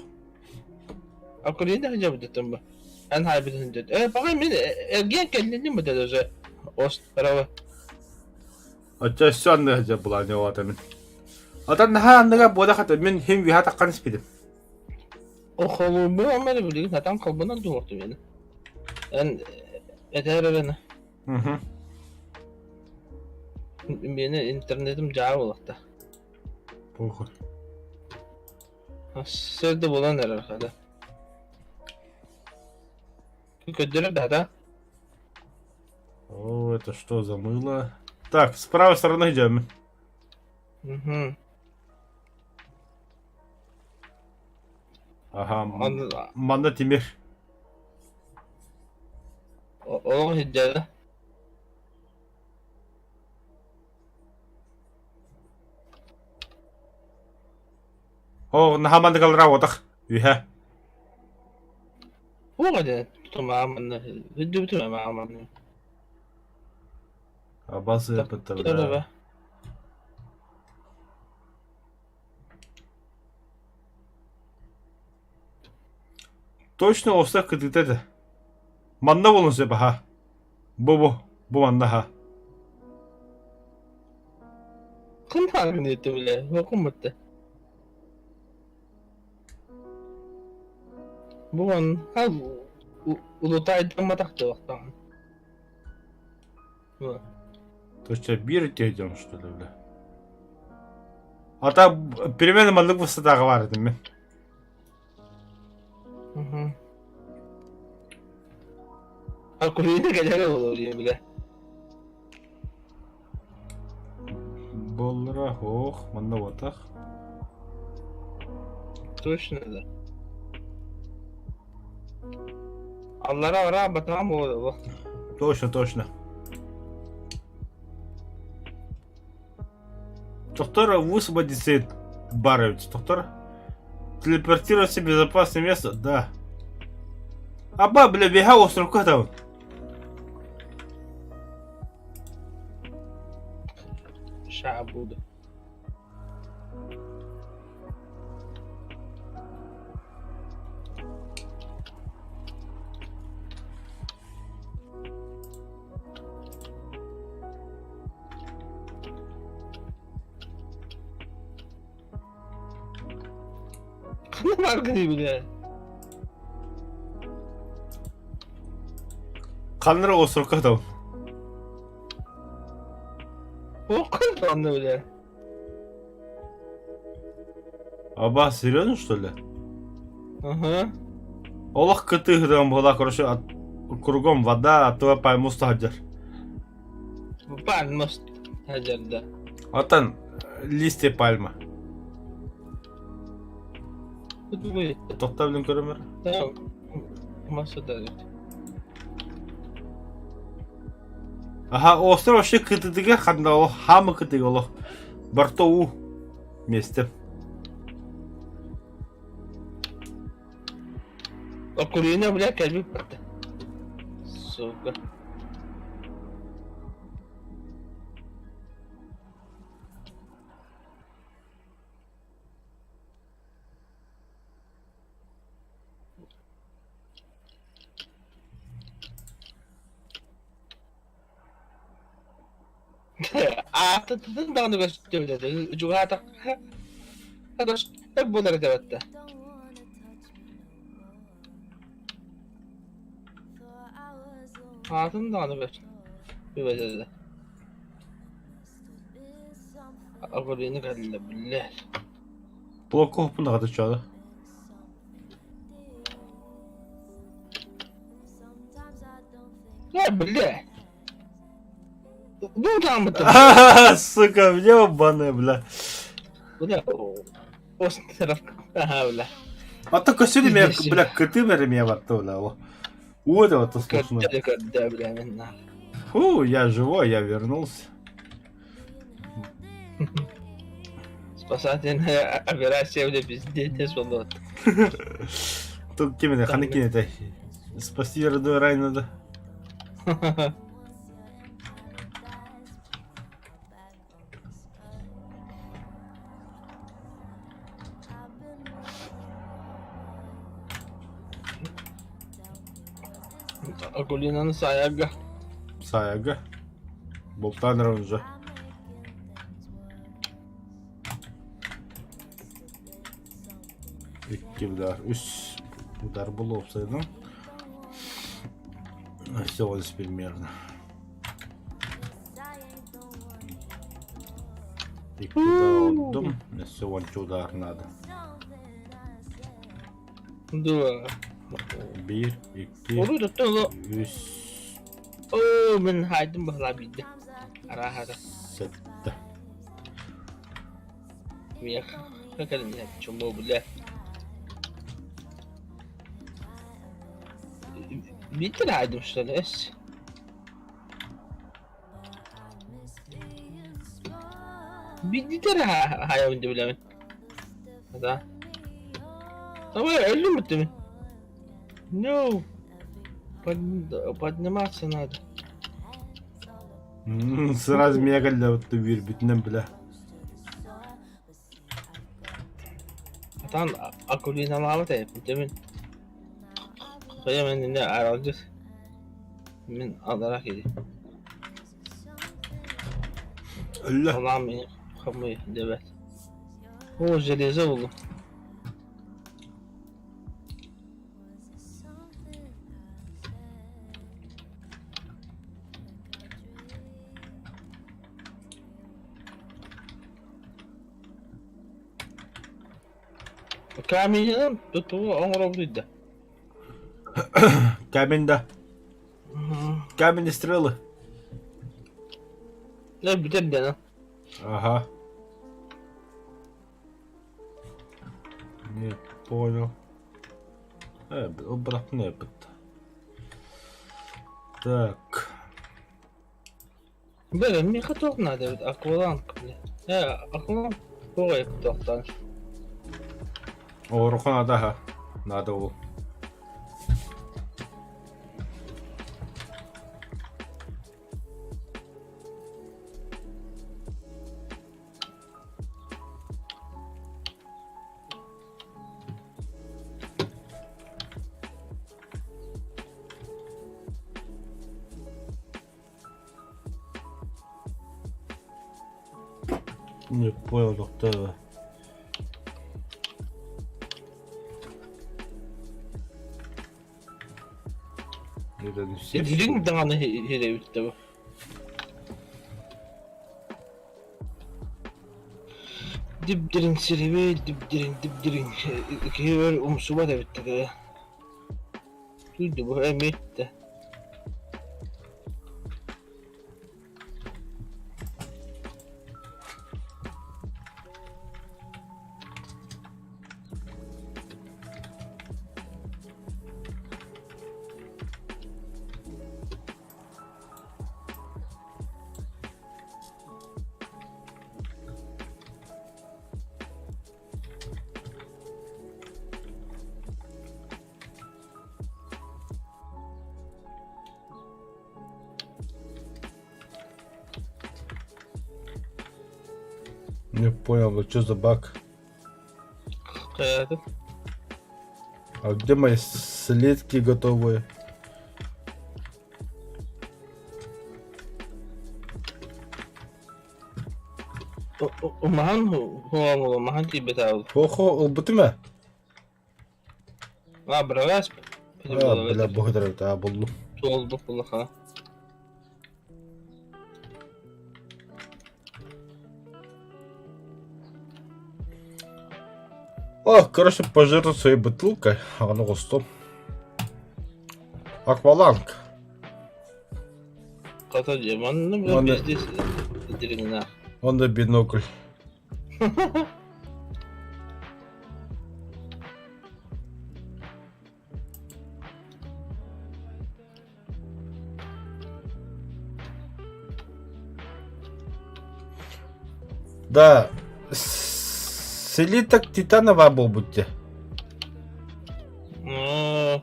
Акулина хайбыта бу. Эн хайбытын дед. Э, пока мен эрген кэллиним бу даже. Острова. Оччо өссө анныга дьэ булаан явата мин. Отон наһаа анныга буода хата мин хим виха таххан испитим. Охолуубу амары билигин атан холбонон туһуохту мени. Эн этэр эрэн. Мгм. Мени интернетим жаа болакта. Похуй. Сырды булан эрэр хада. Көддөрөр да да. О, это что за мыло? Так, с правой стороны идем. Угу. Ага, манна Тимир. Олох сылдьара. О, наһаа маннык алраабатах үһэ. Туох этэ тумааманна үрдүбүтүм мааманна. Абасы бля. Точно оста кытыта да. Манна болун сөп аха. Бу бу. Бу манна аха. Кым тааргын диэтэ билэ, хокуммутта. Бу он хал улутайдамматах дылахтаҕын. То есть биир идем что ли, бля? А там примерно маннык высотаҕа баар этим мин. Акулина кэлэр буолуо бile. Боллара ох, манна батах. Точно да. Аллара ара батам буолуо. Точно, точно. Доктор высвободится Барович. Доктор телепортироваться в безопасное место? Да. Аба, бля, бега островка там. Ща буду. Ханна бааргыный бile? Ханнара островка там. Окун онно бile. Аба, серьезно что ли? Ага. Олох кытыгыдан была, короче, от... кругом вода, а то пойму стадер. Пальма стадер, да. Отан листья пальма. Тоқтап көрөмөр. Маса да. Аха, остров вообще кытыдыга ханда олох, хамы кытыга олох. Барто у месте. Акулина, бля, кэлбит барда. Сука. Аатытын даҕаны көстүбүтэ дьугаатах буолар этэ Аатын даҕаны көстүбэтэ Акулина кэллэ биллэр Блокко хоппун даҕаты чуода. Я, бля. Ну там это. Сука, ебаная, бля. Бля, остров. Ага, бля. А то көсүл меня, бля, кыты меня во бля. Вот это слышно. Когда, бля, на. Фу, я живой, я вернулся. Спасательная операция, бля, пиздец, вот. Тут кем это, ханыкин это. Спасти родной рай надо. Акулинаны саайарга. Саайарга. Бултаан эрэ уже. Икки удар, үс удар булуо уопсайынан. Всего лишь примерно. Икки удар отдум, өссө уонча удар надо. Дуо. Биир, икки, Урут оттон үс, Оо, мин хаайдым баһылаа биирдэ. Арааһата. сэттэ. Миэхэ кэлин чуму бля. Биирдэ хаайдым что ли эс. Биирдэ эрэ хаайабын дии билэбин. Да. Давай, өллүм бүттүм. No. Подниматься надо. Сразу меня кэллэбит үөрбүтүнэн бля. Атан Акулиналаабыт эппитэ мин. Хайа мен инне аралдьыт. Мин аллара кири. Өллө. Улаан мин хомуй диэбэт. Оо, железо буллум. Каменынан тутуу оҥоробут да. Камень да. Камень и стрелы. Дэ бүтэр дэнэ. Ага. Не понял. Обратно это. Так. Бля, миэхэ туох наада эбит акваланг бля. Ээ, акваланг туох эбит туохтаан. Оруха надо, ага. Надо ол. Не понял, доктор. Это не все. Дириҥ даҕаны иһирэбит да бу. Дибдириҥ сирэбит, дибдириҥ, дибдириҥ киһи өр умсубат эбит да Түүнү быһа эмиэ иттэ Не понял, ну что за баг? Хайаатын А где мои слитки готовые? Умаһан умаһан тиийбэтэ Хо-хо, ылбытым ээ. А, бравас. А, бля, благодарю, а, буллум. Туолбут буллаха. О, короче, пожертвовал своей бутылкой, а оно густо. Акваланг. Хата дьэ, манна бля Манна- пиздец дириҥнээх. Онно бинокль. Да, слиток титанова буолбут дии. Ну,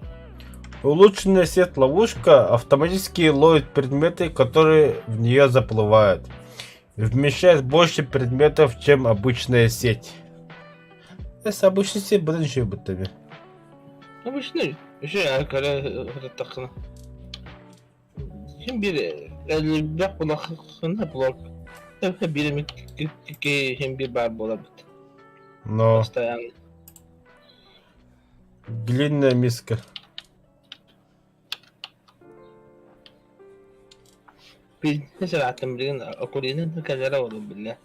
Улучшенная сеть-ловушка автоматически ловит предметы, которые в нее заплывают. Вмещает больше предметов, чем обычная сеть. Если обычная сеть, блин, еще и будто бы. Обычный. Еще көрө сырыттаххына. Син биир элбэх булаххына блок. Биир эмит син биир баар буоларбыт. Но Постоянно. длинная миска. Бизнес ырааттым билигин Акулина кэлэрэ буолуо биллэ.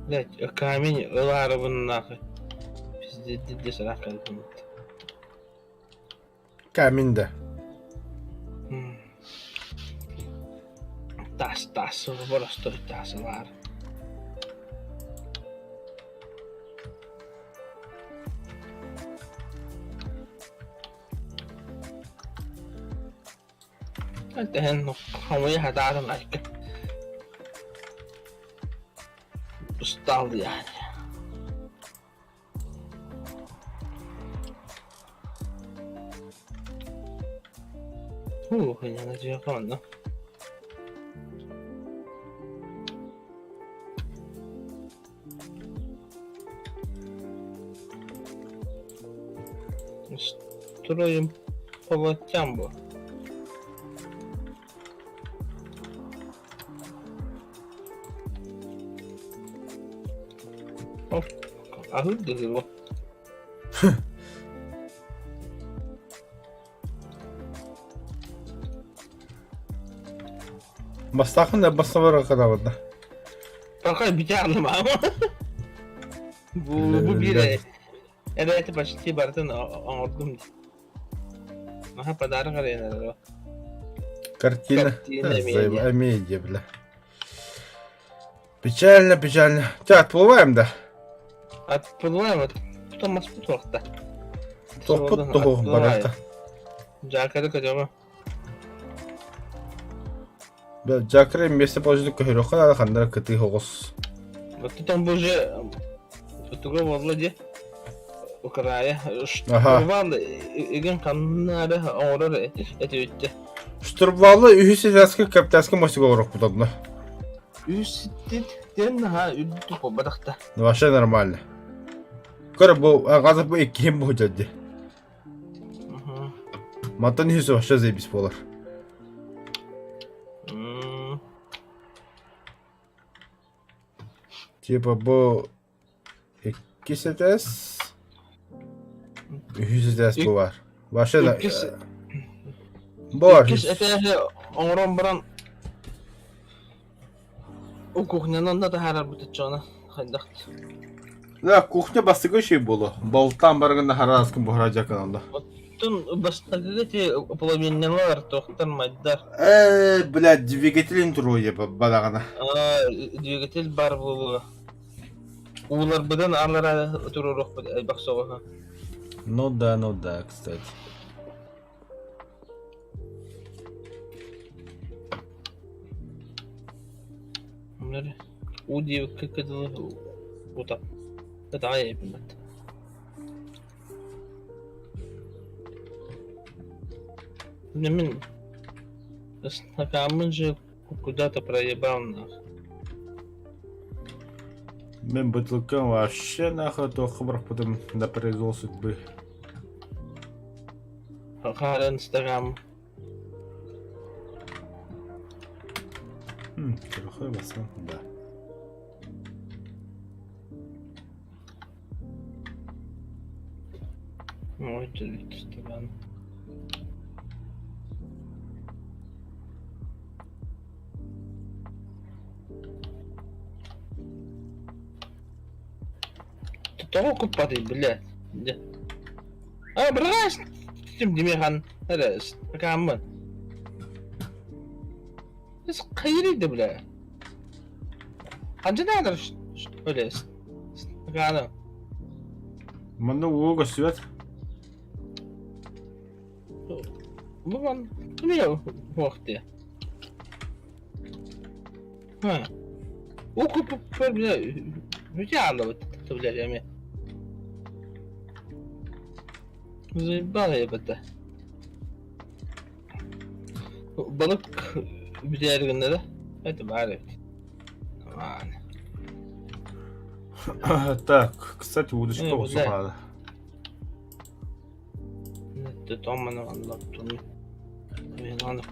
Блять, камень ылаарыбын нахуй. Пиздец ыраах кэлбит. Камень да. Тас тас боростой тас ылаар. Тэһэн хомуйа сатаатым айка. Устал я. Ух, я надеюсь, да? Строим полотямбу. Оп, аһыыр дыһыыло. Бастаахын да бастабар кадабыта. Пока битяны мама. Бу бу биир эбээти почти барытын оҥордум. Аха подарок арена. Картина. Картина медиа, бля. Печально, печально. Так, отплываем, да? Отплываем, вот потом Москву туохта. Тохпут того барата. Жакары көтөҕө. Бля, Жакары местоположение көһөрөххө ханнара кытыы оҕус. Вот там уже туга буолла дии. Украя. Штурвал игин ханнары оҥорор этибиттэ. Штурвалы үһүс этээскэ капитанскай мостик оҥоруохпут онно. Үс тен наһаа үрдүк буолбатахта. Вообще нормально. Көр бу аҕаза бу иккиһин бу дьадди. Мантан үһүс вообще заебись буолар. Типа бу иккис этээс үһүс этээс бу бар. Вообще да Иккис Бар. Иккис этээһи оҥорон баран у кухнянан да таһаарарбыт оччоҕуна хайдах Да, кухня бастакы үчүгэй буолуо. Болтаан барыгын хараскын буһара дьаканалла. Оттон бастакыга ти половиннялар туохтар майдар. Э, блядь, двигателин туруйа бадаҕана. Двигатель бар буолуо. Ууларбытын аллара туруоруохпут элбэх соҕуһа. Ну да, кстати. Уу диэбиккэ кытылы утап ытаҕай эбиммэт. Мин ыстакааммын же куда-то проебал нах. Мин бытылкам вообще нахуй туохха бырахпытым на произвол судьбы. Хаарын Инстаграм. Көрөхө бассан, да. Ой, Инстаграм. Тоҕо куппатый, бля? А, бырҕаас! Димихан, эрэ, стакаммын. Хайырый да, бля? Ханча надо, что ли, стаканы? Манна уу көстүбэт. Бу ман, эмиэ уох дии. Ха. Уу куппуппар, бля, бүтэ ааллыбыт, бля, эмиэ. Заебал я это. Балык бүтээри гынна да? Это баар эбит. Ладно. Так, кстати, удочка Э, бля. усухаада. Томманы аллаптун. Ладно.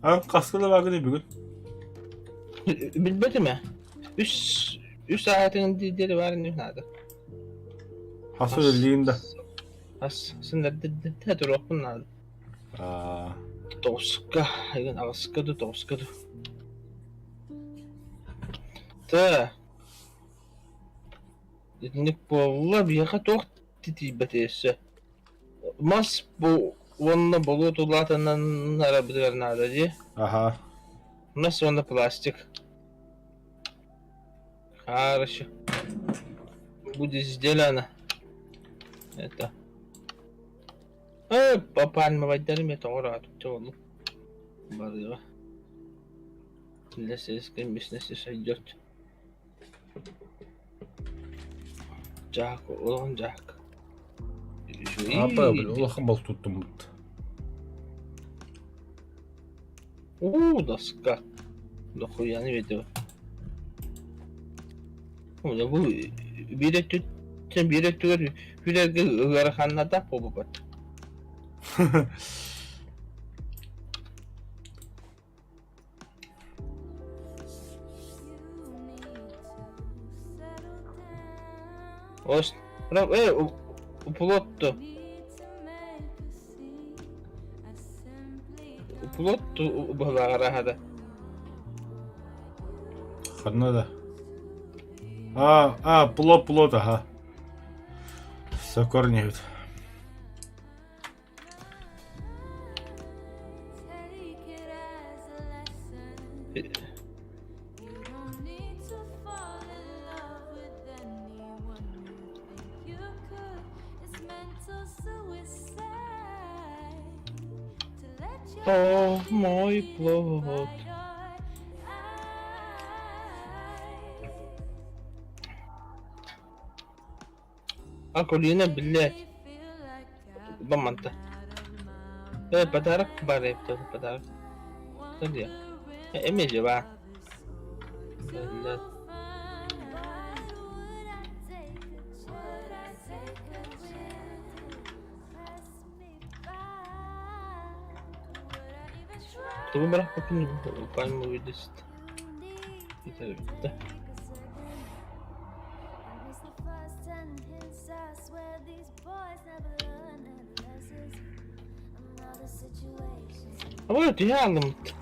Ан хаска да баагыный бүгүн? Билбэтим ээ. Үс үс ааһытын диэри баар ини наада. Хас үлэлиин да? Ас сыннардыта туруохпун наада. Аа. Тоҕуска, игин аҕыска ду тоҕуска ду. Та. Итинник буолла биһиэхэ туох тиийбэтэ өссө. Мас бу уонна болуот улаатынан арабытыгар наада дии. Аха. Мас уонна пластик. Хорошо. Будет сделано. Это. Э, пальмовайдарым это ура, тут Барыга. Для сельской местности сойдет. Жак, улахан Жак. Апа, бля, улахан бал туттуммут. Уу, доска. Дохуя не видел. Бу биир өттүттэн биир өттүгэр күлэргэ ыараханната буолбут. Ос, э, плот плот быһылааҕар Ханна да? А, а, плот, плот, ага. Все корни. О, мой плот. Акулина, блядь. Баманта. Э, подарок баар подарок. Где? Эмили ба. Блядь. Тугу бырахпыккын пальмовый лист. Бүттэ. Ой, түһэ ааллыммыт.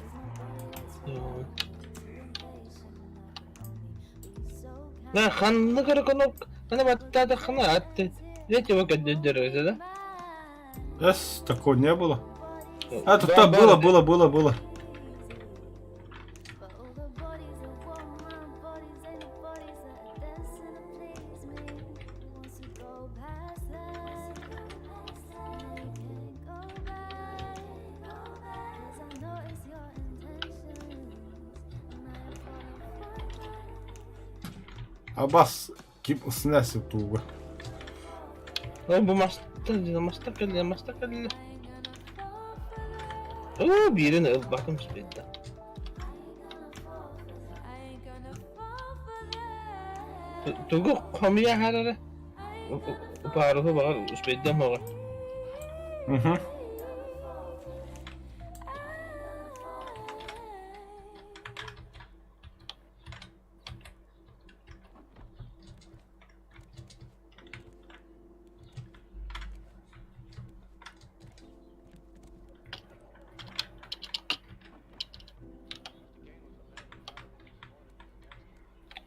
Да, ханнык эрэ кнопканы баттаатаххына третьего көрдөрдөрөсө да? Эс, такого не было. А, тут там было, было, было, было. Абас ким снэс туга. Ол бу маста маста кэллэ, маста кэллэ. Оо, биирин ылбатым спидда. Тугу хомуйа хаалара? Пааруһу баҕар успейдам оҕо. Угу.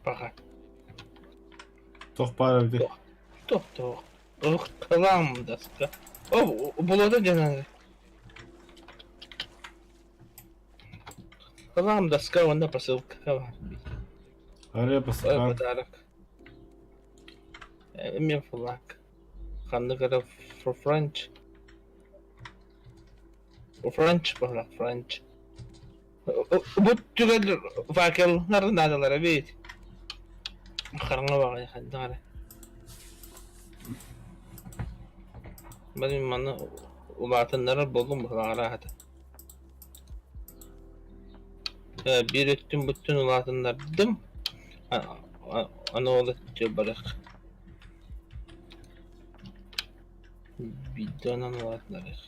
Пока. Туох баар эбитий? Туох туох. Хлам доска. О, болота дьанары. Хлам доска уонна посылка баар. Арыа посылка. Подарок. Эмиэ флаг. Ханнык эрэ Фrench. French баһылаах French. Бу түгэл факеллар наадалара эбит. Хараҥа баҕайы хайдах эрэ. Маны маны улаатыннарар буоллум быһылаах арааһата. Биир өттүн бүттүн улаатыннардым. Аны ол өттү барыах. Биирдэ онон улаатыннарыах.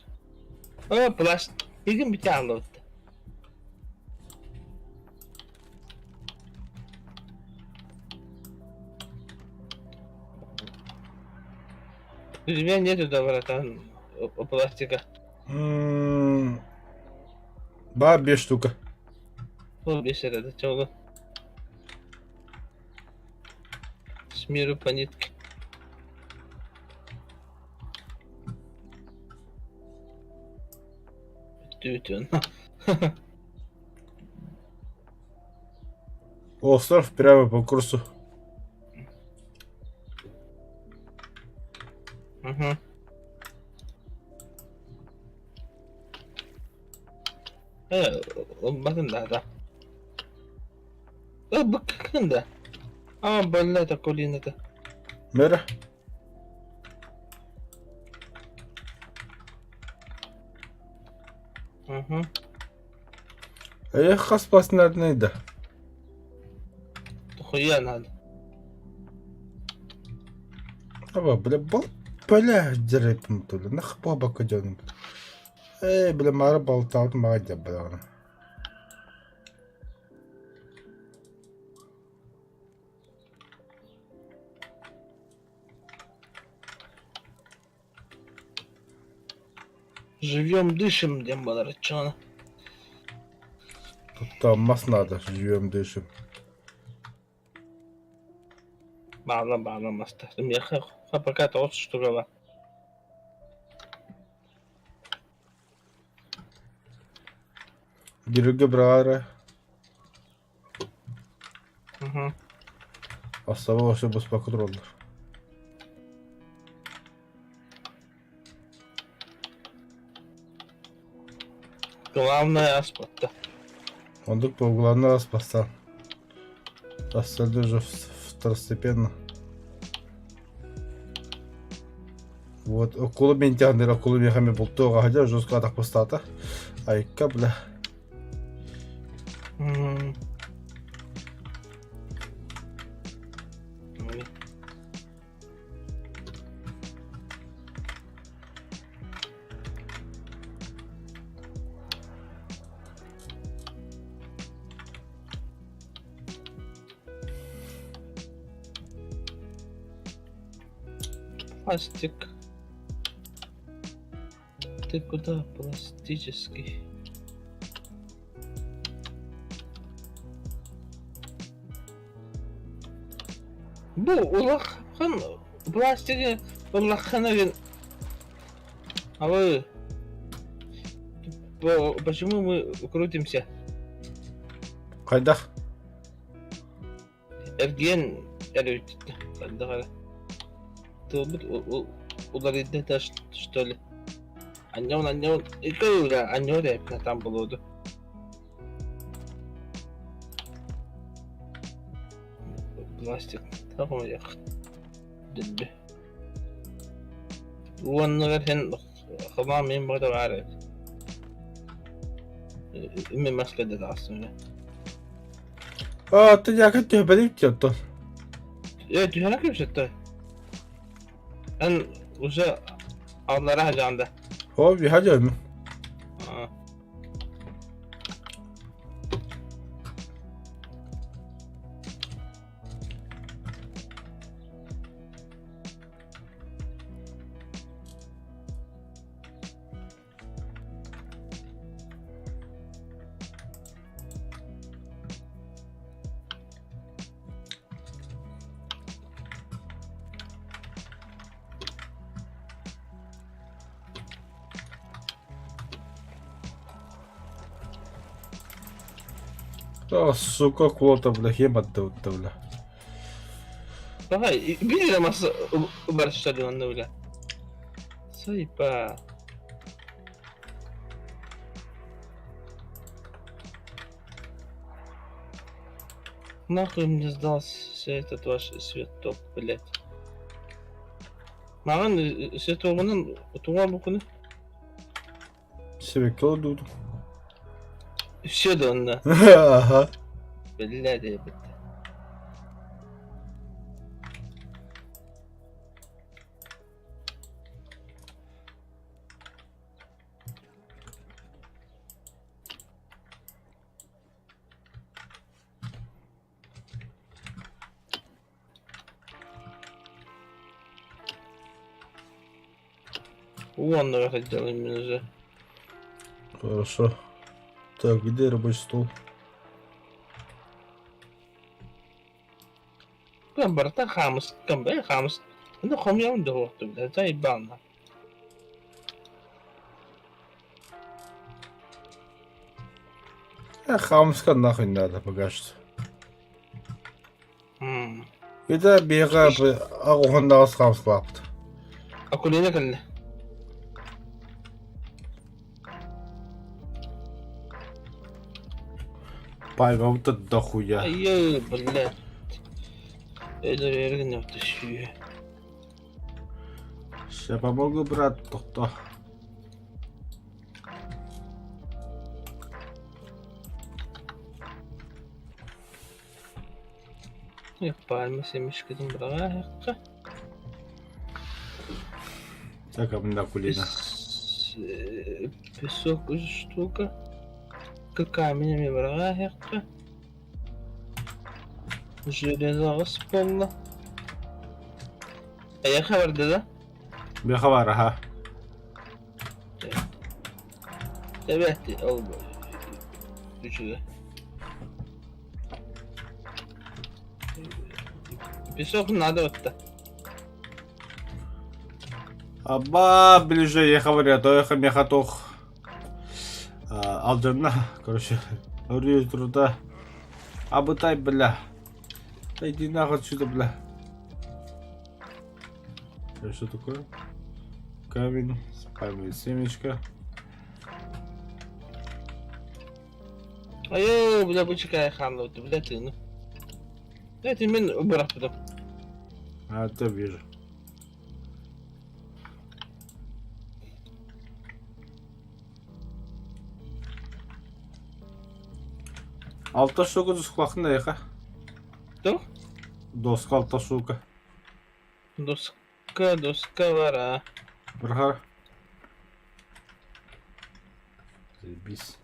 О, плащ. Игин бүтэ хааллыбыт. У тебя нету да, братан, пластика? Баар биэс штука. Ол биэс эрэ да чолу. С миру по нитке. Бүтүн. Остров прямо по курсу. Угу. Э, ылбатын да, да. Ылбыккын да. А, больно это колина-то. Мэра. Угу. Эх, хас пластинарный да. Хуя надо. Аба, бля, бол, бля, дерепим тули. Нах баба кадёным. Эй, бля, мара болталдым бага деп бля. Живем, дышим, диэн буолар оччоҕуна. Тут мас надо, живем, дышим. Баҕала баҕала маста. Миэхэ пока тоҕус штука бар. Диргэ браара. Угу. Астаба вообще быспакка тураллар. Главное аспатта. Ондук по главное аспаста. Остальное уже второстепенно. Вот, около ментяндер, около мехами бултуга хотя жестко атак постата. Айка, бля. Пластик. Ты куда пластический? Бу улахан пластигы улахана А вы почему мы крутимся? Хайдах? Эргиэн эрэ хайдах эрэ. Тылбыт уларыйда да что ли? Анньон анньон икки анньон эппинэ там буолуо Пластик хомуйах дэлби. Уоннугар һин хабаан мин баҕата баар эбит. Мин маска да таҕыстым А, ты яка түһэбэдик диэттон. Э, түһэрэ кэпсэтте. Эн уже аллара хажаанда. О, биһа дьөмүн. О, сука, кулата, бля, хем отдал, бля. Давай, бери мас барышали он, бля. Сайпа. Нахуй мне сдался этот ваш светок, блядь. Маған светогынан туға букуны. Сибэкки олордубутум. Все да онно. Аха. Биллэ диэбит. Вон давай сделаем уже. Хорошо. Так, где рабочий стол? Кам барыта хаамыс кам бай хаамыс. Ну хомьям да вот бля заебал на. Э, хамска нахуй надо пока что. М. Это бега аҕуһуннаҕас хаамскалааппыт. Акулина кэллэ. Пальмам-то дохуя. Айы, блядь. Өлөр эргин өтүшүү. Сейчас помогу, брат, тохто. Пальма семечкатын быраҕаһыахха. Так, а мында Акулина. Песок штука. Камень эмиэ быраҕаһыахха. Железо аҕыс буолла. Эйиэхэ барда да? Бэхэ бар, аха. Эбээт ол үчүгэй. Песок надо вот Аба, ближе ехал, а то ехал мехатох. Алдьанна, короче, өрүү труда. Абытай, бля. Да иди нахуй отсюда, бля. Это что такое? Камень, пальмовое семечко. Айыы, бля, бу чекай хаалла бля тыыны. Это мин бырахпытым. А, это вижу. Алта штука дускулахын да яха. Туох? Доска алта штука. Доска, доска бара. Бырахар. Заебись.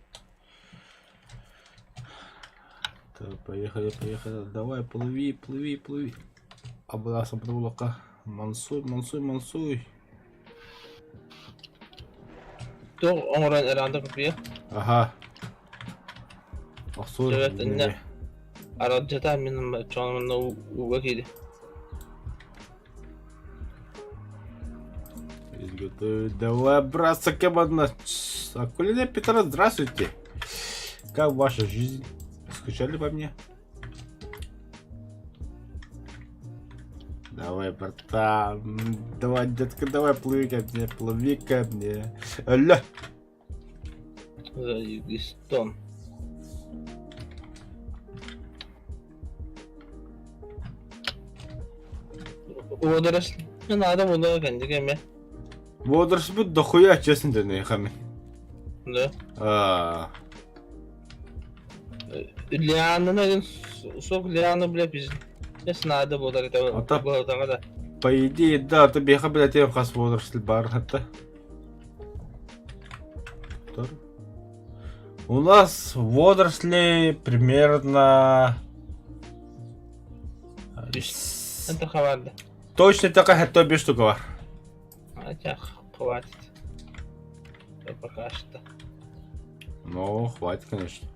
Так, поехали, поехали. Давай, плыви, плыви, плыви. Абыласа проволока. Мансуй, мансуй, мансуй. Туох оҥорон эранда купия. Ага. Охсур. Сөбөт иннэ. Аралдьата мин чоонумна ууга киирdi. Давай, братцы, кем Акулина Петра, здравствуйте. Как ваша жизнь? Скучали по мне? Давай, братан. Давай, детка, давай, плыви ко мне, плыви ко мне. Алло. Заебистон. Водоросль. Не надо вода, кэнди Водоросль будет дохуя, честно, да не хами. Да. А. Лиана, сок лиана, бля, пиздец. Надо было это. А по идее, да, ты беха, блядь, я хас водоросль бар, это. У нас водоросли примерно... Это хаварда. Точно такая, то без штука бар. Хотя хватит. Пока что. Ну, хватит, конечно.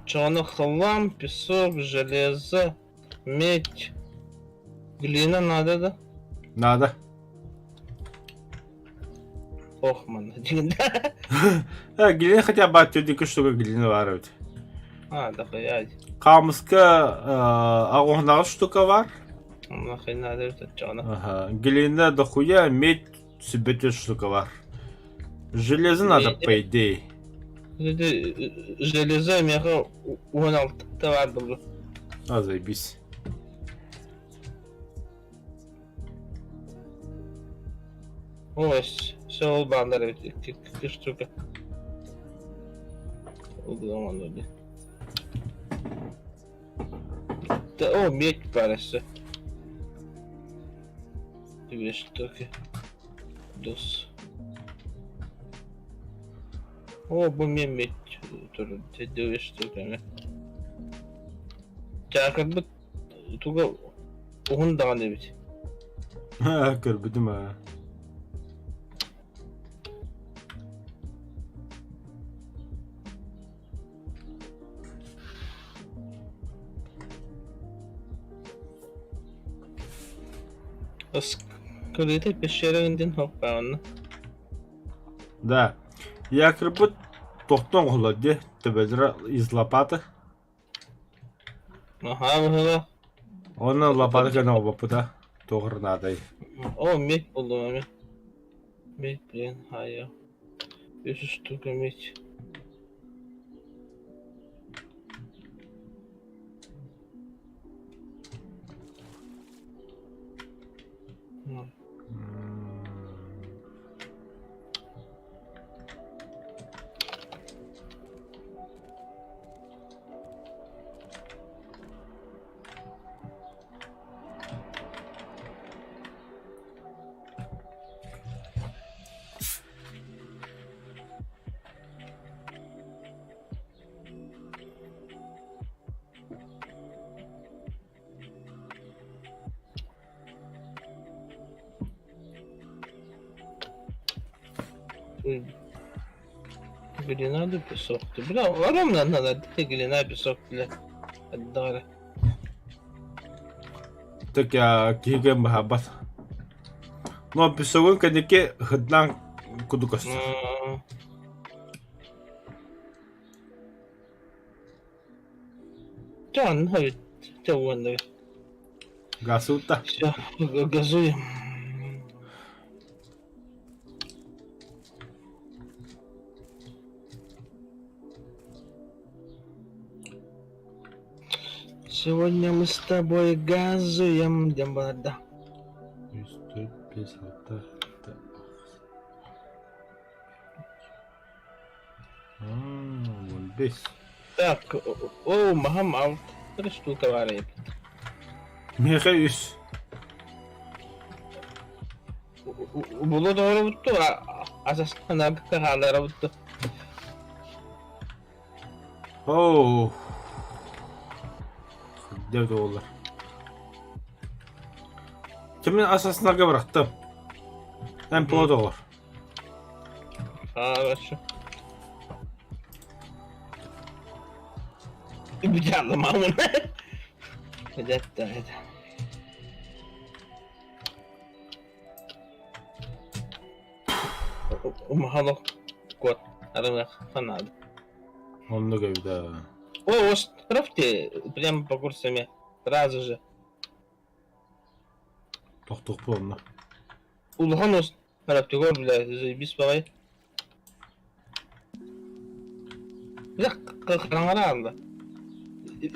Чё, хлам, песок, железо, медь. Глина надо, да? Надо. Ох, манна дьиҥинэ. Э, глина хотя бы түөртүкү штука глина баар эбит. А, дохуя. Хаамыска аҕуһунаҕа штука бар. Нахуй надо это чона. Ага. Глина дохуя, медь сүбэтэ штука бар. Железо надо, по идее. Железо миэхэ 16 баар буолла. А, заебись. Ой, все ол баалар эбит икки штука. Ол дии. О, медь баар өссө. Две штуки. Дос. О, бу эмиэ медь турар. Две штуки эмэ. Чаакырбыт туга уһун даҕаны эбит. Көрбүтүм аа. Скрытый пещера диэн суох Да. Якобы тохтон оҕолор дии, төбөлөрө из лопаты. Аһаа быһыылаах. Онно лопата гына оҕобоппута. Туох наадай. О, медь буллум эмиэ. Медь, блин, хайа. Үс штука медь. Глина да песок. Бля, огромная надо, глина, песок, бля. Отдали. Так киһигэ баһабат. Но песогун кэнники хыднаан кудук көстөр. Чан, чэ уонна. Газута. Все, газуем. Сегодня мы с тобой газуем, диэн барда. Үс, төрт, бес, алта, 15. Так, о, маһам алта штука баар эбит. Миэхэ үс. Булу доҕоробутту, асастанарга хааларабытту. Оу. Дев доллар. Кимин асасынарга бырахтым. Эн плод оҕор. Хорошо. Бдьаллым амын. Эдетте это. Умахало кот арымах фанат. Оннук эбит аа. О, островте прямо по курсами. Сразу же. Тохтуохпут онно. Улахан Хараптыгар бля, заебись баҕайы. Бля, хараҥара аалла.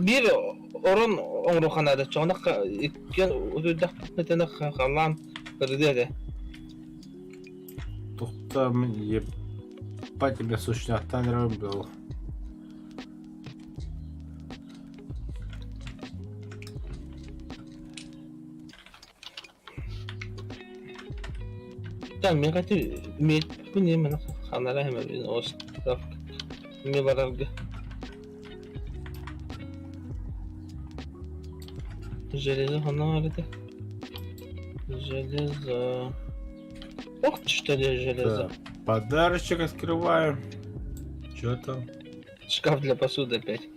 Биир орон оҥоруохха наада, чоҕуна иккиэн утуйдахпытына халлаан кырдыа этэ. Тухта мин ебать тебя сущняттан эрэр был. Там миэхэ миэппин именно ханара эмэбин остров ми барарга Железо ханна это? Железо. Ох ты что ли железо. Так, подарочек открываем. Чё там? Шкаф для посуды опять.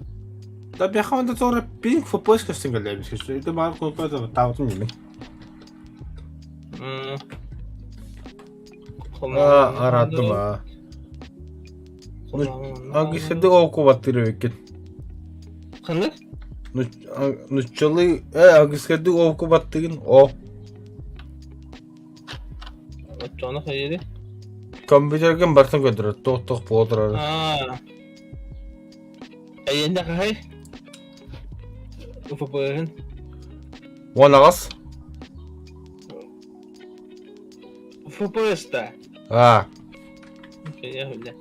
Да бяха тоже пинг в поисках сингалябис, что это марку это там вот не. Аа, арааттым аа. Агисэдик ол кубаттыр эбиккин. Ханнык? Нуччалыы э агисэдик ол кубаттыгын о. Оччоҕуна хайыырый? Компьютерген барытын көрдөрөр, туох-туох буола турарын. Аа. Эйиэнэ хаһай? УФП-һын. 18. ФПС-та. Аа. Эйиэнэ.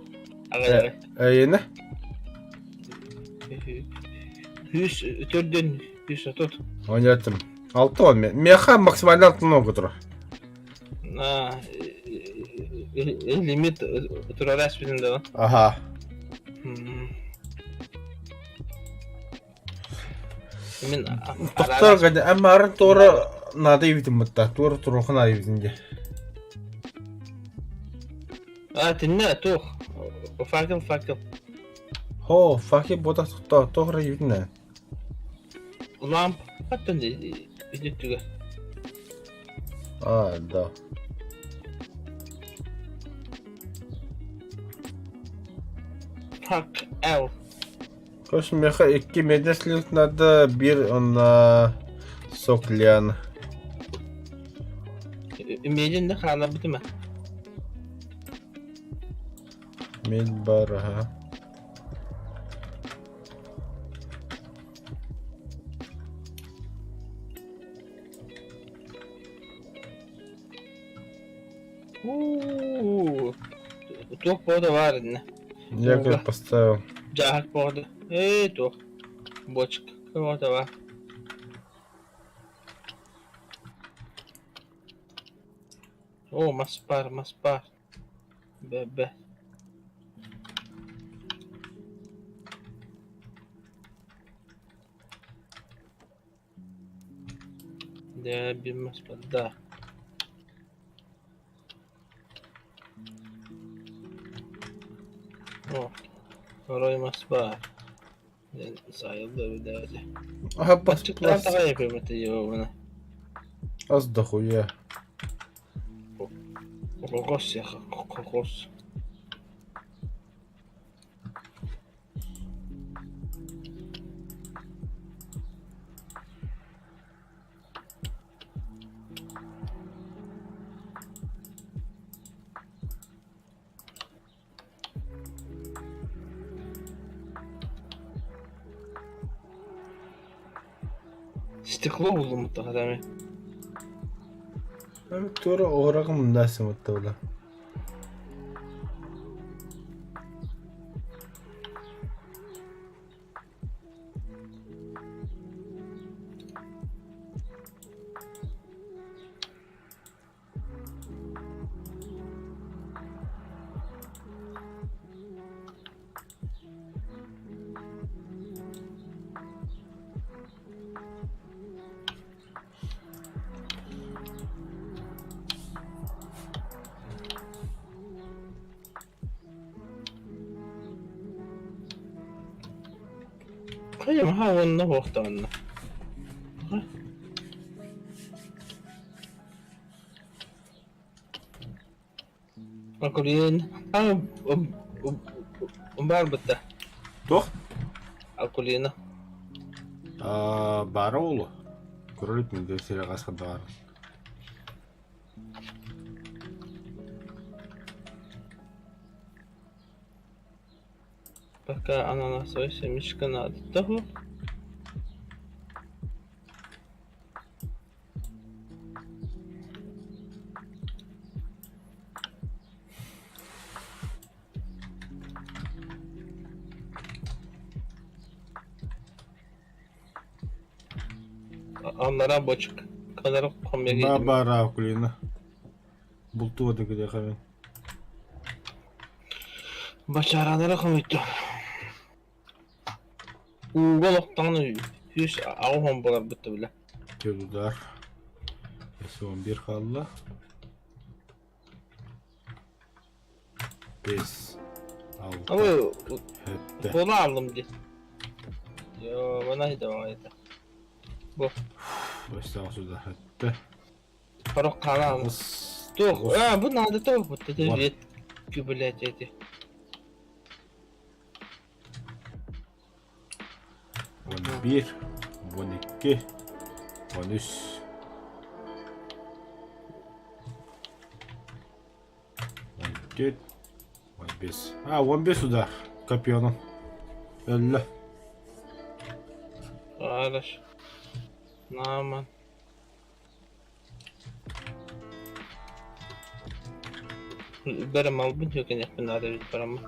Аҕай. Эйиэнэ? 104 130. Оонньоотум. 6 Меха максимально 6 турар. Лимит турар билин да. Аха. Мин Тохтор гада амарын туора надо ибитин бутта. Туора турухан айыбитин де. А, тинне тух. Факел, факел. Хо, факел бота тохтор тохра ибитин. Лампаттан үтүгө. А, да. Fuck L. Короче, меха икки медеслик надо, бир онна соклян. Меден да хана битиме. Мед бар, ага. Уу. Туох бода бар инне. Я как поставил. Дьааһык бода. Ээ туох. Бочка бода бар. Оо мас бар, мас бар. Б-б. Дэ биир мас бар, да. О, второй мас бар. Сайылды бэдэ. Ага, бас Баччыттан таҕай эпэбэтэ йообуна. Ас дохуя. Кокос яха, кокос. Стекло буллум тахадами. Тура оҕорогум мындасым оттабыла. Хайа маха уонна хуохтаҕынна. Акулиен баар бытта. Туох? Акулина. Баара уолу. Көрөр мин сире хасхадаар. Пока ананасовая семечка надо того. Аннара бочка. Канара Ба баара Акулина. Бултуа да кэлиэхэ Бачаараанара хомуйду. Ууга олохтоҕуна 180 буоларбыт да билэ. Удар. 11 хаалла. 5 6 Ой, 7 кола аллым дии. Йоо, манай да баҕайыта. Бу. Өссө суда 7 Сорох хаала аллым. Туох, а, бу надо то, вот это Бар. ветки, блядь, эти. 11, 12, 13. 14, 15. А, 15 удар. Копьеном. Өллө. Хорошо. Наман. Бәрі малбын жөкенекпін ары бит барамын.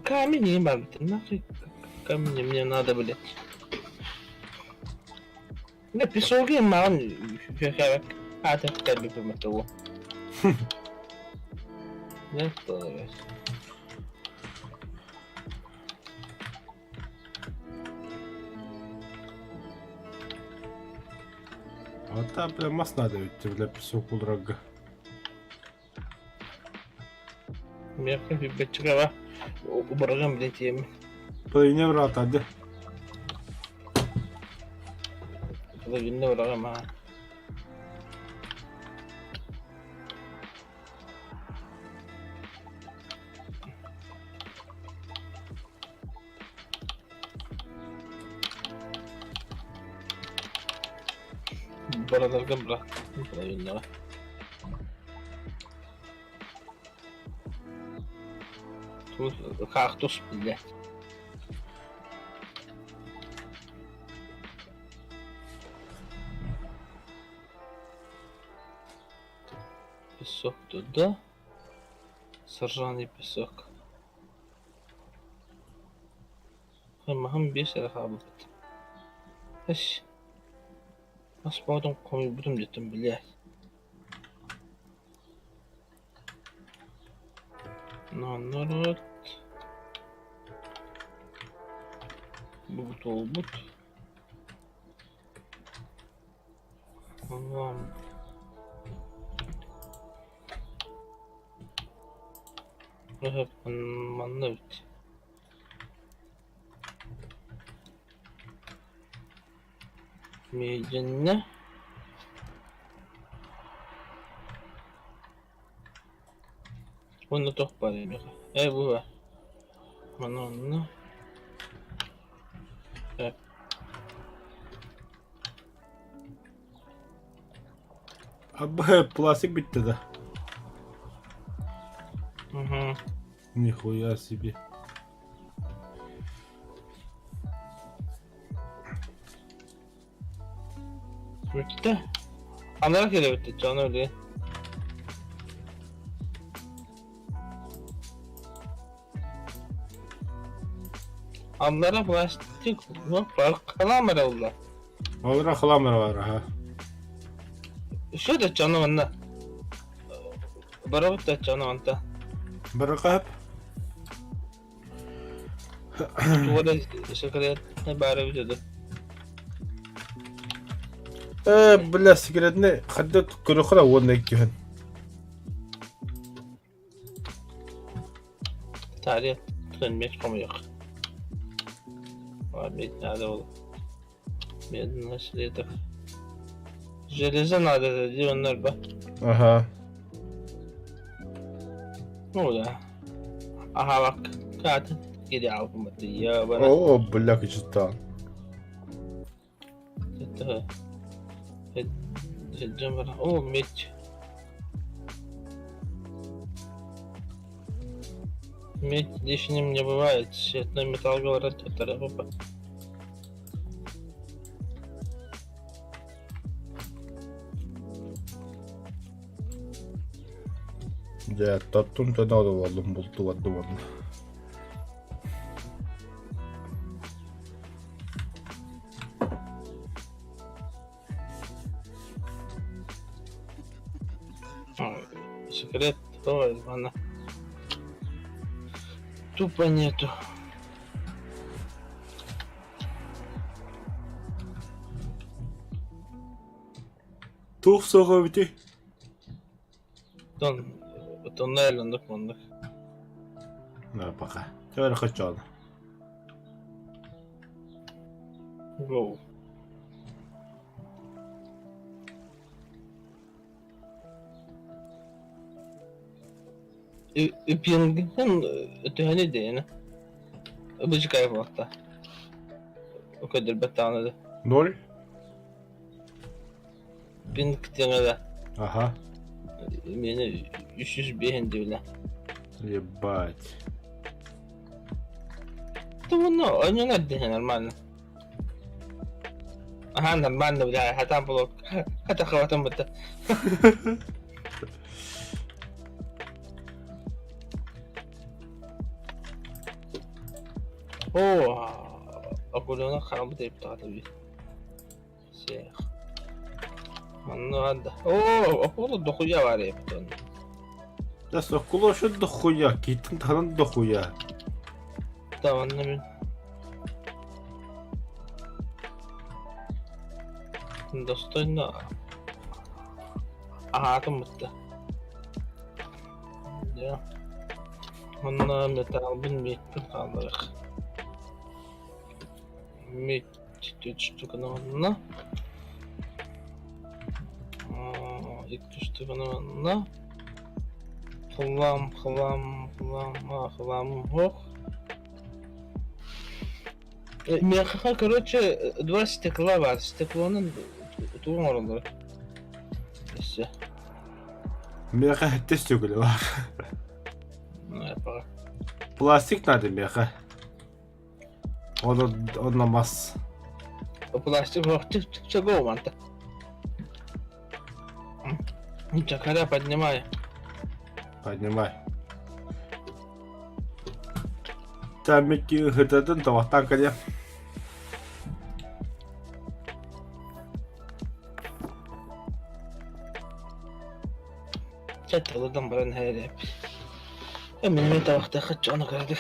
Камень не бар, нахуй камень мне надо, блядь. Не, песок я мал, а ты кабе помытого. Нет, А бля, мас надо ведь, бля, песок улрага. Мягко бачкава. Убаргам, блядь, я. Половина врата, да? Половина врага, а. Бараларга бра. Половина. Тут кактус, блядь. Песок туда. Соржаный песок. Маһым биэс эрэ хаалбыт. Эс ас бөҕөтүн хомуйбутум диэтим блядь. Наоборот. Бу туолбут. Онон манна эбит. Миигиннэ Уонна туох баар эбиэхэ? Ээ бу баар. Маны онно. Э. Абы пластик бүттэ да. Угу. Нихуя себе. Бүттэ. Анара кэлэбит дьоно өлүө. Аннара пластик халаам эрэ ылла. Алра халаам эрэ баар аха. Что да дьоно манна? Барабыт да дьоно манта. Баракап. Туга да секретный баара эбит үһү Э, бля, секретный хадда көрөхөр уонна иккиһин. Таарыйа төнмөт хомуйах. Медь надо было. Медный слиток. Железо надо, где он ба? Ага. Ну да. Ага, бак. Кат. Кири албум я бара. О, бля, кычытаан. Это О, медь. Медь лишним не бывает. Цветной металл говорят, это опа. Дьэ, тоттун төнө буоллум бултубардым онно. Секрет, ой, ладно. Тупо нету. Туох суох эбитий? Тон, тоннель оннук маннык. На, пока. Теперь хочу. Go. Пингин төһөнү дэйэни? Быжыкай буолта. Көдөрбөт даҕаны да. Ноль? Пинг диэҥэ Ага. Мені 305 диэбилэ. Ебать. Да ну, они надо нормально. Ага, нормально, бля, хатан блок. Хата хватан бытта. О, акулена хаалбыт эбит бит. Сех. Манна да. О, акула дохуя бар эбит. Да сокула что дохуя, китин танан дохуя. Да, манна мин. Достойно. Аһаатым бытта. Дьэ. Манна металлбын миэппин хаалларыах. Миэт штуканы манна. Икки штуканы манна. Хлам, хлам, хлам, а, хламым суох. Миэхэ, короче, два стекла бар. Стеклонан тугу оҥороллор? Өссө. Миэхэ хэттэ стекло бар. Пластик надо миэхэ. Онно мас. Пластик чего манта? Чакаря поднимай. Поднимай. Тамики хытатын тавахтан кэлиэ. Чатталыдан баран иһэр Мин табахтаахха дьону кыратык.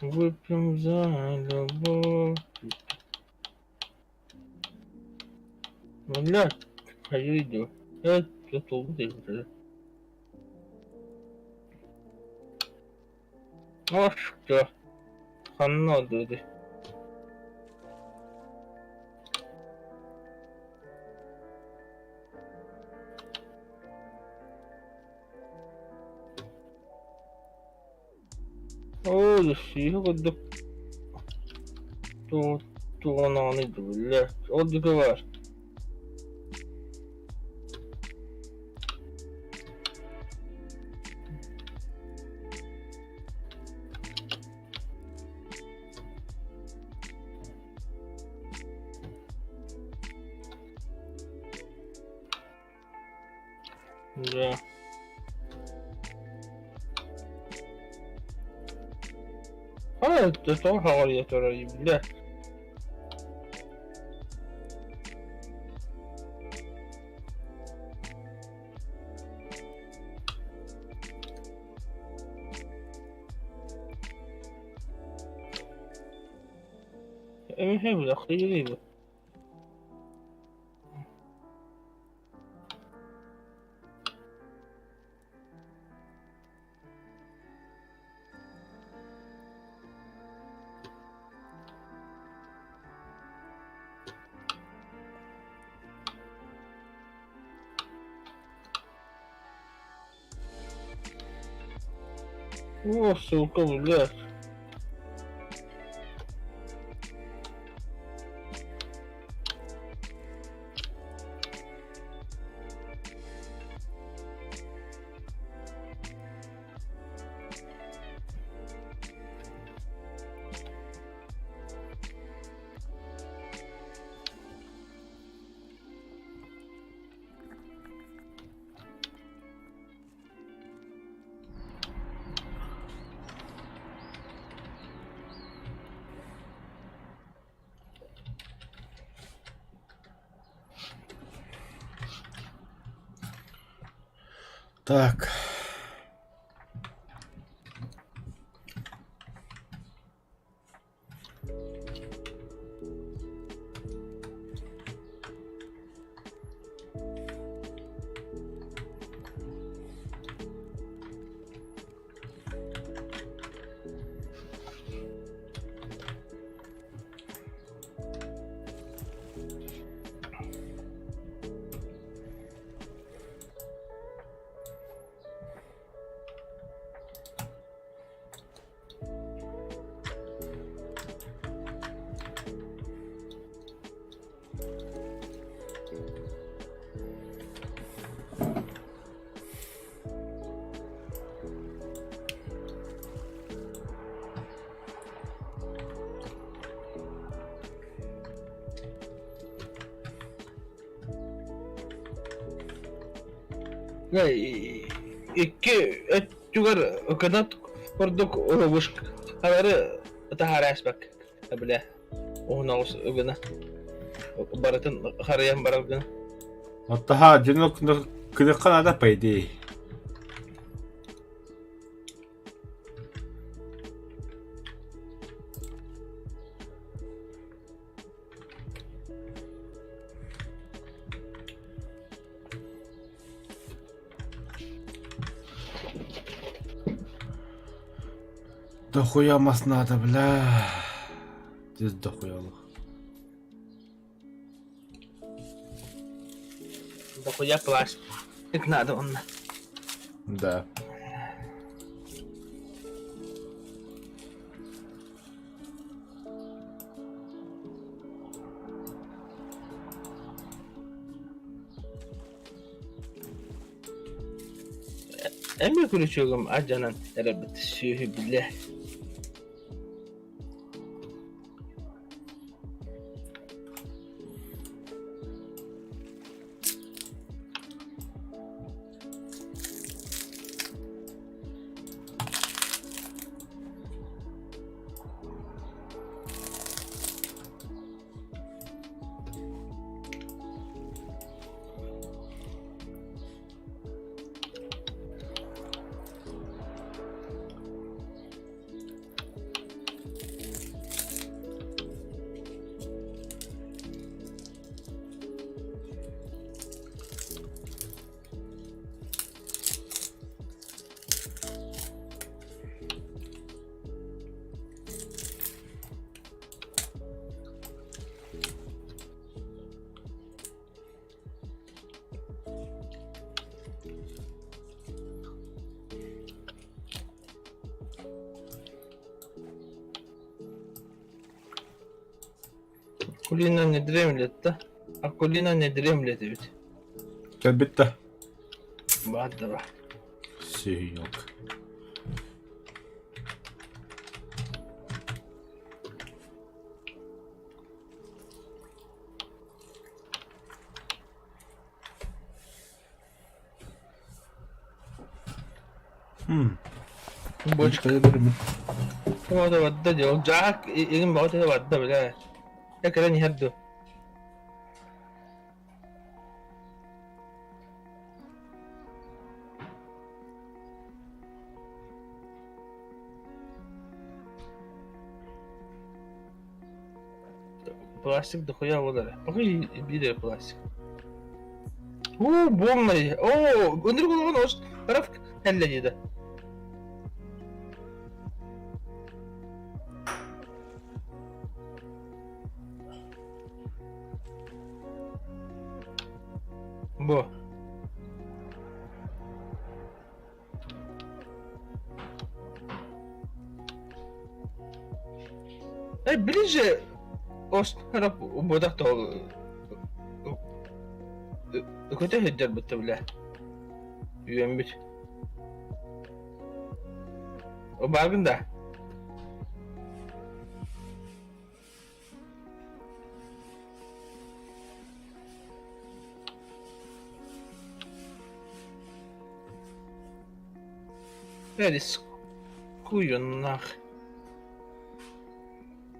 Выпьем за любовь. Бля, видео. Это тут Ошто. Ханна dedi. Оо, сиһи курдук тугун биллэр. Ол диэки бар. Да. А, это тоже говорит, бля. Эми бля, О, сука, блядь. Так. Икки өттүгэр кынат курдук вышкалары таһаарааспак бile уһун оҕус гына барытын харыйан барар гына. Оттоха дьону кыныхха надо по идее. Дохуя мас надо, бля. Здесь дохуя лох. Дохуя плащ. Как надо он. Да. Эмиэ күлүчүөгүм алдьанан эрэрбит сүөһү билэ. Акулина не дремлет да? Акулина не дремлет эбит. Кэлбит да. Баар да ба. Сиһиок. Бочка. Тоҕо барда дьол Дьаак игин бөҕөтө барда бля. Э кэлэн иһэр дуо? Пластик дохуя буолар. Пока биир пластик. Оо, буолмай. Оо, ынырык улахан ост тараф кэллэ диэтэ. Бу. Э, ближе Ост бодох көтө сылдьар бытта бля. Үөммүт. Бааргын да? Рискую нах.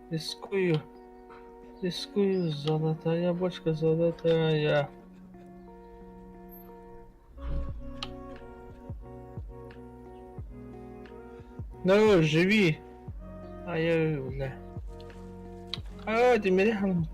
Рискую. Рискую, золотая бочка, золотая. Ну, живи. А я, бля. А, ты меня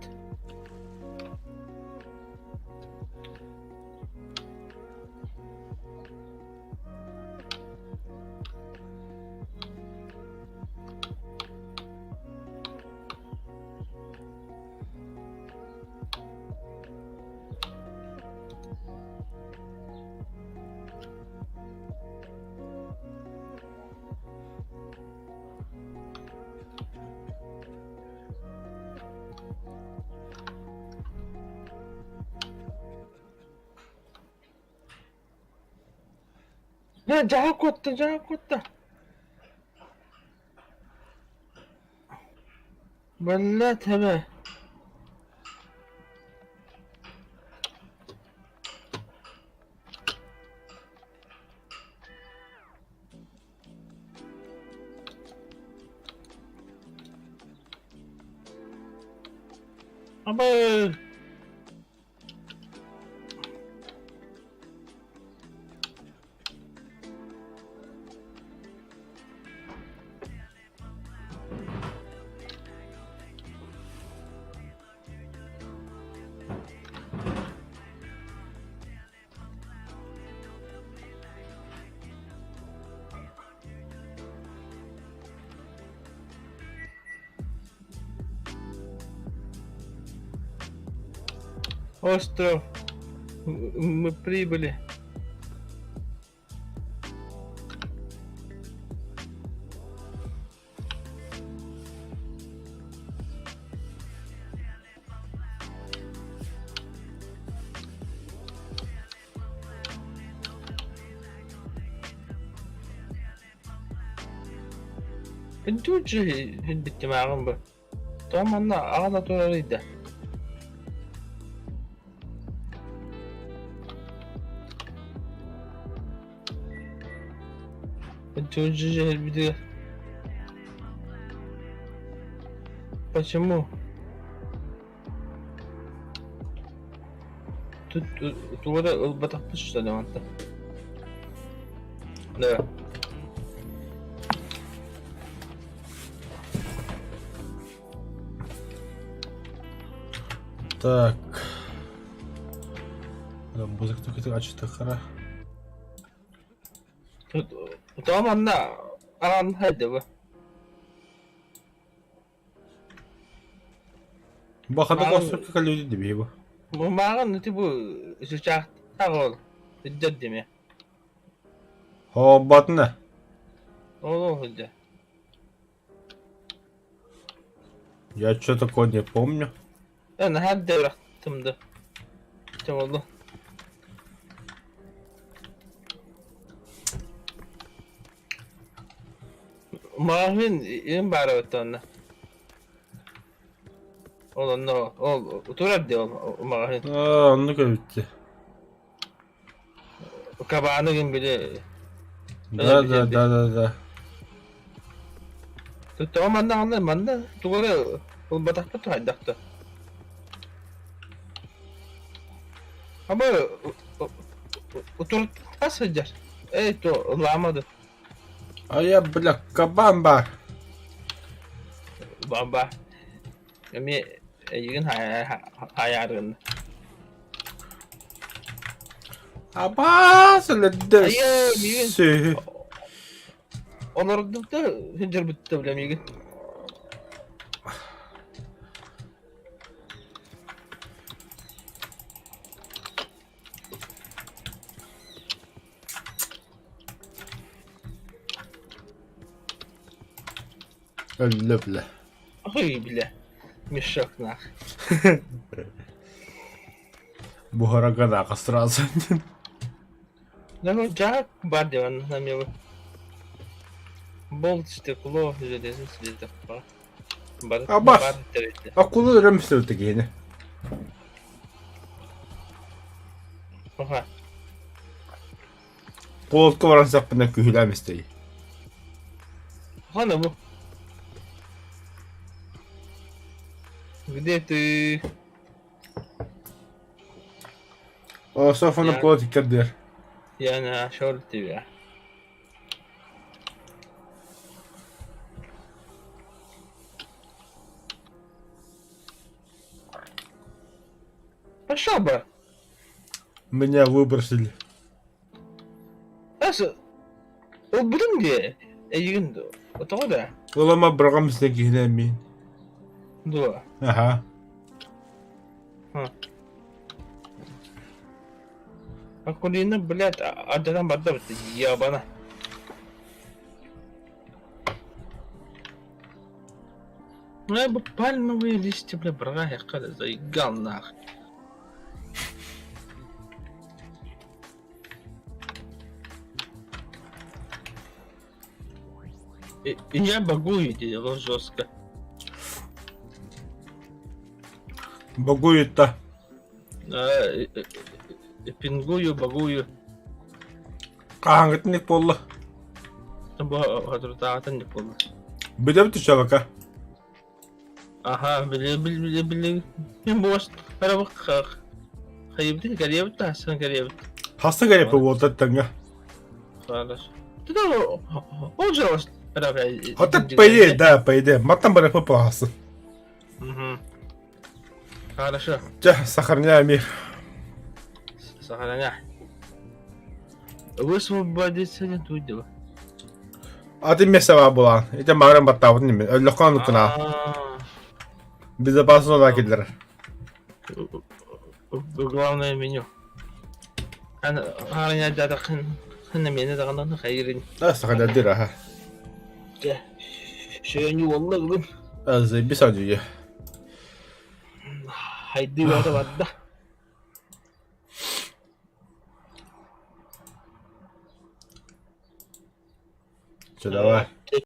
Дьэ, дьаһал куотта, дьаһал куотта. Бэллэ тэбэ. Абы! Остров. Мы прибыли. Үндүүчү бүттүмээҕин бу. Тоҕо манна аҕала турарый да? Үндүүчү Почему? Тут тугу да ылбатахпыт что ли мантан? Да. Так. Музыка только ачтахара. Тут тоҕо манна аан хайдыбы? Баханы космика люди дебиһи бу. Мааҕын ити бу чычаахтаах ол сылдьар диме. Хообатына. Ол ол сылдьар. Я что такое не помню. Э наһаа дэбэхтим да. Чэ буолла. Маҕаһыын иһин баара эбит онно. Ол онно ол турар дии ол маҕаһыын. Аа, оннук эбит дии. Кабааны гын били Да, да, да, да, да. Тоҕо манна манна манна тугу эрэ ылбатахпыт хайдах да. Аба утурта сылдьар. Эй, то ылаамады. А я, бля, кабан бар. Баба. Эмиэ эйигин хайааргын. Абаас өлөрдө. Айыы, миигин. Сүһү. Олордук да сылдьарбытта бля миигин. Өллө бля. Ой, бля. Мешок нах. Буһарага сразу. Ну, Джак бар деп намелы. Болт стекло железо следа. Бар. Абас. Бар терете. Акулы өрөмсө тегене. Оха. Полотка баран саппына күһүлээмистей. Хана бу. Где ты? О, Софаны Я- полот иккердер. Я нашел тебя. Пошел бы. Меня выбросили. Ас ылбытым дии. Эйигин тоҕо да? Улама бырҕам киһинэ мин. Дуо. Аха. Акулина, блядь, адьатан барда бит, ебана. Ну, я бы пальмовые листья, бля, брага, я заигал нах. И, и я багую дело жестко. Багует-то. Э, э, э, пингую, багую. Хаһааҥҥытын буолла? Бу хатыртаатан не буолла. Бүтэбит чабака. Аха, били били били били мин буос арабы хайыбыт кэлиэбит да асан кэлиэбит. Хаста кэлиэппэ уолтаттаҥҥа. Хорошо. Ты он же Хата по идее, да, по идее. Маттан барапы паласын. Угу. Хорошо. Чэ, сохраняй мир. Сохраняй. Высвободиться не тут дело. А ты место была. Ити мааран баттаабытын име. Өллөххө оннуккуна. Безопасно да киллер. Главное меню. Ана дата хын мени даҕаны хайырын. Да, сохраняй аха. Дьэ, сөйөнү уолла бүгүн. Заебись адьыйа. Хайдыы бата барда. Все, давай.